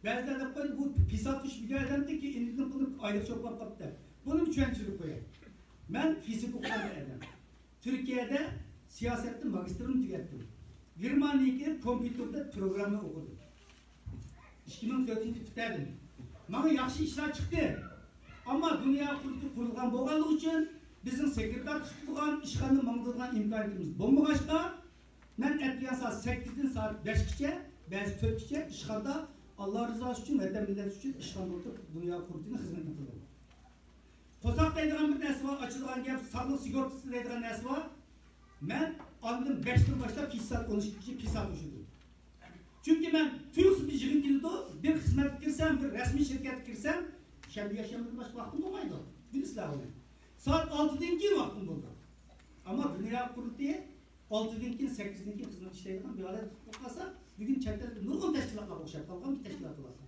بەزىلەر دەپ قويدى، بۇ پىساتۇش بىر ئادەمدىكى ئېنىدىن پۇلنى ئايلىق چوقۇلاپ قاپتۇ. بۇنى چۈشەنچىلىك قوياي. مەن فىزىك ئوقۇغان بىر ئادەم. تۈركىيەدە سىياسەتتە ماگىستىرنى تۈگەتتىم. گېرمانىيەگە كېلىپ كومپيۇتېردا پروگرامما ئوقۇدۇم. ئىككى مىڭ تۆتىنچى يىلى پۈتتۈردۈم. ماڭا ياخشى ئىشلار چىقتى. ئەمما دۇنيا قۇرۇلتىيى قۇرۇلغان بولغانلىقى ئۈچۈن بىزنىڭ سېكرېتار تۇتىدىغان، ئىشخانىنى ماڭدۇرىدىغان ئىمكانىيىتىمىز بولمىغاچقا، مەن ئەتىگەن سائەت سەككىزدىن سائەت بەشكىچە، بەزى تۆتكىچە ئىشخانىدا ئاللا رىزاسى ئۈچۈن، ۋەتەن مىللەت ئۈچۈن ئىشخانىدا ئولتۇرۇپ دۇنيا قۇرۇلتىيىنىڭ خىزمىتىنى قىلدىم. قورساق دەيدىغان بىر نەرسە بار، ئاچىدىغان گەپ، ساغلىق سىگورتىسى دەيدىغان نەرسە بار. مەن ئاندىن بەشتىن باشلاپ كېچە سائەت ئون ئىككىگىچە پىساتۇش ئىدىم. چۈنكى مەن تۇيۇقسىز بىر يىغىن كېلىدۇ، بىر خىزمەتكە كىرسەم، بىر رەسمىي شىركەتكە كىرسەم، شەنبە، يەكشەنبىدىن باشقا ۋاقتىم بولمايدۇ. بىلىسىلەر ئۇنى. سائەت ئالتىدىن كېيىن ۋاقتىم بولىدۇ. ئەمما دۇنيا قۇرۇلتىيى ئالتىدىن كېيىن، سەككىزدىن كېيىن خىزمەت ئىشلەيدىغان بىر ھالەت بولۇپ قالسا، بۈگۈن چەت ئەلدە نۇرغۇن تەشكىلاتلارغا ئوخشاپ قالغان بىر تەشكىلات بولاتتى.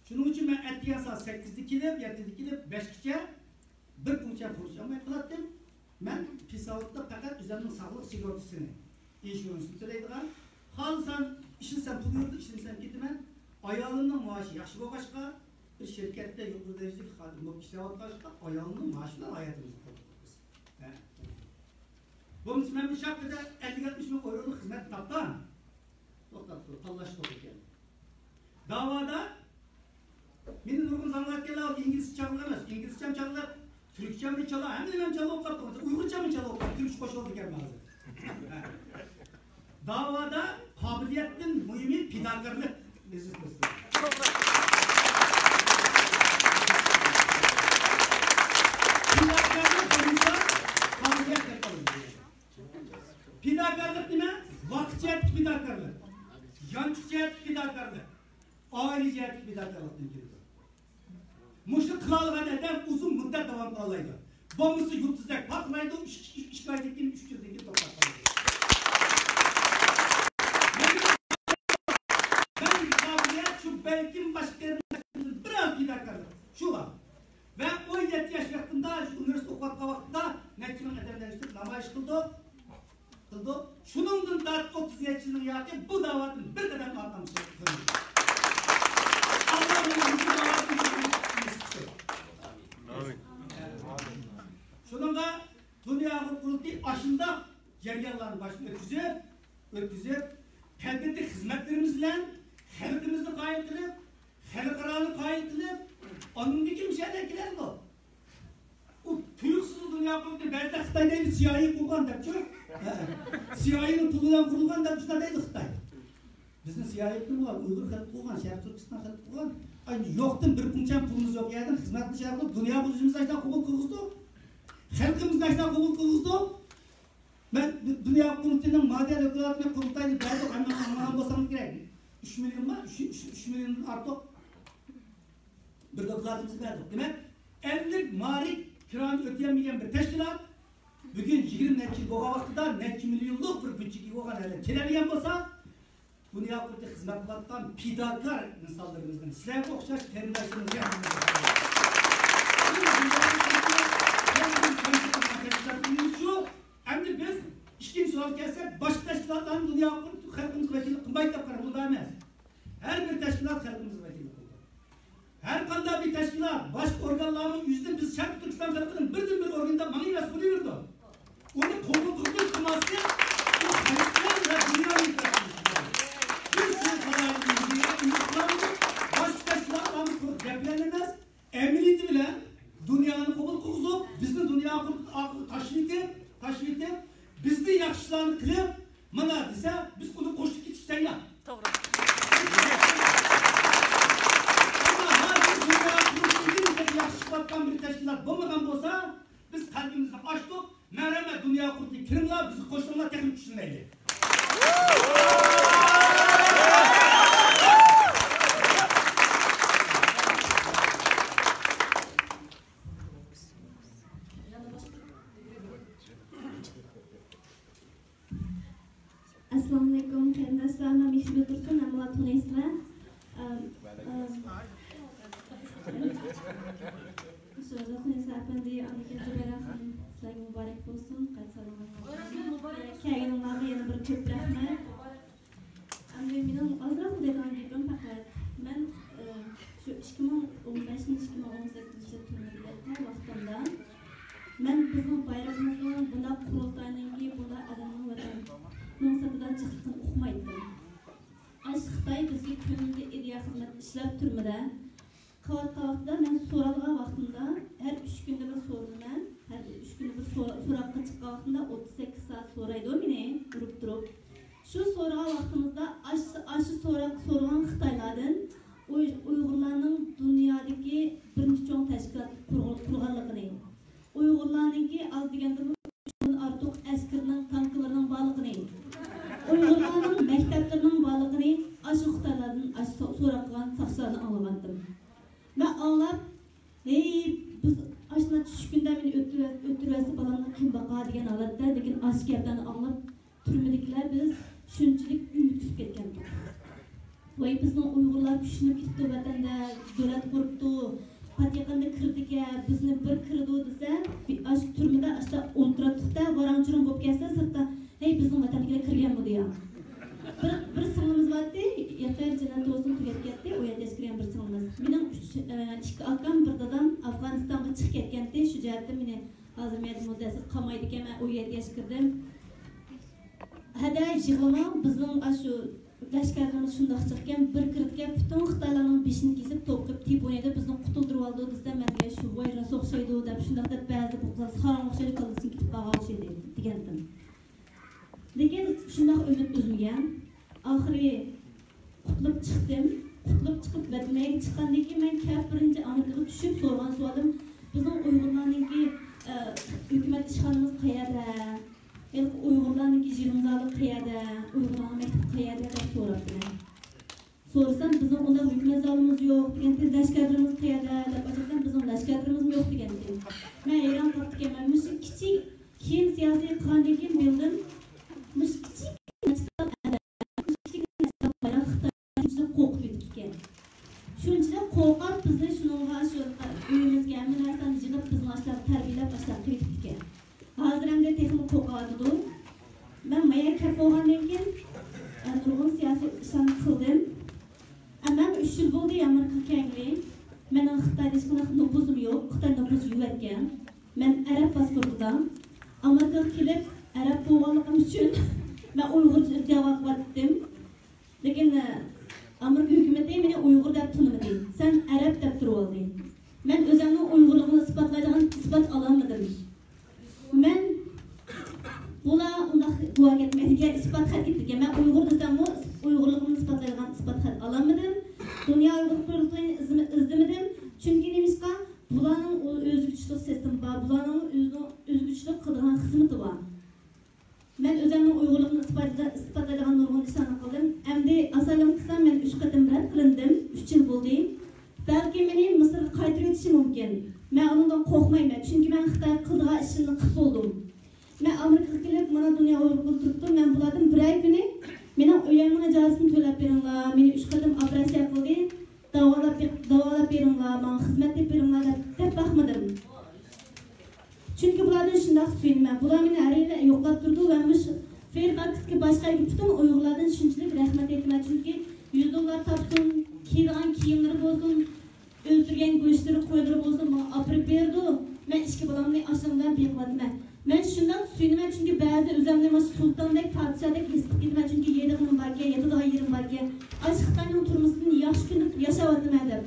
شۇنىڭ ئۈچۈن مەن ئەتىگەن سائەت سەككىزدە كېلىپ، يەتتىدە كېلىپ، بەشكىچە بىر پۇلچە پۇل ئالماي قالاتتىم. مەن پىساۋۇتتا پەقەت ئۆزۈمنىڭ ساغلىق سىگورتىسىنى، ئىنشۇرنسنى تۆلەيدىغان، خالىسام ئىشلىسەم پۇل يۈرىدۇ، ئىشلىمىسەم كېتىمەن. ئايالىمنىڭ مائاشى ياخشى بولغاچقا، بىر شىركەتتە يۇقىرى دەرىجىلىك خادىم بولۇپ ئىشلەۋاتقاچقا، ئايالىمنىڭ مائاشى بىلەن ھاياتىمىزنى قۇرۇپ بىز. ھە. بولمىسا مەن بۇ شاپكىدا ئەللىك ئاتمىش مىڭ ئايرولۇق خىزمەت تاپقان. توختاپ تۇر، تاللاش توغرا ئىكەن. داۋادا مېنى نۇرغۇن زاڭلار ئېيتكەنلەر، ئىنگلىزچە چالغان ئەمەس، ئىنگلىزچەم چالغان، تۈركچەمنى چالا، ھەممە نېمەم چالا بولۇپ قاپتۇ. ئۇيغۇرچەممۇ چالا بولۇپ قاپتۇ، تۈركچە قوشۇۋالدى ئىكەن ھازىر. داۋادا قابىلىيەتتىن مۇھىمى پىداكارلىق، ئەزىز دوستلار. پىداكارلىق بولمىسا، قابىلىيەت يوقالىدۇ. پىداكارلىق نېمە؟ ۋاقىت جەھەتتىكى پىداكارلىق، يانچۇق جەھەتتىكى پىداكارلىق، ئائىلە جەھەتتىكى پىداكارلىقتىن كېلىدۇ. مۇشۇنى قىلالىغان ئادەم ئۇزۇن مۇددەت داۋام قىلالايدۇ. بولمىسا يۇلتۇزدەك پارتلايدۇ، ئىككى، ئىككى، ئىككى ئايدىن كېيىن، ئۈچ يىلدىن كېيىن توختاپ قالىدۇ. مەن قابىلىيەت شۇ، بەلكىم باشقا يەردىن بىراز پىداكارلىق شۇ بار. ۋە ئون يەتتە ياش ۋاقتىمدا شۇ ئۇنىۋېرسىتېتتا ئوقۇۋاتقان ۋاقتىمدا نەچچە مىڭ ئادەملەر يىغىلىپ نامايىش قىلدۇق. قىلدۇق. شۇنىڭدىن تارتىپ ئوتتۇز نەچچە يىلنىڭ ياقى بۇ داۋادىن بىر قەدەم ئارقامغا سۈرۈپ قىلمىدۇق. شۇنىڭغا دۇنيا ئۇيغۇر قۇرۇلتىيى ئاشۇنداق جەريانلارنى باشتىن ئۆتكۈزۈپ، ئۆتكۈزۈپ، قەلبىدىكى خىزمەتلىرىمىز بىلەن خەلقىمىزنى قايىل قىلىپ، خەلقئارانى قايىل قىلىپ، ئاندىن كېيىن مۇشۇ يەردە كېلەمدۇ؟ ئۇ تۇيۇقسىز دۇنيا قۇرۇلتىيى، بەزىدە خىتاي دەيدۇ، سىيائىي قۇرغان دەپچۇ. سىيائىينىڭ پۇلى بىلەن قۇرۇلغان دەپ شۇنداق دەيدۇ خىتاي. بىزنى سىيائىي قۇرغان، ئۇيغۇر خەلقى قۇرغان، شەرقىي تۈركىستان خەلقى قۇرغان. ئاي، يوقتىن بىر پۇنچە پۇلىمىز يوق يەردىن خىزمەتنى شەرقىي دۇنيا بۇ يۈزىمىزنى ئاشۇنداق قوبۇل قىلغۇزدۇق. خەلقىمىزنى ئاشۇنداق قوبۇل قىلغۇزدۇق. مەن دۇنيا قۇرۇلتىيىنىڭ مالىيە دوكلاتىنى قۇرۇلتايدا بەردۇق، ھەممىڭلار ئاڭلىغان بولساڭلار كېرەك. ئۈچ مىليون ما؟ ئۈچ، ئۈچ، ئۈچ مىليوندىن ئارتۇق بىر دوكلاتىمىزنى بەردۇق. دېمەك، ئەللىك مارك كىرانى ئۆتىيەلمىگەن بىر تەشكىلات بۈگۈن يىگىرمە نەچچە يىل بولغان ۋاقتىدا نەچچە مىليونلۇق بىر بۇدجېتكە ئىگە بولغان ھالەتكە كېلەلىگەن بولسا، دۇنيا قۇرۇلتىيىغا خىزمەت قىلىۋاتقان پىداكار ئىنسانلىرىمىزنىڭ، سىلەرگە ئوخشاش قېرىنداشلىرىمىزغا شۇ. ئەمدى بىز ئىككىنچى سوئالغا كەلسەك، باشقا تەشكىلاتلارنى دۇنيا قۇرۇلتىيى خەلقىمىزگە ۋەكىللىك قىلمايدۇ دەپ قاراڭ، بۇنداق ئەمەس. ھەر بىر تەشكىلات خەلقىمىزگە ۋەكىللىك قىلىدۇ. ھەر قانداق بىر تەشكىلات، باشقا ئورگانلارنىڭ يۈزىدىن بىز شەرقىي تۈركىستان خەلقىنىڭ بىردىنبىر ئورگىنىدا ماڭىۋەرسە بولۇۋېرىدۇ. ئۇنى قوبۇل قىلدۇرۇش تېماسى بۇ خەلقلەر ۋە دۇنيانىڭ ئىپادىسى. بىز شۇ قارارنى ئۈمىد قىلىمىز. باشقا تەشكىلاتلارنى قۇرۇق گەپ بىلەن ئەمەس، ئەمەلىيىتى بىلەن دۇنيانى قوبۇل قىلغۇزۇپ، بىزنى دۇنيا ئارقىغا تاشلىۋېتىپ، تاشلىۋېتىپ، بىزدىن ياخشى ئىشلارنى قىلىپ، مانا دېسە، بىز ئۇنى قوشۇلۇپ كېتىشكە تەييار. توغرا. ئەمما ھازىر دۇنيا قۇرۇلتىيىدىن ياخشى چىقىۋاتقان بىر تەشكىلات بولمىغان بولسا، بىز قەلبىمىزنى ئاچتۇق. مەرھەمەت، دۇنيا قۇرۇلتىيى، كىرىڭلار، بىزگە قوشۇلۇڭلار، تېخىمۇ كۈچلىنەيلى. ئەسسالامۇئەلەيكۇم، قېرىنداشلار، مەن مېھرىبان تۇرسۇن، ھەممىڭلار تونۇيسىلەر. ئەم، ئەم، شۇ، تونۇيسىلەر ئەپەندى، ئاندىن كېيىن زۇبەيرە خانىم، سىلەرگە مۇبارەك بولسۇن، قايتساڭلار. كەلگىنىڭلارغا يەنە بىر كۆپ رەھمەت. ئەمدى مېنىڭ ئازراق دەيدىغان گېپىم پەقەت، مەن، ئى، شۇ ئىككى مىڭ ئون بەشىنچى، ئىككى مىڭ ئون سەككىزىنچى يىل تۈرمىدە ياتقان ۋاقتىمدا، مەن بىزنىڭ بايرىقىمىزنىڭ بۇنداق قۇرۇلتاينىڭكى، بۇنداق ئادەمنىڭ ۋەتەننىڭ سىرتىدا چىقىشىنى ئۇقمايتتىم. ئاش خىتاي بىزگە كۈندە ئىدىيە خىزمەت ئىشلەپ تۈرمىدە، قىلىۋاتقان ۋاقتىدا مەن سورالغان ۋاقتىمدا، ھەر ئۈچ كۈندە بىر سورىلىمەن. ھەر ئۈچ كۈندە بىر سورا-، سوراققا چىققان ۋاقتىمدا ئوتتۇز سەككىز سائەت سورايدۇ مېنى ئۇرۇپ تۇرۇپ. شۇ سورىغان ۋاقتىمىزدا ئاش-، ئاشۇ سوراق سورىغان خىتايلاردىن ئۇي-، ئۇيغۇرلارنىڭ دۇنيادىكى بىرىنچى چوڭ تەشكىلات قۇرغان-، قۇرغانلىقىنى، ئۇيغۇرلارنىڭكى ئاز دېگەندىمۇ ئۈچ مىڭدىن ئارتۇق ئەسكىرىنىڭ، تانكىلىرىنىڭ بارلىقىنى، ئۇيغۇرلارنىڭ مەكتەپلىرىنىڭ بارلىقىنى ئاشۇ خىتايلاردىن، ئاشۇ سو-، سوراق قىلغان ساقچىلاردىن ئاڭلىغانتىم. مەن ئاڭلاپ، ھەي، بىز ئاشۇنداق چۈشكۈندە مېنى ئۆلتۈرۈۋەتسە بالامنى كىم باقار دېگەن ھالەتتە، لېكىن ئاشۇ گەپلەرنى ئاڭلاپ، تۈرمىدىكىلەر بىز شۇنچىلىك ئۈمىد ئۈزۈپ كەتكەنتۇق. ۋاي، بىزنىڭ ئۇيغۇرلار كۈچلىنىپ كېتىپتۇ، ۋەتەندە دۆلەت قۇرۇپتۇ، پات يېقىندا كىرىدىكەن، بىزنى بىر كىرىدۇ دېسە، بى-، ئاشۇ تۈرمىدە ئاشتا ئولتۇراتتۇق-دە، ۋاراڭ-چۇرۇڭ بولۇپ كەتسە سىرتتا، ھەي، بىزنىڭ ۋەتەندىكىلەر كىرگەنمۇ دېيە. بىر، بىر سىڭلىمىز بارتتى، يېقىن جەننەت بولسۇن، تۈگەپ كەتتى، ئون يەتتە ياشقا كىرگەن بىر سىڭلىمىز. مېنىڭ ئۈچ، ئە، ئىككى ئاكام، بىر دادام ئافغانىستانغا چىقىپ كەتكەنتى، شۇ جەھەتتىن مېنى ھازىر مەيدە مۇددەتسىز قالمايدىكەن، مەن ئون يەتتە ياشقا كىردىم. ھەدە يىغلىما، بىزنىڭ ئاشۇ لەشكەرلىرىمىز شۇنداق جىقكەن، بىر كىرىدىكەن، پۈتۈن خىتايلارنىڭ بېشىنى كېسىپ، توپ قىلىپ تېپىۋېلىدۇ، بىزنى قۇتۇلدۇرۇۋالىدۇ دېسەم، مەن دېگەن شۇ، ۋاي، راست ئوخشايدۇ دەپ، شۇنداق دەپ، بەزىدە بۇ قىزلار ساراڭ ئوخشايدۇ، كاللىسىنى كېتىپ قالغان ئوخشايدۇ دېگەنتىم. لېكىن شۇنداق ئۈمىد ئۈزمىگەن. ئاخىرى قۇتۇلۇپ چىقتىم. قۇتۇلۇپ چىقىپ، ۋەتەنگە چىققاندىن كېيىن، مەن كەپ بىرىنچى ئامېرىكىغا چۈشۈپ سورىغان سوئالىم، بىزنىڭ ئۇيغۇرلارنىڭكى، ئە، ھۆكۈمەت ئىشخانىمىز قەيەردە؟ ھېلىقى ئۇيغۇرلارنىڭكى ژىلىم زالى قەيەردە؟ ئۇيغۇرلارنىڭ مەكتىپى قەيەردە؟ دەپ سوراپتىمەن. سورىسام، بىزنىڭ ئۇنداق ھۆكۈمەت زالىمىز يوق دېگەنتى، لەشكەرلىرىمىز قەيەردە؟ دەپ ئاچىقسام، بىزنىڭ لەشكەرلىرىمىزمۇ يوق دېگەنتى. مەن ھەيران قاپتىكەنمەن، مۇشۇ كىچىك كىيىم سىياسىي قىلغاندىن كېيىن بىلدىم، مۇشۇ كىچىك نەچچە تال ئادەم، مۇشۇ كىچىك نەچچە تال بايراق خىتاي شۇنچىلىك قورقۇپ كېتىپتىكەن. شۇنچىلىك قورقۇپ بىزنى شۇنىڭغا، شۇ ئۆيىمىزگە ھەممە نەرسىنى يىغىپ، بىزنى ئاشۇنداق تەربىيەلەپ، ئاشۇنداق قىلىۋېتىپتىكەن. ھازىر ئەمدى تېخىمۇ قورقۇۋاتىدۇ. مەن مايا كەپ بولغاندىن كېيىن، ئە، نۇرغۇن سىياسىي ئىشلارنى قىلدىم. ئە، مەن ئۈچ يىل بولدى ئامېرىكىغا كەلگىلى. مېنىڭ خىتايدا ھېچقانداق نوپۇزۇم يوق. خىتاي نوپۇزى يۇيۇۋەتكەن. مەن ئەرەب پاسپورتىدا ئامېرىكىغا كېلىپ، ئەرەب بولغانلىقىم ئۈچۈن مەن ئۇيغۇرچە دەۋا قىلىۋاتتىم. لېكىن، ئە، ئامېرىكا ھۆكۈمىتى مېنى ئۇيغۇر دەپ تونۇمىدى. سەن ئەرەب دەپ تۇرۇۋالدى. مەن ئۆزۈمنىڭ ئۇيغۇرلۇقىنى ئىسپاتلايدىغان ئىسپات ئالالمىدىم. مەن بۇلار ئۇنداق گۇۋاھ كەتمەيدىكەن، ئىسپات خەت كېتىدىكەن. مەن ئۇيغۇر دېسەممۇ، ئۇيغۇرلۇقۇمنى ئىسپاتلايدىغان ئىسپات خەت ئالالمىدىم. دۇنيا ئۇيغۇر قۇرۇلتىيىنى ئىزدىمە-، ئىزدىمىدىم. چۈنكى نېمىشقا؟ بۇلارنىڭ ئۆ-، ئۆزگىچىلىك سىستېما بار، بۇلارنىڭ ئۆزىنىڭ ئۆزگىچىلىك قىلىدىغان خىزمىتى بار. مەن ئۆزۈمنىڭ ئۇيغۇرلۇقىنى ئىسپاتلا-، ئىسپاتلايدىغان نۇرغۇن ئىشلارنى قىلدىم. ئەمدى ئاسايلام قىلسام، مەن ئۈچ قېتىم رەت قىلىندىم، ئۈچ يىل بولدى. بەلكى مېنى مىسىرغا قايتۇرۇۋېتىشى مۇمكىن. مەن ئۇنىڭدىن قورقمايمەن، چۈنكى مەن خىتايغا قىلىدىغان ئىشىمنى قىلىپ بولدۇم. مەن ئامېرىكىغا كېلىپ، مانا دۇنيا ئۇيغۇر بولۇپ تۇرۇپتۇ، مەن بۇلاردىن بىرەر كۈنى مېنىڭ ئۆيۈمنىڭ ئىجازىسىنى تۆلەپ بېرىڭلار، مېنى ئۈچ قېتىم ئوپېراتسىيە قىلدى، داۋالاپ بېق-، داۋالاپ بېرىڭلار، ماڭا خىزمەت تېپىپ بېرىڭلار دەپ، دەپ باقمىدىم. چۈنكى بۇلاردىن شۇنداق سۆيۈنىمەن. بۇلار مېنى ھەر يىلى يوقلاپ تۇرىدۇ ۋە مۇشۇ فېيربانكسكى باشقا پۈتۈن ئۇيغۇرلاردىن شۇنچىلىك رەھمەت ئېيتىمەن. چۈنكى يۈز دوللار تاپسۇن، كىيىدىغان كىيىملىرى بولسۇن، ئۆلتۈرگەن گۆشلىرى، قويلىرى بولسۇن، ماڭا ئاپىرىپ بېرىدۇ. مەن ئىككى بالامنى ئاشۇنىڭ بىلەن بېقىۋاتىمەن. مەن شۇنداق سۆيۈنىمەن، چۈنكى بەزىدە ئۆزۈمنى مۇشۇ سۇلتاندەك، پادىشاھدەك ھېس قىلىپ كېتىمەن، چۈنكى يەيدىغىنىم باركەن، ياتىدىغان يېرىم باركەن، ئاشۇ خىتاينىڭ تۈرمىسىدىن ياخشى كۈندە ياشاۋاتىمەن دەپ.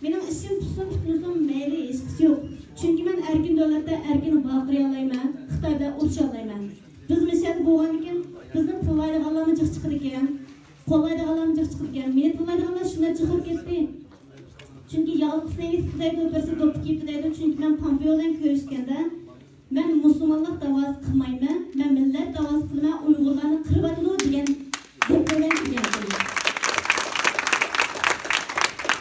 مېنىڭ ئىشىم پۈتسۇن، پۈتمىسۇن مەيلى، ھېچقىسى يوق. چۈنكى مەن ئەركىن دۆلەتتە ئەركىن ۋارقىرايالايمەن، خىتاي بىلەن ئۇرۇشالايمەن. بىز مۇشۇ يەردە بولغاندىكىن، بىزنى تىللايدىغانلارمۇ جىق چىقىدىكەن، قوللايدىغانلارمۇ جىق چىقىدىكەن. مېنى تىللايدىغانلار شۇنداق جىق بولۇپ كەتتى. چۈنكى يالغۇز سېنى تىللايدۇ، بىرسى دوپپا كىيىپ تىللايدۇ، چۈنكى مەن پامپېئو بىلەن كۆرۈشكەندە، مەن مۇسۇلمانلار داۋاسى قىلمايمەن، مەن مىللەت داۋاسى قىلىمەن، ئۇيغۇرلارنى قىرىۋاتىدۇ دېگەن گەپلەر بىلەن كىرگەنتىم.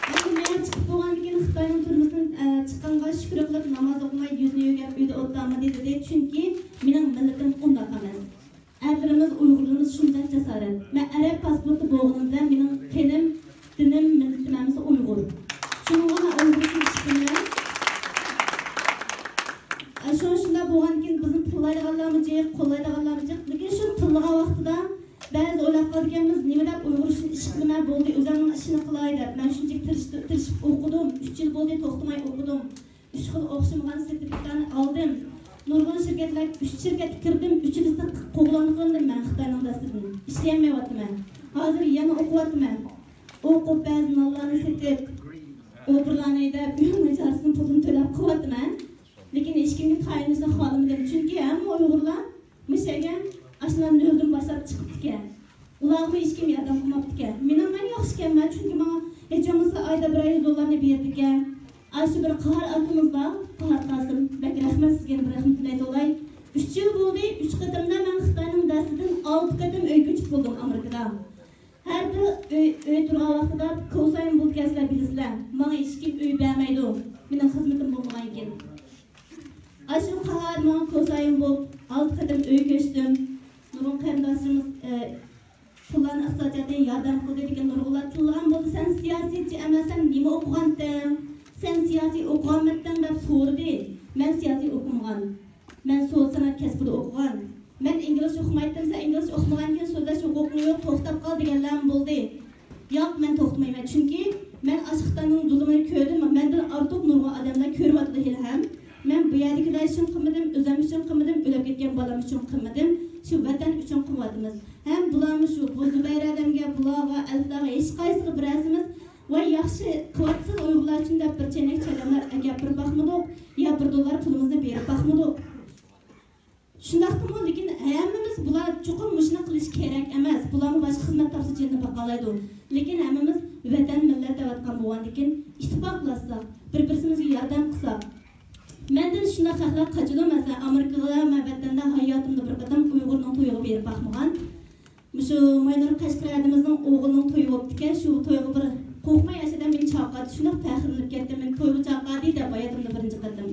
ئەمدى مەن چىقىپ بولغاندىن كېيىن خىتاينىڭ تۈرمىسىدىن، ئە، چىققانغا شۈكۈر قىلىپ ناماز ئوقۇماي يۈزنى يۆگەپ ئۆيدە ئولتۇرامدى دېدى. چۈنكى مېنىڭ مىللىتىم ئۇنداق ئەمەس. ئەرلىرىمىز، ئۇيغۇرلىرىمىز شۇنچە جاسارەت. مەن ئەرەب پاسپورتى بولغىنىم بىلەن مېنىڭ قېنىم، دىنىم، مىللىتىم ھەممىسى ئۇيغۇر. شۇنىڭغا مەن ئۇيغۇرچە ئىشلىمەن. ئە، شۇ، شۇنداق بولغاندىكىن بىزنى تىللايدىغانلارمۇ جىق، قوللايدىغانلارمۇ جىق. لېكىن شۇ تىللىغان ۋاقتىدا بەزى ئويلاپ قالىدىكەنمىز، نېمە دەپ ئۇيغۇر ئۈچۈن ئىش قىلىمەن، بولدى، ئۆزۈمنىڭ ئىشىنى قىلاي دەپ. مەن شۇنچىلىك تىرىشتىم، تىرىشىپ ئوقۇدۇم. ئۈچ يىل بولدى توختىماي ئوقۇدۇم. ئۈچ خىل ئوخشىمىغان سېرتىفىكاتنى ئالدىم. نۇرغۇن شىركەتلەر، ئۈچ شىركەتكە كىردىم، ئۈچىلىسىدە قوغلانغانىدىم مەن خىتاينىڭ دەستىدىن. ئىشلىيەلمەيۋاتىمەن. ھازىر يەنە ئوقۇۋاتىمەن. ئوقۇپ، بەزى نانلارنى سېتىپ، ئوبورلارنى ھەيدەپ، ئۆيۈمنىڭ ئىجارىسىنى، پۇلىنى تۆلەپ قىلىۋاتىمەن. لېكىن ھېچكىمگە تايىنىشنى خالىمىدىم. چۈنكى ھەممە ئۇيغۇرلار مۇشۇ يەرگە ئاشۇنداق نۆلدىن باشلاپ چىقىپتىكەن. ئۇلارغىمۇ ھېچكىم ياردەم قىلماپتىكەن. مېنىڭ، مەن ياخشىكەنمەن، چۈنكى ماڭا ھېچ بولمىسا ئايدا بىر يۈز دوللارنى بېرىدىكەن. ئاشۇ بىر قاھار ئاكىمىز بار، قاھار قاسىم، بەك رەھمەت سىزگە، بىر رەھمەت تىلەيدىغۇلاي. ئۈچ يىل بولدى، ئۈچ قېتىمدا مەن خىتاينىڭ دەستىدىن ئالتە قېتىم ئۆي كۆچۈپ بولدۇم ئامېرىكىدا. ھەر بىر ئۆي، ئۆي تۇرغان ۋاقتىدا كوسايىن بولىدىكەن، سىلەر بىلىسىلەر. ماڭا ھېچكىم ئۆي بەرمەيدۇ، مېنىڭ خىزمىتىم بولمىغانكىن. ئاشۇ قاھار ماڭا كوسايىن بولۇپ، ئالتە قېتىم ئۆي كۆچتۈم. نۇرغۇن قېرىنداشلىرىمىز، ئە، پۇللارنى ئىقتىساد جەھەتتىن ياردەم قىلدى دېگەن نۇرغۇنلار تىللىغان بولدى. سەن سىياسىيچى ئەمەسسەن، نېمە ئوقۇغانتىڭ؟ سەن سىياسىي ئوقۇغانمىتىڭ دەپ سورىدى. مەن سىياسىي ئوقۇمىغان. مەن سودا سانائەت كەسپىدە ئوقۇغان. مەن ئىنگلىزچە ئۇقمايتتىم، سەن ئىنگلىزچە ئۇقمىغانكىن سۆزلەش ھوقۇقۇڭ يوق، توختاپ قال دېگەنلەرمۇ بولدى. ياق، مەن توختىمايمەن، چۈنكى مەن ئاشۇ خىتاينىڭ زۇلۇمىنى كۆردۈم، مەندىن ئارتۇق نۇرغۇن ئادەملەر كۆرۈۋاتىدۇ ھېلىھەم. مەن بۇ يەردىكىلەر ئۈچۈن قىلمىدىم، ئۆزۈم ئۈچۈن قىلمىدىم، ئۆلۈپ كەتكەن بالام ئۈچۈن قىلمىدىم، شۇ ۋەتەن ئۈچۈن قىلىۋاتىمىز. ھەم بۇلارمۇ شۇ، بۇ زۇبەيرە ئادەمگە، بۇلارغا، ئەلفىداغا ھېچقايسىغا بىرەرسىمىز ۋاي ياخشى قىلىۋاتىسىز ئۇيغۇرلار ئۈچۈن دەپ بىر چەينەك چاي دەملەپ ئەكەپ بېرىپ باقمىدۇق، يا بىر دوللار پۇلىمىزنى بېرىپ باقمىدۇق. شۇنداقتىمۇ، لېكىن ھەممىمىز بۇلار چوقۇم مۇشۇنى قىلىش كېرەك ئەمەس، بۇلارمۇ باشقا خىزمەت تاپسا جېنىنى باقالايدۇ. لېكىن ھەممىمىز ۋەتەن، مىللەت دەۋاتقان بولغاندىكىن ئىتتىپاقلاشساق، بىر-بىرسىمىزگە ياردەم قىلساق. مەندىن شۇنداق خەقلەر قاچىدۇ، مەسىلەن، ئامېرىكىغا مەن ۋەتەندە ھاياتىمدا بىر قېتىم ئۇيغۇرنىڭ تويىغا بېرىپ باقمىغان. مۇشۇ ماينۇر قەشقىرى ھەدىمىزنىڭ ئوغلىنىڭ تويى بوپتىكەن، شۇ تويغا بىر قورقماي ئاشۇ ئادەم مېنى چاقىرتى، شۇنداق پەخىرلىنىپ كەتتىم، مېنى تويغا چاقىردى دەپ ھاياتىمدا بىرىنچى قېتىم.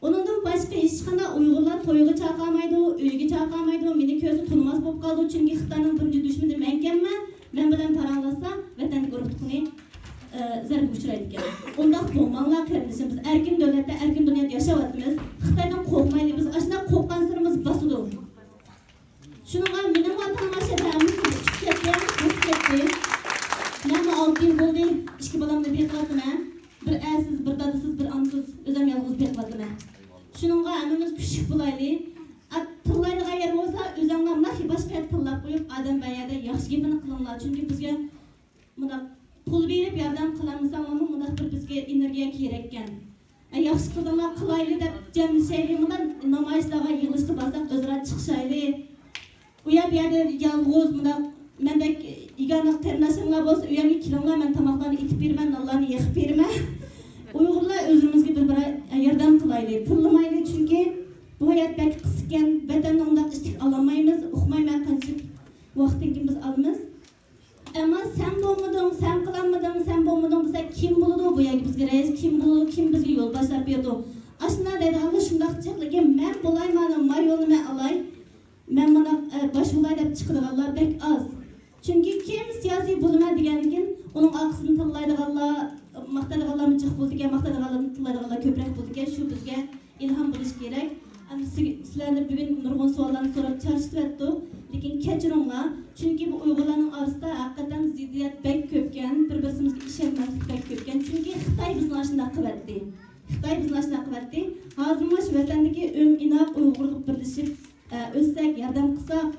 ئۇنىڭدىن باشقا ھېچقانداق ئۇيغۇرلار تويغا چاقىرمايدۇ، ئۆيگە چاقىرمايدۇ، مېنى كۆرسە تونۇماس بولۇپ قالىدۇ، چۈنكى خىتاينىڭ بىرىنچى دۈشمىنى مەنكەنمەن، مەن بىلەن پاراڭلاشسا ۋەتەندىكى ئۇرۇق-تۇغقىنى، ئە، زەربىگە ئۇچرايدىكەن. ئۇنداق بولماڭلار قېرىندىشىم، بىز ئەركىن دۆلەتتە، ئەركىن دۇنيادا ياشاۋاتىمىز. خىتايدىن قورقمايلى، بىز ئاشۇنداق قورققانسېرى بىز باسىدۇ. شۇنىڭغا مېنىڭ ۋاتىنىم ئاشۇ يەردە ھەممىسى ئۇچۇپ كەتتى، باسىپ كەتتى. مەنمۇ ئالتە يىل بولدى، ئىككى بالامنى بېقىۋاتىمەن. بىر ئەرسىز، بىر دادىسىز، بىر ئانىسىز، ئۆزۈم يالغۇز بېقىۋاتىمەن. شۇنىڭغا ھەممىمىز كۈچلۈك بولايلى. ئا، تىللايدىغان يەر بولسا، ئۆزۈڭلار مۇنداق باشقا يەردە تىللاپ قويۇپ، ئادەم بار يەردە ياخشى گېپىنى قىلىڭلار. چۈنكى بىزگە مۇنداق پۇل بېرىپ ياردەم قىلالمىساڭلارمۇ، مۇنداق بىر بىزگە ئېنېرگىيە كېرەككەن. ئە، ياخشى قىلدىڭلار، قىلايلى دەپ جەملىشەيلى، مۇنداق نامايىشلارغا، يىغىلىشقا بارساق ئۆزئارا چىقىشايلى. ئۇ يەر بۇ يەردە يالغۇز مۇنداق مەندەك يېگانە قېرىنداشلىرىڭلار بولسا، ئۆيۈمگە كېلىڭلار، مەن تاماقلارنى ئېتىپ بېرىمەن، نانلارنى يېقىپ بېرىمەن. ئۇيغۇرلار ئۆزىمىزگە بىر-بىر ياردەم قىلايلى، تىللىمايلى، چۈنكى بۇ ھايات بەك قىسقىكەن، ۋەتەندە ئۇنداق ئىشتىك ئالالمايمىز، ئۇقمايمەن قانچىلىك ۋاقىتتىن كېيىن بىز ئالىمىز. ئەمما سەن بولمىدىڭ، سەن قىلالمىدىڭ، سەن بولمىدىڭ دېسە، كىم بولىدۇ بۇ يەرگە بىزگە رەئىس، كىم بولىدۇ، كىم بىزگە يول باشلاپ بېرىدۇ؟ ئاشۇنداق دەيدىغانلار شۇنداق جىق، لېكىن مەن بولاي، مانا ما يولنى مەن ئالاي، مەن مانا، ئە، باش بولاي دەپ چىقىدىغانلار بەك ئاز. چۈنكى كىم سىياسىي بولىمەن دېگەندىكىن، ئۇنىڭ ئارقىسىدىن تىللايدىغانلار، ماختايدىغانلارمۇ جىق بولىدىكەن، ماختايدىغانلارنى تىللايدىغانلار كۆپرەك بولىدىكەن. شۇ بىزگە ئىلھام بولۇشى كېرەك. ئەمدى سىز، سىلەردىن بۈگۈن نۇرغۇن سوئاللارنى سوراپ چارچىتىۋەتتۇق. لېكىن كەچۈرۈڭلار، چۈنكى بۇ ئۇيغۇرلارنىڭ ئارىسىدا ھەقىقەتەن زىددىيەت بەك كۆپكەن، بىر-بىرسىمىزگە ئىشەنمەسلىك بەك كۆپكەن. چۈنكى خىتاي بىزنى ئاشۇنداق قىلىۋەتتى. خىتاي بىزنى ئاشۇنداق قىلىۋەتتى. ھازىرمۇ شۇ ۋەتەندىكى ئۆم ئىناق ئۇيغۇرغا بىرلىشىپ، ئە، ئۆتسەك، ياردەم قىلساق،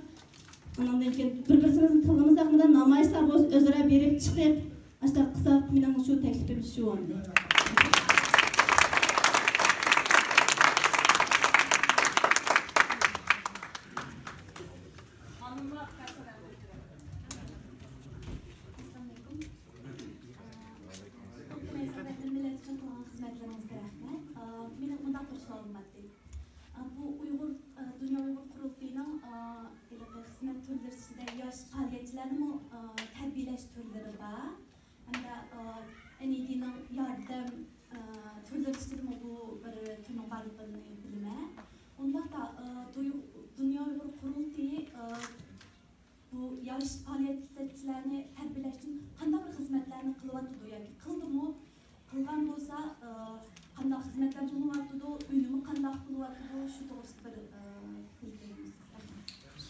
ئاناندىن كېيىن بىر-بىرسىمىزنى تىللىمىساقمۇ، نامايىشلار بولسا ئۆزئارا بېرىپ چىقىپ، ئاشۇنداق قىلساق، مېنىڭ شۇ تەكلىپىم شۇ. مىللەت ئۈچۈن قىلغان خىزمەتلىرىڭىزگە رەھمەت. ئا، مېنىڭ مۇنداق بىر سوئالىم بار ئىدى. ئا، بۇ ئۇيغۇر، ئا، دۇنيا ئۇيغۇر قۇرۇلتىيىنىڭ، ئا، ھېلىقى خىزمەت تۈرلىرى ئىچىدە ياش پائالىيەتچىلەرنىمۇ، ئا، تەربىيەلەش تۈرلىرى بار. ھەمدە، ئا، ئېن ئاي دىنىڭ ياردەم، ئا، تۈرلىرى ئىچىدىمۇ بۇ بىر تۈرنىڭ بارلىقىنى بىلىمەن. ئۇنداقتا، ئا، دۇي-، دۇنيا ئۇيغۇر قۇرۇلتىيى، ئا، بۇ ياش پائالىيەتچىلەرنى تەربىيەلەش ئۈچۈن قانداق بىر خىزمەتلەرنى قىلىۋاتىدۇ ياكى قىلدىمۇ؟ قىلغان بولسا، ئى، قانداق خىزمەتلەر بولۇۋاتىدۇ؟ ئۈنۈمى قانداق بولۇۋاتىدۇ؟ شۇ توغرىسىدا بىر، ئى، بىلگۈلىك بولسىڭىز.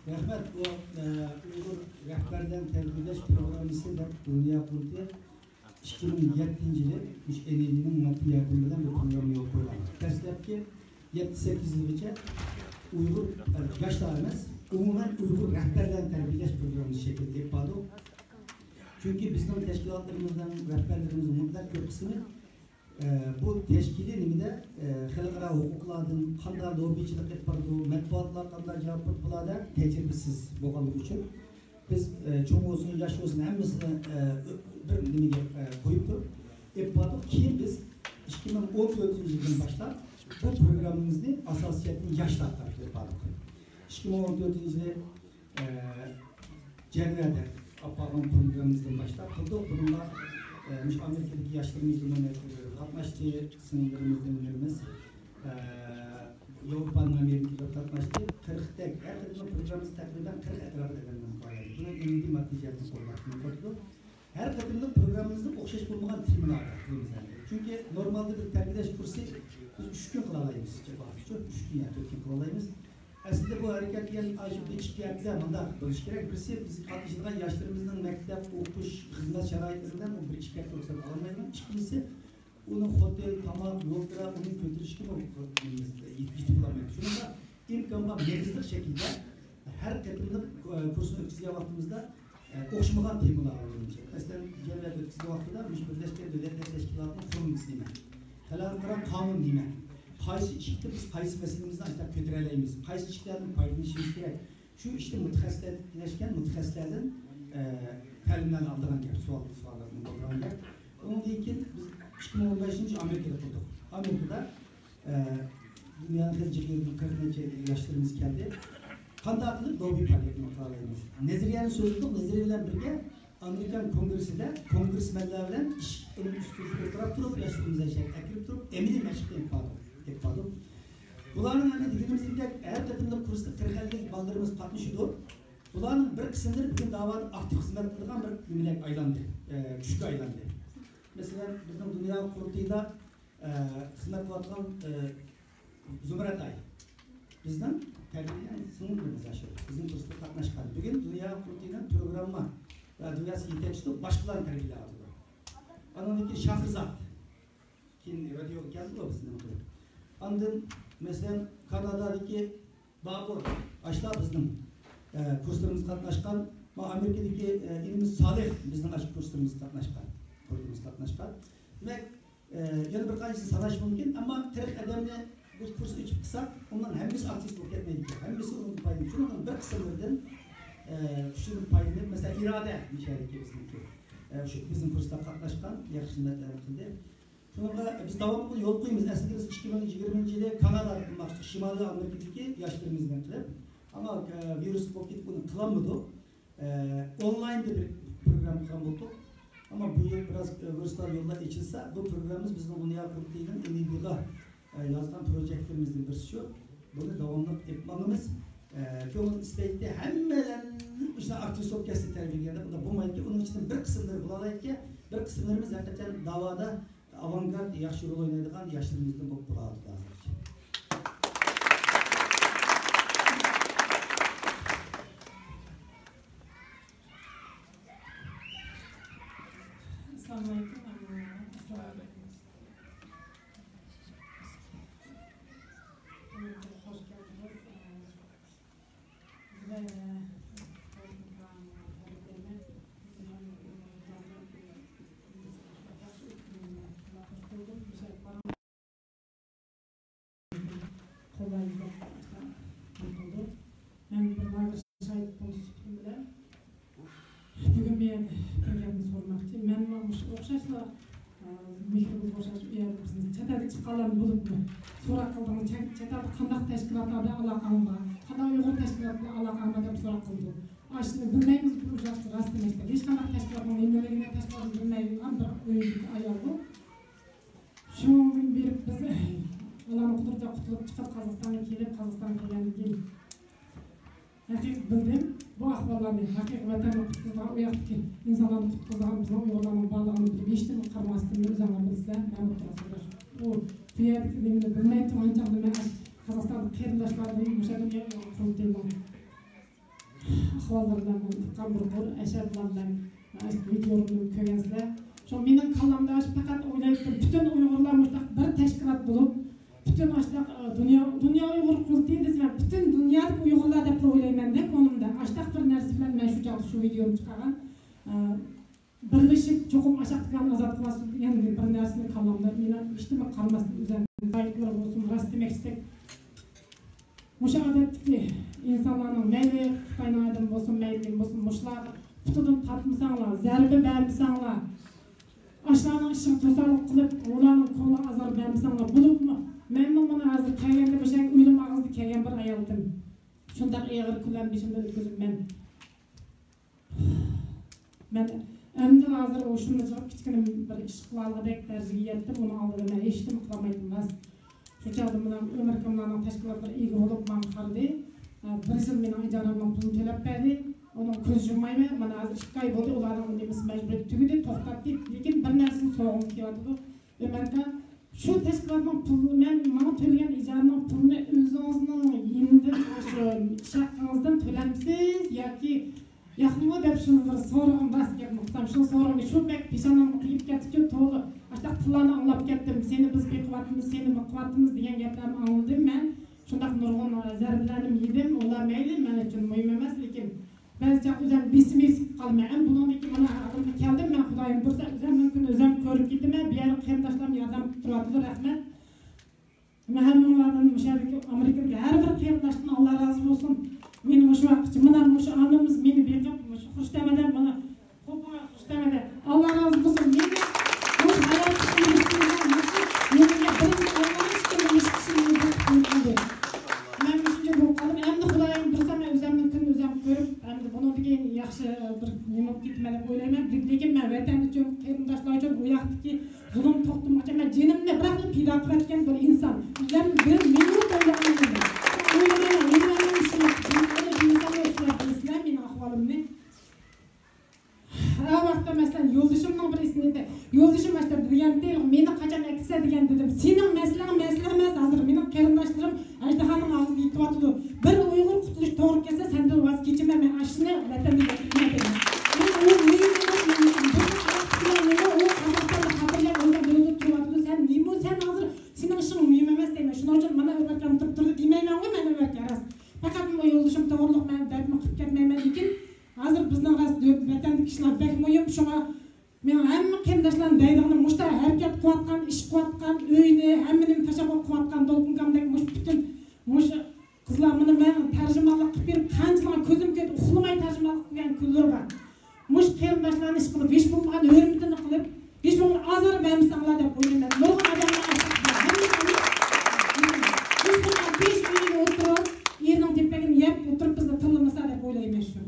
رەھمەت. رەھمەت. بۇ، ئى، ئۇيغۇر رەھبەرلەرنى تەربىيەلەش پروگراممىسى دەپ دۇنيا قۇرۇلتىيى ئىككى مىڭ يەتتىنچى يىلى مۇشۇ ئېن ئاي دىنىڭ ماددىي ياردىمى بىلەن بۇ پروگرامما يولغا قويغان. دەسلەپكى يەتتە، سەككىز يىلغىچە ئۇيغۇر، ياشلار ئەمەس، ئومۇمەن ئۇيغۇر رەھبەرلەرنى تەربىيەلەش پروگراممىسى شەكلىدە ئېلىپ باردۇق. چۈنكى بىزنىڭ تەشكىلاتلىرىمىزنىڭ رەھبەرلىرىمىزنىڭ مۇتلەق كۆپ قىسمى، ئە، بۇ تەشكىلىي نېمىدە، ئە، خەلقئارا ھوقۇقلاردىن قانداق لوببىچىلىق ئېلىپ بارىدۇ، مەتبۇئاتلار قانداق جاۋاب بېرىدۇ، بۇلاردا تەجرىبىسىز بولغانلىقى ئۈچۈن، بىز، ئە، چوڭ بولسۇن، ياش بولسۇن، ھەممىسىنى، ئە، بىر نېمىگە، ئە، قويۇپ تۇرۇپ ئېلىپ باردۇق. كېيىن بىز ئىككى مىڭ ئون تۆتىنچى يىلدىن باشلاپ بۇ پروگراممىمىزنى ئاساسىيەتنى ياشلار تەرەپكە ئېلىپ باردۇق. ئىككى مىڭ ئون تۆتىنچى يىلى، ئە، جەنۋەدە ئاپپارغان پروگراممىمىزدىن باشلاپ قىلدۇق. بۇنىڭغا، ئە، مۇشۇ ئامېرىكىدىكى ياشلىرىمىزمۇ قاتناشتى، سىڭىللىرىمىز، ئىنىلىرىمىز، ئە، ياۋروپانىڭ ئامېرىكىلىرى قاتناشتى. قىرىقتەك، ھەر قېتىملىق پروگراممىمىز تەقرىبەن قىرىق ئەتراپىدا ئادەملەرنى قويدۇق. بۇنىڭ ئېنىدى ماددىي جەھەتتىن قوللاپ قويدۇق. ھەر قېتىملىق پروگراممىمىزنى ئوخشاش بولمىغان تېمىلاردا قىلىمىز ئەمدى. چۈنكى نورمالدا بىر تەربىيەلەش كۇرسى بىز ئۈچ كۈن قىلالايمىز، چاپاقچە ئۈچ كۈن يا تۆت كۈن قىلالايمىز. ئەسلىدە بۇ ھەرىكەت دېگەن ئاشۇ بىر ئىككى ھەپتە مۇنداق بولۇشى كېرەك. بىرسى، بىز قاتنىشىدىغان ياشلىرىمىزنىڭ مەكتەپ، ئوقۇش، خىزمەت شارائىتى بىلەن ئۇ بىر ئىككى ھەپتە رۇخسەت ئالالمايدۇ. ئىككىنچىسى، ئۇنىڭ خوتۇن، تاماق، يول كىرا، ئۇنى كۆتۈرۈشكىمۇ يېتىپ بولالمايدۇ. شۇنىڭغا ئىمكان بار مېغىزلىق شەكىلدە ھەر قېتىملىق، ئە، كۇرسنى ئۆتكۈزگەن ۋاقتىمىزدا، ئە، ئوخشىمىغان تېمىلار بويىچە. مەسىلەن، جەمئىيەت ئۆتكۈزگەن ۋاقتىدا مۇشۇ بىرلەشكەن دۆلەتلەر تەشكىلاتىنىڭ فورمىسى نېمە؟ خەلقئارا قانۇن نېمە؟ قايسى ئىشىكتە بىز قايسى مەسىلىمىزنى ئاشۇنداق كۆتۈرەلەيمىز؟ قايسى ئىشىكلەردىن پايدىلىنىشىمىز كېرەك؟ شۇ ئىشتا مۇتەخەسسىسلەشكەن مۇتەخەسسىسلەردىن، ئە، تەلىملەرنى ئالىدىغان گەپ، سوئال، سوئاللارنى بولىدىغان گەپ. ئۇنىڭدىن كېيىن بىز ئىككى مىڭ ئون بەشىنچى يىلى ئامېرىكىدا قىلدۇق. ئامېرىكىدا، ئە، دۇنيانىڭ خېلى جىق يېرىدىن قىرىق نەچچە ياشلىرىمىز كەلدى. قانداق قىلىپ لوببى پائالىيىتىنى قىلالايمىز؟ نەزەرىيەنى سۆزلىدۇق، نەزەرىيە بىلەن بىرگە ئامېرىكان كونگرېسسىدا كونگرېسمېنلار بىلەن ئىش ئۇنىڭ ئۈستىدە ئولتۇراپ تۇرۇپ، ياشلىرىمىز ھەشەرگە ئەكىرىپ تۇرۇپ، ئەمەلىي مەشىق ئېلىپ باردۇق، ئېلىپ باردۇق. بۇلارنىڭ ھەممە دېگىنىمىزدەك ھەر قېتىملىق كۇرستا قىرىق ئەللىك بالىلىرىمىز قاتنىشىدۇ. بۇلارنىڭ بىر قىسىملىرى بۈگۈن داۋادا ئاكتىپ خىزمەت قىلىدىغان بىر نېمىلەرگە ئايلاندى، ئە، كۈچكە ئايلاندى. مەسىلەن، بىزنىڭ دۇنيا قۇرۇلتىيىدا، ئە، خىزمەت قىلىۋاتقان، ئە، زۇمرەت ئاي بىزنىڭ تەربىيە سىڭىللىرىمىز ئاشۇ. بىزنىڭ كۇرستا قاتناشقان. بۈگۈن دۇنيا قۇرۇلتىيىنىڭ پروگرامما ۋە دۇنياسى يېتەكچىسى باشقىلارنى تەربىيەلەۋاتىدۇ. ئانىڭدىن كېيىن شاھرىزات. كېيىن رادىيوغا كەلدىغۇ بىزنىڭ. ئاندىن، مەسىلەن، كانادادىكى بابۇر، ئاشۇلار بىزنىڭ، ئە، كۇرسلىرىمىزغا قاتناشقان. ما ئامېرىكىدىكى، ئە، ئىنىمىز سالىھ بىزنىڭ ئاشۇ كۇرسلىرىمىزغا قاتناشقان. كۇرسلىرىمىزغا قاتناشقان. دېمەك، ئە، يەنە بىر قانچىسىنى ساناش مۇمكىن، ئەمما قىرىق ئادەمنى بىر كۇرس ئېچىپ قىلساق، ئۇنىڭ ھەممىسى ئاكتىپ بولۇپ كەتمەيدىكەن. ھەممىسى ئۇنىڭدىن پايدىلىنىپ، شۇنىڭدىن بىر قىسىملىرىدىن، ئە، شۇنىڭدىن پايدىلىنىپ، مەسىلەن، ئىرادە مۇشەدىكى بىزنىڭكى، ئە، شۇ بىزنىڭ كۇرستا قاتناشقان، ياخشى خىزمەتلەرنى قىلدى. شۇنىڭغا بىز داۋاملىق يول قويىمىز. ئەسلىدە بىز ئىككى مىڭ يىگىرمىنچى يىلى كانادادا قىلماقچى، شىمالىي ئامېرىكىدىكى ياشلىرىمىز بىلەن قىلىپ، ئەمما، ئە، ۋىرۇس بولۇپ كېتىپ ئۇنى قىلالمىدۇق. ئە، ئونلايندا بىر پروگرامما قىلغان بولدۇق. ئەمما بۇ يىل بىراز، ئە، ۋىرۇسلار يوللار ئېچىلسا، بۇ پروگراممىمىز بىزنىڭ دۇنيا قۇرۇلتىيىنىڭ ئېن ئاي دىغا، ئە، يازغان پروژېكتلىرىمىزدىن بىرسى شۇ. بۇنى داۋاملىق ئېلىپ ماڭىمىز. ئە، كۆڭۈل ئىستەيتتى، ھەممەيلەن مۇشۇنداق ئارتىس بولۇپ كەتسە تەربىيەلىگەندە، بۇنداق بولمايدىكەن. ئۇنىڭ ئىچىدىن بىر قىسىملىرى بولالايدىكەن، بىر قىسىملىرىمىز ھەقىقەتەن داۋادا ئاۋانگارد ياخشى رول ئوينايدىغان ياشلىرىمىزدىن بولۇپ بولاتتى ھازىرچە. ئەسسالامۇ ئەلەيكۇم. خوش كەلدىڭىز. قولايلىق قىلدى. مەن بىر لاگېر شاھىت بولۇش سۈپىتىم بىلەن بۈگۈن مەن بىر گەپنى سورىماقچى. مەنمۇ مۇشۇ ئوخشاشلا، ئە، مېھرىبىز ئوخشاش ئۇ يەردە بىزنى چەت ئەلگە چىققانلارنى بولۇپمۇ سوراق قىلدىڭىز، چەت، چەت ئەلدە قانداق تەشكىلاتلار بىلەن ئالاقەڭ بار، قانداق ئۇيغۇر تەشكىلاتى بىلەن ئالاقەڭ بار دەپ سوراق قىلىدۇ. ئاشۇنى بىلمەيمىز، بۇ ئۇجاقتا راست دېمەكتە. ھېچقانداق تەشكىلاتنىڭ نېمىلىكىنى، تەشكىلاتنى بىلمەيدىغان بىر ئۆيدىكى ئايال بۇ. شۇنىڭدىن بېرىپ بىز ئاللانىڭ قۇدرىتىدىن قۇتۇلۇپ چىقىپ، قازاقىستانغا كېلىپ، قازاقىستانغا كەلگەندىن كېيىن ھەقىقىي بىلدىم. بۇ ئەھۋاللارنى، ھەقىقىي ۋەتەننى قۇتقۇزىدىغان، ئۇ ياقتىكى ئىنسانلارنى قۇتقۇزىدىغان بىزنىڭ ئۇيغۇرلارنىڭ بارلىقىنى بىلىپ، ھېچنېمىگە قارىماستىن، ئۆزۈڭلار بىلىسىلەر، مەن ئوتتۇرىغا سۆزلەش. ئۇ، بۇ يەردىكى نېمىنى بىلمەي تۇرغان چاغدا مەن قازاقىستاندىكى قېرىنداشلاردىن مۇشۇ دۇنيا ئۇيغۇر قۇرۇلتىيىنىڭ ئەھۋاللىرىدىن ئۇققان بىر قۇر ئەشەدىلەر بىلەن ۋىدېولىرىمنى كۆرگەنسىلەر. شۇڭا مېنىڭ كاللامدا ئاشۇ پەقەت ئويلايتتىم، پۈتۈن ئۇيغۇرلار مۇشۇنداق بىر تەشكىلات بولۇپ، پۈتۈن ئاشۇنداق، ئە، دۇنيا، دۇنيا ئۇيغۇر قۇرۇلتىيى دېسە، مەن پۈتۈن دۇنيادىكى ئۇيغۇرلار دەپلا ئويلايمەن دە كۆڭلۈمدە. ئاشۇنداق بىر نەرسە بىلەن مەن شۇ چاغدا شۇ ۋىدېونى چىقارغان. ئە، بىرلىشىپ چوقۇم ئاشاق تىكاننى ئازاد قىلاسىز دېگەن بىر نەرسىنى كاللامدا مېنىڭ ھېچنېمە قارىماستىن ئۆزۈم، لايىكلار بولسۇن، راست دېمەكچىدەك. مۇشۇ ئادەتتىكى ئىنسانلارنىڭ، مەيلى خىتاينىڭ ئادىمى بولسۇن، مەيلى نېمە بولسۇن، مۇشۇلارغا پۇتىدىن تارتمىساڭلار، زەربە بەرمىسەڭلار، ئاشۇلارنىڭ ئىشىغا توسالغۇ قىلىپ، ئۇلارنىڭ كۆڭلىگە ئازار بەرمىسەڭلار، بولۇپمۇ مەنمۇ مانا ھازىر كەلگەندە مۇشۇ يەرگە ئۆلۈم ئاغزىدا كەلگەن بىر ئايالدىم. شۇنداق ئېغىر كۈنلەرنى بېشىمدىن ئۆتكۈزۈپ مەن مەن ئەمدىلا ھازىر ئۇ شۇنداق كىچىككىنە بىر ئىش قىلالىغۇدەك دەرىجىگە يەتتىم، ئۇنىڭ ئالدىدا مەن ھېچنېمە قىلالمايتتىم راست. شۇ چاغدا مانا ئۆمەركاملارنىڭ تەشكىلاتلىرى ئىگە بولۇپ ماڭا قارىدى. بىر يىل مېنىڭ ئىجارەمنىڭ پۇلىنى تۆلەپ بەردى. ئۇنىڭ كۆز يۇممايمەن. مانا ھازىر ئىككى ئاي بولدى، ئۇلارنىڭ نېمىسى مەجبۇرىيىتى تۈگىدى، توختاتتى. لېكىن بىر نەرسىنى سورىغۇم كېلىۋاتىدۇ. ئۆمەركا، شۇ تەشكىلاتنىڭ پۇلىنى، مەن ماڭا تۆلىگەن ئىجارىنىڭ پۇلىنى ئۆزىڭىزنىڭ يېنىدىن، شۇ ئىش ھەققىڭىزدىن تۆلەمسىز ياكى ياقمۇ دەپ شۇنى بىر سورىغىن، راست گەپنى قىلسام، شۇ سورۇنى شۇ بەك پېشانامغا قىيىپ كەتتىچۇ، تولا ئاشۇنداق تىللارنى ئاڭلاپ كەتتىم. سېنى بىز بېقىۋاتىمىز، سېنى بېقىۋاتىمىز دېگەن گەپلەرنى ئاڭلىدىم مەن. شۇنداق نۇرغۇن زەربىلەرنى يېدىم. ئۇلار مەيلى، مەن ئۈچۈن مۇھىم ئەمەس، لېكىن بەزى چاغ ئۆزۈم بېسىم يۈكسىلىپ قالىمەن. ئەمدى بۇنىڭدىن كېيىن مانا ئالدىمغا كەلدىم، مەن خۇدايىم بۇيرۇسا ئۆزۈمنىڭ كۈنى ئۆزۈم كۆرۈپ كېتىمەن. بۇ يەردە قېرىنداشلارمۇ ياردەم قىلىپ تۇرۇۋاتىدۇ، رەھمەت. مەن ھەممىڭلاردىن، مۇشۇ يەردىكى ئامېرىكىدىكى ھەر بىر قېرىنداشتىن ئاللا رازى بولسۇن. مېنى مۇشۇ ۋاقىتقىچە، مانا مۇشۇ ئانىمىز مېنى بېقىپ، مۇشۇ خۇشتەمەدە، مانا قوپۇڭا خۇشتەمەدە. ئاللا رازى بولسۇن. مېنى بۇ ھاياتلىقىمنى مۇشۇ يولغا بىرىنچى ئاللا ئىككىنچى مۇشۇ كىشى مېنى بېقىپ قويۇپ قالدى. مەن مۇشۇنچە بولۇپ قالدىم. ئەمدى خۇدايىم بۇيرۇسا مەن ئۆزۈمنىڭ كۈنىنى ئۆزۈم كۆرۈپ، ئەمدى بۇنىڭدىن كېيىن ياخشى بىر نېمە بولۇپ كېتىمەن دەپ ئويلايمەن. لېكىن مەن ۋەتەن ئۈچۈن، قېرىنداشلار ئۈچۈن بۇ ياقتىكى زۇلۇم توختىمىغۇچە مەن جېنىمنى بىراقلا پىدا قىلىۋەتكەن بىر ئىنسان. ئۆزۈم بىر مىنۇت ئويلىغان ئىدىم. ئويلىمايمەن، ئويلىمايمەن شۇ. بىر ئويلىمىسام، سىلەر بىلىسىلەر مېنىڭ ئەھۋالىمنى. ھە ۋاقىتتا، مەسىلەن، يولدىشىمنىڭ بىر ئېسىنى ئېيتتى. يولدىشىم ئاشتا دېگەنتى، مېنى قاچان ئەكىتسە دېگەن دېدىم. سېنىڭ مەسىلەڭ مەسىلە ئەمەس، ھازىر مېنىڭ قېرىنداشلىرىم ئەجدىھانىڭ ئاغزىدا يېتىۋاتىدۇ. بىر ئۇيغۇر قۇتۇلۇش توغرا كەلسە، سەندىن ۋاز كېچىمەن، مەن ئاشۇنى ۋەتەندىن ئەكىتمەن دېدىم. ئۇ، ئۇ مۇھىم ئەمەس، مەن ئۈچۈن. بۇ ئۇ قازاقىستاندا خاتىرجەم ئۆزى بىلىدۇ تۇرۇۋاتىدۇ. سەن نېمە، سەن ھازىر سېنىڭ ئىشىڭ مۇھىم ئەمەس دەيمەن. شۇنىڭ ئۈچۈن مانا ئۆمەركەم تۇرۇپ تۇردى دېمەيمەنغۇ مەن ئۆمەركە راست. پەقەت بۇ يولدىشىم توغرىلىق مەن دەپمۇ قىلىپ كەتمەيمەن، لېكىن ھازىر بىزنىڭ راست ۋەتەندىكى ئىشلار بەك مۇھىم، شۇڭا مېنىڭ ھەممە قېرىنداشلارنىڭ دەيدىغىنى مۇشۇنداق ھەرىكەت قىلىۋاتقان، ئىش قىلىۋاتقان، ئۆيىنى، ھەممە نېمىنى تاشلاپ قىلىۋاتقان دولقۇنكامدەك مۇشۇ پۈتۈن مۇشۇ قىزلار مانا مەن تەرجىمانلىق قىلىپ بېرىپ قانچىلىغان كۆزۈم كۆرۈپ ئۇخلىماي تەرجىمانلىق قىلغان كۈنلىرى بار. مۇشۇ قېرىنداشلارنى ئىش قىلىپ، ھېچ بولمىغان ھۆرمىتىنى قىلىپ، ھېچ بولمىغان ئازار بەرمىسەڭلار دەپ ئويلايمەن. نۇرغۇن ئادەملەر ئاشۇنداق. ھەممە ھېچ بولمىغان بېشى ئۆيىدە ئولتۇرۇپ، ئېرىنىڭ تېپەكىنى يەپ ئولتۇرۇپ بىزنى تىللىمىسا دەپ ئويلايمەن شۇ.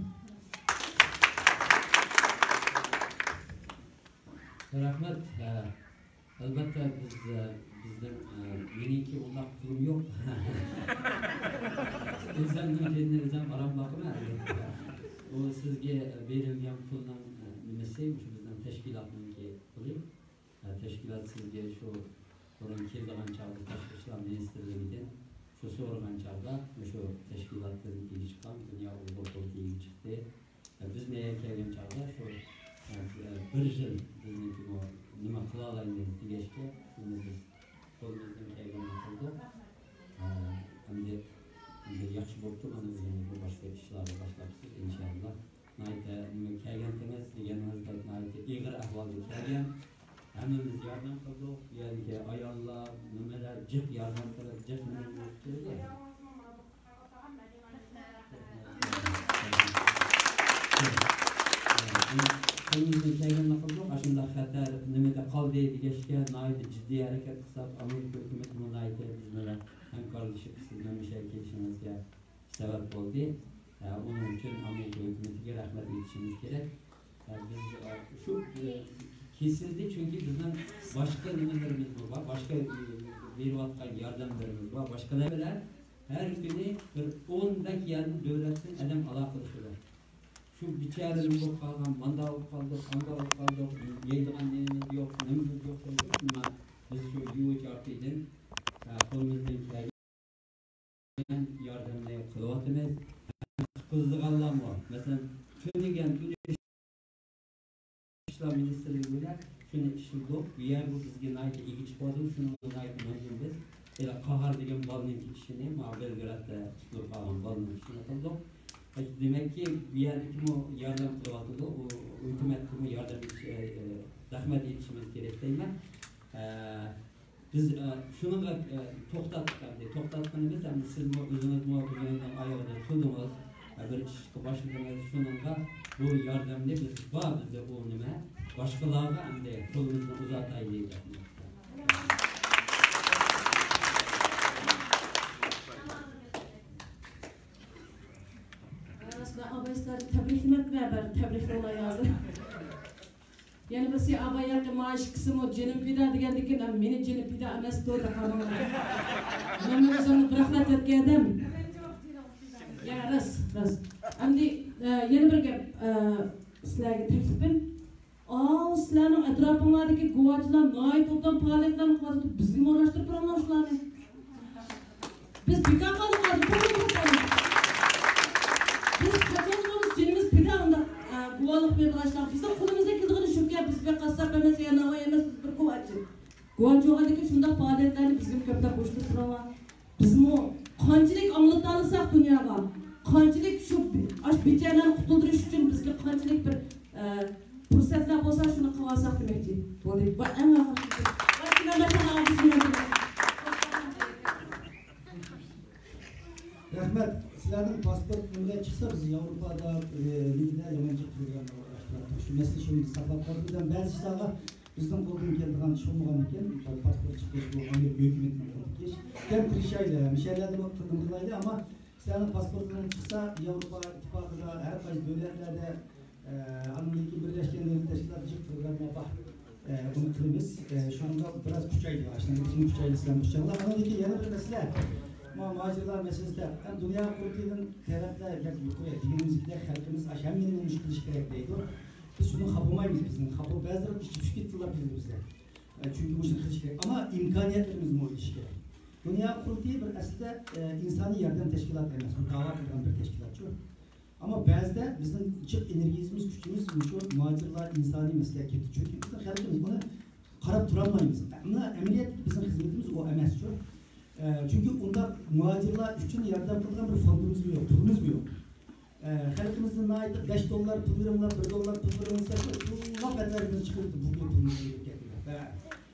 رەھمەت. ئەلۋەتتە، بىز، بىزنىڭ، مېنىڭكى ئۇنداق پۇلۇم يوق. ئۆزۈمنىڭ جېنىنى ئۆزۈم ئارام باقىمەن، ئەلۋەتتە. ئۇ سىزگە بېرىلگەن پۇلنىڭ، ئە، نېمىسى، مۇشۇ بىزنىڭ تەشكىلاتنىڭكى پۇلى. ئە، تەشكىلات سىزگە شۇ بۇرۇن كېلىدىغان چاغدا تاشقى ئىشلار مىنىستىرلىكىدىن شۇ سورىغان چاغدا، مۇشۇ تەشكىلاتتىن ئىگە چىققان دۇنيا ئۇيغۇر قۇرۇلتىيى ئىگە چىقتى. بىز مەيەر كەلگەن چاغدا شۇ، ئە، بىر يىل بىزنىڭكى بۇ نېمە قىلالايمىز دېگەچكە، شۇنى بىز قولىمىزدىن كەلگەننى قىلدۇق. ئە، ئەمدى، ئەمدى ياخشى بوپتۇ، مانا ئۆزىڭىز بۇ باشقا ئىشلارنى باشلاپسىز، ئىنشاللا. ناھايىتى نېمە كەلگەنتىڭىز دېگىنىڭىزدەك ناھايىتى ئېغىر ئەھۋالدا كەلگەن. ھەممىمىز ياردەم قىلدۇق. بۇ يەردىكى ئاياللار، نېمىلەر جىق ياردەم قىلىپ، جىق نېمە قىلىپ كەلگەن. قولىمىزدىن كەلگەننى قىلدۇق. ئاشۇنداق خەتەر نېمىدە قالدى دېگەچكە، ناھايىتى جىددىي ھەرىكەت قىلساق، ئامېرىكا ھۆكۈمىتىمۇ ناھايىتى بىز بىلەن ھەمكارلىشىپ، سىزنىڭ مۇشۇ يەرگە كېلىشىڭىزگە سەۋەب بولدى. ئە، ئۇنىڭ ئۈچۈن ئامېرىكا ھۆكۈمىتىگە رەھمەت ئېيتىشىمىز كېرەك. ئە، بىز، ئە، شۇ، ئە، كېسىلدى، چۈنكى بىزنىڭ باشقا نېمىلىرىمىزمۇ بار، باشقا، ئە، بېرىۋاتقان ياردەملىرىمىز بار، باشقىلار بىلەن ھەر كۈنى بىر ئوندەك يەردىن، دۆلەتتىن ئادەم ئالاقىلىشىدۇ. شۇ بىچارە نېمە بولۇپ قالغان، ماندا بولۇپ قالدۇق، ئاندا بولۇپ قالدۇق، يەيدىغان نېمىمىز يوق، نېمىمىز يوق دەيدۇ. شۇڭا بىز شۇ يۇ ئېيچ ئار پىدىن، ئە، قولىمىزدىن كەلگەن ياردەمنى قىلىۋاتىمىز. قىلىدىغانلارمۇ، مەسىلەن، تۈنۈگۈن تۈنۈش ئىشلار مىنىستىرلىكى بىلەن شۇنى ئىشلىدۇق. بۇ يەر بۇ بىزگە ناھايىتى ئىگە چىقىۋاتىدۇ. شۇنىڭغا ناھايىتى مەمنۇن بىز. ھېلى قاھار دېگەن بالىنىڭ ئىشىنى، مانا بېلگرادتا تۇتۇلۇپ قالغان بالىنىڭ ئىشىنى قىلدۇق. دېمەككى، بۇ يەردىكىمۇ ياردەم قىلىۋاتىدۇ. ئۇ ھۆكۈمەتكىمۇ ياردەم ئېيتىش، ئە، ئە، رەھمەت ئېيتىشىمىز كېرەك دەيمەن. ئە، بىز، ئە، شۇنىڭغا، ئە، توختاتتۇق ئەمدى. توختاتقىنىمىز ئەمدى سىزمۇ ئۆزىڭىزمۇ ئۆزىڭىزنىڭ ئايىغىدا تۇردىڭىز، ئە، بىر ئىشقا باشلىدىڭىز. شۇنىڭغا بۇ ياردەمنى بىز بار، بىزدە ئۇ نېمە، باشقىلارغا ئەمدى قولىمىزنى ئۇزارتايلى دەپ. راست، مەن ئاباي سىلەرنى تەبرىكلىمەپتىمەن، بەر تەبرىكلەۋالاي ھازىر. يەنە بىرسى، ئاباي ياقى مائاش قىسمى جېنىم پىدا دېگەندىن كېيىن، مېنى جېنىم پىدا ئەمەس دەپ قالدىڭلار. مەن ئۆزۈمنى بىر خىل ئەتكەن ئادەم. يا، راست، راست. ئەمدى، ئە، يەنە بىر گەپ، ئە، سىلەرگە تەكلىپىم. ئاۋۇ سىلەرنىڭ ئەتراپىڭلاردىكى گۇۋاچىلار ناھايىتى ئوبدان پائالىيەتلەرنى قىلىۋاتىدۇ، بىزگىمۇ ئورۇنلاشتۇرۇپ بېرىڭلار شۇلارنى. بىز بىكار قالدۇق ھازىر، توغرا توختاڭلار. بىز قاچان بولمىسا جېنىمىز پىدا ئۇنداق، ئە، گۇۋاھلىق بېرىدىغان ئىشلار. بىزنىڭ قولىمىزدىن كېلىدىغىنى شۇكى، بىز بىر قاسساپ ئەمەس يا ناۋاي ئەمەس، بىز بىر گۇۋاچى. گۇۋاچى بولغاندىن كېيىن شۇنداق پائالىيەتلەرنى بىزگىمۇ كۆپرەك ئۇيۇشتۇرۇپ تۇرۇڭلار. بىزمۇ قانچىلىك ئاڭلىتالىساق دۇنياغا، قانچىلىك شۇ بى-، ئاشۇ بىچارىلەرنى قۇتۇلدۇرۇش ئۈچۈن بىزگە قانچىلىك بىر، ئە، پۇرسەتلەر بولسا، شۇنى قىلىۋالساق دېمەكچى. بولدى. ۋە ئەڭ ئاخىرقى، ۋە كىملەر ساڭا بىسمىللا. رەھمەت. سىلەرنىڭ پاسپورت نېمىدە چىقسا، بىز ياۋروپادا، ئە، نېمىدە يامان جىق پروگراممىلارغا قاتناشتۇق. شۇ مەسىلە شۇنى ساقلاپ قالدى. بىزدىن بەزى ئىشلارغا بىزنىڭ قولدىن كېلىدىغان ئىش بولمىغاندىكىن، پاسپورت چىقىش بۇ ئامېرىكا ھۆكۈمىتىنىڭ قولىدىكى ئىش. كەم تىرىشايلى، مۇشۇ يەرلەردىمۇ قىلدىم قىلايلى، ئەمما سىلەرنىڭ پاسپورتىڭىز چىقسا، ياۋروپا ئىتتىپاقىدا ھەر قايسى دۆلەتلەردە، ئە، ئاندىن كېيىن بىرلەشكەن دۆلەتلەر تەشكىلاتى جىق پروگرامما بار. ئە، بۇنى قىلىمىز. ئە، شۇنىڭغا بىراز كۈچەيلى، ئاشۇنىڭ ئىچىنى كۈچەيلى، سىلەر كۈچەڭلار. ئاندىن كېيىن يەنە بىر مەسىلە، ما-، مۇھاجىرلار مەسىلىسىدە، ھەم دۇنيا قۇرۇلتىيىدىن تەرەپلەر بەك يۇقىرى، دېگىنىمىزدەك خەلقىمىز ئاشۇ ھەممىنى مۇشۇ قىلىش كېرەك دەيدۇ. بىز شۇنى خاپىمايمىز، بىزنىڭ خاپا بەزىلەر ئىچى پۈشۈپ كېتىپلا بىزدە. ئە، چۈنكى مۇشۇنى قىلىش كېرەك. ئەمما ئىمكانىيەتلىرىمىزنى ئويلىشىش كېرەك. دۇنيا قۇرۇلتىيى بىر ئەسلىدە، ئە، ئىنسانىي ياردەم تەشكىلاتى ئەمەس، بۇ داۋا قىلغان بىر تەشكىلات شۇ. ئەمما بەزىدە بىزنىڭ جىق ئېنېرگىيىمىز، كۈچىمىز مۇشۇ مۇھاجىرلار، ئىنسانىي مەسىلىگە كېتىدۇ. چۈنكى بىزنىڭ خەلقىمىز بۇنى قاراپ تۇرالمايمىز. ئەمما ئەمەلىيەتتىكى بىزنىڭ خىزمىتىمىز ئۇ ئەمەس شۇ. ئە، چۈنكى ئۇنداق مۇھاجىرلار ئۈچۈن ياردەم قىلىدىغان بىر فوندىمىزمۇ يوق، پۇلىمىزمۇ يوق. ئە، خەلقىمىزدىن ناھايىتى بەش دوللار پۇل بېرىڭلار، بىر دوللار پۇل بېرىڭلار دېسەك، شۇنداق ئەتراپىمىز چىقىپ بۇ پۇلنى بېرىپ كەتتى. ھە.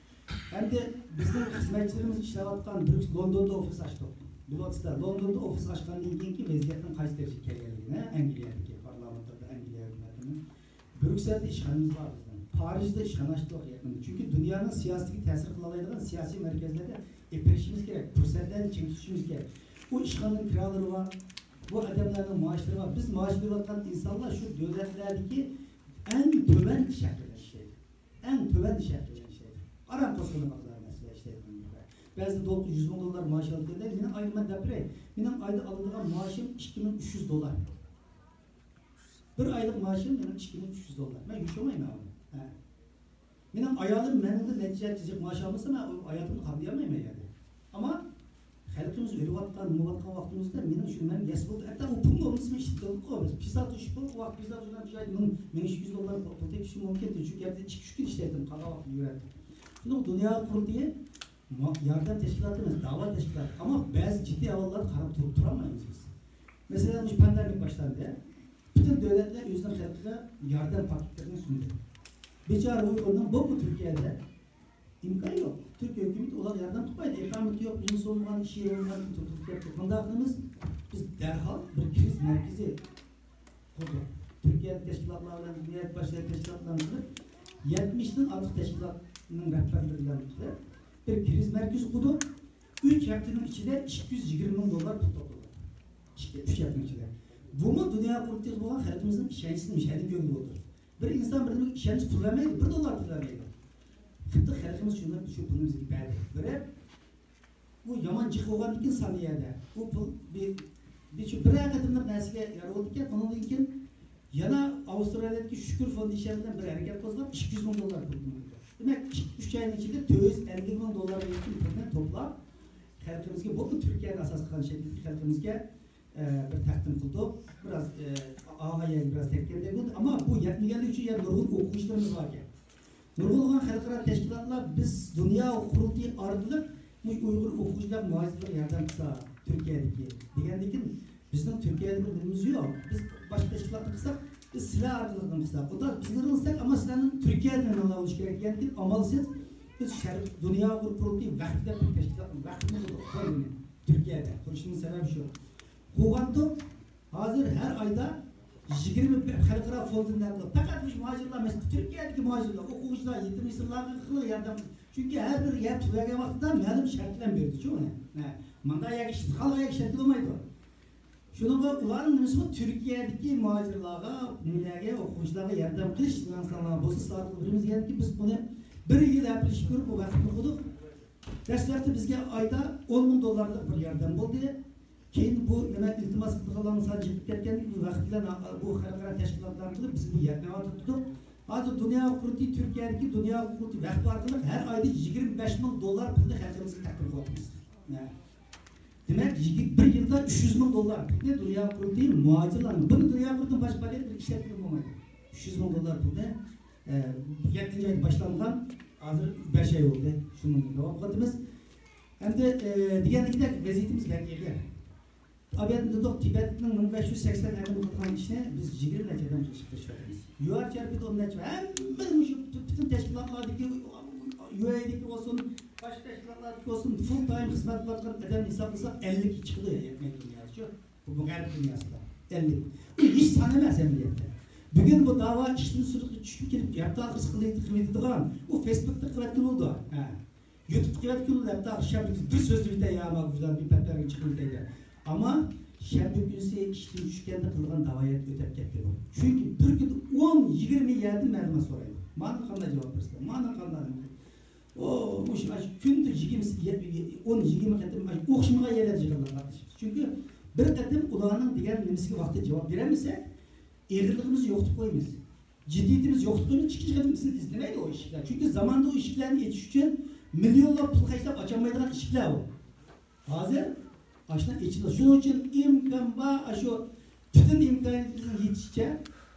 ئەمدى بىزنىڭ خىزمەتچىلىرىمىز ئىشلەۋاتقان بىر لوندوندا ئوفىس ئاچتۇق. بىلىۋاتىسىلەر، لوندوندا ئوفىس ئاچقاندىن كېيىنكى ۋەزىيەتنىڭ قايسى دەرىجىگە كەلگەنلىكىنى، ئەنگلىيەدىكى پارلامېنتلاردا، ئەنگلىيە ھۆكۈمىتىنىڭ. بريۇكسېلدا ئىشخانىمىز بار بىزنىڭ. پارىژدا ئىشخانا ئاچتۇق يېقىندا. چۈنكى دۇنيانىڭ سىياسىتىگە تەسىر قىلالايدىغان سىياسىي مەركەزلەردە ئېپىرىشىمىز كېرەك، پۇرسەتلەرنى چىڭ تۇتۇشىمىز كېرەك. ئۇ ئىشخانىنىڭ كىرالىرى بار، بۇ ئادەملەرنىڭ مائاشلىرى بار. بىز مائاش بېرىۋاتقان ئىنسانلار شۇ دۆلەتلەردىكى ئەڭ تۆۋەن ئىش ھەققىدە ئىشلەيدۇ. ئەڭ تۆۋەن ئىش ھەققىدە ئىشلەيدۇ. ئاران قوشقىنى بار مەسىلە ئىشلەيدىغان يەردە. بەزىدە دولقۇن يۈز مىڭ دوللار مائاش ئالىدىكەن دەيدۇ. مېنىڭ ئاينى مەن دەپ بېرەي. مېنىڭ ئايدا ئالىدىغان مائاشىم ئىككى مىڭ ئۈچ يۈز دوللار. بىر ئايلىق مائاشىم مېنىڭ ئىككى مىڭ ئۈچ يۈز دوللار. مەن يوشۇرمايمەن ئۇنى. ھە. مېنىڭ ئايالىم مەندىن نەچچە يىل جىق مائاش ئالمىسا، مەن ئايالىمنى قامدىيالمايمەن يەردە. ئەمما خەلقىمىز ئۆلۈۋاتقان، نېمىۋاتقان ۋاقتىمىزدا مېنىڭ شۇ مەن يەس بولدى. ھەتتا ئۇ پۇلنى ئورنىسىمۇ ئىشلىتىپ بولدۇق. بىز پىسات توشۇپ بولدۇق. ۋاقىت پىسات شۇنداق بىر جاي مىڭ، مىڭ ئىككى يۈز دوللار پۇل تېپىشىم مۇمكىن. چۈنكى يەردە ئىككى، ئۈچ كۈن ئىشلەيتتىم، قالغان ۋاقىت يۈرەتتىم. شۇنىڭ دۇنيا قۇرۇلتىيى ما-، ياردەم تەشكىلاتى ئەمەس، داۋا تەشكىلاتى. ئەمما بەزى جىددىي ئەھۋاللاردا قاراپ تۇرۇپ تۇرالمايمىز بىز. مەسىلەن، مۇشۇ پاندېمىك باشلاندى. پۈتۈن دۆلەتلەر ئۆزىنىڭ خەلقىگە ياردەم پاكېتلىرىنى سۇندى. بىچارە ئۇيغۇرنىڭ بولۇپمۇ تۈركىيەدە ئىمكان يوق. تۈركىيە ھۆكۈمىتى ئۇلارغا ياردەم قىلمايدۇ. ئىقامىتى يوق، ۋىزىسى بولمىغان، ئىشى بولمىغان، تۇتۇپ كەتتى. قانداق قىلىمىز؟ بىز دەرھال بىر كىرىز مەركىزى قۇردۇق. تۈركىيەدىكى تەشكىلاتلار بىلەن، دۇنيا باشقا تەشكىلاتلار بىلەن قىلىپ، يەتمىشتىن ئارتۇق تەشكىلاتنىڭ رەھبەرلىرى بىلەن قىلىپ، بىر كىرىز مەركىزى قۇردۇق. ئۈچ ھەپتىنىڭ ئىچىدە ئىككى يۈز يىگىرمە مىڭ دوللار پۇل توپلىدۇق. ئىككى، ئۈچ ھەپتىنىڭ ئىچىدە. بۇمۇ دۇنيا قۇرۇلتىيىغا بولغان خەلقىمىزنىڭ ئىشەنچىسىنى مۇشۇ يەردىن كۆرگىلى بولىدۇ. بىر ئىنسان بىر نېمىگە ئىشەنچ تۆلىمەيدۇ، بىر دوللار تۆلىمەيدۇ. خىتاي خەلقىمىز شۇنى، شۇ پۇلنى بىزگە بەردى. بېرىپ، بۇ يامان جىق بولغاندىكىن سان يەردە. بۇ پۇل بىر، بىر، شۇ بىرەر قېتىملىق نەرسىگە يارىۋالىدىكەن، ئۇنىڭدىن كېيىن يەنە ئاۋسترالىيەدىكى شۈكۈر فوندى ئىشى بىلەن بىر ھەرىكەت قوزغاپ، ئىككى يۈز مىڭ دوللار پۇل قىلدى. دېمەك، ئىككى، ئۈچ ئاينىڭ ئىچىدە تۆت يۈز ئەللىك مىڭ دوللارغا يېقىن پۇلنى توپلاپ، خەلقىمىزگە، بۇ تۈركىيەنى ئاساس قىلغان شەكىلدىكى خەلقىمىزگە، ئە، بىر تەقدىم قىلدۇق. بىراز، ئە، ئاغا يەرگە بىراز تەگكەندەك بولدى. ئەمما بۇ يەتمىگەنلىكى ئۈچۈن يەنە نۇرغۇن ئوقۇغۇچىلىرىمىز باركەن. نۇرغۇنلىغان خەلقئارا تەشكىلاتلار بىز دۇنيا قۇرۇلتىيى ئارقىلىق مۇشۇ ئۇيغۇر ئوقۇغۇچىلار مۇھاجىرلارغا ياردەم قىلسا، تۈركىيەدىكى دېگەندىكىن، بىزنىڭ تۈركىيەدە بىر نېمىمىز يوق. بىز باشقا تەشكىلاتنى قىلساق، بىز سىلەر ئارقىلىق قىلساق، ئۇنداق بىزنى قىلساق، ئەمما سىلەرنىڭ تۈركىيەدىن ئالاقىلىشىش كېرەك دېگەندىكىن، ئامالسىز بىز شەرق دۇنيا قۇرۇلتىيى ۋەقپىدە بىر تەشكىلاتنىڭ ۋەقپىنى قۇردۇق، فوندىنى تۈركىيەدە قۇرۇشنىڭ سەۋەبى شۇ. قۇرغانتۇق، ھازىر ھەر ئايدا يىگىرمە خەلقئارا فوندىنى پەقەت مۇشۇ مۇھاجىرلار مەسىلىسى، تۈركىيەدىكى مۇھاجىرلار، ئوقۇغۇچىلار، يېتىم يېسىرلارغا قىلغان ياردەم. چۈنكى ھەر بىر يەر تۈزۈلگەن ۋاقتىدا مەلۇم شەرت بىلەن بېرىدۇ شۇ ئۇنى. ھە، مۇنداق يەرگە ئىشلىتىپ قالغان يەرگە ئىشلەتكىلى بولمايدۇ. شۇنىڭغا ئۇلارنىڭ نېمىسى بۇ، تۈركىيەدىكى مۇھاجىرلارغا، نېمىلەرگە، ئوقۇغۇچىلارغا ياردەم قىلىش، سىلەرنىڭ بولسا سىلەرگە بىلدۈرىمىز دېگەندىكىن، بىز بۇنى بىر يىل ھەپىلىشىپ كۆرۈپ بۇ ۋەقىپنى قۇردۇق. دەسلەپتە بىزگە ئايدا ئون مىڭ دوللارلىق بىر ياردەم بولدى. كېيىن بۇ نېمە ئىلتىماس قىلىدىغانلارنىڭ سانى جىمىپ كەتكەندىن كېيىن، ۋاقىت بىلەن بۇ خەلقئارا تەشكىلاتلارنى قىلىپ، بىز بۇ يەتمەيۋاتىدۇ. ھازىر دۇنيا قۇرۇلتىيى تۈركىيەدىكى دۇنيا قۇرۇلتىيى ۋەقپى ئارقىلىق ھەر ئايدا يىگىرمە بەش مىڭ دوللار پۇلنى خەلقىمىزگە تەقدىم قىلىۋاتىمىز. دېمەك، يىگىرمە، بىر يىلدا ئۈچ يۈز مىڭ دوللار پۇلنى دۇنيا قۇرۇلتىيى مۇھاجىرلارنى، بۇنى دۇنيا قۇرۇلتىيى باشقا پائالىيەت بىر ئىشلەتكىلى بولمايدۇ. ئۈچ يۈز مىڭ دوللار پۇلنى، ئە، يەتتىنچى ئايدا باشلانغان، ھازىر بەش ئاي بولدى. شۇنىڭ داۋام قىلىۋاتىمىز. ئەمدى، ئە، دېگەندەك ۋەزىيىتىمىز بەك ئېغىر. ئابىيەتنى دېدۇق، تىبەتنىڭ مىڭ بەش يۈز سەكسەن ئادەم قىلغان ئىشنى بىز يىگىرمە نەچچە ئادەم قىلىشقا تىرىشىۋاتىمىز. يۇ ئار تى ئار پى دە ئون نەچچە، ھەممىنى مۇشۇ پۈتۈن تەشكىلاتلاردىكى، يۇ ئەي دىكى بولسۇن، باشقا تەشكىلاتلاردىكى بولسۇن، فۇل تايم خىزمەت قىلىۋاتقان ئادەمنى ھېسابلىساق، ئەللىك چىقىدۇ يەتمەيدۇ دۇنيادا شۇ. بۇ، بۇ غەرب دۇنياسىدا ئەللىك. بۇ ھېچ سان ئەمەس ئەمەلىيەتتە. بۈگۈن بۇ داۋا ئىشتىن سۈرۈقى چۈشۈپ كېلىپ، ھەپتە ئاخىرسى قىلىۋېتىدىغان، ئۇ فېيسبۇكتا قىلىۋەتكىلى بولىدۇ. ھە. يۇتۇبتا قىلىۋەتكىلى بولىدۇ، ھەپتە ئاخىرى شەنبە بىر سۆزلىۋېتەي، يا ما گۇجلار بىر پەپلەرگە چىقىۋېتەي دەپ. ئەمما شەنبە كۈنسى ئىشتىن چۈشكەندە قىلغان داۋايەت ئۆتەپ كەتتى بۇ. چۈنكى بىر كۈندە ئون، يىگىرمە يەردىن مەلۇمات سورايدۇ. مانا قانداق جاۋاب بېرىسىلەر، مانا قانداق نېمە. ئو، مۇشۇ، مۇشۇ كۈندە يىگىرمە، ئون، يىگىرمە قېتىم ئوخشىمىغان يەرلەرگە يىغىلىدۇ قاتنىشىمىز. چۈنكى بىر قېتىم ئۇلارنىڭ دېگەن نېمىسىگە ۋاقتىدا جاۋاب بېرەلمىسەك، ئېغىرلىقىمىزنى يوقىتىپ قويىمىز. جىددىيىتىمىزنى يوقىتىپ قويىمىز، ئىككىنچى قېتىم بىزنى ئىزدىمەيدۇ ئۇ ئىشىكلەر. چۈنكى زاماندا ئۇ ئىشىكلەرنى ئېچىش ئۈچۈن مىليونلاپ پۇل خەجلەپ ئاچالمايدىغان ئىشىكلەر ئۇ. ھازىر ئاشۇنداق ئېچىلدى. شۇنىڭ ئۈچۈن ئىمكان بار، ئاشۇ پۈتۈن ئىمكانىيىتىمىزنىڭ يېتىشىچە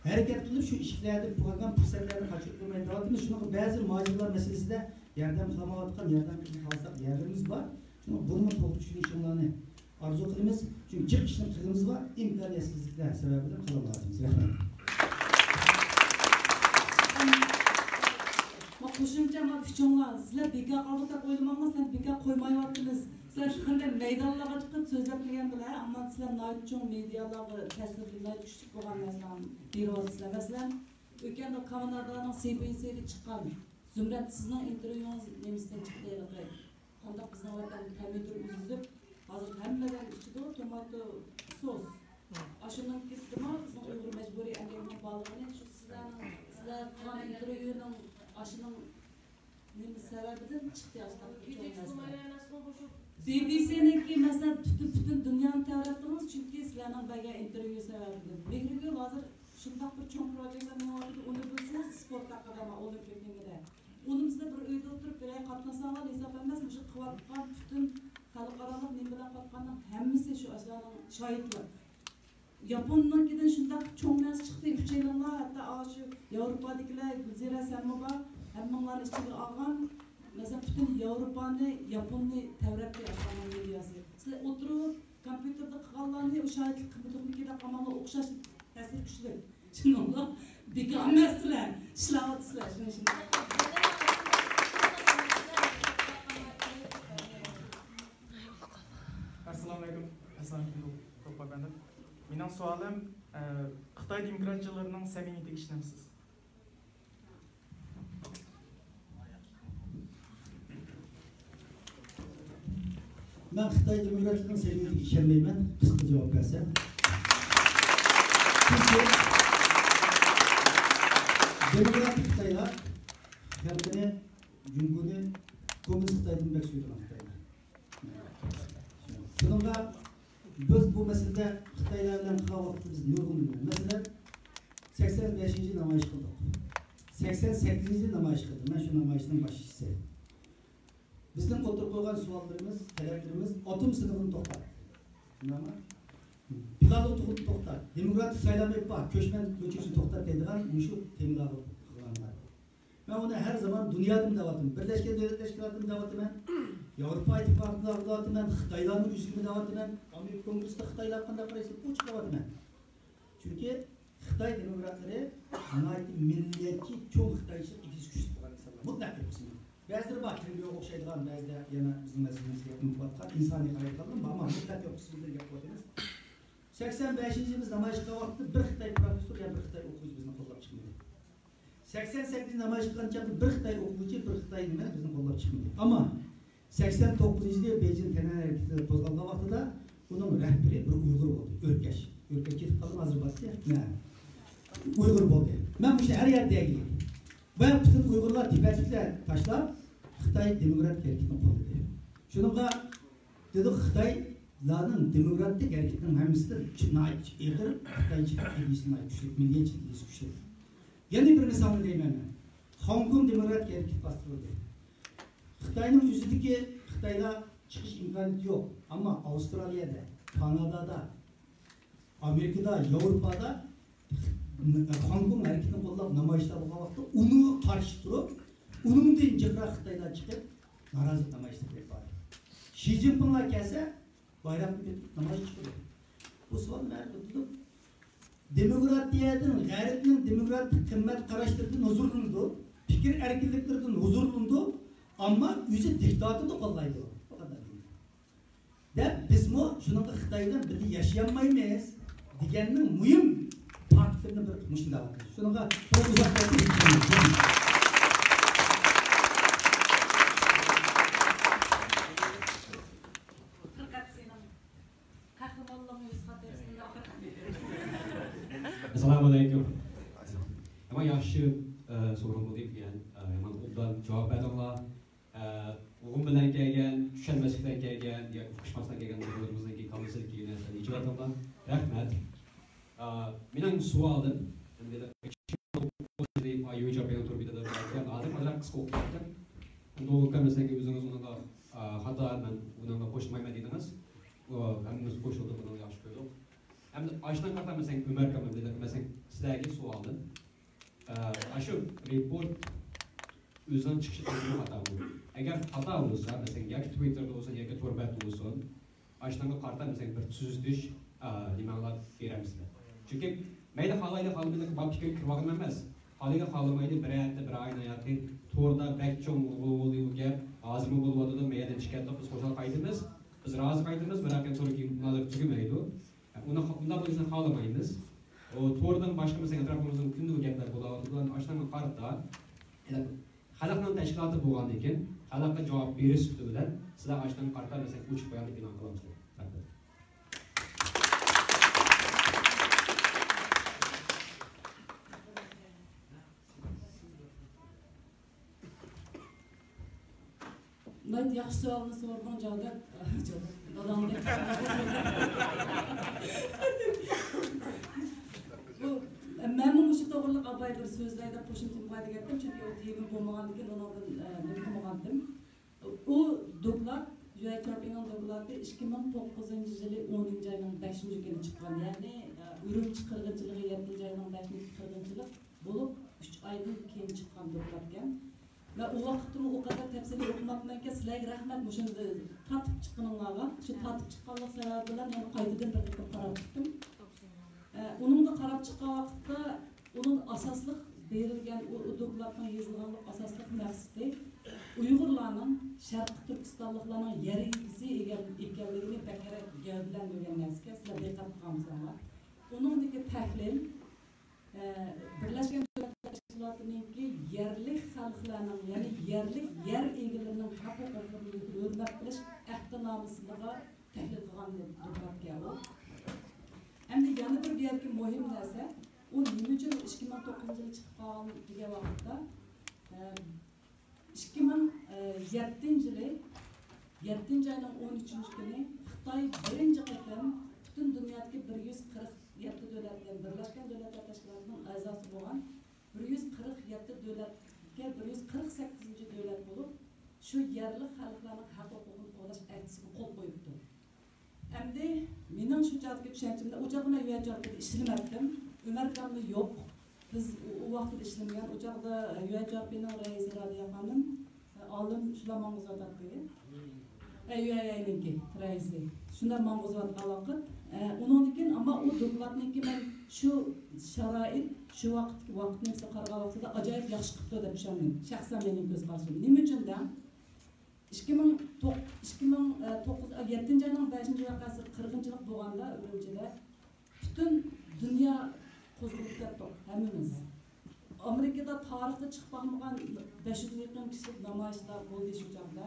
ھەرىكەت قىلىپ، شۇ ئىشىكلەردىن پۇل ئالغان پۇرسەتلەرنى قاچۇرۇپ قويماي داۋاتىمىز. شۇنىڭغا بەزى مۇھاجىرلار مەسىلىسىدە ياردەم قىلالمايۋاتقان، ياردەم قىلىشنى خالىساق يەرلىرىمىز بار. شۇڭا بۇنىمۇ توغرا چۈشىنىشىڭلارنى ئارزۇ قىلىمىز. چۈنكى جىق ئىشنىڭ تېغىمىز بار، ئىمكانىيەتسىزلىكلەر سەۋەبىدىن قالالمايۋاتىمىز. رەھمەت. ما قوشۇمچە ما ئۈچۈڭلار، سىلەر بىكار قالدۇق دەپ ئويلىماڭلار، سىلەرنى بىكار قويمايۋاتىمىز. سىلەر شۇ قەدەر مەيدانلارغا چىقىپ سۆزلەپ كەلگەندىلە، ئەمما سىلەر ناھايىتى چوڭ مېدىيالارغا تەسىر، ناھايىتى كۈچلۈك بولغان نەرسىلەرنى بېرىۋاتىسىلەر. مەسىلەن، ئۆتكەندە كانادانىڭ سى بى سىدا چىققان زۇمرەت، سىزنىڭ ئىنتېرۋيۇڭىز نېمىسىدىن چىقتى ھېلىقى؟ قانداق بىزنىڭ ۋەتەندە پەمىدۇر ئۈزۈپ، ھازىر ھەممە ئادەم ئىچىدۇ تاماتو سوس. ئاشۇنىڭ كېسىدىمۇ بىزنىڭ ئۇيغۇر مەجبۇرىي ئەمگىكىنىڭ بارلىقىنى شۇ سىلەرنىڭ، سىلەر قىلغان ئىنتېرۋيۇنىڭ ئاشۇنىڭ نېمە سەۋەبىدىن چىقتى ئاشۇنداق بىر چوڭ مەسىلە؟ بى بى سىنىڭكى، مەسىلەن، پۈتۈن، پۈتۈن دۇنيانى تەۋرەتتىڭىز، چۈنكى سىلەرنىڭ بەرگەن ئىنتېرۋيۇ سەۋەبىدىن. مېھرىگۈل ھازىر شۇنداق بىر چوڭ پروژېكتلار مېڭىۋاتىدۇ، ئۇنى بىلسىڭىز، سپورت ھەققىدە، ئولىمپىك نېمىدە. ئۇنى بىزدە بىر ئۆيدە ئولتۇرۇپ بىرەر قاتنىساڭلار ھېساب ئەمەس، مۇشۇ قىلىۋاتقان پۈتۈن خەلقئارالىق نېمە بىلەن قاتقاننىڭ ھەممىسى شۇ ئاشۇلارنىڭ شاھىتلىق. ياپوننىڭكىدىن شۇنداق چوڭ نەرسە چىقتى، ئۈچەيلەنلا، ھەتتا ئاشۇ ياۋروپادىكىلەر، گۈلزىرە، سەنمۇ بار، ھەممىڭلارنى ئىچىگە ئالغان، مەسىلەن، پۈتۈن ياۋروپانى، ياپوننى تەۋرەتتى ئاشۇلارنىڭ مېدىياسى. سىلەر ئولتۇرۇپ، كومپيۇتېردا قىلغانلارنى ئۇ شاھىتلىق قىلمىدۇقمىكىن دەپ قالماڭلار، ئوخشاش تەسىر كۈچلۈك. شۇنىڭغا بىكار ئەمەسسىلەر، ئىشلەۋاتىسىلەر، شۇنى، شۇنى. ئەسسالامۇئەلەيكۇم. ئەسسالامۇئەلەيكۇم، توپا ئەپەندىم. مېنىڭ سوئالىم، ئە، خىتاي دېموكراتچىلىرىنىڭ سەمىمىيىتىگە ئىشىنەمسىز؟ مەن خىتاي دېموكراتلىرىنىڭ سەمىمىيىتىگە ئىشەنمەيمەن، قىسقا جاۋاب بەرسەم. چۈنكى دېموكراتىك خىتايلار خەلقىنى، جۇڭگونى كوممۇنىست خىتايدىن بەك سۆيىدىغان خىتايلار. شۇنىڭغا بىز بۇ مەسىلىدە خىتايلار بىلەن قىلغان ۋاقتىمىز نۇرغۇن. مەسىلەن، سەكسەن بەشىنچى نامايىش قىلدۇق. سەكسەن سەككىزىنچى نامايىش قىلدىم. مەن شۇ نامايىشنىڭ باشچىسى. بىزنىڭ ئوتتۇرىغا قويغان سوئاللىرىمىز، تەلەپلىرىمىز ئاتوم سىنىقىنى توختات. شۇنداقمۇ؟ پىلانلىق تۇغۇت توختات. دېموكراتىك سايلام ئېلىپ بار. كۆچمەن، كۆچۈرۈشنى توختات دەيدىغان مۇشۇ تېمىلارغا قىلغانلار. مەن ئۇنى ھەر زامان دۇنيادىمۇ دەۋاتىمەن. بىرلەشكەن دۆلەتلەر تەشكىلاتىدىمۇ دەۋاتىمەن. ياۋروپا ئىتتىپاقىدا دەۋاتىمەن. خىتايلارنىڭ ئۆزىگىمۇ دەۋاتىمەن. ئامېرىكا كونگرېسسىدا خىتايلار قانداق قارايسىز، ئوچۇق دەۋاتىمەن. چۈنكى خىتاي دېموكراتلىرى ناھايىتى مىللەتچى، چوڭ خىتايچىلىق ئىدىيىسى كۈچلۈك بولغان ئىنسانلار. مۇتلەق كۆپىسى. بەزىلىرى بار، كرېملغا ئوخشايدىغان، بەزىدە يەنە بىزنىڭ مەسىلىمىزگە ئۇنتۇلۇۋاتقان ئىنسانىي قارايدىغانلار بار، ئەمما مۇتلەق يوق، سىز بىر گەپ قىلىۋاتىمىز. سەكسەن بەشىنچى يىلى بىز نامايىش قىلغان ۋاقىتتا بىر خىتاي پروفېسسور يا بىر خىتاي ئوقۇغۇچى بىزنى قوللاپ چىقمىدى. سەكسەن سەككىزىنچى نامايىش قىلغان چاغدا بىر خىتاي ئوقۇغۇچى، بىر خىتاي نېمە بىزنى قوللاپ چىقمىدى. ئەمما سەكسەن توققۇزىنچى يىلى بېيجىڭ تەنھەرىكىتى قوزغالغان ۋاقتىدا ئۇنىڭ رەھبىرى بىر ئۇيغۇر بولدى، ئۆركەش. ئۆركەش كېتىپ قالدىمۇ ھازىر بارسا، مە-، ئۇيغۇر بولدى. مەن مۇشۇ ھەر يەردە دېگىلى. باياق پۈتۈن ئۇيغۇرلار، تىبەتلىكلەر تاشلاپ، خىتاي دېموكراتىك ھەرىكىتىنى قوللىدى. شۇنىڭغا دېدۇق، خىتايلارنىڭ دېموكراتىك ھەرىكىتىنىڭ ھەممىسىدە ناھايىتى ئېغىر خىتايچىلىق ئىدىيىسى ناھايىتى كۈچلۈك، مىللىيەتچىلىك ئىدىيىسى كۈچلۈك. يەنە بىر مىسالنى دەيمەن مەن. خوڭكوڭ دېموكراتىك ھەرىكىتى باستۇرۇلدى. خىتاينىڭ ئۆزىدىكى خىتايلار چىقىش ئىمكانىيىتى يوق. ئەمما ئاۋسترالىيەدە، كانادادا، ئامېرىكىدا، ياۋروپادا خوڭكوڭ ھەرىكىتىنى قوللاپ نامايىشلار بولغان ۋاقىتتا ئۇنىڭغا قارشى تۇرۇپ، ئۇنىڭدىن جىقراق خىتايلار چىقىپ نارازىلىق نامايىشلىرى ئېلىپ باردى. شى جىنپىڭلار كەلسە، بايراقنى كۆتۈرۈپ نامايىش چىقىدۇ. بۇ سوئال مەن قىلدىم. دېموكراتىيەدىن، غەربنىڭ دېموكراتىك قىممەت قاراشلىرىدىن ھۇزۇرلىنىدۇ، پىكىر ئەركىنلىكلىرىدىن ھۇزۇرلىنىدۇ، ئەمما ئۆزى دىكتاتورنى قوللايدۇ. بۇ قانداق دېگەن گەپ؟ دەپ بىزمۇ شۇنىڭغا خىتاي بىلەن بىللە ياشىيالمايمىز دېگەننىڭ مۇھىم پاكىتلىرىنى بىر مۇشۇنداق ئاتىمىز. شۇنىڭغا تولا ئۇزاق گەپ قىلمايمىز. قەھرىمانلىقىڭىز قاتارىسىندا. ئەسسالامۇئەلەيكۇم. يامان ياخشى، ئە، سورۇن بولدى، دېگەن، ئە، يامان ئوبدان جاۋاب بەردىڭلار. ئە، ئۇقۇم بىلەن كەلگەن، چۈشەنمەسلىك بىلەن كەلگەن ياكى ئۇقۇشماسلىق بىلەن كەلگەن ئۇيغۇرلىرىمىزنىڭكى كاللىسىدىكى نەرسىلەرنى ئېچىۋەتتىڭلار. رەھمەت. ئە، مېنىڭ سوئالىم، ئەمدى ئايۇ جاپيان تور بېتىدا بار ئىكەن، ھازىر ئازراق قىسقا ئوقۇپ كەتتىم. ئەمدى ئۇكام، مەسىلەن، ئۆزىڭىز ئۇنىڭغا، ئا، خاتا، مەن ئۇنىڭغا قوشۇلمايمەن دېدىڭىز. ئۇ ھەممىمىز قوشۇلدۇق، ئۇنىڭغا ياخشى كۆردۇق. ئەمدى ئاشۇنىڭغا قارىتا، مەسىلەن، ئۆمەر ئاكام، مەسىلەن، سىلەرگە سوئالىم. ئا، ئاشۇ رېپورت ئۆزىنىڭ چىقىشى خاتامۇ؟ ئەگەر خاتا بولسا، مەسىلەن، ياكى تىۋىتتېردا بولسۇن، ياكى تور بەتتە بولسۇن، ئاشۇنىڭغا قارىتا، مەسىلەن، بىر تۈزىتىش، ئا، نېمەڭلار بېرەمسىلەر؟ چۈنكى مەيلى خالايلى خالىمايلى بار پىكىر كىرىۋالغان ئەمەس. خالايلى خالىمايلى بىر ھەپتە، بىر ئاينىڭ ياكى توردا بەك چوڭ بولدى بۇ گەپ، ھازىرمۇ بولۇۋاتىدۇ، مەيدان چىقىپ كەتتۇق، بىز خۇشال قايتىمىز، بىز رازى قايتىمىز، بىراق كېيىن تور مۇنازىرە تۈگىمەيدۇ. ئۇنداق، ئۇنداق بولۇشىنى خالىمايمىز. ئۇ توردىن باشقا، مەسىلەن، ئەتراپىمىزدا كۈندىلىك گەپلەر بولۇۋاتىدۇ، ئاشۇنىڭغا قارىتا، خەلقنىڭ تەشكىلاتى بولغاندىن كېيىن، خەلققە جاۋاب بېرىش سۈپىتى بىلەن سىلەر ئاشۇنىڭغا قارىتا، مەسىلەن، ئوچۇق بايانات ئېلان قىلامسىلەر؟ رەھمەت. ياخشى سوئالنى سورىدىڭ، جاۋدەك. داداڭدەك. بۇ، مەنمۇ مۇشۇ توغرىلىق ئاباي بىر سۆزلەي دەپ قوشۇمچە قىلماي دېگەنتىم، چۈنكى ئۇ تېما بولمىغاندىكىن ئۇنىڭدىن، ئە، نېمە قىلمىغانتىم. ئۇ دوكلات، يۈەي چارپىنىڭ دوكلاتى ئىككى مىڭ توققۇزىنچى يىلى ئونىنچى ئاينىڭ بەشىنچى كۈنى چىققان، يەنى، ئە، ئۈرۈمچى قىرغىنچىلىقى يەتتىنچى ئاينىڭ بەشىنچى قىرغىنچىلىق بولۇپ، ئۈچ ئايدىن كېيىن چىققان دوكلاتكەن. مەن ئۇ ۋاقىتتىمۇ ئۇ قەدەر تەپسىلىي ئوقۇماپتىمەنكەن، سىلەرگە رەھمەت، مۇشۇنى تارتىپ چىققىنىڭلارغا. شۇ تارتىپ چىققانلىق سەۋەبى بىلەن يەنە قايتىدىن بىر قېتىم قاراپ چىقتىم. ئە، ئۇنىڭدا قاراپ چىققان ۋاقىتتا ئۇنىڭ ئاساسلىق بېرىلگەن، ئۇ، ئۇ دوكلاتنىڭ يېزىلغانلىق ئاساسلىق مەقسىتى ئۇيغۇرلارنىڭ شەرقىي تۈركىستانلىقلارنىڭ يەر ئىگىسى ئىگە-، ئىكەنلىكىنى بەكرەك گەۋدىلەندۈرگەن نەرسىكەن. سىلەر دىققەت قىلغان بولساڭلار، ئۇنىڭدىكى تەھلىل، ئە، بىرلەشكەن دۆلەتلەر تەشكىلاتىنىڭكى يەرلىك خەلقلەرنىڭ، يەنى يەرلىك يەر ئىگىلىرىنىڭ ھەق ھوقۇقلىرىنى ھۆرمەت قىلىش ئەھدىنامىسىغا تەھلىل قىلغان دوكلاتكەن ئۇ. ئەمدى يەنە بىر بۇ يەردىكى مۇھىم نەرسە، ئۇ نېمە ئۈچۈن ئىككى مىڭ توققۇزىنچى يىلى چىقىپ قالغان دېگەن ۋاقىتتا، ئە، ئىككى مىڭ يەتتىنچى يىلى يەتتىنچى ئاينىڭ ئون ئۈچىنچى كۈنى خىتاي بىرىنچى قېتىم پۈتۈن دۇنيادىكى بىر يۈز قىرىق يەتتە دۆلەت، يەنى بىرلەشكەن دۆلەتلەر تەشكىلاتىنىڭ ئەزاسى بولغان بىر يۈز قىرىق يەتتە دۆلەتكە بىر يۈز قىرىق سەككىزىنچى دۆلەت بولۇپ، شۇ يەرلىك خەلقلەرنىڭ ھەق ھوقۇقىنى قوغداش ئەھدىسىگە قول قويۇپتۇ. ئەمدى مېنىڭ شۇ چاغدىكى چۈشەنچەمدە، ئۇ چاغدا مەن يۈەن چارپىدا ئىشلىمەپتىم. ئۆمەرجانمۇ يوق. بىز ئۇ، ئۇ ۋاقىتتا ئىشلىمىگەن. ئۇ چاغدا يۈەن چارپىنىڭ رەئىسى رابىيە خانىم، ئالىم شۇلار ماڭغۇزۇۋاتاتتى. ئە، يۈەينىڭكى رەئىسى. شۇنداق ماڭغۇزۇۋاتقان ۋاقىت. ئە، ئۇنىڭدىن كېيىن، ئەمما ئۇ دوكلاتنىڭكى مەن شۇ شارائىت، شۇ ۋاقىت، ۋاقىتنى قارىغان ۋاقتىدا ئاجايىپ ياخشى قىپتۇ دەپ چۈشەندىم. شەخسەن مېنىڭ كۆز قارىشىم. نېمە ئۈچۈن دە؟ ئىككى مىڭ توققۇز، ئىككى مىڭ توققۇز، يەتتىنچى ئاينىڭ بەشىنچى ۋەقەسى قىرغىنچىلىق بولغاندا ئۈرۈمچىدە پۈتۈن دۇنيا قوزغىلىپ كەتتۇق ھەممىمىز. ئامېرىكىدا تارىختا چىقىپ باقمىغان بەش يۈزگە يېقىن كىشىلىك نامايىشلار بولدى شۇ چاغدا.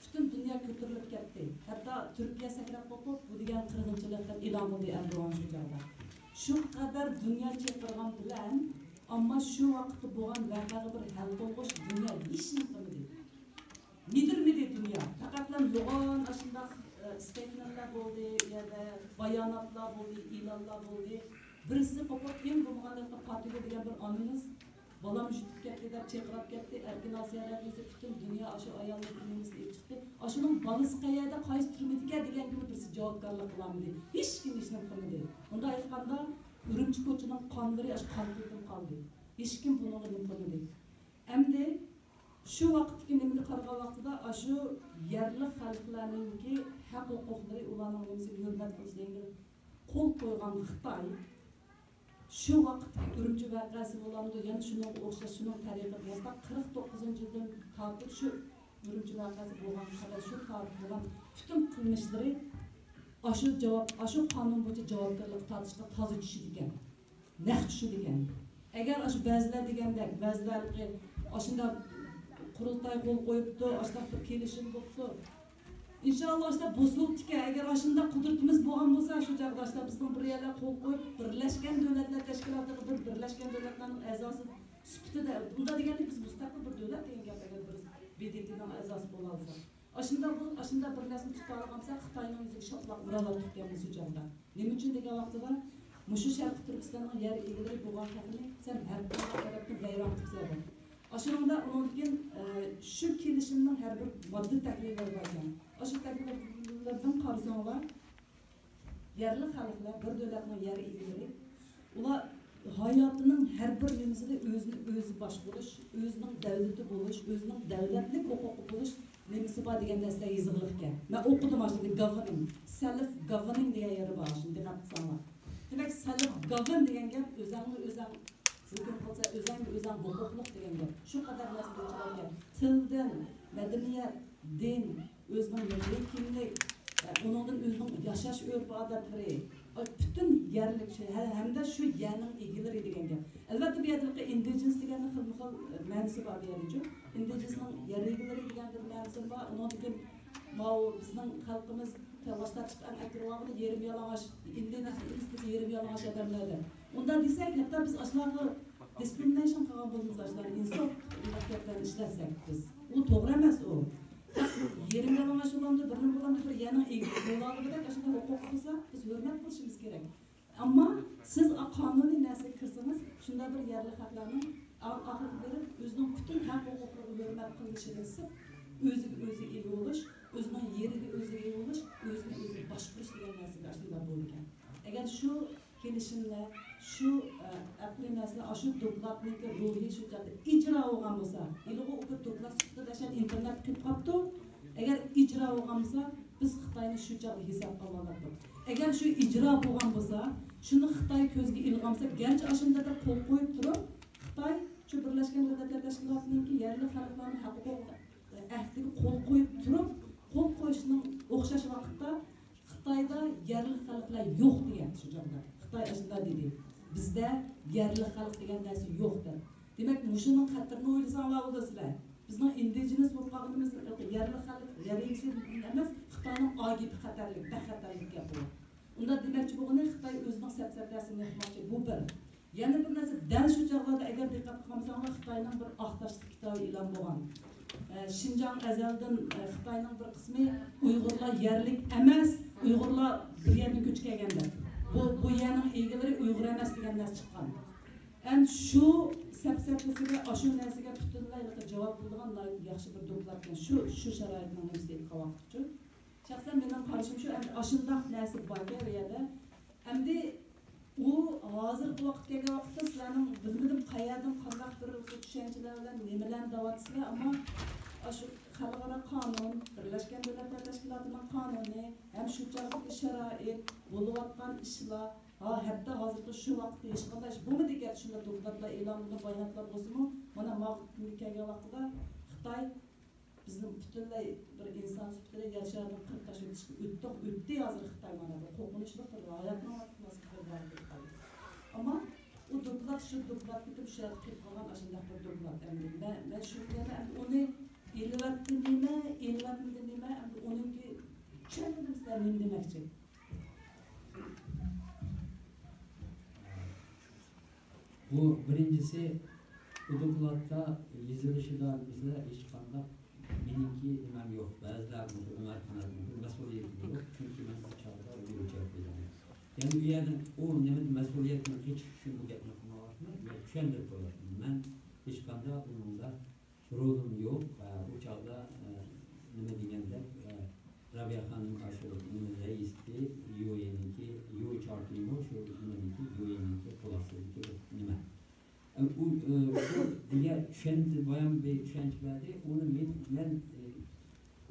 پۈتۈن دۇنيا كۆتۈرۈلۈپ كەتتى. ھەتتا تۈركىيە سەكرەپ قوپۇپ، بۇ دېگەن قىرغىنچىلىق دەپ ئېلان قىلدى ئەردوغان شۇ چاغدا. شۇ قەدەر دۇنيا چىرقىرىغان بىلەن، ئەمما شۇ ۋاقىتتا بولغان ۋەقەگە بىر ھەل قىلغۇچ دۇنيا ھېچنېمە قىلمىدى. مىدىرمىدى دۇنيا. پەقەتلا يوغان ئاشۇنداق، ئە، ستېيتمېنتلار بولدى، يەنە باياناتلار بولدى، ئېلانلار بولدى. بىرسى قوپۇپ، ئەڭ بولمىغاندا پاتىگۈل دېگەن بىر ئانىمىز بالام يىتىپ كەتتى دەپ چىرقىراپ كەتتى. ئەركىن ئاسىيا رادىيوسى پۈتۈن دۇنيا ئاشۇ ئايالنىڭ فامىلىسىنى ئېلىپ چىقتى. ئاشۇنىڭ بالىسى قەيەردە، قايسى تۈرمىدىكەن دېگەنگىمۇ بىرسى جاۋابكارلىق قىلالمىدى. ھېچكىم ھېچنېمە قىلمىدى. مۇنداق ئېيتقاندا، ئۈرۈمچى كوچىنىڭ قانلىرى ئاشۇ قان كۆلدىن قالدى. ھېچكىم بۇنىڭغا نېمە قىلمىدى. ئەمدى شۇ ۋاقىتتىكى نېمىگە قارىغان ۋاقتىدا ئاشۇ يەرلىك خەلقلەرنىڭكى ھەق ھوقۇقلىرى، ئۇلارنىڭ نېمىسىگە ھۆرمەت قىلىش دېگەنگە قول قويغان خىتاي، شۇ ۋاقىتتىكى ئۈرۈمچى ۋەقەسى بولامدۇ، يەنە شۇنىڭغا ئوخشاش شۇنىڭ تەرىقىدە بولسا، قىرىق توققۇزىنچى يىلدىن تارتىپ شۇ ئۈرۈمچى ۋەقەسى بولغانغا قەدەر شۇ تارىخ بولغان پۈتۈن قىلمىشلىرى ئاشۇ جاۋاب، ئاشۇ قانۇن بويىچە جاۋابكارلىققا تارتىشقا تازا چۈشىدىكەن. نەق چۈشىدىكەن. ئەگەر ئاشۇ بەزىلەر دېگەندەك، بەزىلەر ئاشۇنداق قۇرۇلتاي قول قويۇپتۇ، ئاشۇنداق بىر كېلىشىم بوپتۇ. ئىنشاللا ئاشۇنداق بوزۇلۇپتىكەن. ئەگەر ئاشۇنداق قۇدرىتىمىز بولغان بولسا، شۇ چاغدا ئاشۇنداق بىزنىڭ بىر يەرلەر قول قويۇپ، بىرلەشكەن دۆلەتلەر تەشكىلاتىغا بىر بىرلەشكەن دۆلەتلەرنىڭ ئەزاسى سۈپىتىدە، بۇنداق دېگەندە بىز مۇستەقىل بىر دۆلەت دېگەن گەپ، ئەگەر بىز ب د ت نىڭ ئەزاسى بولالىساق. ئاشۇنداق بولۇپ، ئاشۇنداق بىر نەرسىنى تۇتالىغانساق، خىتاينىڭ يۈزىگە شاپىلاق ئۇرالاتتۇقكەنمىز شۇ چاغدا. نېمە ئۈچۈن دېگەن ۋاقتىدا، مۇشۇ شەرقىي تۈركىستاننىڭ يەر ئىگىلىرى بولغان ھەقنى سەن ھەر قانداق تەرەپتىن ۋەيران قىلىپ سەدىڭ. ئاشۇنىڭدا ئۇنىڭدىن كېيىن، ئە، شۇ كېلىشىمنىڭ ھەر بىر ماددىي تەھلىللىرى بار ئىكەن. ئاشۇ تەھلىللەردىن قارىساڭلار، يەرلىك خەلقلەر، بىر دۆلەتنىڭ يەر ئىگىلىرى، ئۇلار ھاياتىنىڭ ھەر بىر نېمىسىدە ئۆزىنى ئۆزى باشقۇرۇش، ئۆزىنىڭ دەۋلىتى بولۇش، ئۆزىنىڭ دەۋلەتلىك ھوقۇقى بولۇش نېمىسى بار دېگەن نەرسىلەر يېزىقلىق ئىكەن. مەن ئوقۇدۇم ئاشۇنى، governing، self governing دېگەن يېرى بار، ئاشۇنى دىققەت قىلساڭلار. دېمەك، self govern دېگەن گەپ ئۆزەڭنى ئۆزەڭ ھۆكۈم قىلسا، ئۆزەڭگە ئۆزەڭ ھوقۇقلۇق دېگەن گەپ. شۇ قەدەر نەرسە بولۇپ چىقىدىكەن. تىلدىن، مەدەنىيەت، دىن، ئۆزىنىڭ مىللىي كىملىك، ئۇنىڭدىن ئۆزىنىڭ ياشاش ئۆرپ-ئادەتلىرى، پۈتۈن يەرلىك شۇ، ھە-، ھەمدە شۇ يەرنىڭ ئىگىلىرى دېگەن گەپ. ئەلۋەتتە، بۇ يەردە ئىندىجېنىس دېگەننىڭ خىلمۇ خىل مەنىسى بار بۇ يەردىچۇ. ئىندىجېنىسنىڭ يەر ئىگىلىرى دېگەن بىر مەنىسى بار. ئۇنىڭدىن كېيىن ماۋۇ بىزنىڭ خەلقىمىز باشتا چىققان ئەكىرىۋالغىنى يېرىم يالىڭاچ، ئىندىجېنىس دېسە يېرىم يالىڭاچ ئادەملەر دەپ. ئۇنداق دېسەك، ھەتتا بىز ئاشۇلارغا دىسكرىمىنېيشن قىلغان بولىمىز، ئاشۇلارنى ئىنساپ دېگەن گەپلەرنى ئىشلەتسەك بىز. ئۇ توغرا ئەمەس ئۇ. يېرىم يالىڭاچ بولامدۇ، بىرنېمە بولامدۇ، بىر يەرنىڭ ئىگىسى بولالىغۇدەك ئاشۇنداق ھوقۇق بولسا، بىز ھۆرمەت قىلىشىمىز كېرەك. ئەمما سىز قانۇنىي نەرسىگە كىرسىڭىز، شۇنداق بىر يەرلىك خەقلەرنىڭ ئا-، ئاخىرىدا بېرىپ ئۆزىنىڭ پۈتۈن ھەق ھوقۇقلىرىغا ھۆرمەت قىلىنىشىدىن سىرت، ئۆزىگە ئۆزى ئىگە بولۇش، ئۆزىنىڭ يېرىگە ئۆزى ئىگە بولۇش، ئۆزىنى ئۆزى باشقۇرۇش دېگەن نەرسىگە ئاشۇنداق بولىدىكەن. ئەگەر شۇ كېلىشىملەر، شۇ، ئە، ئەقلىي مەسىلە، ئاشۇ دوكلاتنىڭكى روھى شۇ چاغدا ئىجرا بولغان بولسا، ھېلىغۇ ئۇ بىر دوكلات سۈپىتىدە ئىنتېرنېتتە كۆپ قاپتۇ. ئەگەر ئىجرا بولغان بولسا، بىز خىتاينى شۇ چاغدا ھېسابقا ئالاتتۇق. ئەگەر شۇ ئىجرا بولغان بولسا، شۇنى خىتاي كۆزگە ئىلغان بولسا، گەرچە ئاشۇنداق دەپ قول قويۇپ تۇرۇپ، خىتاي شۇ بىرلەشكەن دۆلەتلەر تەشكىلاتىنىڭكى يەرلىك خەلقلەرنىڭ ھەق ھوقۇقى ئەھدىگە قول قويۇپ تۇرۇپ، قول قويۇشنىڭ ئوخشاش ۋاقىتتا خىتايدا يەرلىك خەلقلەر يوق دېگەن شۇ چاغدا. خىتاي ئاشۇنداق دېدى. بىزدە يەرلىك خەلق دېگەن نەرسە يوق دەپ. دېمەك، مۇشۇنىڭ خەتىرىنى ئويلىساڭلار بولىدۇ سىلەر. بىزنىڭ ئىندىجېنىس بولۇپ قالغىنىمىز، يەرلىك خەلق جەرىمىسى ئەمەس، خىتاينىڭ ئاگېپى خەتەرلىك، بەك خەتەرلىك گەپ بۇ. ئۇنداق دېمەكچى بولغىنى خىتاي ئۆزىنىڭ سەپسەتەسىنى يوقىتماقچى. بۇ بىر. يەنە بىر نەرسە، دەل شۇ چاغلاردا ئەگەر دىققەت قىلغان بولساڭلار، خىتاينىڭ بىر ئاق تاشلىق كىتابى ئېلان بولغان. ئە، شىنجاڭ ئەزەلدىن، ئە، خىتاينىڭ بىر قىسمى ئۇيغۇرلار يەرلىك ئەمەس، ئۇيغۇرلار بىر يەردىن كۆچۈپ كەلگەن دەپ. بۇ، بۇ يەرنىڭ ئىگىلىرى ئۇيغۇر ئەمەس دېگەن نەرسە چىققان. ئەمدى شۇ سەپسەتىسىگە، ئاشۇ نەرسىگە پۈتۈنلەي جاۋاب بولىدىغان ناھايىتى ياخشى بىر دوكلات ئىكەن. شۇ، شۇ شارائىتنىڭ نېمىسىنى ئېيتقان ۋاقىت ئۈچۈن. شەخسەن مېنىڭ قارىشىمچە، ئەمدى ئاشۇنداق نەرسە باركەن بۇ يەردە. ئەمدى ئۇ ھازىرقى ۋاقىت كەلگەن ۋاقىتتا سىلەرنىڭ بىلمىدىم قەيەردىن قانداق بىر چۈشەنچىلەر بىلەن نېمىلەرنى دەۋاتىسىلەر، ئەمما ئاشۇ خەلقئارا قانۇن، بىرلەشكەن دۆلەتلەر تەشكىلاتىنىڭ قانۇنى ھەم شۇ چاغدىكى شارائىت، بولۇۋاتقان ئىشلار، ھا، ھەتتا ھازىرقى شۇ ۋاقىتتا ھېچقانداق ئىش بولمىدىكەن، شۇنداق دوكلاتلار ئېلان بولۇپ، باياناتلار بولسىمۇ، مانا ماۋۇ كۈنگە كەلگەن ۋاقتىدا خىتاي بىزنىڭ پۈتۈنلەي بىر ئىنسان سۈپىتىدە يەر شارىدىن قىرىق تاش ئۆتۈشكە ئۆتتۇق، ئۆتتى ھازىر خىتاي مانا بىر قورقۇنچلۇق بىر ھاياتنىڭ ۋاسىتىسى بولۇپ قالدى. ئەمما ئۇ دوكلات شۇ دوكلات كېتىپ شۇ يەردە قېلىپ قالغان ئاشۇنداق بىر دوكلات. ئەمدى مەن، مەن شۇ كۈنلەردە ئەمدى ئۇنى ئېلىۋەتتى نېمە، ئېلىۋەتمىدى نېمە، ئەمدى ئۇنىڭكى چۈشەنمىدىم سىلەر نېمە دېمەكچى. بۇ بىرىنچىسى، بۇ دوكلاتتا يېزىلىشىدا بىزلەر ھېچقانداق مېنىڭكى نېمەم يوق، بەزىلەر ئۆمەر قانات مەسئۇلىيىتىم يوق، چۈنكى مەن ئۇ چاغدا يولچى ئىدىم. يەنى ئۇ يەردىن ئۇ نېمە مەسئۇلىيەتنىڭ قېچىش ئۈچۈن بۇ گەپنى قىلمايۋاتىمەن، مەن چۈشەندۈرۈپ قويۇۋاتىمەن. مەن ھېچقانداق ئۇنىڭدا رولۇم يوق. ئە، ئۇ چاغدا، ئە، نېمە دېگەندەك، ئە، رابىيە خانىم ئاشۇ نېمە رەئىستى، يۇئېننىڭكى، يۇ چارتىمۇ شۇ نېمىنىڭكى، يۇئېننىڭكى قول ئاستىدىكى بىر نېمە. ئە، ئۇ، ئە، شۇ دېگەن چۈشەنچە، بايام بىر چۈشەنچە بەردى. ئۇنى مېن، مەن، ئە،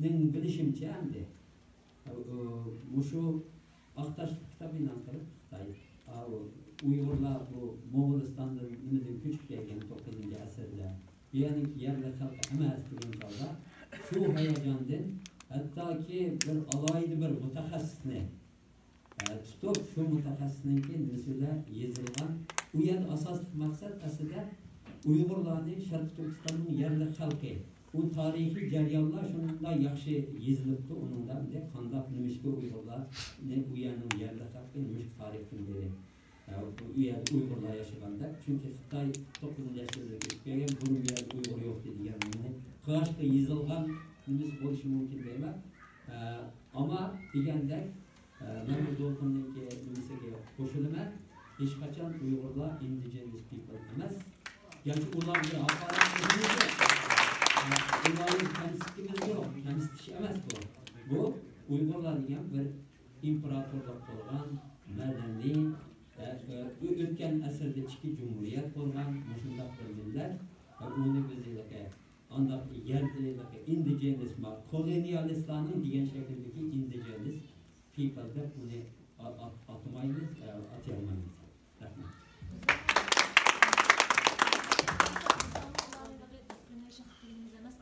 نىڭ بىلىشىمچە ئەمدى، ئە، ئۇ، مۇشۇ ئاق تاشلىق كىتاب ئېلان قىلىپ، خىتاي، ئاۋۇ ئۇيغۇرلار بۇ موڭغۇلىستاندىن، نېمىدىن كۆچۈپ كەلگەن توققۇزىنچى ئەسىردە، بۇ يەرنىڭكى يەرلىك خەلقى ئەمەس دېگەن چاغدا، شۇ ھاياجاندىن ھەتتاكى بىر ئالاھىدە بىر مۇتەخەسسىسنى، ئە، تۇتۇپ، شۇ مۇتەخەسسىسنىڭكى نېمىسى بىلەن يېزىلغان. ئۇ يەردە ئاساسلىق مەقسەت ئەسلىدە ئۇيغۇرلارنى شەرقىي تۈركىستاننىڭ يەرلىك خەلقى، ئۇ تارىخىي جەريانلار شۇنداق ياخشى يېزىلىپتۇ ئۇنىڭدا، ئەمدى قانداق، نېمىشقا ئۇيغۇرلارنى ئۇ يەرنىڭ يەرلىك خەلقى نېمىشقا تارىختىن بېرى، ئە، ئۇ يەردە ئۇيغۇرلار ياشىغان دەپ. چۈنكى خىتاي توققۇزىنچى ئەسىردە كۆچۈپ كەلگەن، بۇرۇن بۇ يەردە ئۇيغۇر يوق دېگەننى قاغاشقا يېزىلغان نېمىسى بولۇشى مۇمكىن دەيمەن. ئە، ئەمما دېگەندەك، ئە، مەن بۇ دولقۇننىڭكى نېمىسىگە قوشۇلىمەن. ھېچقاچان ئۇيغۇرلار ئىندىجېنىس پىپل ئەمەس. ياكى ئۇلارنى ھاقارەت قىلىشىمىز يوق. ئە، ئۇلارنى كەمسىتكىمىز يوق. كەمسىتىش ئەمەس بۇ. بۇ ئۇيغۇرلار دېگەن بىر ئىمپېراتورلۇق قۇرغان، مەدەنىي، ئە، ئۆ-، ئۆتكەن ئەسىردە ئىككى جۇمھۇرىيەت قۇرغان مۇشۇنداق بىر مىللەت. ئە، ئۇنى بىز ھېلىقى ئانداق يەر، ھېلىقى ئىندىجېنىس، ما-، كولونىيالىستلارنىڭ دېگەن شەكىلدىكى ئىندىجېنىس پىپل دەپ ئۇنى ئا-، ئا-، ئاتىمايمىز، ئە، ئاتىيالمايمىز. رەھمەت.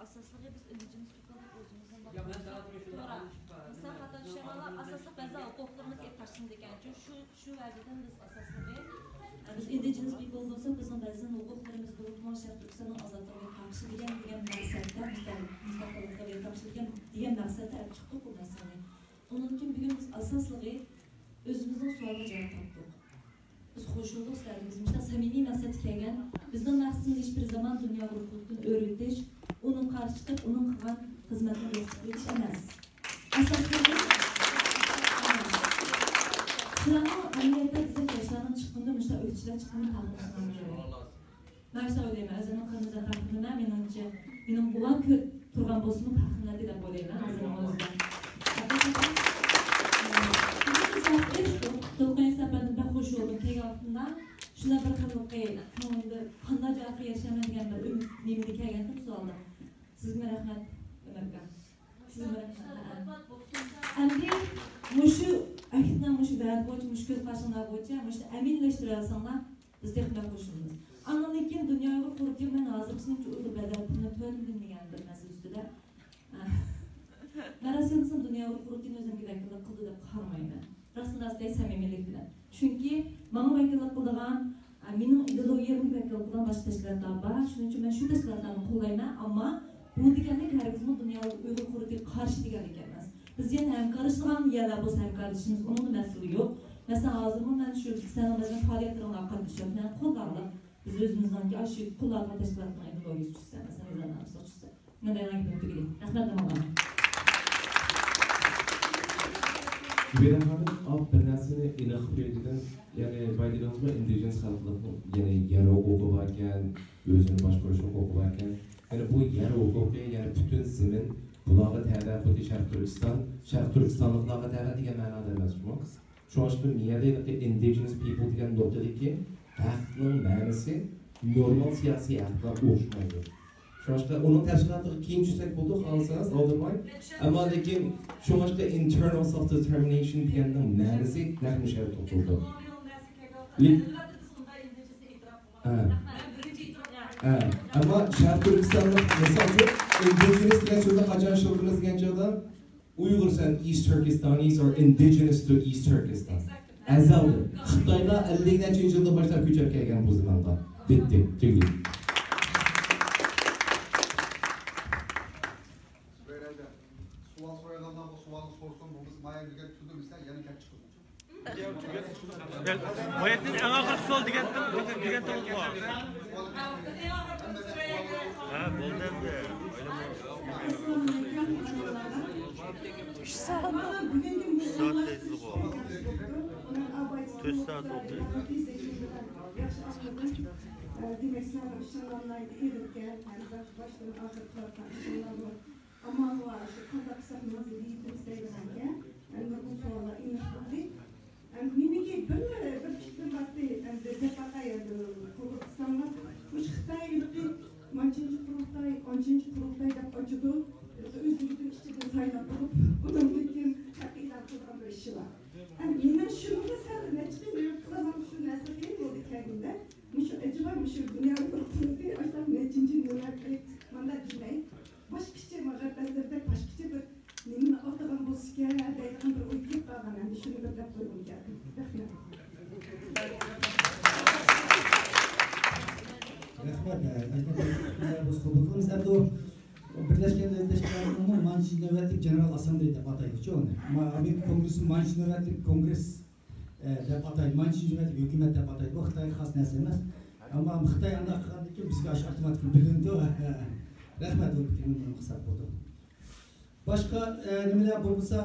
ئاساسلىقى بىز ئىندىجېنس پىپل دەپ ئۆزىمىزنى يا، مەن دائىم شۇنداق توغرا. مىسال قاتاردا چۈشەنمەڭلار، ئاساسلىق بەزى ھوقۇقلىرىمىز ئېلىپ تاشلىنىدىكەن. شۇ، شۇ ۋەجىدىن بىز ئاساسلىقى، بىز ئىندىجېنس پىپل بولساق، بىزنىڭ بەزى ھوقۇقلىرىمىز بولۇپمۇ شەرقىي تۈركىستاننىڭ ئازادلىقىغا تەڭشىلگەن دېگەن مەقسەتتە، مۇستەقىللىقىغا تەڭشىلگەن دېگەن مەقسەتتە ئېلىپ چىقتۇق بۇ مەسىلىنى. ئۇنىڭدىن كېيىن بۈگۈن بىز ئاساسلىقى ئۆزىمىزنىڭ سوئالىغا جاۋاب تاپتۇق. بىز خوش بولدۇق سىلەردىن. بىز مۇشۇنداق سەمىمىي مەقسەتكە كەلگەن. بىزنىڭ مەقسىتىمىز ھېچبىر زامان دۇنياغا روھلۇقتىن ئۆرۈۋېتىش، ئۇنىڭغا قارشى چىقىپ، ئۇنىڭ قىلغان، خىزمەتنى يوقىتىش ئەمەس. ئاساسلىقى، سىلەرنىڭ ئەمەلىيەتتە بىزدەك ياشلارنىڭ چىققىنىدا مۇشۇنداق ئۆكتىچىلەر چىققىنىنى پەخىرلىنىشىڭلار كېرەك. مەن شۇنداق ئويلايمەن، ئۆزۈمنىڭ قېرىندىشىدىن پەخىرلىنىمەن، مېنىڭچە، مېنىڭ بوۋام كۆرۈپ تۇرغان بولسىمۇ پەخىرلىنەتتى دەپ ئويلايمەن ھازىرنىڭ ئۆزىدە. ھەقىقەتەن، ئىزاھ بېرىش، دولقۇن ئەپەندىم بەك خۇش بولدۇم كەلگەن ۋاقتىمدا. شۇنداق بىر خىللىقى، كۆڭلۈمدە قانداق جاۋابقا ئېرىشەلمەن دېگەن بىر ئۈمىد نېمىدە كەلگەنتىم سوئالدا. سىزگىمۇ رەھمەت، ئۆمەر ئاكا. سىزگىمۇ رەھمەت. ئەمدى مۇشۇ ئەھدنىڭ مۇشۇ ۋەدە بويىچە، مۇشۇ كۆز قارىشىڭلار بويىچە مۇشۇنى ئەمەلىيلەشتۈرۈۋالساڭلار، بىز تېخى بەك خۇش بولىمىز. ئاندىن كېيىن دۇنيا ئۇيغۇر قۇرۇلتىيى، مەن ھازىرغىچە نېمىنچە ئۇيغۇر بەدەل پۇلىنى تۆلىدىم دېگەن بىر مەسىلە ئۈستىدە. مەن راست ئېيتسام، دۇنيا ئۇيغۇر قۇرۇلتىيىنى ئۆزۈمگە ۋەكىللىك قىلدى دەپ قارىمايمەن. راستىنى راست دەي، سەمىمىيلىك بىلەن. چۈنكى ماڭا ۋەكىللىك قىلىدىغان، ئە، مېنىڭ ئىدېئولوگىيەمگە ۋەكىللىك قىلىدىغان باشقا تەشكىلاتلار بار. شۇنىڭ ئۈچۈن مەن شۇ تەشكىلاتلارنى قوللايمەن، ئەمما بۇ دېگەنلىك ھەرگىزمۇ دۇنيا ئۇيغۇر قۇرۇلتىيىغا قارشى دېگەنلىك ئەمەس. بىز يەنە ھەمكارلىشىدىغان يەرلەر بولسا ھەمكارلىشىمىز، ئۇنىڭدا مەسىلە يوق. مەسىلەن، ھازىرمۇ مەن شۇ سىلەرنىڭ بەزى پائالىيەتلىرىڭلارغا قاتنىشىپ، مەن قوللاڭلار. بىز ئۆزىمىزنىڭكى ئاشۇ قوللايدىغان تەشكىلاتنىڭ ئىدېئولوگىيىسى چۈشسە، مەسىلەن، ئىدارىنامىسىغا چۈشسە. مەن دەيدىغان گېپىم تۈگىدى. رەھمەت، داموللام. زۇبەيدە خانىم، ئاپ بىر نەرسىنى ئېنىق قىلىپ بېرىدىدىن، يەنى بايا دېدىڭىزمۇ، ئىندىجېنس خەلقلەرنىڭ، يەنى يەر ھوقۇقى باركەن، ئۆزىنى باشقۇرۇش ھوقۇقى باركەن. يەنى بۇ يەر ھوقۇقى، يەنى پۈتۈن زېمىن بۇلارغا تەۋە، خۇددى شەرقىي تۈركىستان، شەرقىي تۈركىستانلىقلارغا تەۋە دېگەن مەنادا ئەمەس، جۇمۇ. شۇڭلاشقا مەن يەنە ئېيتتىم، ئىندىجېنس پىپل دېگەن نۇقتىدىكى ھەقنىڭ مەنىسى نورمال سىياسىي ھەقلەر ئوخشىمايدۇ. شۇڭلاشقا ئۇنىڭ تەپسىلاتىغا كېيىن چۈشسەك بولىدۇ، خالىسىڭىز، ئالدىرىماي. ئەمما لېكىن شۇڭلاشقا ئىنتېرنال سېلف دېتېرمىنېيشن دېگەننىڭ مەنىسى نەق مۇشۇ يەردە توختىلىدۇ. لېك-، ھە. ھە. ئەمما شەرقىي تۈركىستانلىق، مىسال ئۈچۈن، ئىندىجېنس دېگەن سۆزنى قاچان ئىشلىتىمىز دېگەن چاغدا، Uyghurs and East Turkistanis are indigenous to East Turkestan. ئەزەلدىن. خىتايلار ئەللىك نەچچە يىلدىن باشلاپ كۆچۈپ كەلگەن بۇ زېمىنغا. بىتتى. تۈگىدى. سوئال سورايدىغانلار بۇ سوئالنى سورىسۇن، بۇ بىز مايا دېگەن تۈردە بىزلەر يەنە كەپ چىقىدۇ. باياتتىن ئەڭ ئاخىرقى سوئال دېگەنتىڭ، دېگەنتىڭىزغۇ؟ ھە، بولدى ئەمدى. ئۈچ سائەت. سائەت تېزلىقى. تۆت سائەت بولدى. دېمەك، سىلەرنىڭ ئىشىڭلار ناھايىتى ئېغىركەن، ھەم باشتىن ئاخىر قىلىۋاتقان ئىشىڭلارمۇ. ئەمما بۇ ئاشۇ قانداق قىلساق نۇرغۇن يېتىمىز دەيدىغانكەن، ئەمدى بۇ سوئاللار ئېنىق بولدى. ئەمدى مېنىڭكى بىرلا بىر پىكرىم بارتى، ئەمدى دەپ باقاي، ئەمدى قوبۇل قىلساڭلار. مۇشۇ خىتاي ھېلىقى مانچىنچى قۇرۇلتاي، ئانچىنچى قۇرۇلتاي دەپ ئاچىدۇ. ھېلىقى ئۆزلۈكىدىن ئىچىدىن سايلاپ بولۇپ، ئۇنىڭدىن كېيىن ھەق ئېلان قىلىدىغان بىر ئىشى بار. ئەمدى مېنىڭ شۇنىڭغا سەل نەچچە قېتىم يۈرۈپ قىلغان شۇ نەرسە خېلى بولدى كەلگىنىدە. مۇشۇ ئەجەبا مۇشۇ دۇنيا قۇرۇلتىيى ئاشۇنداق نەچچىنچى نۆۋەتلىك مانداق دېمەي، باشقىچە مۇھەببەتلىرىدەك باشقىچە بىر نېمىنى ئاتىغان بولسىكەن دەيدىغان بىر ئوي كېلىپ قالغان. ئەمدى شۇنى بىر دەپ قويغۇم كەلدى. رەھمەت. رەھمەت، ئەجەب بىر قوبۇل قىلىمىز. ئەمدى بىرلەشكەن دۆلەتلەر تەشكىلاتىنىڭمۇ مانچىنچى نۆۋەتلىك جېنېرال ئاسسامبلېيا دەپ ئاتايدۇچۇ ئۇنى. ئەمما ئامېرىكا كونگرېسى مانچىنچى نۆۋەتلىك كونگرېس ئە، دەپ ئاتايدۇ. مانچىنچى نۆۋەتلىك ھۆكۈمەت دەپ ئاتايدۇ. بۇ خىتايغا خاس نەرسە ئەمەس. ئەمما خىتاي ئانداق قىلغاندىن كېيىن بىزگە ئاشۇ ئاپتوماتىك بىلىنىدۇ. رەھمەت، بۇ پىكرىمنى قىلساق بولىدۇ. باشقا، ئە، نېمىلەر بولمىسا.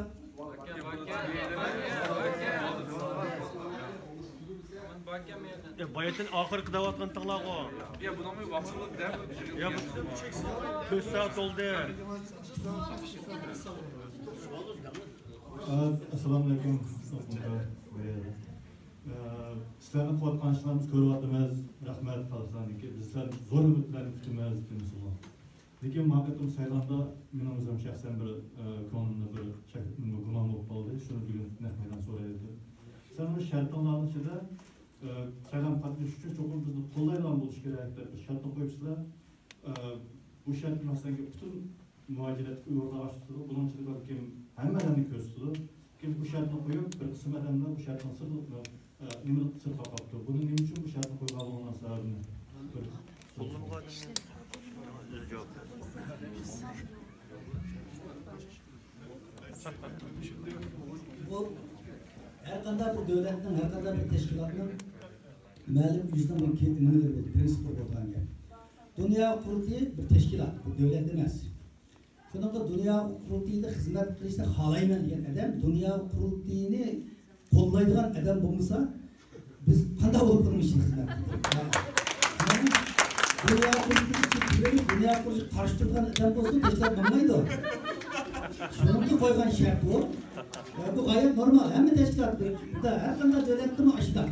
يا، باياتتىن ئاخىرقى دەۋاتقان تىڭلارغۇ. يا، بۇ تۆت سائەت بولدى. ئەسسالامۇئەلەيكۇم. ئە، سىلەرنىڭ قىلىۋاتقان ئىشلارنى كۆرۈۋاتىمىز، رەھمەت خالىقىڭلاردىن كېيىن. بىز سىلەرنى زور ئۈمىد بىلەن كۈتىمىز، كۈتىمىز. لېكىن ماڭا قېتىم سايلامدا مېنىڭ ئۆزۈم شەخسەن بىر، ئە، كۆڭلۈمدە بىر شەك، گۇمان بولۇپ قالدى. شۇنى بۈگۈن نەق مەيدان سورايدۇ. سىلەر بۇ شەرتىڭلارنىڭ ئىچىدە، ئە، سايلام قاتنىشىش ئۈچۈن چوقۇم بىزنى قوللايدىغان بولۇشى كېرەك دەپ بىر شەرتنى قويۇپسىلەر. ئە، بۇ شەرت مەسىلەن پۈتۈن مۇھاجىرەت ئۇيغۇرلار ئاشتۇرىدۇ. بۇنىڭ ئىچىدە بەلكىم ھەممە ئادەمنى كۆرسىتىدۇ. لېكىن بۇ شەرتنى قويۇپ، بىر قىسىم ئادەملەر بۇ شەرتنىڭ سىرتىدا، ئە، نېمىنى سىرتقا قاپتۇ؟ بۇنى نېمە ئۈچۈن بۇ شەرتنى قويغانلىقىنىڭ سەۋەبىنى بىر قوللىمىغان ئادەمنىڭ ئۆزى جاۋاب بەرسۇن. بۇ ھەر قانداق بىر دۆلەتنىڭ، ھەر قانداق بىر تەشكىلاتنىڭ مەلۇم يۈزنىڭ بىر كى-، نېمىلىرى بولىدۇ، پرىنسىپلىرى بولىدىغان گەپ. دۇنيا قۇرۇلتىيى بىر تەشكىلات، بىر دۆلەت ئەمەس. شۇنىڭغا دۇنيا قۇرۇلتىيىدا خىزمەت قىلىشنى خالايمەن دېگەن ئادەم دۇنيا قۇرۇلتىيىنى قوللايدىغان ئادەم بولمىسا، بىز قانداق بولۇپ ئۇنىڭ ئىشىنى خىزمەت قىلىمىز؟ دۇنيا قۇرۇلتىيىنى دۇنيا قۇرۇلۇشىغا قارشى تۇرىدىغان ئادەم بولسا، تەشكىلات ماڭمايدۇ. شۇنىڭغا قويغان شەرت بۇ. بۇ غايەت نورمال. ھەممە تەشكىلات، ھەر قانداق دۆلەتتىمۇ ئاشۇنداق.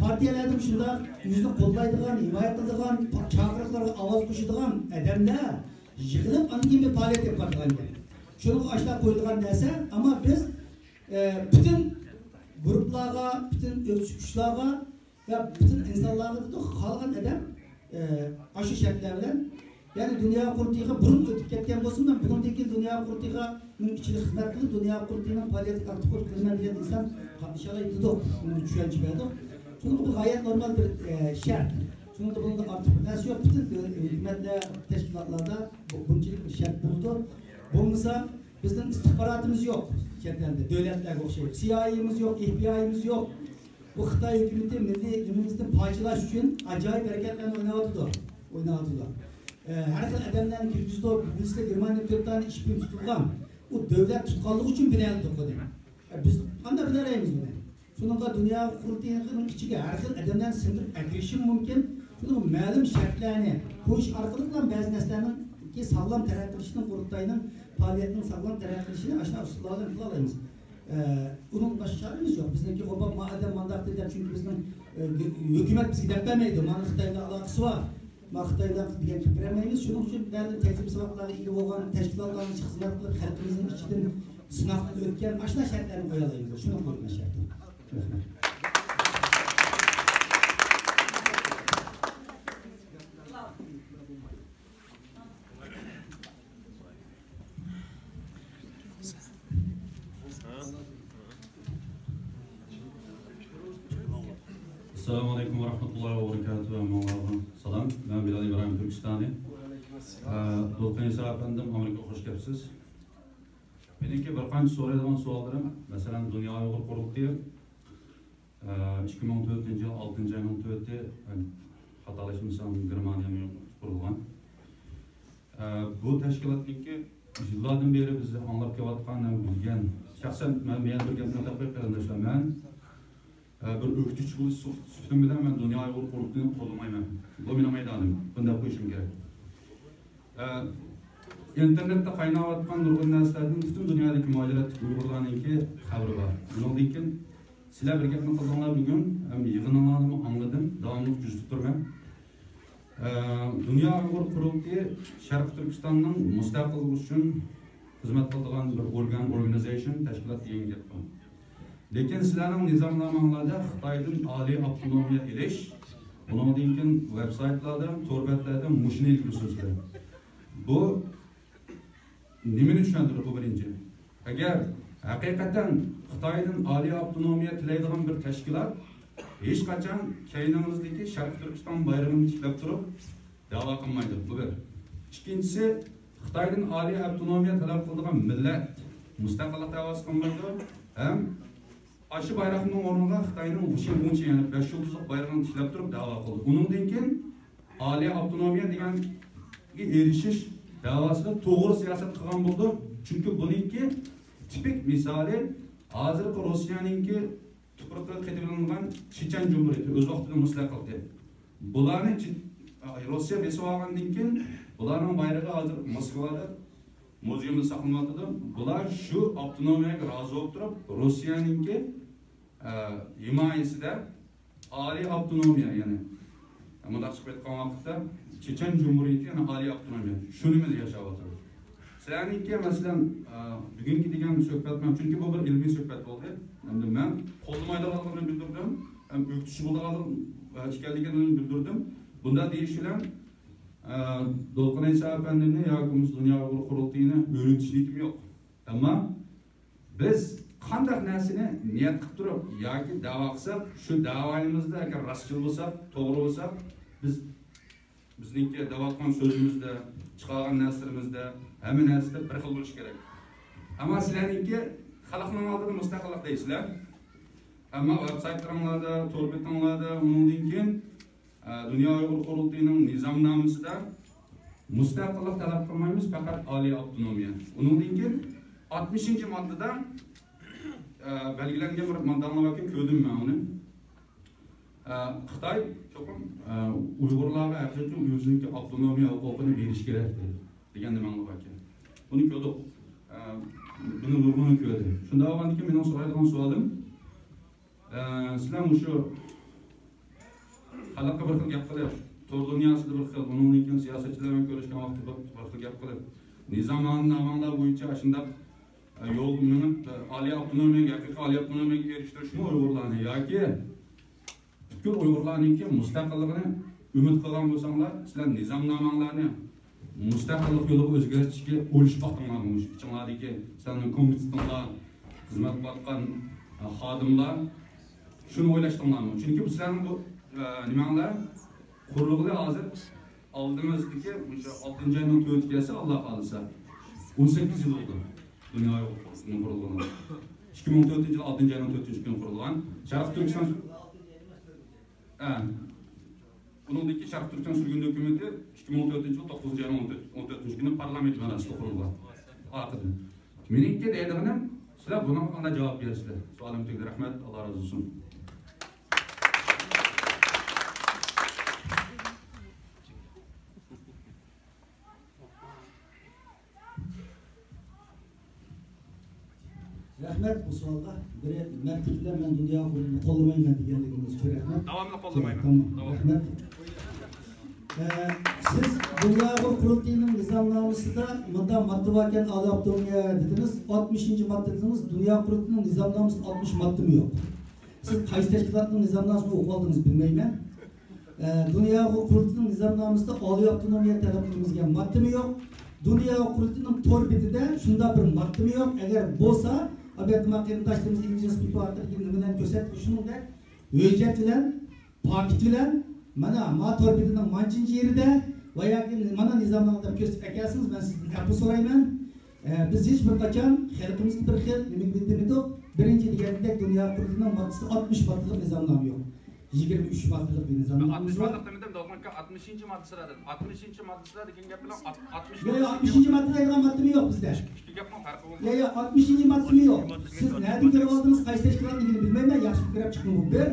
پارتىيەلەردىمۇ شۇنداق، ئۆزىنى قوللايدىغان، ھىمايە قىلىدىغان، چاقىرىقلارغا ئاۋاز قوشىدىغان ئادەملەر يىغىلىپ، ئاندىن كېيىن بىر پائالىيەت ئېلىپ بارىدىغان گەپ. شۇنىڭغا ئاشۇنداق قويۇلغان نەرسە، ئەمما بىز، ئە، پۈتۈن گۇرۇپپىلارغا، پۈتۈن ئۆكسۈش كۈچلەرگە ۋە پۈتۈن ئىنسانلارغا دېدۇق، خالىغان ئادەم، ئە، ئاشۇ شەرتلەر بىلەن، يەنى دۇنيا قۇرۇلتىيىغا بۇرۇن ئۆتۈپ كەتكەن بولسىمۇ، مەن بۇنىڭدىن كېيىن دۇنيا قۇرۇلتىيىغا ئىچىدە خىزمەت قىلىپ، دۇنيا قۇرۇلتىيىنىڭ پائالىيىتىگە ئاكتىپ قوشۇلۇپ قىلىمەن دېگەن ئىنسان قاتنىشالايدۇ دېدۇق، بۇنى چۈشەنچە بەردۇق. شۇنىڭغا بۇ غايەت نورمال بىر، ئە، شەرت. شۇنىڭدا بۇنىڭدا ئارتۇق نەرسە يوق. پۈتۈن ھۆكۈمەتلەر، تەشكىلاتلاردا بۇ، بۇنچىلىك بىر شەرت بولىدۇ. بولمىسا، بىزنىڭ ئىستىخباراتىمىز يوق چەت ئەلدە، دۆلەتلەرگە ئوخشايدۇ. سىئايئېيمىز يوق، ئېف بى ئايىمىز يوق. بۇ خىتاي ھۆكۈمىتى مىللىي دىنىمىزنى پارچىلاش ئۈچۈن ئاجايىپ ھەرىكەتلەرنى ئويناۋاتىدۇ، ئويناۋاتىدۇ. ئە، ھەر خىل ئادەملەرنى كىرگۈزىدۇ. بىلسە گېرمانىيە تۆت دانە ئىشپىيون تۇتۇلغان. ئۇ دۆلەت تۇتقانلىقى ئۈچۈن بىلەلىدۇق بۇنى. ئە، بىز قانداق بىلەلەيمىز بۇنى؟ شۇنىڭغا دۇنيا قۇرۇلتىيىنىڭ ئىچىگە ھەر خىل ئادەملەرنى سىڭدۈرۈپ ئەكىرىشىمۇ مۇمكىن. شۇنىڭغا مەلۇم شەرتلەرنى قويۇش ئارقىلىقلا بەزى نەرسىلەرنىڭكى ساغلام تەرەققىي قىلىشىنىڭ، قۇرۇلتاينىڭ پائالىيىتىنىڭ ساغلام تەرەققىي قىلىشىنى ئاشۇنداق ئۇسۇللار بىلەن قىلالايمىز. ئە، ئۇنىڭ باشقا چارىمىز يوق. بىزنىڭكى، ئوبا، ما ئادەم مانداق دېدى، چۈنكى بىزنىڭ، ئە، ھۆكۈمەت بىزگە دەپ بەرمەيدۇ. مانا خىتاي بىلەن ئالاقىسى بار. ما خىتاي بىلەن دېگەن قىلىپ بېرەلمەيمىز. شۇنىڭ ئۈچۈن بەزى تەجرىبە ساۋاقلارغا ئىگە بولغان تەشكىلاتلارنىڭ خىزمەت قىلىپ، خەلقىمىزنىڭ ئىچىدىن سىناقتىن ئۆتكەن ئاشۇنداق شەرتلەرنى قويالايمىز. شۇنى قويغان شەرت. رەھمەت. ئەسسالامۇ ئەلەيكۇم ۋە رەھمەتۇللاھى ۋە بەرىكاتۇھۇ. ھەممىڭلارغا سالام. مەن بىلال ئىبراھىم تۈركىستانى. ئە، دولقۇن ئىسا ئەپەندىم، ئامېرىكىغا خوش كەپسىز. مېنىڭكى بىر قانچە سورايدىغان سوئاللىرىم، مەسىلەن، دۇنيا ئۇيغۇر قۇرۇلتىيى، ئىككى مىڭ تۆتىنچى يىل ئالتىنچى ئاينىڭ تۆتى، خاتالاشمىسام، گېرمانىيەنىڭ قۇرۇلغان. بۇ تەشكىلاتنىڭكى يىللاردىن بېرى بىز ئاڭلاپ كېلىۋاتقان ھەم بىلگەن، شەخسەن مەن، مەن بىر گەپنى ئاتاپ قوياي قېرىنداشلار، مەن، بىر ئۆكتىچى بولۇش سۈپىتىم بىلەن مەن دۇنيا ئۇيغۇر قۇرۇلتىيىنى قوللىمايمەن. بۇ مېنىڭ مەيدانىم. بۇنداق قويۇشۇم كېرەك. ئە، ئىنتېرنېتتا قايناۋاتقان نۇرغۇن نەرسىلەردىن پۈتۈن دۇنيادىكى مۇھاجىرەتتىكى ئۇيغۇرلارنىڭكى خەۋىرى بار. ئۇنىڭدىن كېيىن سىلەر بىر گەپنى قىلدىڭلار بۈگۈن، ھەم يىغىنىڭلارنىمۇ ئاڭلىدىم، داۋاملىق كۆزىتىپ تۇرىمەن. ئە، دۇنيا ئۇيغۇر قۇرۇلتىيى شەرقىي تۈركىستاننىڭ مۇستەقىللىقى ئۈچۈن خىزمەت قىلىدىغان بىر ئورگان، ئورگانىزېيشن، تەشكىلات دېگەن گەپ بار. لېكىن سىلەرنىڭ نىزامناماڭلاردا خىتايدىن ئالىي ئاپتونومىيە ئېلىش، ئۇنىڭدىن كېيىن ۋېبسايتلاردا، تور بەتلەردە مۇشۇنى ئىلگىرى سۈرىسىلەر. بۇ نېمىنى چۈشەندۈرىدۇ؟ بۇ بىرىنچى. ئەگەر ھەقىقەتەن خىتايدىن ئالىي ئاپتونومىيە تىلەيدىغان بىر تەشكىلات ھېچقاچان كەينىڭىزدىكى شەرقىي تۈركىستان بايرىقىنى تىكلەپ تۇرۇپ دەۋا قىلمايدۇ. بۇ بىر. ئىككىنچىسى، خىتايدىن ئالىي ئاپتونومىيە تەلەپ قىلىدىغان مىللەت مۇستەقىللىق دەۋاسى قىلمايدۇ ھەم ئاشۇ بايراقنىڭ ئورنىغا خىتاينىڭ ۋۇشىڭ ۋۇڭچىڭ، يەنى بەش يۇلتۇزلۇق بايرىقىنى تىكلەپ تۇرۇپ دەۋا قىلدى. ئۇنىڭدىن كېيىن ئالىي ئاپتونومىيە دېگەنگە ئېرىشىش دەۋاسىدا توغرا سىياسەت قىلغان بولىدۇ. چۈنكى بۇنىڭكى تىپىك مىسالى ھازىرقى روسىيەنىڭكى تۇپرىقىغا قېتىۋېلىنغان چېچەن جۇمھۇرىيىتى، ئۆز ۋاقتىدا مۇستەقىل ئىدى. بۇلارنى چې-، روسىيە بېسىۋالغاندىن كېيىن، بۇلارنىڭ بايرىغى ھازىر موسكۋادا مۇزېيىمدا ساقلىنىۋاتىدۇ. بۇلار شۇ ئاپتونومىيەگە رازى بولۇپ تۇرۇپ، روسىيەنىڭكى، ئە، ھىمايىسىدە ئالىي ئاپتونومىيە، يەنى مۇنداق چىقىپ ئېيتقان ۋاقىتتا، چېچەن جۇمھۇرىيىتى، يەنى ئالىي ئاپتونومىيە، شۇنى بىز ياشاۋاتىمىز. سىلەرنىڭكى، مەسىلەن، ئە، بۈگۈنكى دېگەن سۆھبەت مەن، چۈنكى بۇ بىر ئىلمىي سۆھبەت بولدى. ئەمدى مەن قوللىمايدىغانلىقىنى بىلدۈردۈم، ھەم ئۆكتىچى بولىدىغانلىق، ئە، ئىكەنلىكىنى بىلدۈردۈم. بۇنداق دېيىش بىلەن، ئە، دولقۇن ئەيسا ئەپەندىمنى ياكى بولمىسا دۇنيا ئۇيغۇر قۇرۇلتىيىنى ئۆرۈتۈش نىيىتىم يوق. ئەمما بىز قانداق نەرسىنى نىيەت قىلىپ تۇرۇپ ياكى دەۋا قىلساق، شۇ دەۋايىمىزدا ئەگەر راستچىل بولساق، توغرا بولساق، بىز، بىزنىڭكى دەۋاتقان سۆزىمىزدە، چىقارغان نەرسىلىرىمىزدە، ھەممە نەرسىدە بىر خىل بولۇشى كېرەك. ئەمما سىلەرنىڭكى خەلقنىڭ ئالدىدا مۇستەقىللىق دەيسىلەر. ئەمما ۋېبسايتلىرىڭلاردا، تور بېتىڭلاردا، ئۇنىڭدىن كېيىن، ئە، دۇنيا ئۇيغۇر قۇرۇلتىيىنىڭ نىزامنامىسىدا مۇستەقىللىق تەلەپ قىلمايمىز، پەقەت ئالىي ئاپتونومىيە. ئۇنىڭدىن كېيىن ئاتمىشىنچى ماددىدا، ئە، بەلگىلەنگەن بىر ماددىنى باركەن، كۆردۈم مەن ئۇنى. ئە، خىتاي چوقۇم، ئە، ئۇيغۇرلارغا ھەقىقىي ئۆزىنىڭكى ئاپتونومىيە ھوقۇقىنى بېرىش كېرەك دېگەن نېمەڭلار باركەن. بۇنى كۆردۇق. ئە، بۇنى نۇرغۇنلار كۆردى. شۇنداق بولغاندىكىن مېنىڭ سورايدىغان سوئالىم، ئە، سىلەر مۇشۇ خەلققە بىر خىل گەپ قىلىپ، تور دۇنياسىدا بىر خىل، ئۇنىڭدىن كېيىن سىياسەتچىلەر بىلەن كۆرۈشكەن ۋاقىتتا بىر، بىر خىل گەپ قىلىپ، نىزامنامىلەر بويىچە ئاشۇنداق، ئە، يول مېڭىپ، ئە، ئالىي ئاپتونومىيەگە، ھەقىقىي ئالىي ئاپتونومىيەگە ئېرىشتۈرۈشمۇ ئۇيغۇرلارنى ياكى پۈتكۈل ئۇيغۇرلارنىڭكى مۇستەقىللىقىنى ئۈمىد قىلغان بولساڭلار، سىلەر نىزامناماڭلارنى مۇستەقىللىق يولىغا ئۆزگەرتىشكە ئويلىشىپ باقتىڭلارمۇ؟ مۇشۇ ئىچىڭلاردىكى سىلەرنىڭ كومىتېتىڭلار، خىزمەت قىلىۋاتقان، ئە، خادىملار شۇنى ئويلاشتىڭلارمۇ؟ چۈنكى بۇ سىلەرنىڭ بۇ، ئە، نېمەڭلار قۇرۇلغىلى ھازىر ئالدىمىزدىكى مۇشۇ ئالتىنچى ئاينىڭ تۆتى كەلسە، ئاللا خالىسا، ئون سەككىز يىل بولدى دۇنيا يوق قۇرۇلغىنى. ئىككى مىڭ تۆتىنچى يىل ئالتىنچى ئاينىڭ تۆتىنچى كۈنى قۇرۇلغان شەرقىي تۈركىستان، ئە، ئۇنىڭدىن كېيىن شەرقىي تۈركىستان سۈرگۈن ھۆكۈمىتى ئىككى مىڭ تۆتىنچى يىل توققۇزىنچى ئاينىڭ ئون تۆتىنچى كۈنى پارلامېنت بىناسىدا قۇرۇلغان. ئارقىدىن مېنىڭكى دەيدىغىنىم، سىلەر بۇنىڭغا قانداق جاۋاب بېرىسىلەر؟ سوئالىم تۈگىدى. رەھمەت، ئاللا رازى بولسۇن. رەھمەت بۇ سوئالغا. بىرى، مەركىز بىلەن مەن دۇنيا قۇرۇلتىيىنى قوللىمايمەن دېگەنلىكىڭىز ئۈچۈن رەھمەت. داۋاملىق قوللىمايمەن. تامام. داۋام. رەھمەت. ئە، سىز دۇنيا قۇرۇلتىيىنىڭ نىزامنامىسىدا مۇنداق ماددا باركەن، ئالىي ئاپتونومىيە دېدىڭىز. ئاتمىشىنچى ماددا دېدىڭىز. دۇنيا قۇرۇلتىيىنىڭ نىزامنامىسىدا ئاتمىش ماددىمۇ يوق. سىز قايسى تەشكىلاتنىڭ نىزامنامىسىنى ئوقۇپ ئالدىڭىز بىلمەيمەن. ئە، دۇنيا ھوقۇق قۇرۇلتىيىنىڭ نىزامنامىسىدا ئالىي ئاپتونومىيە تەلەپ قىلىنىدىغان ماددىمۇ يوق. دۇنيا ھوقۇق قۇرۇلتىيىنىڭ تور بېتىدە شۇنداق بىر ماددىمۇ يوق. ئەگەر بولسا، ئەلۋەتتە، ما قېرىنداشلىرىمىز ئىنجىنىس پېپىر ئارقىلىق نېمە بىلەن كۆرسەتتى، شۇنىڭدەك ھۆججەت بىلەن، پاكىت بىلەن، مانا، ما تور بېتىنىڭ مانچىنچى يېرىدە ۋە ياكى مانا نىزامنامىدا كۆرسىتىپ ئەكەلسىڭىز، مەن سىزدىن ئەپۇ سورايمەن. ئە، بىز ھېچ بىر قاچان خەلقىمىزگە بىر خىل نېمە بىلدۈرمىدۇق. بىرىنچى دېگەندەك، دۇنيا قۇرۇلتىيىنىڭ ماددىسى ئاتمىش ماددىلىق نىزامنامە يوق. يىگىرمە ئۈچ ماددىلىق بىر نىزامنامىمىز ئاتمىش بار. ماددىلىق دېمىدىم، دوغما ئاكا، ئاتمىشىنچى ماددىسىدا دېدىم. ئاتمىشىنچى ماددىسىدا دېگەن گەپ بىلەن ئات-، ئاتمىش ياق، ياق، ئاتمىشىنچى ماددا دەيدىغان ماددىمۇ يوق بىزدە. ئىككى گەپنىڭ پەرقى بولمايدۇ. ياق، ياق، ئاتمىشىنچى ماددىمۇ يوق. سىز نەدىن كۆرۈپ ئالدىڭىز، قايسى تەشكىلاتنىڭكىنى بىلمەيمەن، ياخشى كۆرۈپ چىقتىڭ بۇ بىر.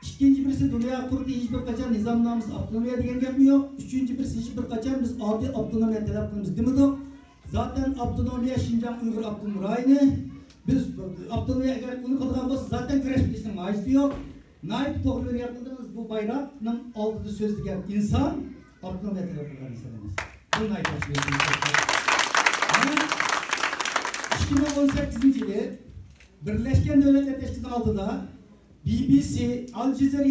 ئىككىنچى بىرسى، دۇنيا قۇرۇلتىيى ھېچ بىر قاچان نىزامنامىسى ئاپتونومىيە دېگەن گەپمۇ يوق. ئۈچىنچى بىرسى، ھېچ بىر قاچان بىز ئالىي ئاپتونومىيە تەلەپ قىلىمىز دېمىدۇق. زاتەن ئاپتونومىيە شىنجاڭ ئۇيغۇر ئاپتونوم رايونى. بىز ئاپتونومىيە ئەگەر ئۇنى قىلىدىغان بولسا، زاتەن كۈرەش قىلىشنىڭ ھاجىتى يوق. ناھايىتى توغرا بىر گەپ قىلدىڭىز. بۇ بايراقنىڭ ئالدىدا سۆزلىگەن ئىنسان ئاپتونومىيە تەلەپ قىلغان ئىنسان ئەمەس. بۇ ناھايىتى ياخشى بىلىسىز. مانا ئىككى مىڭ ئون سەككىزىنچى يىلى بىرلەشكەن دۆلەتلەر تەشكىلاتىنىڭ ئالدىدا بى بى سى، ئال جەزىرە